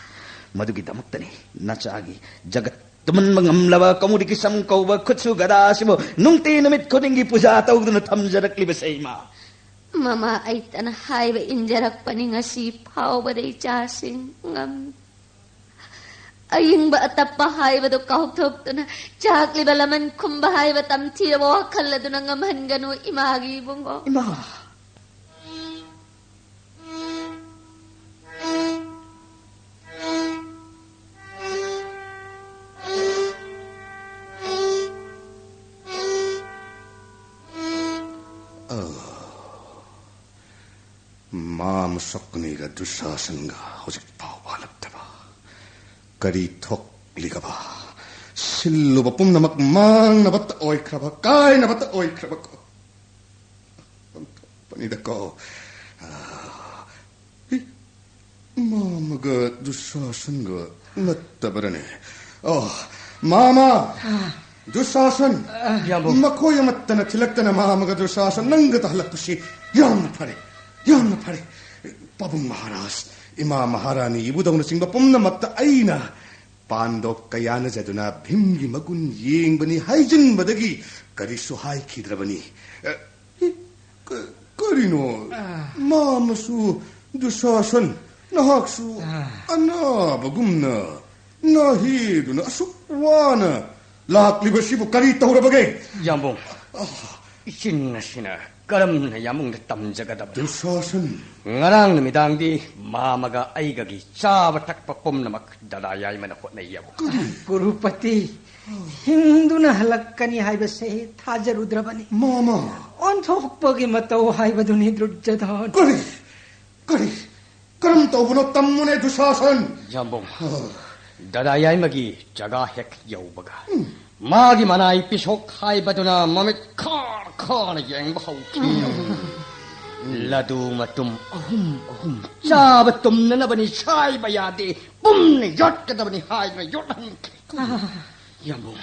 ꯃꯗꯨꯒꯤꯗꯃꯛꯇꯅꯤ ꯅꯆꯥꯒꯤ ꯖꯒꯠ ꯇꯨꯝꯍꯟꯕ ꯉꯝꯂꯕ ꯀꯃꯨꯗꯤꯀꯤꯁꯝ ꯀꯧꯕ ꯈꯨꯠꯁꯨ ꯒꯗꯥ ꯑꯁꯤꯕꯨ ꯅꯨꯡꯇꯤ ꯅꯨꯃꯤꯠ ꯈꯨꯗꯤꯡꯒꯤ ꯄꯨꯖꯥ ꯇꯧꯗꯨꯅ ꯊꯝꯖꯔꯛꯂꯤꯕꯁꯦ, ꯏꯃꯥ꯫ ꯃꯃꯥ ꯑꯩꯇꯅ ꯍꯥꯏꯕ ꯏꯟꯖꯔꯛꯄꯅꯤ ꯉꯁꯤ ꯐꯥꯎꯕꯗ ꯏꯆꯥꯁꯤꯡ ꯉꯝ-, ꯑꯏꯪꯕ ꯑꯇꯞꯄ ꯍꯥꯏꯕꯗꯨ ꯀꯥꯎꯊꯣꯛꯇꯨꯅ ꯆꯥꯛꯂꯤꯕ ꯂꯃꯟ ꯈꯨꯝꯕ ꯍꯥꯏꯕ ꯇꯝꯊꯤꯔꯕ ꯋꯥꯈꯜ ꯑꯗꯨꯅ ꯉꯝꯍꯟꯒꯅꯨ ꯏꯃꯥꯒꯤ ꯏꯕꯨꯡꯉꯣ꯫ ꯏꯃꯥ꯫ ꯃꯁꯛ ꯑꯅꯤꯒ ꯗꯨꯁꯥꯁꯟꯒ ꯍꯧꯖꯤꯛ ꯐꯥꯎꯕ ꯍꯜꯂꯛꯇꯕ꯫ ꯀꯔꯤ ꯊꯣꯛꯂꯤꯒꯕ? ꯁꯤꯜꯂꯨꯕ ꯄꯨꯝꯅꯃꯛ ꯃꯥꯡꯅꯕꯇ ꯑꯣꯏꯈ꯭ꯔꯕ, ꯀꯥꯏꯅꯕꯇ ꯑꯣꯏꯈ꯭ꯔꯕꯀꯣ꯫ ꯑꯣꯟꯊꯣꯛꯄꯅꯤꯗꯀꯣ꯫ ꯑꯥ, ꯏ, ꯃꯥꯃꯒ ꯗꯨꯁꯥꯁꯟꯒ ꯅꯠꯇꯕꯔꯅꯦ? ꯑꯣ, ꯃꯥꯃ! ꯗꯨꯁꯥꯁꯟ! ꯌꯥꯝꯕꯨꯡ꯫ ꯃꯈꯣꯏ ꯑꯃꯠꯇꯅ ꯊꯤꯜꯂꯛꯇꯅ ꯃꯥꯃꯒ ꯗꯨꯁꯥꯁꯟ ꯅꯪꯒ ꯇꯥꯍꯜꯂꯛꯄꯁꯤ ꯌꯥꯝꯅ ꯐꯔꯦ, ꯌꯥꯝꯅ ꯐꯔꯦ꯫ ꯄꯥꯕꯨꯡ ꯃꯍꯥꯔꯥꯖ, ꯏꯃꯥ ꯃꯍꯥꯔꯥꯅꯤ, ꯏꯕꯨꯙꯧꯅꯆꯤꯡꯕ ꯄꯨꯝꯅꯃꯛꯇ ꯑꯩꯅ ꯄꯥꯟꯗꯣꯞ ꯀꯌꯥꯅꯖꯗꯨꯅ ꯚꯤꯝꯒꯤ ꯃꯒꯨꯟ ꯌꯦꯡꯕꯅꯤ ꯍꯥꯏꯖꯤꯟꯕꯗꯒꯤ ꯀꯔꯤꯁꯨ ꯍꯥꯏꯈꯤꯗ꯭ꯔꯕꯅꯤ꯫ ꯑꯦ, ꯀ-, ꯀꯔꯤꯅꯣ? ꯑꯥ꯫ ꯃꯥꯃꯁꯨ ꯗꯨꯁꯥꯁꯟ, ꯅꯍꯥꯛꯁꯨ ꯑꯥ꯫ ꯑꯅꯥꯕꯒꯨꯝꯅ ꯅꯥꯍꯦꯗꯨꯅ ꯑꯁꯨꯛ ꯋꯥꯅ ꯂꯥꯛꯂꯤꯕꯁꯤꯕꯨ ꯀꯔꯤ ꯇꯧꯔꯕꯒꯦ? ꯌꯥꯝꯕꯨꯡ, ꯑꯥ꯫ ꯏꯆꯤꯟ ꯑꯁꯤꯅ ꯀꯔꯝꯅ ꯌꯥꯝꯕꯨꯡꯗ ꯇꯝꯖꯒꯗꯕꯅꯣ? ꯗꯨꯁꯥꯁꯟ꯫ ꯉꯔꯥꯡ ꯅꯨꯃꯤꯗꯥꯡꯗꯤ ꯃꯥꯃꯒ ꯑꯩꯒꯒꯤ ꯆꯥꯕ ꯊꯛꯄ ꯄꯨꯝꯅꯃꯛ ꯗꯗꯥ ꯌꯥꯏꯃꯅ ꯍꯣꯠꯅꯩ, ꯌꯥꯝꯕꯨꯡ꯫ ꯀꯔꯤ? ꯀꯨꯔꯨꯄꯇꯤ, ꯍꯤꯡꯗꯨꯅ ꯍꯜꯂꯛꯀꯅꯤ ꯍꯥꯏꯕꯁꯦ ꯊꯥꯖꯔꯨꯗ꯭ꯔꯕꯅꯤ꯫ ꯃꯥꯃ꯫ ꯑꯣꯟꯊꯣꯛꯄꯒꯤ ꯃꯇꯧ ꯍꯥꯏꯕꯗꯨꯅꯤ, ꯗꯨꯔꯖꯙꯣꯟ꯫ ꯀꯔꯤ? ꯀꯔꯤ? ꯀꯔꯝ ꯇꯧꯕꯅꯣ ꯇꯝꯃꯨꯅꯦ, ꯗꯨꯁꯥꯁꯟ? ꯌꯥꯝꯕꯨꯡ, ꯑ꯫ ꯗꯗꯥ ꯌꯥꯏꯃꯒꯤ ꯖꯒꯥ ꯍꯦꯛ ꯌꯧꯕꯒ, ꯎꯝ꯫ ꯃꯥꯒꯤ ꯃꯅꯥꯏ ꯄꯤꯁꯣꯛ ꯍꯥꯏꯕꯗꯨꯅ ꯃꯃꯤꯠ ꯈꯥ ꯈꯥꯅ ꯌꯦꯡꯕ ꯍꯧꯈꯤ꯫ ꯎꯝ꯫ ꯂꯗꯨ ꯃꯇꯨꯝ ꯑꯍꯨꯝ ꯑꯍꯨꯝ ꯆꯥꯕ ꯇꯨꯝꯅꯅꯕꯅꯤ, ꯁꯥꯏꯕ ꯌꯥꯗꯦ, ꯄꯨꯝꯅ ꯌꯣꯠꯀꯗꯕꯅꯤ ꯍꯥꯏꯗꯨꯅ ꯌꯣꯠꯍꯟꯈꯤ꯫ ꯑ꯫ ꯌꯥꯝꯕꯨꯡ,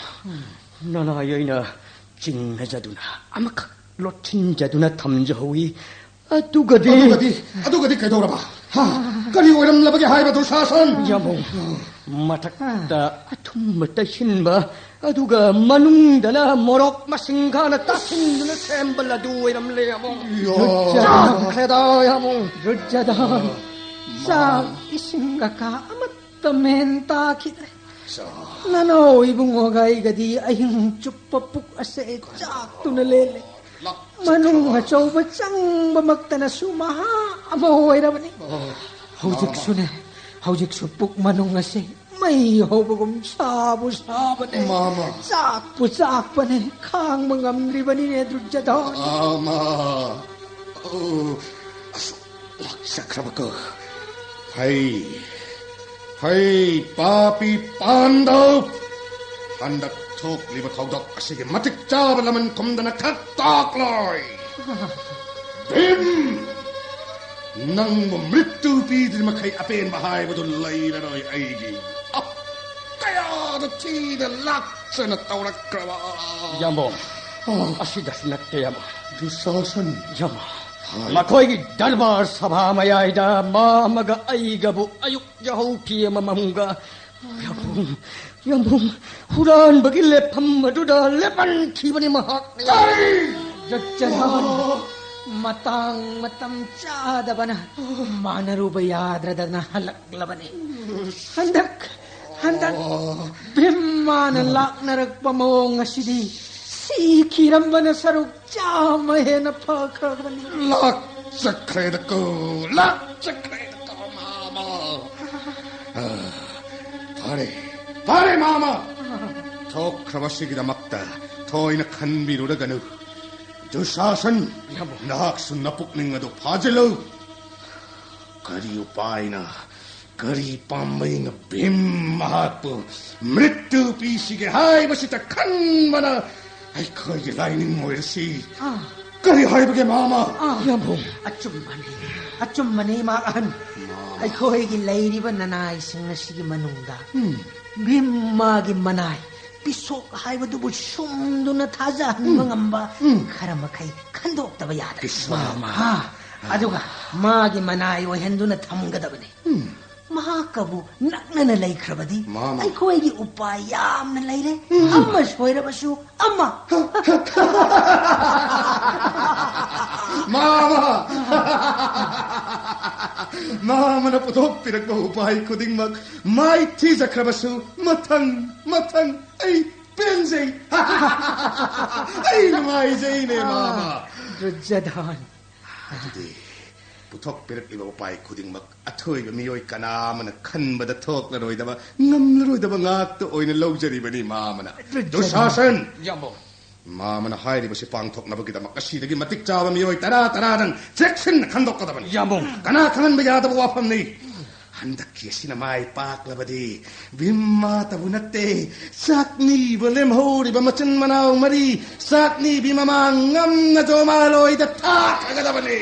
ꯅꯅꯥꯏ ꯑꯩꯅ ꯆꯤꯡꯅꯖꯗꯨꯅ ꯑꯃꯈꯛ ꯂꯣꯠꯁꯤꯟꯖꯗꯨꯅ ꯊꯝꯖꯍꯧꯏ꯫ ꯑꯗꯨꯒꯗꯤ ꯑꯗꯨꯒꯗꯤ, ꯑꯗꯨꯒꯗꯤ ꯀꯩꯗꯧꯔꯕ? ꯍꯥ? ꯀꯔꯤ ꯑꯣꯏꯔꯝꯂꯕꯒꯦ ꯍꯥꯏꯕ, ꯗꯨꯁꯥꯁꯟ? ꯌꯥꯝꯕꯨꯡ, ꯃꯊꯛꯇ ꯑꯊꯨꯝꯕ ꯇꯩꯁꯤꯟꯕ, ꯑꯗꯨꯒ ꯃꯅꯨꯡꯗꯅ ꯃꯣꯔꯣꯛ ꯃꯁꯤꯡ ꯈꯥꯅ ꯇꯥꯁꯤꯟꯗꯨꯅ ꯁꯦꯝꯕ ꯂꯗꯨ ꯑꯣꯏꯔꯝꯂꯦ, ꯌꯥꯝꯕꯨꯡ꯫ ꯌꯥ꯫ ꯆꯥꯛꯈ꯭ꯔꯦꯗ, ꯌꯥꯝꯕꯨꯡ꯫ ꯗꯨꯔꯖꯙꯣꯟ, ꯆꯥꯛ ꯏꯁꯤꯡꯒ ꯀꯥ ꯑꯃꯠꯇ ꯃꯦꯟ ꯇꯥꯈꯤꯗ꯭ꯔꯦ꯫ ꯆꯥ꯫ ꯅꯅꯥꯎ ꯏꯕꯨꯡꯉꯣꯒ ꯑꯩꯒꯗꯤ ꯑꯍꯤꯡ ꯆꯨꯞꯄ ꯄꯨꯛ ꯑꯁꯦ ꯆꯥꯛꯇꯨꯅ ꯂꯦꯜꯂꯦ꯫ ꯃꯅꯨꯡ ꯑꯆꯧꯕ ꯆꯪꯕꯃꯛꯇꯅꯁꯨ ꯃꯍꯥ ꯑꯃ ꯑꯣꯏꯔꯕꯅꯤ꯫ ꯑꯣ꯫ ꯍꯧꯖꯤꯛꯁꯨꯅꯦ, ꯍꯧꯖꯤꯛꯁꯨ ꯄꯨꯛ ꯃꯅꯨꯡ ꯑꯁꯦ ꯃꯩ ꯍꯧꯕꯒꯨꯝ ꯁꯥꯕꯨ ꯁꯥꯕꯅꯦ꯫ ꯃꯥꯃ꯫ ꯆꯥꯛꯄꯨ ꯆꯥꯛꯄꯅꯦ꯫ ꯈꯥꯡꯕ ꯉꯝꯗ꯭ꯔꯤꯕꯅꯤꯅꯦ, ꯗꯨꯔꯖꯙꯣꯟ꯫ ꯃꯥꯃ꯫ ꯑꯣ, ꯑꯁꯨꯛ ꯂꯥꯛꯆꯈ꯭ꯔꯕꯀꯣ꯫ ꯍꯩ, ꯍꯩ, ꯄꯥꯄꯤ ꯄꯥꯟꯗꯧ! ꯍꯟꯗꯛ ꯊꯣꯛꯂꯤꯕ ꯊꯧꯗꯣꯛ ꯑꯁꯤꯒꯤ ꯃꯇꯤꯛ ꯆꯥꯕ ꯂꯃꯟ ꯈꯨꯝꯗꯅ ꯈꯛ ꯇꯥꯛꯂꯣꯏ꯫ ꯚꯤꯝ! ꯅꯪꯕꯨ ꯃ꯭ꯔꯤꯠꯇꯨ ꯄꯤꯗ꯭ꯔꯤ ꯃꯈꯩ ꯑꯄꯦꯟꯕ ꯍꯥꯏꯕꯗꯨ ꯂꯩꯔꯔꯣꯏ ꯑꯩꯒꯤ꯫ ꯑ, ꯀꯌꯥꯗ ꯊꯤꯅ ꯂꯥꯛꯆꯅ ꯇꯧꯔꯛꯈ꯭ꯔꯕ! ꯌꯥꯝꯕꯣ, ꯑ, ꯑꯁꯤꯗꯁꯨ ꯅꯠꯇꯦ, ꯌꯥꯝꯕꯣ꯫ ꯗꯨꯁꯥꯁꯟ꯫ ꯌꯥꯝꯕꯣ, ꯍꯥꯏ꯫ ꯃꯈꯣꯏꯒꯤ ꯗꯔꯕꯥꯔ ꯁꯚꯥ ꯃꯌꯥꯏꯗ ꯃꯥ ꯑꯃꯒ ꯑꯩꯒꯕꯨ ꯑꯌꯨꯛ ꯌꯥꯍꯧ ꯐꯤ ꯑꯃꯃꯝꯒ ꯌꯥꯝꯕꯨꯡ, ꯌꯥꯝꯕꯨꯡ, ꯍꯨꯔꯥꯟꯕꯒꯤ ꯂꯦꯞꯐꯝ ꯑꯗꯨꯗ ꯂꯦꯞꯍꯟꯈꯤꯕꯅꯤ ꯃꯍꯥꯛꯅ꯫ ꯀꯔꯤ? ꯖꯠꯖꯅ ꯃꯇꯥꯡ ꯃꯇꯝ ꯆꯥꯗꯕꯅ ꯃꯥꯟꯅꯔꯨꯕ ꯌꯥꯗ꯭ꯔꯗꯅ ꯍꯜꯂꯛꯂꯕꯅꯤ꯫ ꯍꯟꯗꯛ, ꯍꯟꯗꯛ ꯚꯤꯝꯃꯥꯅ ꯂꯥꯛꯅꯔꯛꯄ ꯃꯑꯣꯡ ꯑꯁꯤꯗꯤ ꯁꯤꯈꯤꯔꯝꯕꯅ ꯁꯔꯨꯛ ꯆꯥꯝꯃ ꯍꯦꯟꯅ ꯐꯈ꯭ꯔꯕꯅꯤ꯫ ꯂꯥꯛꯆꯈ꯭ꯔꯦꯗꯀꯣ, ꯂꯥꯛꯆꯈ꯭ꯔꯦꯗꯀꯣ, ꯃꯥꯃ꯫ ꯑ, ꯐꯔꯦ, ꯐꯔꯦ, ꯃꯥꯃ꯫ ꯊꯣꯛꯈ꯭ꯔꯕꯁꯤꯒꯤꯗꯃꯛꯇ ꯊꯣꯏꯅ ꯈꯟꯕꯤꯔꯨꯔꯒꯅꯨ꯫ ꯗꯨꯁꯥꯁꯟ, ꯌꯥꯝꯕꯣ꯫ ꯅꯍꯥꯛꯁꯨ ꯅꯄꯨꯛꯅꯤꯡ ꯑꯗꯨ ꯐꯥꯖꯤꯜꯂꯨ꯫ ꯀꯔꯤ ꯎꯄꯥꯏꯅ, ꯀꯔꯤ ꯄꯥꯝꯕꯩꯅ ꯚꯤꯝ ꯃꯍꯥꯛꯄꯨ ꯃ꯭ꯔꯤꯠꯇꯨ ꯄꯤꯁꯤꯒꯦ ꯍꯥꯏꯕꯁꯤꯗ ꯈꯟꯕꯅ ꯑꯩꯈꯣꯏꯒꯤ ꯂꯥꯏꯅꯤꯡ ꯑꯣꯏꯔꯁꯤ꯫ ꯑꯥ꯫ ꯀꯔꯤ ꯍꯥꯏꯕꯒꯦ, ꯃꯥꯃ? ꯑꯥ꯫ ꯌꯥꯝꯕꯨꯡ꯫ ꯑꯆꯨꯝꯕꯅꯤ, ꯑꯆꯨꯝꯕꯅꯤ, ꯏꯃꯥ ꯑꯍꯟ꯫ ꯃꯥꯃ꯫ ꯑꯩꯈꯣꯏꯒꯤ ꯂꯩꯔꯤꯕ ꯅꯅꯥꯏꯁꯤꯡ ꯑꯁꯤꯒꯤ ꯃꯅꯨꯡꯗ ꯎꯝ꯫ ꯚꯤꯝ ꯃꯥꯒꯤ ꯃꯅꯥꯏ ꯄꯤꯁꯣꯛ ꯍꯥꯏꯕꯗꯨꯕꯨ ꯁꯨꯝꯗꯨꯅ ꯊꯥꯖꯍꯟꯕ ꯎꯝ꯫ ꯉꯝꯕ ꯎꯝ꯫ ꯈꯔ ꯃꯈꯩ ꯈꯟꯗꯣꯛꯇꯕ ꯌꯥꯗ꯭ꯔꯦ꯫ ꯄꯤꯁꯣꯛ꯫ ꯍꯥ, ꯑꯗꯨꯒ ꯃꯥꯒꯤ ꯃꯅꯥꯏ ꯑꯣꯏꯍꯟꯗꯨꯅ ꯊꯝꯒꯗꯕꯅꯤ꯫ ꯎꯝ꯫ ꯃꯍꯥꯛꯀꯕꯨ ꯅꯛꯅꯅ ꯂꯩꯈ꯭ꯔꯕꯗꯤ ꯃꯥꯃ꯫ ꯑꯩꯈꯣꯏꯒꯤ ꯎꯄꯥꯏ ꯌꯥꯝꯅ ꯂꯩꯔꯦ꯫ ꯎꯝ꯫ ꯑꯃ ꯁꯣꯏꯔꯕꯁꯨ ꯑꯃ꯫ ꯃꯥꯃ! ꯃꯥꯃꯅ ꯄꯨꯊꯣꯛꯄꯤꯔꯛꯄ ꯎꯄꯥꯏ ꯈꯨꯗꯤꯡꯃꯛ ꯃꯥꯏꯊꯤꯖꯈ꯭ꯔꯕꯁꯨ ꯃꯊꯪ, ꯃꯊꯪ ꯑꯩ ꯄꯦꯟꯖꯩ꯫ ꯑꯩ ꯅꯨꯡꯉꯥꯏꯖꯩꯅꯦ, ꯃꯥꯃ꯫ ꯗꯨꯔꯖꯣꯙꯟ꯫ ꯑꯗꯨꯗꯤ ꯄꯨꯊꯣꯛꯄꯤꯔꯛꯂꯤꯕ ꯎꯄꯥꯏ ꯈꯨꯗꯤꯡꯃꯛ ꯑꯊꯣꯏꯕ ꯃꯤꯑꯣꯏ ꯀꯅꯥ ꯑꯃꯅ ꯈꯟꯕꯗ ꯊꯣꯛꯂꯔꯣꯏꯗꯕ, ꯉꯝꯂꯔꯣꯏꯗꯕ ꯉꯥꯛꯇ ꯑꯣꯏꯅ ꯂꯧꯖꯔꯤꯕꯅꯤ ꯃꯥꯃꯅ꯫ ꯗꯨꯁꯥꯁꯟ! ꯌꯥꯝꯕꯣ꯫ ꯃꯥꯃꯅ ꯍꯥꯏꯔꯤꯕꯁꯤ ꯄꯥꯡꯊꯣꯛꯅꯕꯒꯤꯗꯃꯛ ꯑꯁꯤꯗꯒꯤ ꯃꯇꯤꯛ ꯆꯥꯕ ꯃꯤꯑꯣꯏ ꯇꯔꯥ ꯇꯔꯥꯗꯪ ꯆꯦꯛꯁꯤꯟꯅ ꯈꯟꯗꯣꯛꯀꯗꯕꯅꯤ꯫ ꯌꯥꯝꯕꯨꯡ꯫ ꯀꯅꯥ ꯈꯪꯍꯟꯕ ꯌꯥꯗꯕ ꯋꯥꯐꯝꯅꯤ꯫ ꯍꯟꯗꯛꯀꯤ ꯑꯁꯤꯅ ꯃꯥꯏ ꯄꯥꯛꯂꯕꯗꯤ ꯚꯤꯝ ꯃꯥꯇꯕꯨ ꯅꯠꯇꯦ, ꯆꯥꯛꯅꯤꯕ ꯂꯦꯝꯍꯧꯔꯤꯕ ꯃꯆꯤꯟ ꯃꯅꯥꯎ ꯃꯔꯤ ꯆꯥꯛꯅꯤꯕꯤ ꯃꯃꯥꯡ ꯉꯝꯅ ꯖꯣꯃꯥꯂꯣꯏꯗ ꯊꯥꯈ꯭ꯔꯒꯗꯕꯅꯤ꯫